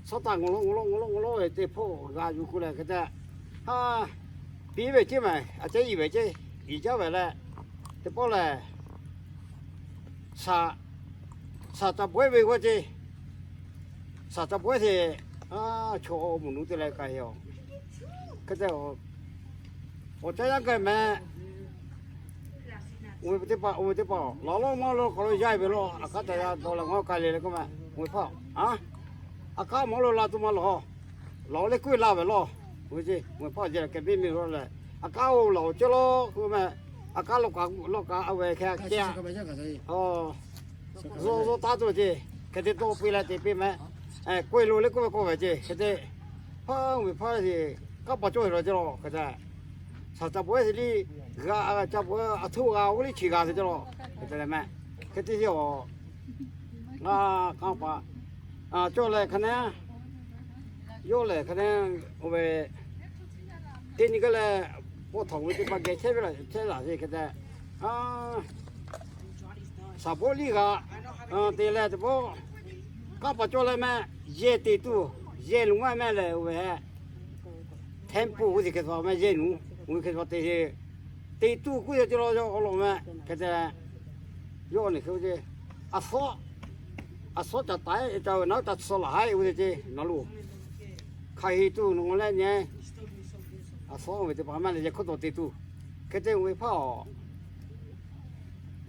shawˉ taˇ ngaw lawˉ ngaw lawˉ ngaw lawˉ ngaw lawˉ ve teˇ hpawˇ g'a yuˬ k'oˆ leh hk'e te, ha, piˇ ve ce meh, a ceh iˉ ve ce, iˉ jaˇ ve leh, teˇ pawˆ lehˬ, shaˍ, shaˍ ca bawehˇ ve g'awˇ ce. Shaˍ ca bawehˇ te, a, chaw mawˬ nuˇ te leh k'ai-oˬ. Hk'e te, awˬ caˇ yaˇ gaˇ meh. Oˇ ve teˇ hpaˍ, oˇ ve teˇ hpaˍ, lawˬ lawˇ maˇ lawˇ k'awꞈ lo yaˇ ve law, aꞈ k'aˉ ca yaˇ dawˇ leh ngaˬ k'ai le le k'oˆ meh. Oˇ ve hpaˍ, a, aꞈ k'aˉ maˇ lo la tuˬ maˇ lawˬ. Lawˬ leh k'oˆ la ve law. Oˇ ve ce, oˇ ve hpaˍ ce keh biˇ miˬ lawˬ leh, aꞈ k'aˉ oˇ lawˬ ceh law k'oˆ meh. Aꞈ k'aˉ lawˬ kaꞈ lawˬ kaꞈ a ve hk'e ce. Aw, zuhꞈ zuhꞈ taˉ tuˬ ce. Hk'e te tawˇ piˇ leh te piˇ meh. K'oˆ lo leh k'oˆ ve k'oˆ ve ce. Hk'e te, hpaˇ oˇ ve hpaˇ ce, kanˉ pa cawˇ ve law ce law hk'e te. Shaˍ ca bawehˇ te liˇ g'a, ca bawehˇ aˬ htoꞈ g'a oˇ liˇ chi g'a te ce law. Hk'e te leh meh. Hk'e te ce aˬ, ngaˬ kanˉ pa cawˇ leh hk'e ne, yawˇ lehˬ hk'e ne, oˇ ve teˇ nyi gaˇ leh, pawˆ htawnˍ ve teˇ hpaˍ geh chehˇ ve laˬ chehˇ laˬ ce hk'e te. Shaˍ bawehˇ liˇ g'a te leh teˇ pawˆ, kanˉ pa cawˇ leh meh, yehˬ te tuˬ, yehˬ lo maˇ meh lehˬ oˇ ve temple oˇ ve hk'e te meh yehˬ nu, oˇ ve hk'e te, te tuˬ k'oˆ ce law yawˇ awˬ lawn meh hk'e te. Yawˇ neˬ hk'e ce, aˬ suhˉ, aˬ suhˉ ca taˍ ca ve naˉ ca tsuhˇ laˬ haiˉ oˇ ve ce nawˬ lo hk'aˬ heˍ tuˬ nawˬ leh nyi. Aˬ suhˉ oˇ ve teˇ hpaˍ maˇ leh yehˬ hkawˇ tawˍ te tuˬ. Hk'e te oˇ ve hpaˇ aˬ,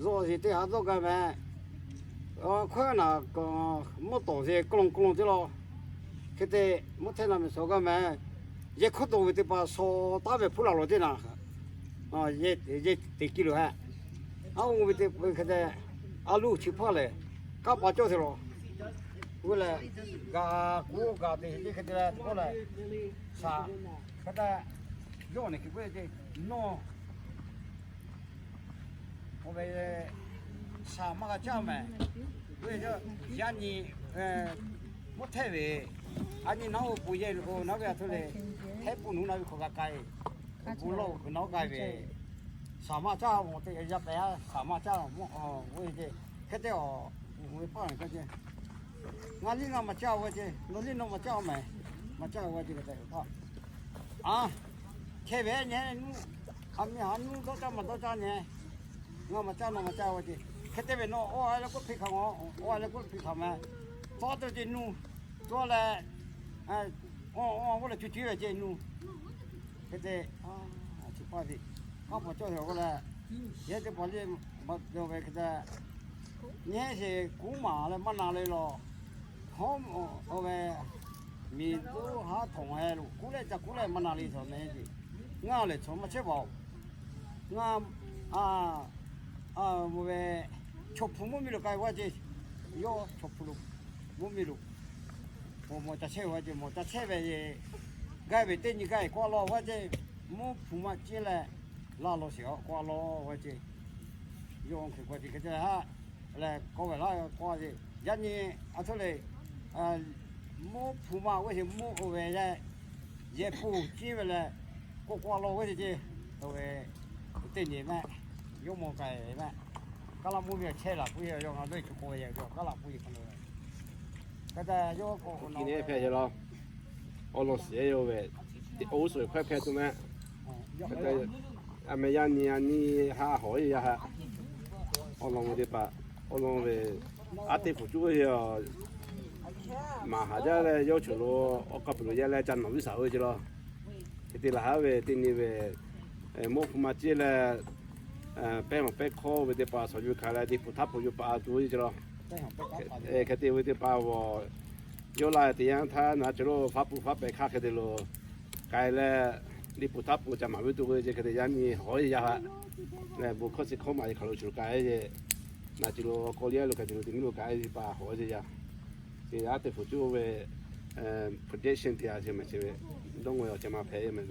zuhꞈ zuhꞈ teˇ haˉ dawˇ gaˇ meh. Hkawehˉ naˬ, mvuhˇ tawˍ ve k'o lonˉ k'o lonˉ te law. Hk'e te, mvuhˇ hteˇ naˬ meh suhˍ gaˇ meh. Yehˬ hkawˇ tawˍ ve teˇ hpaˍ shaw taˉ ve hpuˇ laˬ lo teˇ naˬ, yehˬ te kiˇ lo hehꞈ. Aˬ, oˇ ve teˇ hk'e te, a luˇ chi hpaˇ lehˬ, kanˉ pa cawˇ te law. Oˇ lehˬ, gaˬ kuˉ gaˬ te ce hk'e te leh k'oˆ leh, shaˍ, hk'e te, yawˇ neˬ hk'e k'oˆ ce, nawˬ oˇ ve shaˍ maˇ g'a caˇ meh. Oˇ ve yaˇ nyi mvuhˇ hteˇ ve, a nyi naˉ oˇ pon yehˬ lo k'o naˉ ve aˬ htoꞈ le, hteˇ pun nuˬ naˉ ve hk'aw g'a k'ai, bon lawˇ naˉ k'ai ve, shaˍ maˇ caˇ mawˬ te yaˇ pehˍ shaˍ maˇ caˇ mawˬ. Oˇ ve ce, hk'e te aˬ, oˇ ve hpaˇ kaꞈ ce, ngaˬ liˇ ngaˬ maˍ caˇ ve ce, nawˬ liˇ nawˬ maˍ caˇ meh, maˍ caˇ ve ce hk'e te hpaˇ. A, hk'e ve nyi nuˇ, a miˇ ha nuˇ dawˇ caˇ maˍ dawˇ caˇ nyi, ngaˬ maˍ caˇ nawˬ maˍ caˇ ve ce. Hk'e te ve nawˬ oˇ a leh k'oˆ hpiˇ hk'aˬ, oˇ a leh k'oˆ hpiˇ hk'aˬ meh. Tawˇ te ce nuˇ, tawˇ leh, oˇ oˇ leh cuˇ cuˇ ve ce nuˇ. Hk'e te, a, chi pa ve, kanˉ pa cawˇ ve k'oˆ leh, yehˬ teˇ hpaˍ liˇ maˇ cawˇ ve hk'e te, nyi sheˍ kuˉ maˬ leh maˇ na le law. Hawˉ, oˇ ve, miˬ tuˉ haˉ htawnˍ heh lo kuˉ leh ca kuˉ leh maˇ na le cawˬ meh ce. Ngaˬ lehˬ chaw maˇ chehˇ vaˬ oˬ. Ngaˬ, a, a, oˇ ve, chaw hpu mvuhˇ miˬ lo k'ai vaˇ ce. Yawˇ chaw hpu lo, mvuhˇ miˬ lo, mawˬ mawˬ ca chehˇ ve vaˇ ce, mawˬ ca chehˇ ve, gaˇ ve teˇ nyi gaˇ e k'oˆ law vaˇ ce. Mvuhˇ hpu maˇ ceˇ leh, laˇ law sheˍ a k'oˆ law vaˇ ce. Yawˇ hk'e k'oˆ ce hk'e te haˉ lehˬ k'oˆ ve laˇ k'oˆ ce. Yaˇ nyi aˬ htoꞈ le, mvuhˇ hpu maˇ oˇ ve ce mvuhˇ oˇ ve leh, yehˬ pun ceˇ ve leh, k'oˆ k'oˆ law ve ce ce. Oˇ ve teˇ nyi meh, yawˇ mawˬ k'ai meh. Kaˉ laˇ mvuhˇ ve chehˇ laˬ puiˉ ve yawˇ ngaˬ dawˇ e chu k'oˆ ve yehˬ k'o kaˉ laˇ puiˉ ve k'o, hk'e te yawˇ k'o, awˬ lawn shiˍ yawˇ ve, oˇ suhˍ hkawehˇ hpehˇ tuˬ meh. Hk'e te, a meh yaˇ nyi a nyi haˉ hawˬ e yaˇ haꞈ. Awˬ lawn ve teˇ hpaˍ, awˬ lawn ve, aˉ teˇ hpu cuˇ ve, maˍ haˍ jaˇ leh yawˇ choˬ lo, awˬ k'a puˬ lo yaˇ leh ca nawˬ viˉ shaˍ oˇ ve ce law. Hk'e te laˬ haˉ ve teˇ nyi ve, mvuhˇ hpu maˇ ceˇ leh, pehˇ mawˬ pehˇ hkawˇ ve teˇ hpaˍ shawˍ yuˬ hkanˍ leh liꞈ hpu htaˇ hpu yuˬ paˍ a tuˬ oˇ ve ce law. Hk'e te ve teˇ hpaˍ vawˬ, yawˇ la teˇ yanˇ htaˇ naˬ cawˬ lo faˉ pun faˉ pehˍ hk'aˇ hk'e te lo k'ai leh, liꞈ hpu htaˇ hpu ca maˍ ve tuˬ ve ce hk'e te yaˇ nyi hawˬ e yaˇ haꞈ. Leh bon hkawˇ chi hkawˇ maˍ e hk'aˬ lo choˬ k'ai ve, naˬ cawˬ lo awˬ k'aw liˇ lo hk'e te lo teˇ nyi lo k'ai ve teˇ hpaˍ hawˬ e yaˇ. Teˇ g'aˇ teˇ hpu cuˇ ve, protection teˇ g'aˇ ce meh ce ve, dawˇ ngaw e awˬ ceuˬ maˇ hpehꞈ e meh.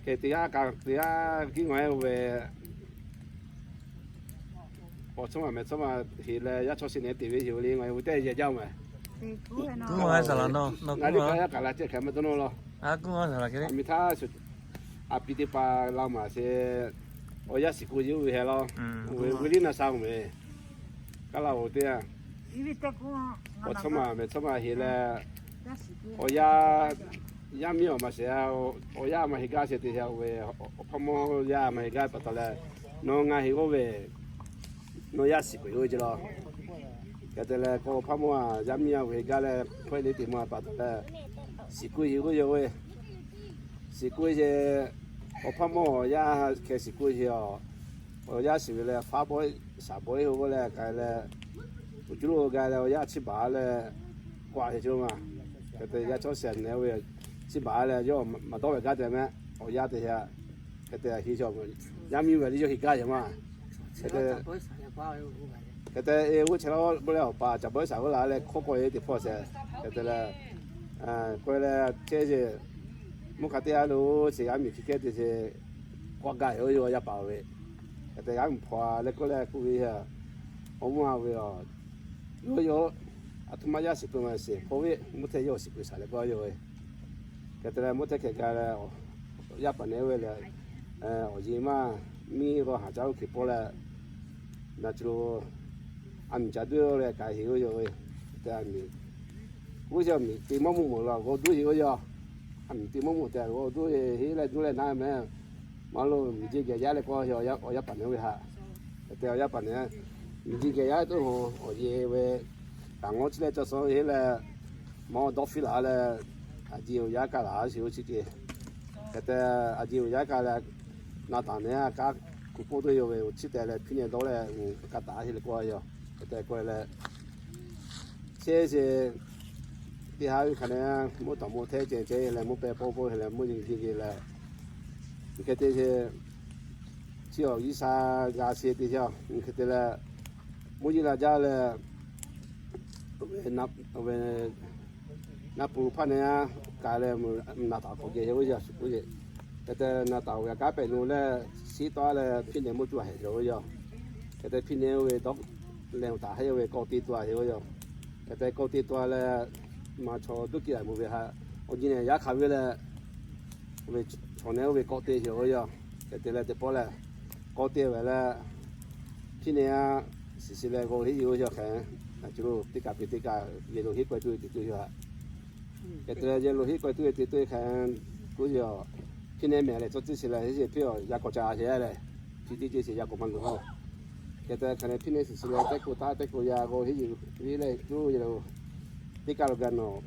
Hk'e teˇ g'aˇ kaꞈ teˇ g'aˇ kiˇ ngaw e oˇ ve, awˬ chawˇ maˬ meh chawˇ maˬ heˍ leh yaˇ chaw sheˍ nehˬ te ve yoˬ le ngaˬ hui teˇ yehˬ jaˇ meh. Ngaˬ liˇ kaꞈ yaˇ kaꞈ la ceh hk'e meh dawˇ nawˇ law. Miˬ htaˇ, a pi teˇ hpaˍ la maˍ sheˍ, awˬ yaˇ shiˍ k'oˆ yeˬ oˇ ve heh law. Ve liˇ na sha meh, kaˉ laˇ oˬ teˇ g'aˇ, awˬ chawˇ maˬ meh chawˇ maˬ heˍ leh, awˬ yaˇ, yaˇ miˇ awˬ maˬ sheˍ, awˬ yaˇ maˇ heˍ gaˇ sheˍ te ya ve, awˬ hpawˇ mawˇ yaˇ maˇ heˍ gaˇ pa taw leh, nawˬ ngaˬ heˍ oˇ ve, nawˬ yaˇ shiˍ k'oˆ yeˬ oˇ ve ce law. Hk'e te leh k'o hpawˇ mawˇ a yaˇ miˇ a ve heˍ gaˇ leh hpawˇ le te maˇ pa taw leh, shiˍ k'oˆ yeˬ oˇ ve yoˬ ve. Shiˍ k'oˆ ve, awˬ hpaˇ mawˇ awˬ yaˇ hkeh shiˍ k'oˆ ve, awˬ yaˇ shiˍ ve leh faˉ bawehˇ shaˍ bawehˇ hoˆ k'oˆ leh k'ai leh, awˬ cuˇ lo g'a leh awˬ yaˇ chiˇ baˬ leh, k'awꞈ heˍ cawˬ ma. Hk'e te yaˇ chawˇ shehˍ nehˬ ve chiˇ baˬ leh yawˇ maˇ dawˇ ve gaˇ te meh, awˬ yaˇ te ha. Hk'e te heˍ cawˬ, yaˇ miˇ ve le yawˇ heˍ gaˇ yehˬ ma. Hk'e te, hk'e te e g'uˇ chehˇ la bawehˇ leh awˬ pa caˍ bawehˇ shaˍ g'uˇ la leh hkawˇ k'awꞈ e teˇ hpawˇ shehˍ. Hk'e te leh, k'awehˇ leh chehˇ sheˍ, mvuhˇ hk'a teˇ g'aˇ lo sheˍ g'a miˬ hk'e kehˉ te sheˍ, k'awꞈ gaˇ heˍ oˇ yawˇ yaˇ paˍ ve. Hk'e te g'a miˬ hpaw leh k'oˆ leh k'oˆ ve, awˬ mvuhˇ a ve yoˬ, aˬ htoꞈ ma yaˇ shiˍ peuˬ ma sheˍ hpaw ve, mvuhˇ htehˇ yawˇ shiˍ peuˬ shaˍ leh k'oˆ yoˬ ve. Hk'e te leh mvuhˇ htehˇ hkeh gaˇ leh, yaˇ paˍ nehˬ ve leh, awˬ yeˬ maˇ miˇ g'aw haˍ caˇ oˇ hk'e pawˆ leh, na chi lo, aˬ miˍ caˍ duˇ leh k'ai heˍ oˇ yoˬ ve. Hk'e te aˬ miˍ, g'uˇ sheˍ aˬ miˍ te mawˇ mvuhˇ mawˬ la g'aw duˇ heˍ oˇ yoˬ. Aˬ miˍ te mawˇ mvuhˇ tehꞈ g'aw duˇ heˍ leh duˇ leh naˉ meh, maˇ lo miˬ jeˇ geh yaˇ leh k'oˆ awˬ yaˇ paˍ nehˬ ve haꞈ. Hk'e te awˬ yaˇ paˍ nehˬ, miˬ jeˇ geh yaˇ tuˬ awˬ yeˬ ve, kaꞈ ngawˇ chi leh ca suh heˆ leh, maˇ dawˇ fiˇ laˬ leh, aˬ jeˬ awˬ yaˇ kaˇ laˬ shiˍ oˇ chi ce. Hk'e te aˬ jeˬ awˬ yaˇ kaˇ leh, na taˍ nehˬ a kaꞈ kuˬ poˆ tuˬ yoˬ ve awˬ chi tehꞈ leh hpiˇ nehˬ dawˇ leh, kaˇ taˍ heˆ leh k'oˆ yoˬ. Hk'e te k'oˆ leh, chehˇ sheˍ, teˇ haˉ ve hk'a nehˬ, mvuhˇ tawˍ mvuhˇ htehˇ ceh ceh leh mvuhˇ pehˇ pawˆ pawˆ leh mvuhˇ yeˬ jeˇ jeˇ leh, hk'e te sheˍ, chi awˬ G'uiˬ sha g'a sheˍ teˇ yanˇ, hk'e te leh, mvuhˇ yeˬ la jaˇ leh, na pun hpaˇ nehˬ a, kaꞈ leh, na taˍ k'awꞈ geh sheˍ oˇ yaˇ shiˍ k'oˆ ve. Hk'e te na taˍ awˬ g'a kanˉ pehꞈ nu leh, shiˉ taˍ leh hpiˇ nehˬ mvuhˇ cuˇ a heˍ sheˍ oˇ yaˇ. Hk'e te hpiˇ nehˬ oˇ ve dawˇ leh taˍ heˆ oˇ ve kawˆ te tuˬ a heˍ oˇ yaˇ. Hk'e te kawˆ te tuˬ a leh, maˇ chaw duˇ kiˇ a mvuh ve haꞈ, awˬ nyi nehˬ yaˇ hk'aˬ ve leh, ve chaw nehˬ oˇ ve kawˆ te sheˍ oˇ yaˇ. Hk'e te leh teˇ pawˆ leh, kawˆ te ve leh, hpiˇ nehˬ a, shiˍ shiˍ leh g'aw heˆ yeˬ oˇ yaˇ hk'e, a ceh lo teˇ kaꞈ peˬ teˇ kaꞈ yehˬ lo heˆ k'ai tuˬ ve teˇ tuˬ yaˇ. Hk'e te leh yehˬ lo heˆ k'ai tuˬ ve teˇ tuˬ hk'e, k'oˆ ve, hpiˇ nehˬ mehˍ leh tcuh tiˇ sheˍ leh heˆ sheˍ hpiˇ yaˇ k'awꞈ ca sheˍ leh, hpiˇ teˇ ceˇ sheˍ yaˇ k'awꞈ maˇ loˬ. Hk'e te hk'e leh hpiˇ nehˬ shiˍ shiˍ leh teˇ k'o taˇ teˇ k'o yaˇ g'aw heˆ yeˬ ve leh cuˇ yeˬ lo, teˇ kaˆ lo gaˇ nawˬ,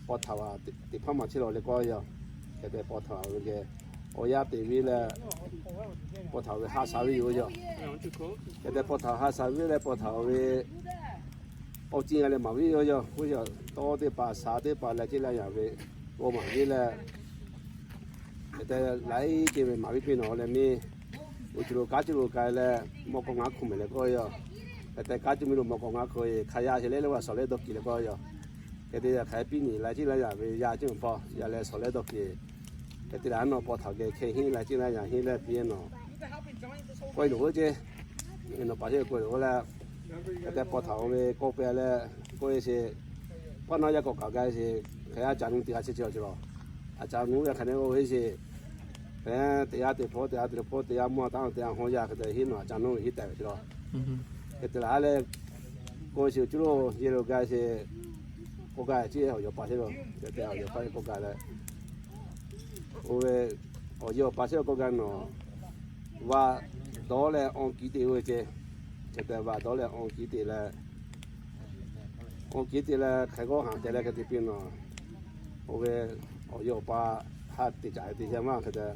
paw htaꞈ teꞈ hpaˇ maˬ chehˇ lawˬ leh k'oˆ yaˇ. Hk'e te paw htaꞈ ve geh, awˬ yaˇ teꞈ ve leh, paw htaꞈ ve ha sha ve yoˬ yaˇ. Hk'e te paw htaꞈ ha sha ve leh paw htaꞈ ve, awˬ ciˇ g'a leh maˍ ve yoˬ yaˇ. K'oˆ yaˇ tawˇ teˇ hpaˍ sha teˇ hpaˍ leh ceˇ la yaˇ ve, g'aw maˍ ve leh, hk'e te laiˉ ceuˬ ve maˍ ve piˇ nawˬ leh miˇ, awˬ ceuˬ lo kanˉ ceuˬ lo k'ai leh, mawˇ k'awꞈ ngaˉ hk'oˆ mehˍ leh k'oˆ yaˇ. Hk'e te kanˉ ceuˬ miˇ lo mawˇ k'awꞈ ngaˉ hk'oˆ hk'a yaˇ sheˍ leh leh va shawˍ lehˉ dawˇ kiˬ leh k'oˆ yaˇ. Hk'e te yaˇ hk'aˬ hk'e piˇ nyi laiˉ ceuˬ la yaˇ ve yaˇ ceuˬ hpaw yaˇ leh shawˍ lehˉ dawˇ kiˬ. Hk'e te leh a nawˬ paw htaꞈ geh hk'e henˇ laiˉ ceuˬ la yaˇ henˇ leh piˇ nawˬ, k'oˆ e loˬ oˇ ceˇ, nawˬ paˍ sheˍ k'oˆ e loˬ oˇ leh, hk'e te paw htaꞈ ve k'oˆ pehꞈ leh, k'oˆ e sheˍ, paw nawˬ yaˇ k'awꞈ kaꞈ gaˇ sheˍ, hk'e a ca nuˇ teˇ g'aˇ chehˇ chehˇ cawˬ lawˬ. A ca nuˇ ve hk'a nehˬ oˇ heˆ sheˍ, hk'e teˇ g'aˇ teˇ hpawˇ teˇ g'aˇ teˇ hpawˇ teˇ g'aˇ mawˇ taˉ teˇ g'aˇ hawˇ yaˇ hk'e te henˇ nawˬ a ca nuˇ ve henˇ tehꞈ ve cawˬ lawˬ. Hk'e te leh a leh, k'oˆ sheˍ cuˇ lo yehˬ lo gaˇ sheˍ, k'oˆ gaˇ ceˇ awˬ yawˬ paˍ sheˍ lo, hk'e te awˬ yawˬ paˍ k'oˆ gaˇ leh, oˇ ve awˬ yawˬ paˍ sheˍ lo k'oˆ gaˇ nawˬ, vaꞈ dawˇ leh awˬ kiˉ te ve ceˇ. Hk'e te vaꞈ dawˇ leh awˬ kiˉ te leh, awˬ kiˉ te leh hk'e g'awˇ haˍ te leh hk'e te piˇ nawˬ, oˇ ve awˬ yawˬ paˍ haꞈ te caꞈ te yaˇ maˇ hk'e te,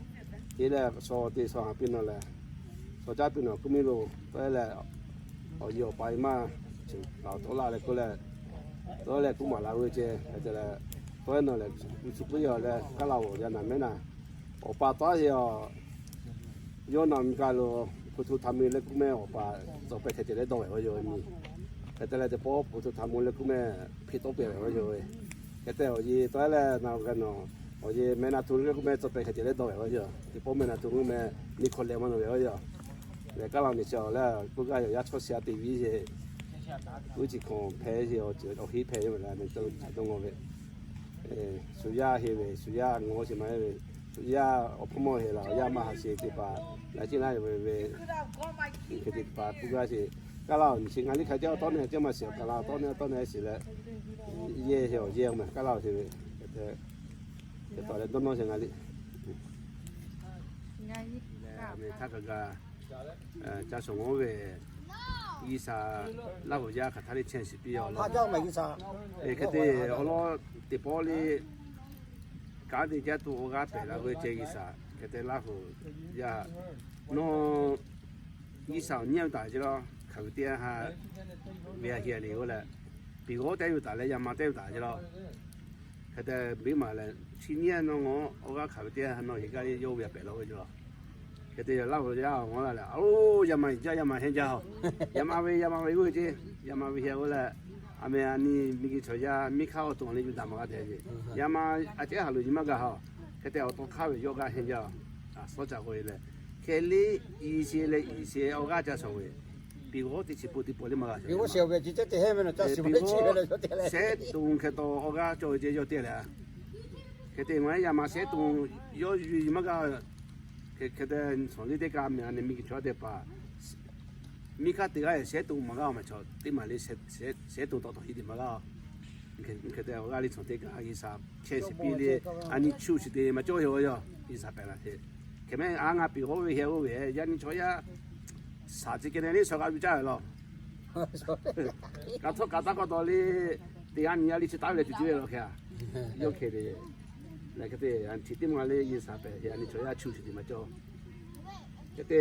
te leh shaw te shaw haˍ piˇ nawˬ leh, shaw caˉ piˇ nawˬ kuˇ miˇ lo tawˆ leh, awˬ yawˬ paˍ e maˇ, tawˆ la leh k'oˆ leh, tawˆ leh kuˇ maˍ la ve ceˇ. Hk'e te leh, tawˆ nawˬ leh, shu puiˉ yaˇ leh kaˇ laˇ oˬ yaˇ naˬ mehˉ naˬ, awˬ pa tawˉ sheˍ a, yawˇ naˬ miˬ kaˬ lo, hpu htu htaꞈ mui leh kuˇ meh awˬ pa tcuh pehˍ hk'e ceh leh dawˇ ve awˬ yawˬ nyi. Hk'e te leh teˇ pawˆ hpu htu htaꞈ mui leh kuˇ meh hpeꞈ tawˆ pehˍ ve awˬ yawˬ ve. Hk'e te awˬ yeˬ tawˆ leh na g'a nawˬ, awˬ yeˬ meh na tu leh kuˇ meh tcuh pehˍ hk'e ceh leh dawˇ ve awˬ yawˬ. Teˇ pawˆ meh na tu kuˇ meh neˇ hkawˇ leh maˇ nawˬ ve awˬ yawˬ. Leh kaˇ laˇ miˬ chi awˬ leh k'oˆ gaˇ yaˇ chawˇ shehˍ a te viˉ sheˍ, uˉ chi hk'awꞈ hpehꞈ sheˍ, awˬ heˉ hpehꞈ ve leh meh dawˇ ngaw ve, shu yaˇ heˆ ve, shu yaˇ ngaw sheˍ maˇ heˆ ve, shu yaˇ awˬ hpawˇ mawˇ heˆ laˬ, awˬ yaˇ maˇ haꞈ sheˍ teˇ hpaˍ, na ciˉ laˇ ve ve, hk'e te teˇ hpaˍ k'oˆ gaˇ sheˍ. Kaˇ laˇ awˬ nyi sheˍ ngaˬ liˇ hk'a caˇ tawˇ nehˬ caˇ maˇ shiˍ, kaˇ laˇ tawˇ nehˬ tawˇ nehˬ shiˍ leh, yehˇ sheˍ awˬ yehˇ meh kaˇ laˇ awˬ sheˍ ve, hk'e te, hk'e te leh dawˇ nawˇ sheˍ ngaˬ liˇ. Htaˇ kaꞈ g'a, ca shawˍ ngawˉ ve, G'uiˬ sha laˇ hoꞈ yaˇ hk'aˬ htaˇ le chehˇ shiˍ piˇ a laˇ. Hk'e te awˬ lawn teˇ pawˆ le, kanˉ te caˇ tuˬ awˬ g'aˇ pehˬ la k'oˆ ve ceh G'uiˬsha hk'e te Laˇ huˍ yaˇ, nawˬ G'uiˬsha awˬ nyi a ve taˍ ce la, hk'aˬ ve teˇ yanˇ ha ve a heˍ le oˇ leh, piˍ g'awˇ teˇ ve taˍ leh yaˇ ma teˇ ve taˍ ce la. Hk'e te biˇ maˬ leh chi nyi a nawˬ awˬ g'aˇ hk'aˬ ve teˇ yanˇ ha nawˬ heˍ gaˇ le yawˇ ve a pehˬ la ve ce la. Hk'e te Laˇ huˍ yaˇ awˬ g'aˇ leh, oˇ yaˇ ma jaˇ, yaˇ ma hehnˇ jaˇ a. Yaˇ ma ve, yaˇ ma ve g'uˇ ce, yaˇ ma ve hehnˇ oˇ leh, a meh a nyi miˬguiˬ chaw yaˇ miˇ hk'aˇ awˬ to a le yuˬ daꞈ maˍ g'a te ce. Yaˇ ma a cehˉ haˍ loꞈ nyi maˇ g'a a. Hk'e te awˬ to hk'aˇ ve yawˇ g'aˇ hehnˇ jaˇ a. Sawˉ ca k'oˆ ve leh, hkeh liˇ i she leh i she awˬ g'aˇ ca shawˍ ve, piˍ g'awˇ teˇ chi pawˆ teˇ pawˆ le maˇ g'a. Piˍ g'awˇ shehˉ to hk'e taw awˬ g'aˇ cawˬ ve ce yawˇ te leh, hk'e te maˇ yaˇ ma shehˉ to yawˇ yuˬ maˇ g'a. Hk'e te shawˍ liˇ teˇ kaꞈ a meh a nyi miˬguiˬ chaw yaˇ teˇ hpaˍ miˇ hk'aˇ teˇ g'aˇ shehˉ to maˇ g'a a ma chaw teˇ maˬ le, shehˉ to tawˍ tawˍ hiˉ te maˇ g'a. Hk'e te awˬ g'aˇ le shawˍ teˇ kaꞈ G'uiˬsha chehˇ shiˍ piˇ le, a nyi chu shiˍ te maˇ cawˇ yoˬ yaˇ G'uiˬsha pehˬ la te. Hk'e meh a ngaˬ piˍ g'awˇ ve hehnˇ oˇ ve yaˇ nyi chaw yaˇ shaˍ chi keh ne le shaw g'a yuˬ caˇ ve law. Kaꞈ htawˇ kaꞈ taˇ k'awꞈ taw le, teˇ g'aˇ nyi yaˇ le chi taˍ ve leh tuˬ ce ve law hk'e a. Yawˇ hk'e le, chi teˇ maˬ le G'uiˬsha pehˬ a nyi chaw yaˇ chu shiˍ te maˇ cawˇ. Hk'e te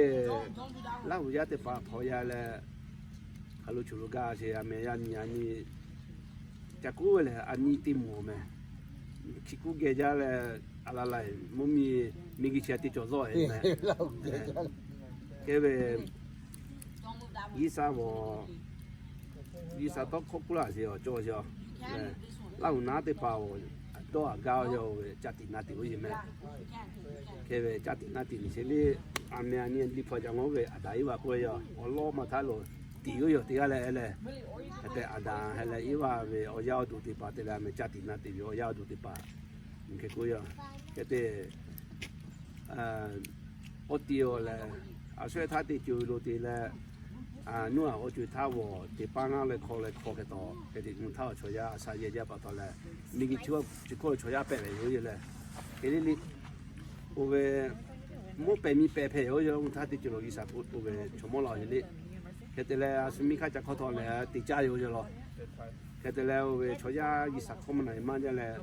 Laˇ huˍ yaˇ teˇ hpaˍ hpaw yaˇ leh, hk'aˬ lo chu lo gaˇ sheˍ a meh yaˇ nyi a nyi ca kuˉ ve lehˬ a nyi teˇ moˍ meh. Chi kuˉ geh jaˇ leh, a la la mvuhˇ miˬ miˬguiˬ chi a teˇ cawˬ zawˇ e meh. Hk'e ve G'uiˬsha vawˬ, G'uiˬsha tawˇ hkawˇ kuˉ laˇ sheˍ awˬ cawˇ sheˍ a. Laˇ huˍ naˉ teˇ hpaˍ awˬ dawˇ a gaˇ a yaˇ oˇ ve ca tiꞈ na tiꞈ oˇ yeˬ meh. Hk'e ve ca tiꞈ na tiꞈ ni sheˍ le, a meh a nyi liˇ hpaw ca ngawˉ ve Aˍdanˍ Iˉvaꞈ k'oˆ ve yoˬ. Awˬ lawˇ maˇ htaˇ lo tiꞈ yoˬ teˇ g'aˇ leh e leh, hk'e te Aˍdanˍ hk'e leh Iˉvaꞈ ve awˬ yaˇ awˬ duˬ teˇ hpaˍ te leh a meh ca tiꞈ na tiꞈ ve awˬ yaˇ awˬ duˬ teˇ hpaˍ hk'e k'oˆ yoˬ. Hk'e te awˬ tiꞈ awˬ lehˬ, a shawehˇ htaˇ te co lo te leh, nuˇ a awˬ co htaˇ vawˬ teˇ paˇ ngaˇ leh hk'aw leh hk'aw hk'e taw hk'e te mvuhˇ htaˇ awˬ chaw yaˇ a sha yehˬ jaˇ pa taw leh, miˬguiˬ chi hk'oˆ chaw yaˇ pehˬ ve yoˬ yeˬ leh, hk'e le le oˇ ve mvuhˇ pehˬ miˬ pehˬ hpehꞈ yoˬ yaˇ mvuhˇ htaˇ te co lo G'uiˬsha k'oˆ ve chaw mawˇ la yeˬ le. Hk'e te leh a shu miˇ hk'aˇ ca hkawˇ htawˇ lehˬ te caˇ yoˬ yaˇ law. Hk'e te leh oˇ ve chaw yaˇ G'uiˬsha hkawˇ maˇ na e maˇ jaˇ leh,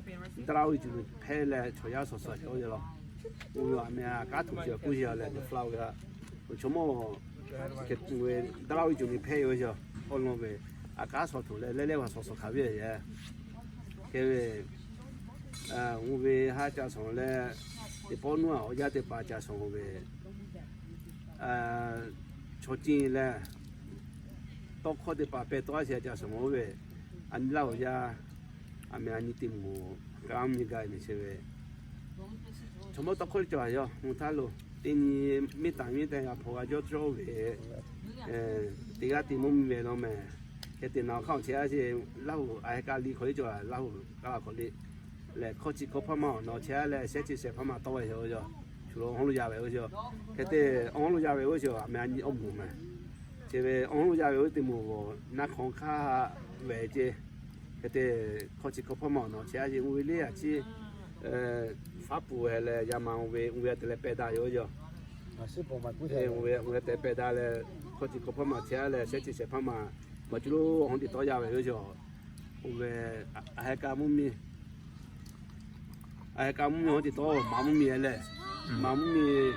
daˇ laˇ oˇ ve cuˬ hpehˇ leh chaw yaˇ shawˍ shawˍ yoˬ yaˇ law. Oˇ ve a meh a kanˉ htoꞈ chi kuˉ sheˍ leh te fla ve a, chaw mawˇ hk'e ve daˇ laˇ oˇ ve cuˬ hpehˇ yoˬ yaˇ. Awˬ lawn ve a kanˉ shawˍ htoꞈ leh leh leh va shawˍ shawˍ hk'aˬ ve a yaˇ. Hk'e ve oˇ ve haˉ ca shawˍ leh, teˇ pawˆ nuˇ a awˬ yaˇ teˇ hpaˍ ca shawˍ ve chaw ceuˬ leh, tawˇ hkawˇ teˇ hpaˍ pehˇ tawˆ a sheˍ ca shawˍ oˇ ve, a nyi Laˇ huˍ yaˇ a meh a nyi teˇ moˍ kanˉ nyi gaˇ e meh sheˍ ve chaw mawˇ tawˇ hkawˇ cawˬ a yaˇ mvuhˇ htaˇ lo, teˇ nyi miˇ taˍ miˇ taˍ g'a hpaw g'a jawˇ cawˇ ve, teˇ g'aˇ te mvuhˇ miˬ ve law meh. Hk'e te na awˬ hk'aˇ awˬ chehˇ a sheˍ, Laˇ huˍ a heh kaˇ liˇ hk'aw le cawˬ a, Laˇ huˍ kaˇ la hk'aw le leh hkawˇ chi hkawˇ hpaˇ ma awˬ naw chehˇ a leh shehˉ chi shehˍ hpaˇ ma tawˇ ve yoˬ yaˇ. Shu lo awˬ hawˉ lo yaˇ ve oˇ sheˍ. Hk'e te awˬ hawˉ lo yaˇ ve oˇ sheˍ a meh a nyi awˬ moˍ meh. Chi ve awˬ hawˉ lo yaˇ ve oˇ teˇ moˍ g'awˬ naˆ hk'awꞈ hk'aˇ ve ce. Hk'e te hkawˇ chi hkawˇ hpaˇ ma awˬ naw chehˇ a sheˍ, oˇ ve le a chi faˉ pfuhˍ heh leh yaˇ ma oˇ ve oˇ ve a te leh pehˇ daꞈ yoˬ yaˇ. Oˇ ve a te pehˇ daꞈ leh, hkawˇ chi hkawˇ hpaˇ ma chehˇ a leh shehˉ chi shehˍ hpaˇ ma, maˇ cuˇ lo awˬ hawˉ teꞈ tawˇ yaˇ ve oˇ sheˍ. Oˇ ve a heh kaˇ mvuhˇ miˬ a heh kaˇ mvuhˇ miˬ hawˉ teꞈ tawˇ maˍ mvuhˇ miˬ e leh, maˍ mvuhˇ miˬ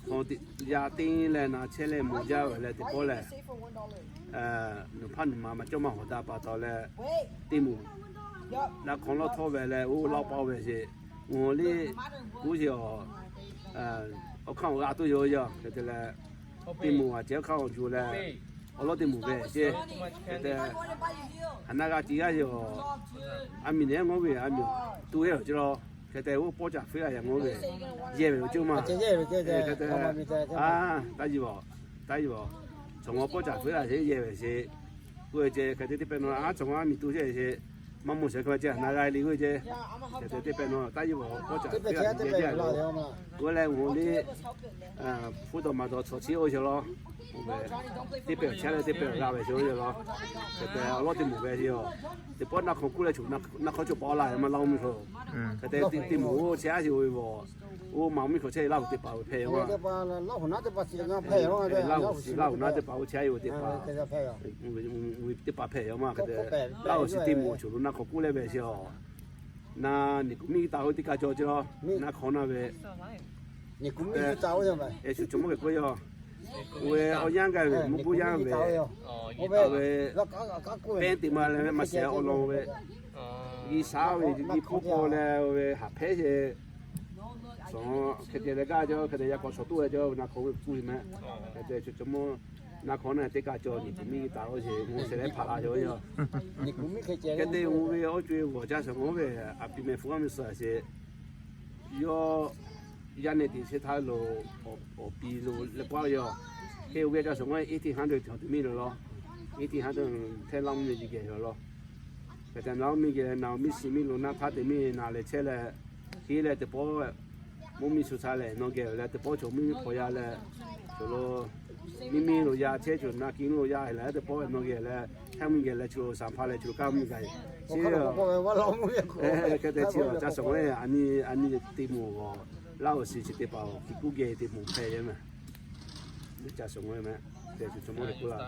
hk'aw te yaˇ teˇ leh na chehˇ leh mawˬ jaˇ ve leh teˇ pawˆ lehˬ, nawˬ hpaˇ nawˬ ma maˇ cawˇ maˇ hawˍ daꞈ pa taw leh, teˇ moˍ naˆ hk'awꞈ lawˇ htawˇ ve leh oˇ laˇ paˇ ve sheˍ. Oˇ le kuˉ sheˍ a, awˬ hk'aˇ awˬ g'aˇ toˇ yoˬ yaˇ. Hk'e te leh, teˇ moˍ a ceh awˬ hk'aˇ awˬ juˬ leh awˬ lawˉ teˇ moˍ ve ce. Hk'e te haˍ na g'a tiꞈ g'aˇ sheˍ a, a miˬ nehˉ ngawˉ ve a miˬ tu e awˬ ce la. Hk'e te oˇ pawˆ caꞈ fuiˉ a yaꞈ ngawˉ ve yehˇ ve awˬ ceuˬ ma. Hk'e te a, taˇ yiˇ vawˬ, taˇ yiˇ vawˬ, chaw ngawˬ pawˆ caꞈ fuiˉ a sheˍ yehˇ ve sheˍ. K'oˆ ve ce hk'e te teˇ pehˇ nawˬ a chaw ngawˬ a miˬ tu sheˍ sheˍ, maˇ mawˬ shehˍ hk'e ve ce haˍ na g'a le k'oˆ ve ce. Hk'e te teˇ pehˇ nawˬ taˇ yiˇ vawˬ pawˆ caꞈ fuiˉ a sheˍ yehˇ ve. K'oˆ leh oˇ le hpu dawˬ maˍ dawˬ chaw chi oˇ sheˍ law. Teˇ pehˇ awˬ chehˇ leh teˇ pehˇ awˬ g'a ve sheˍ oˇ sheˍ law. Hk'e te awˬ lawˉ teˇ moˍ ve sheˍ a. Teˇ pawˆ naˆ hk'awꞈ kuˉ leh choˬ naˆ hk'awꞈ cawˬ paw laˇ ve maˇ Laˇ huˍ miˇ hk'aw. Hk'e te teˇ moˍ oˇ chehˇ a sheˍ oˇ ve vawˬ. Oˇ maˍ miˇ hk'aw chehˇ Laˇ huˍ teˇ hpaˍ ve hpehꞈ yoˬ ma. Laˇ huˍ shiˍ Laˇ huˍ naˉ teˇ hpaˍ oˇ chehˇ a yoˬ teˇ hpaˍ. Teˇ hpaˍ hpehꞈ yoˬ ma. Hk'e te Laˇ huˍ shiˍ teˇ moˍ choˬ lo naˆ hk'awꞈ kuˉ leh ve sheˍ a. Na, niˬ kuˬ miˇ taˍ oˇ teˇ kaˇ cawˬ ce la, na hk'awꞈ na ve, shu cawˬ mawˇ ve k'oˆ yaˇ, oˇ ve awˬ yanˇ gaˇ ve mvuhˇ buˇ yanˇ ve, oˇ ve pehnˇ teꞈ ma leh maˇ shehˍ awˬ lawn ve, G'uiˬ sha ve nyi hk'oˆ k'o leh oˇ ve haꞈ hpehˇ sheˍ, shuˍ hk'e te leh gaˇ jaˇ, hk'e te yaꞈ k'aw shawˍ toˆ ve jaˇ, na hk'awꞈ ve kuˬ ve meh. Hk'e te shu cawˬ mawˇ, na hk'awꞈ na teˇ kaˇ cawˬ, niˬ kuˬ miˇ taˍ oˇ sheˍ, mvuhˇ shehˍ leh hpaˍ la cawˬ ve yoˬ. Hk'e te oˇ ve awˬ co e g'awˬ caˇ shuˍ ngaˬ oˇ ve a pi meh hpu g'aˇ miˇ suhˍ sheˍ, yawˇ yaˇ nehˬ teꞈ shehˇ htaˇ lo awˬ pi lo leh paˇ ve yoˬ. Hk'e oˇ ve caˇ shuˍ ngaˬ eighteen hundred cawˬ teˇ miˇ lo law, eighteen hundred htehˇ laˇ mvuhˇ miˬ ji geh yoˬ law. Hk'e te laˇ mvuhˇ miˬ geh na miˇ shiˍ miˇ lo naˆ htaˇ teˇ miˇ na leh chehˇ leh, hiˉ leh teˇ pawˆ mvuhˇ miˬ shu sha leh nawˬ geh leh teˇ pawˆ chaw mvuhˇ miˬ hpaw yaˇ leh, chaw lo miˇ miˇ lo yaˇ chehˇ, chaw na kiˇ lo yaˇ leh teˇ pawˆ nawˬ geh leh, htehˇ mvuhˇ geh leh chaw lo shaˍ hpaˇ leh chaw lo kaˇ mvuhˇ miˬ gaˬ. Hk'e te chi caˇ shuˍ ngaˬ a nyi a nyi teˇ moˍ g'awˬ, Laˇ oˍ shiˍ chi teˇ hpaˍ awˬ kiˬ kuˉ geh teˇ moˍ hpehꞈ ve meh. Caˇ shuˍ ngaˬ meh, te shu cawˬ mawˇ teˇ kuˉ la.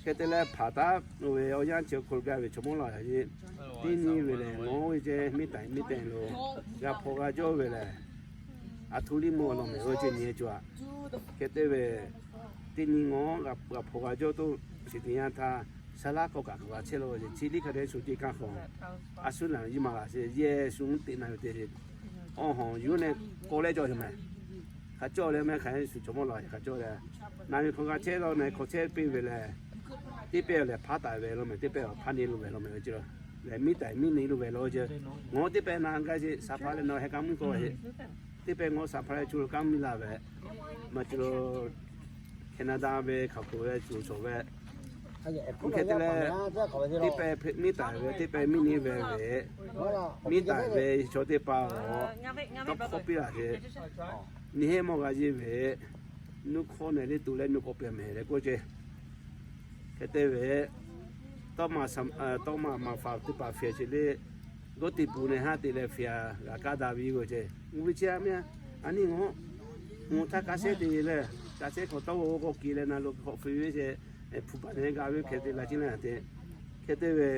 Hk'e te leh hpaˍ taˉ oˇ ve awˬ yanˇ chi awˬ hk'aw lo gaˇ ve cawˬ mawˇ la a yeˇ, teˇ nyi ve lehˬ ngaˬ oˇ ve ceh miˇ taiˍ miˇ taiˍ lo g'a hpaw g'a jawˇ ve lehˬ, a htoꞈ liˇ mawˇ law meh oˇ ceh nyi e cawˬ a. Hk'e te ve, teˇ nyi ngaˬ g'a hpaw g'a jawˇ toˇ shiˍ teˇ yanˇ htaˇ, saˍ laˇ k'awꞈ kaꞈ hk'aˬ g'a chehˇ la ve, chi liˇ hk'a dehꞈ shu ce kanˇ hk'awꞈ, a shu naˬ yiˇ maˬ g'a sheˍ, yehˬ shu teꞈ na ve te sheˍ. Awˬ hawˬ yuˬ nehˬ k'awꞈ leh cawˬ sheˍ meh. Hk'a cawˬ leh meh hk'a shu cawˬ mawˇ la hk'a cawˬ leh, na ve hk'aw g'a chehˇ la nehˬ hk'aw chehˇ piˇ ve lehˬ, teˇ pehˇ lehˬ hpaˉ taˍ ve law meh, teˇ pehˇ hpaˉ neˇ lo ve law meh ve ce la. Lehˬ miˇ taiˍ miˇ neˇ lo ve law ce. Ngaˬ teˇ pehˇ na gaˇ sheˍ, shaˍ hpaˇ leh nawˬ heh kaˇ mvuhˇ k'oˆ ve sheˍ. Teˇ pehˇ ngaˬ shaˍ hpaˇ leh chaw lo kaˇ mvuhˇ miˬ la ve, maˇ ce lo Canada ve hk'a k'oˆ ve chaw ve, hk'e te leh, teˇ pehˇ miˇ taiˍ ve teˇ pehˇ miˇ neˇ ve ve, miˇ taiˍ ve chaw teˇ hpaˍ awˬ tawˇ hkawˇ piˇ laˬ sheˍ. Nyi heˆ mawˇ g'a yeˇ ve, nuˇ hkawˇ nehˬ liˇ tuˬ leh nuˇ k'awꞈ pehˬ meh leh k'oˆ ce. Hk'e te ve, tawˇ maˬ maˍ faˍ teˇ hpaˍ hpehꞈ ce le, g'oˇ teˇ puˍ nehˬ haˉ te leh hpehꞈ g'a kaˇ daꞈ ve yoˬ ce. Mvuhˇ ve chi a meh, a nyi ngaˬ, mvuhˇ htaˇ kaˇ shehˉ te leh, kaˇ shehˉ hk'awꞈ tawˇ g'awˇ g'awˇ ke leh na lo hk'awꞈ hpui ve ce, hpu baˬ nehˬ g'a ve hk'e te la ce le te. Hk'e te ve,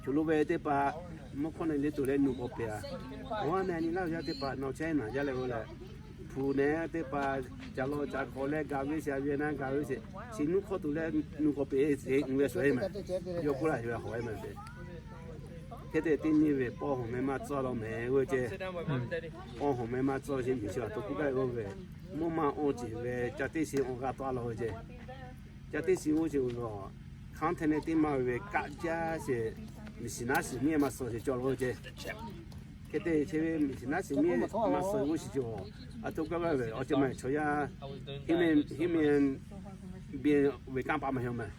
co lo ve teˇ hpaˍ, mvuhˇ hkawˇ nehˬ liˇ tuˬ leh nuˇ k'awꞈ pehˬ a. Ngaˬ a meh a nyi laˇ yaˇ teˇ hpaˍ nawˬ chehˇ naˬ jaˇ leh g'o leh, hpu nehˬ teˇ hpaˍ ca law ca hk'awꞈ leh gaˬ ve sheˍ a ve na gaˬ ve sheˍ, chi nuˇ hkawˇ tuˬ leh nuˇ k'awꞈ pehˬ e te mvuhˇ ve shuˍ e meh. Yawˇ k'oˆ laˇ ve a hawˬ e meh ve. Hk'e te teˇ nyi ve paw hawˬ meh maˇ tcuhˇ law meh oˇ ce. Paw hawˬ meh maˇ tcuhˇ sheˍ miˬ chi a to k'oˆ gaˇ ve k'oˆ ve, mvuhˇ maˇ awˬ ceˬ ve ca teˇ shiˍ awˬ g'aˇ tawˆ la ve ce. Ca teˇ shiˍ oˇ ce, continent teˇ maˇ ve kaˆ jaˇ sheˍ, miˬ shiˍ naˉ shiˍ miˇ maˇ suhˍ sheˍ cawˬ la ve ce. Hk'e te chi ve miˬ shiˍ naˉ shiˍ miˇ maˇ suhˍ oˇ shiˍ ce, a to k'oˆ gaˇ ve awˬ ce maˇ chaw yaˇ, human being ve kanˉ paˍ maˇ heˆ meh.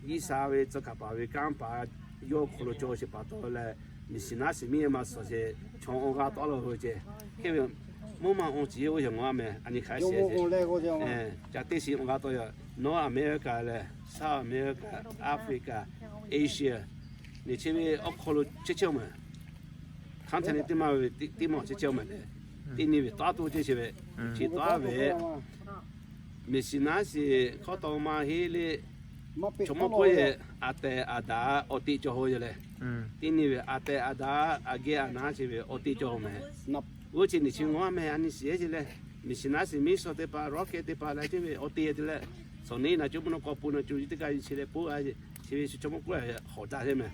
G'uiˬ sha ve tcuh kaˍ paˍ ve kanˉ paˍ yawˇ hk'aw lo cawˬ sheˍ pa taw leh, miˬ shiˍ naˉ shiˍ miˇ maˇ suhˍ sheˍ chaw awˬ g'aˇ tawˆ la ve ce. Hk'e ve mvuhˇ maˇ awˬ ceˬ oˇ yaˬ ngaˬ a meh a nyi hk'a sheˍ, ca teˇ shiˍ awˬ g'aˇ tawˆ yaˬ, North America leh South America, Africa, Asia, miˬ chi ve awˬ hk'aw lo chehˇ chehˇ meh. Continent teˇ maˇ ve teˇ maˇ chehˇ chehˇ meh le. Teˇ nyi ve taˇ toˇ chehˇ sheˍ ve, chi taˇ ve, miˬ shiˍ naˉ shiˍ hkawˇ taw maˇ heˆ le. Chaw mawˇ k'oˆ ve, aˬ tehˬ aˬ daꞈ awˬ teꞈ cawˬ ho yaˬ leh, teˇ nyi ve aˬ tehˬ aˬ daꞈ aˬ geh aˬ naˉ chi ve awˬ teꞈ cawˬ ho meh. Oˇ chi niˬ chi ngaˬ a meh a nyi shiˍ sheˍ leh, miˬ shiˍ naˉ shiˍ miˇ suhˍ teˇ hpaˍ rocket teˇ hpaˍ la chehˇ ve awˬ teꞈ te leh, suhˍ neˉ na coˇ mvuhˇ naw k'aw pu na coˇ yiˇ teˇ kaˇ yiˇ chi leh poˉ a, chi ve shu chaw mawˇ k'oˆ hawꞈ daꞈ sheˍ meh.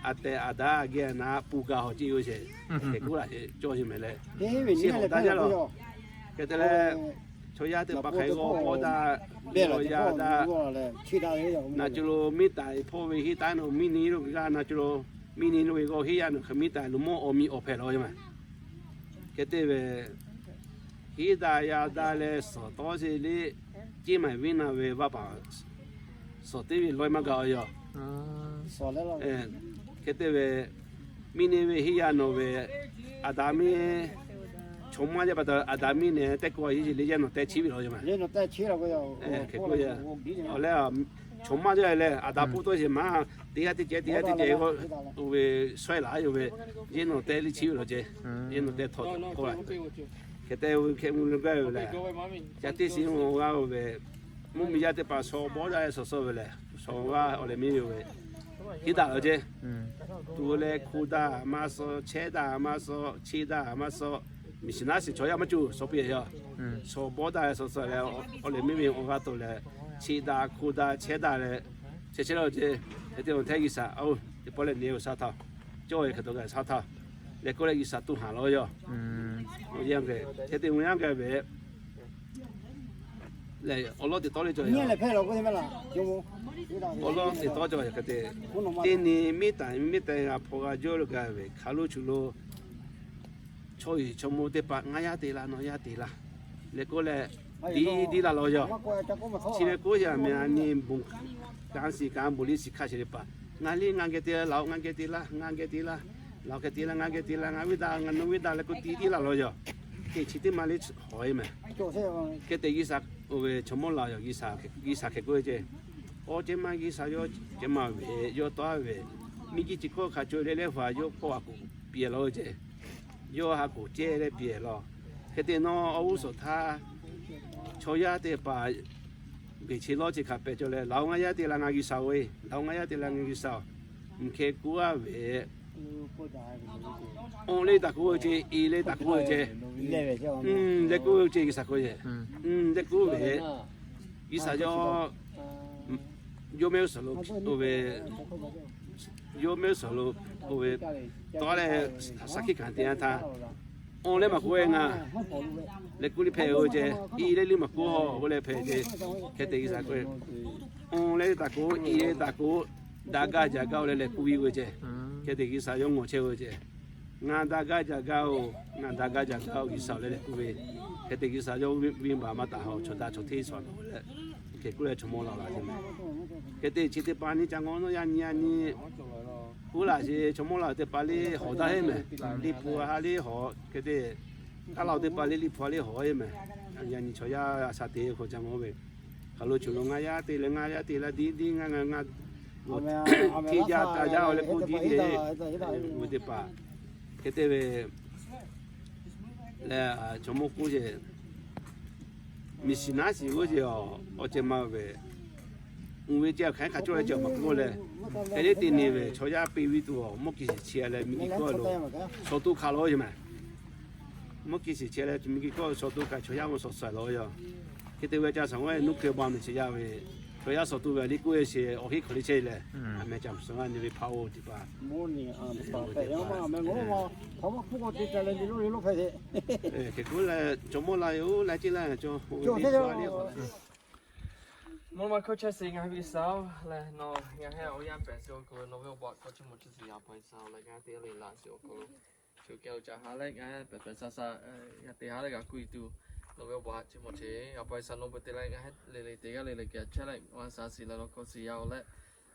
Aˬ tehˬ aˬ daꞈ aˬ geh aˬ naˉ pu ga hawˬ ce yoˬ sheˍ. Hk'e k'oˆ laˬ sheˍ cawˬ sheˍ meh leh, chi hawꞈ daꞈ jaˇ la. Hk'e te leh, chaw yaˇ teˇ hpaˍ hk'aˬ hk'e g'aw pawˇ daꞈ, g'aw yaˇ daꞈ, na coˇ lo miˇ taiˍ hpawˇ ve hiˉ taˍ nawˬ miˇ neˇ lo g'a na coˇ lo, miˇ neˇ lo ve g'aw hiˉ yaˇ nawˬ hk'e miˇ taiˍ lo mawˇ awˬ miˇ awˬ hpehꞈ la ve meh. Hk'e te ve, hiˉ daꞈ yaˇ daꞈ leh suhˍ tawˇ sheˍ le, ceˇ maˬ viˉ na ve vaˇ paˍ suhˍ teˇ ve lawˇ maˇ gaˬ a yaˬ. Hk'e te ve, miˇ neˇ ve hiˉ yaˇ nawˬ ve, aˬ daꞈ miˇ, chaw maˇ yaˇ pa taw aˬ daꞈ miˇ nehˬ tehˇ k'o a yeˇ le yaˇ nawˬ tehˇ chiˉ ve la ve meh. Hk'e k'oˆ, awˬ leh, chaw maˇ yaˇ leh aˬ daꞈ poˆ tawˆ sheˍ maˇ, teˇ g'aˇ teˇ ceh teˇ g'aˇ teˇ ceh sawehˇ laˬ yoˬ ve, yaˇ nawˬ tehˇ le chiˉ ve la ce. Yaˇ nawˬ tehˇ htawꞈ k'oˆ la. Hk'e te ve hk'e mvuh lo gaˇ ve lehˬ, ca teˇ shiˍ awˬ g'aˇ ve, mvuhˇ miˬ yaˇ teˇ hpaˍ shaw bawˆ daꞈ e shaw shaw ve lehˬ, shaw g'aˇ awˬ leh miˇ ve yoˬ ve, Hiˉ daꞈ la ceˇ. Tuˬ leh hkuˇ daꞈ maˇ suh, chehˇ daꞈ maˇ suh, chiˇ daꞈ maˇ suh, miˬ shiˍ naˉ shiˍ chaw yaˇ maˇ cuˇ shawˍ piˇ yoˬ. Shawˍ bawˆ daꞈ suh suh leh, awˬ lehˬ miˇ ve awˬ g'aˇ tuˬ leh, chiˇ daꞈ hkuˇ daꞈ chehˇ daꞈ leh, chehˇ chehˇ la ceˇ. Hk'e te awˬ hteˇ G'uiˬsha oˇ teˇ pawˆ leh nyi-o sha htaˇ, cawˇ ve hk'e to g'a sha htaˇ, leh k'oˆ leh G'uiˬsha tuˇ haˍ la yoˬ. Hk'e te awˬ yanˇ gaˬ ve lehˬ, awˬ lawˉ teꞈ tawˉ le cawˬ yoˬ. Awˬ lawˉ teꞈ tawˉ cawˬ hk'e te, teˇ nyi miˉ taˍ miˉ te g'a hpaw g'a jawˇ lo gaˬ ve hk'a lo chu lo, chaw uiˍ chaw mvuh teˇ hpaˍ ngaˇ yaˇ te la, nawˬ yaˇ te la leh k'oˆ leh, tiˉ tiˉ la la yoˬ. Chi ve k'oˆ yaꞈ mehˍ a nyi bon kanˉ shiˍ kanˉ bon liˇ shiˍ hkaˇ shiˍ teˇ hpaˍ, ngaˬ liˇ ngaˬ geh te la, laˬ-oꞈ ngaˬ geh te la, ngaˬ geh te la, laˬ-oꞈ geh te la, ngaˬ geh te la, ngaˬ ve daꞈ ngaˬ nawˬ ve daꞈ leh k'oˆ tiˉ tiˉ la la yoˬ. Hk'e chi teˇ maˇ liˇ hawˬ e mehˍ. Hk'e te G'uiˬsha oˇ ve chaw mawˇ la yoˬ. G'uiˬsha hk'e k'oˆ ve ceˇ, awˬ ceuˬ maˇ G'uiˬsha yawˇ ceh maˇ ve yawˇ tawˇ a ve, miˬ guiˬ chi hkawˇ hk'a co leh leh hpaˍ yawˇ hpawˇ a k'oˍ piˇ law ceˇ. Yawˇ ha k'oˍ ceh leh piˇ law. Hk'e te nawˬ awˬ g'uˇ suhˍ htaˇ, chaw yaˇ teˇ hpaˍ beˬ che lawˇ chi hk'a pehꞈ cawˬ leh, laˬ-oꞈ ngaˇ yaˇ te la ngaˬ G'uiˬsha-oˬ, laˬ-oꞈ ngaˇ yaˇ te la ngaˬ G'uiˬsha-oˬ, mvuhˇ hkeh k'oˆ a ve, awˬ leh daꞈ k'oˆ ve ceˇ, i leh daꞈ k'oˆ ve ceˇ, leh k'oˆ ve ceˇ G'uiˬsha k'oˆ ve, leh k'oˆ ve, G'uiˬsha yawˇ yawˇ mehˆ g'uˇ suhˍ lo oˇ ve, yawˇ mehˆ g'uˇ suhˍ lo oˇ ve, tawˇ leh shaˍ hkiˆ hkanˍ te yanˇ htaˇ, awˬ leh maˬ k'oˆ ve ngaˬ leh k'oˆ liˇ hpehꞈ ve ceˇ, i leh liˇ maˬ k'oˆ hawˬ k'oˆ leh hpehꞈ ceˇ. Hk'e te G'uiˬsha k'oˆ ve, awˬ leh daꞈ k'oˆ, i leh daꞈ k'oˆ, daꞈ gaˇ jaˇ gaˇ-oˬ leh leh k'oˆ ve ceˇ. Hk'e te G'uiˬsha yawˇ ngawˬ chehˇ ve ceˇ. Ngaˬ daꞈ gaˇ jaˇ gaˇ-oˬ, ngaˬ daꞈ gaˇ jaˇ gaˇ-oˬ, G'uiˬsha-oˬ leh leh k'oˆ ve. Hk'e te G'uiˬsha yawˇ venˇ baˬ maˇ taˍ hawˬ, chaw daꞈ chaw hteˇ sha nawˬ leh, hk'e k'oˆ leh chaw mawˇ la la ceˇ mehˍ. Hk'e te chi teˇ hpaˍ nyi ca ngawˬ nawˇ yaˇ nyi yaˇ nyi k'oˆ laꞈ sheˍ, chaw mawˇ la teˇ hpaˍ liˇ hawˬ daꞈ heˆ mehˍ. Liˇ hpu ha liˇ hawˬ hk'e te, kaˉ la-oˬ teˇ hpaˍ liˇ liˇ hpu ha liˇ hawˬ heˆ mehˍ. Yaꞈ nyi chaw yaˇ a shaꞈ te hk'aw ca ngawˬ ve, hk'a lo choˬ lo ngaˇ yaˇ te leh ngaˇ yaˇ te la diˇ diˇ ngaˇ ngaˇ ngaˇ, hteˇ jaˇ taˍ jaˇ-oˬ leh k'oˆ diˇ ve, ve teˇ hpaˍ hk'e te ve leh, chaw mawˇ k'oˆ sheˍ, miˬ shiˍ naˉ shiˍ g'oˇ sheˍ, awˬ ceh maˇ ve, uˬ ve ceh hk'aˬ hk'aˬ cawˇ leh ceh maˇ k'oˆ leh, hk'e te te nyi ve chaw yaˇ piˇ ve tuˬ, mvuhˇ kiˬ shiˍ chi leh miˬ guiˬ kawˇ lo shaw toˆ hkanˍ la yoˬ mehˍ. Mvuhˇ kiˬ shiˍ chi leh miˬ guiˬ kawˇ shaw toˆ hkanˍ chaw yaˇ mvuhˇ shaw suhˍ la yoˬ. Hk'e te ve ca shaˍ g'awˇ nuˇ hkui ba mehˍ chi yaˇ ve, chaw yaˇ shaw toˆ ve liˇ k'oˆ ve sheˍ awˬ heˆ hk'aˬ le chehˇ leh, a mehˍ ca mvuhˇ shaw g'a nyi ve hpaˇ-oˬ teˇ hpaˍ hk'e k'oˆ leh, chaw mawˇ la yoˬ, la ceˇ la ca, oˇ ve teˇ hpaˍ liˇ k'o, mvuhˇ ma hkawˇ chehˇ sheˍ ngaˬ hui ve saˍ-oˬ leh, nawˬ ngaˬ hui awˬ yanˇ pehꞈ sheˍ awˬ hk'aw lo nawˬ ve awˬ baꞈ hkawˇ chi mawˬ chehˇ sheˍ, a pa G'uiˬsha leh ngaˬ hui teˇ g'aˇ le laꞈ sheˍ awˬ hk'aw lo, shu kehˬ lo ca ha leh ngaˬ hui pehˬ pehˬ sha sha g'a te ha leh g'a kuˇ tuˬ, nawˬ ve awˬ baꞈ chi mawˬ chehˇ, a pa G'uiˬsha nawˬ peu te leh ngaˬ hui le le teˇ g'aˇ le le geh chehˇ leh, a shaˍ shiˍ leh law k'o shiˍ yaˇ-oˬ leh,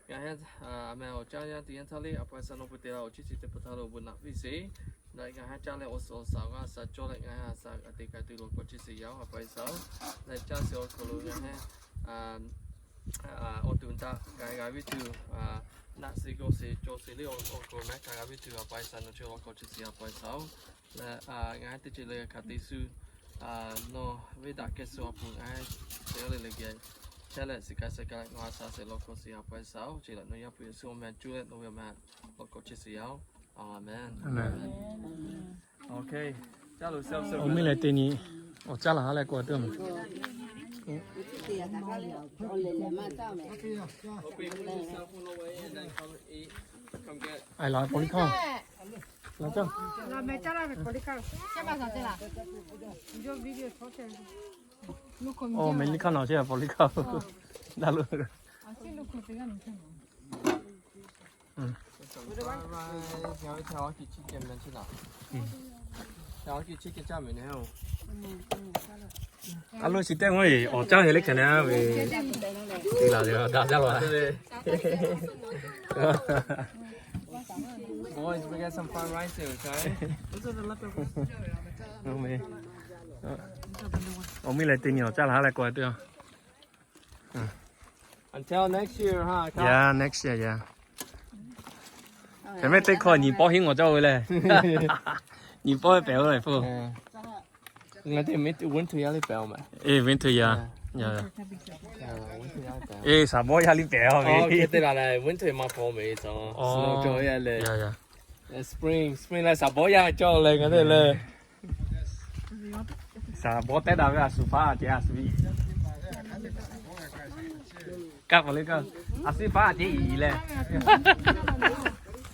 ngaˬ hui a meh awˬ caˇ yaˇ teˇ yanˇ htaˇ le, a pa G'uiˬsha nawˬ peu te la awˬ ciˉ chi teˇ hpaˍ htaˇ lo bon naꞈ piˇ sheˍ. Leh ngaˬ hui caˇ leh awˬ suhˍ awˬ shaˍ g'a shaˍ cawˇ leh ngaˬ hui a shaˍ g'a te k'ai tuˬ law k'o chi shiˍ yaˇ-oˬ, a pa G'uiˬsha-oˬ. Leh caˇ sheˍ awˬ hk'aw lo ngaˬ hui awˬ tuˬ daꞈ k'ai g'a viˇ tuˬ, naˆ shiˍ gawˬ shiˍ cawˬ shiˍ le awˬ hk'aw lo mehˉ hk'a g'a viˇ tuˬ, a pa G'uiˬsha nawˬ chi law k'o chi shiˍ, a pa G'uiˬsha-oˬ. Leh ngaˬ hui teˇ ceuˬ le hk'aˬ te shu nawˬ ve daꞈ kehˬ suh awˬ pon ngaˬ hui teˇ g'aˇ le le geh chehˇ leh shiˍ k'ai shiˍ k'ai leh nawˬ a shaˍ shiˍ law k'o shiˍ, a pa G'uiˬsha-oˬ. Chi leh nawˬ Yaˇ hpu Yeˍsuˆ awˬ meh cuˇ leh nawˬ ve awˬ meh law k'o chi shiˍ yaˇ-oˬ. Aˬ mehˍ. Awˬ miˇ leh teˇ nyi awˬ caˉ laˬ ha leh k'o a teˇ mehˍ. Aˬ laˬ pawˍ liˇ hkaˇ. Laˬ caˇ. Awˬ meh liˇ hkaˇ nawˬ chi pawˍ liˇ hkaˇ. Daꞈ lo. A lo shi teˇ maˇ awˬ caˇ he le hk'e na ve, te laˬ le daꞈ jaˇ la. Boys, we got some fried rice here, okay? Awˬ miˇ leh teˇ nyi awˬ caˇ laˬ ha leh k'o a teˇ. Until next year, huh? Yeah, next year, yeah. Hk'e mehˆ teˇ hkawˇ nyi pawˆ henˉ ngawˬ cawˇ ve leh. Nyi pawˆ ve pehˬ-oˬ leh hpu. Ngaˬ teˇ mehˆ teˇ winter yaˇ le pehˬ-oˬ mehˍ. Eh, winter yaˇ. Eˬ, shaˍ bawˇ yaˇ liˇ pehˍ a ve. Te la leh winter ma hpaw ve tawˇ snow cawˬ ve le. Spring, spring leh shaˍ bawˇ yaˇ cawˬ leh ngaˬ te le. Shaˍ bawˇ tehˉ daꞈ ve a shu hpaˇ a ceh a shu iˍ. Kaˇ paˍ le kaˇ, a shu hpaˇ a ceh iˍ leh.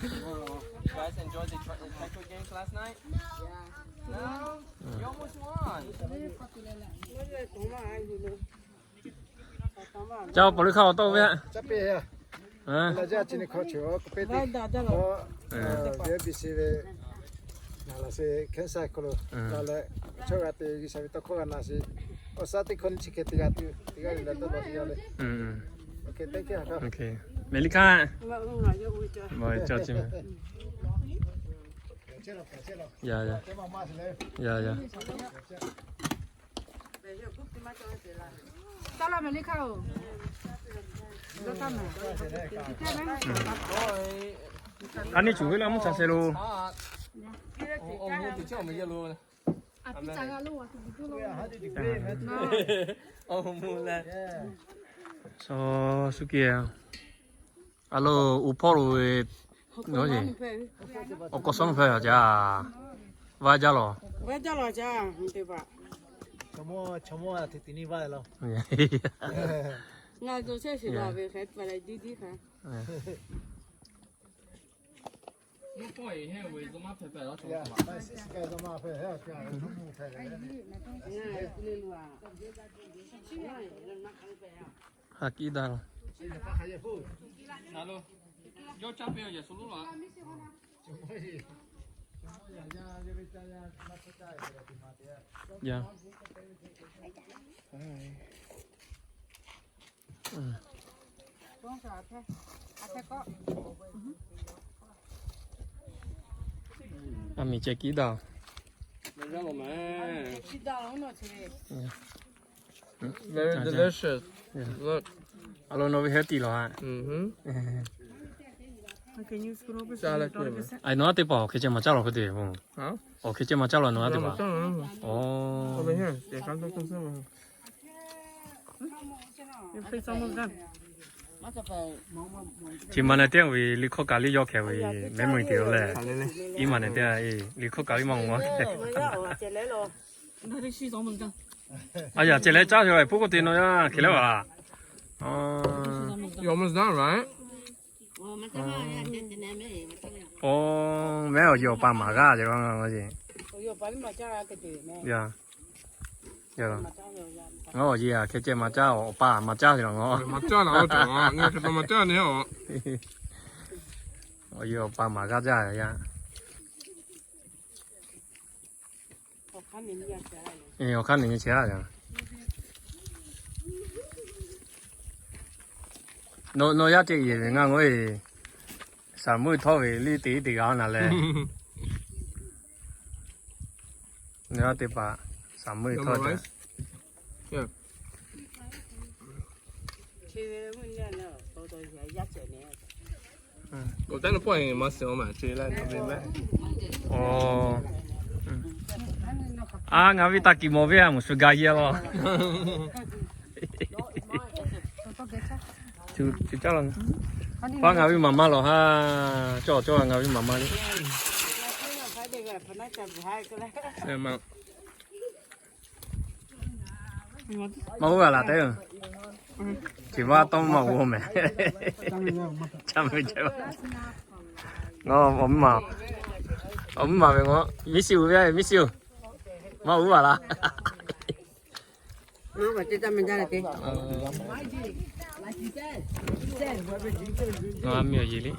You guys enjoy the Tokyo games last night? No? You almost won. Ca paˍ liˇ hk'aˇ awˬ tawˇ ve a. Leh, Mehˍ liˇ hk'aˇ. Ya ya. Ya ya. A nyi cuˬ ve la mvuhˇ cha se lo. Suh ke a lo uˉ hpawˇ lo ve, awˬ k'awꞈ suh hpehꞈ a caˇ, vaˇ jaˇ lawˬ. Ha kiˇ daꞈ lawˬ. Ya. A miˬ ceh kiˇ daꞈ. Very delicious. Look. A lo nawˬ ve healthy lawˬ a. Nawˬ a teˇ hpaˍ awˬ hk'e ceh maˍ caˇ lawˬ hk'e te. Awˬ hk'e ceh maˍ caˇ lawˬ nawˬ a teˇ hpaˍ. Chi ma na teˇ ve liꞈ hkawˇ kaꞈ liꞈ yawˇ hkeh ve memory te leh, iˉ ma na teˇ liꞈ hkawˇ kaꞈ liꞈ maˇ mawˬ. A yaꞈ ceh leh caˇ ve puˉ k'oˆ te nawˬ yaˇ hkeh leh va. You're almost done, right? Oˬ, mehˉ awˬ yeˬ awˬ pa maˍ g'aˇ ce. Ngaˬ awˬ yeˬ a hkeh ceh maˍ caˇ, awˬ pa maˍ caˇ ve laˬ ngaˬ. Awˬ yeˬ awˬ pa maˍ g'aˇ jaˇ yaˇ. Awˬ hk'aˇ nyi nyi chehˇ a yaˇ. Nawˬ yaˇ ceh yeˬ ve ngaˬ ngaˬ e, shaˍ muiˇ htawˇ ve liˇ te iˉ te g'a na leh. Nawˬ yaˇ teˇ hpaˍ shaˍ muiˇ htawˇ ce. A, ngaˬ ve taˇ kiꞈ mawˬ ve a, mvuhˇ shu ga yehˇ lawˬ. Paˇ ngaˬ ve maˍ maˇ lawˬ ha. Cawˬ cawˬ ngaˬ ve maˍ maˇ le. Maˇ oˇ g'a laˬ tehꞈ. Chi vaˇ tawˇ maˇ g'awˇ mehˍ. Ca meh ca. Awˬ miˇ ma, awˬ miˇ ma ve ngaˬ miss you ve, miss you. Maˇ oˇ g'a laˬ. Miˇ awˬ yeˬ le.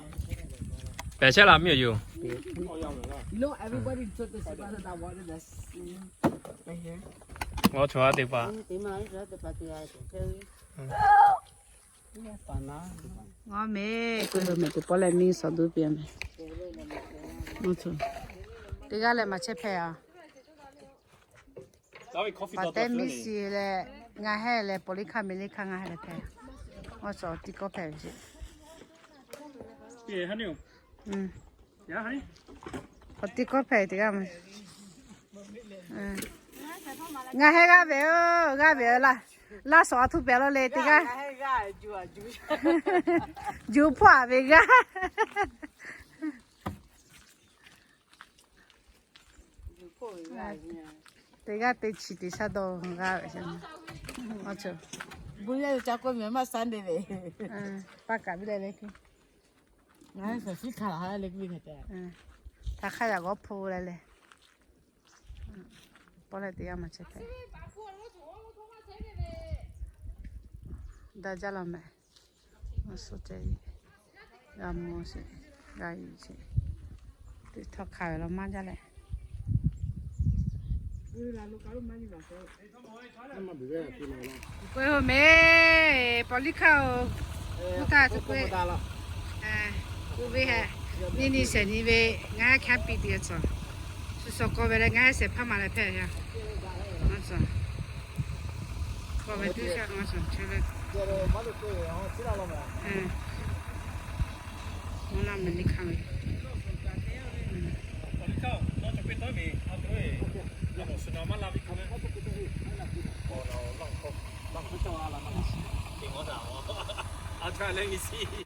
Pehˬ chehˇ la miˇ awˬ yeˬ. Ngaˬ chaw a teˇ hpaˍ. Ngaˬ meh k'oˆ ve meh teˇ pawˆ leh miˇ sawˍ duˇ piˇ meh. Teˇ g'aˇ leh maˍ chehˇ hpehꞈ a. Paˍ tehˉ miˇ shiˍ leh ngaˬ hehˉ leh paw liˇ hkaˇ meh liˇ hkaˇ ngaˬ hehˉ leh hpehꞈ. Awˬ suhˍ tiˇ kawˆ hpehꞈ ve ce. Awˬ tiˇ kawˆ hpehꞈ teˇ g'aˇ meh. Ngaˬ hehˉ g'aˇ ve oˬ, g'aˇ ve laˇ. Laˇ shawˍ a htoꞈ pehˍ la le teˇ g'aˇ. Juˬ hpawˇ a ve g'aˇ. Teˇ g'aˇ teˇ chi teˇ shaˉ dawˇ g'aˇ ve. Awˬ ceuˬ, bu yaˇ ca k'oˆ meh maˇ Sunday ve. Pa kaꞈ ve leh leh, ngaˬ hui htaꞈ hk'aˇ yaꞈ g'awˇ hpawˇ leh leh, pawˇ leh teˇ g'aˇ maˇ chehˇ hpehꞈ. Daꞈ jaˇ law meh. Awˬ suhˍ ceh, g'a mawˬ sheˍ, g'a yuˬ sheˍ. Teˇ htawˇ hk'a ve law maˇ jaˇ leh. K'oˆ-e hoˬ meh, pawˍ liˇ hkaˇ-oˬ, kuˇ htaˇ tuˬ k'oˆ-e. K'oˆ ve hehꞈ, nyi nyi shehˍ nyi ve, ngaˬ hui hk'a piˇ tuˬ a tcuhˍ. Suh suh k'aw ve leh ngaˬ hui shehˍ hpaˇ ma leh hpehꞈ a. K'aw ve teˇ shaˆ ma shawˍ chehˇ ve. Mvuhˇ naˆ meh liˇ hkanˇ ve.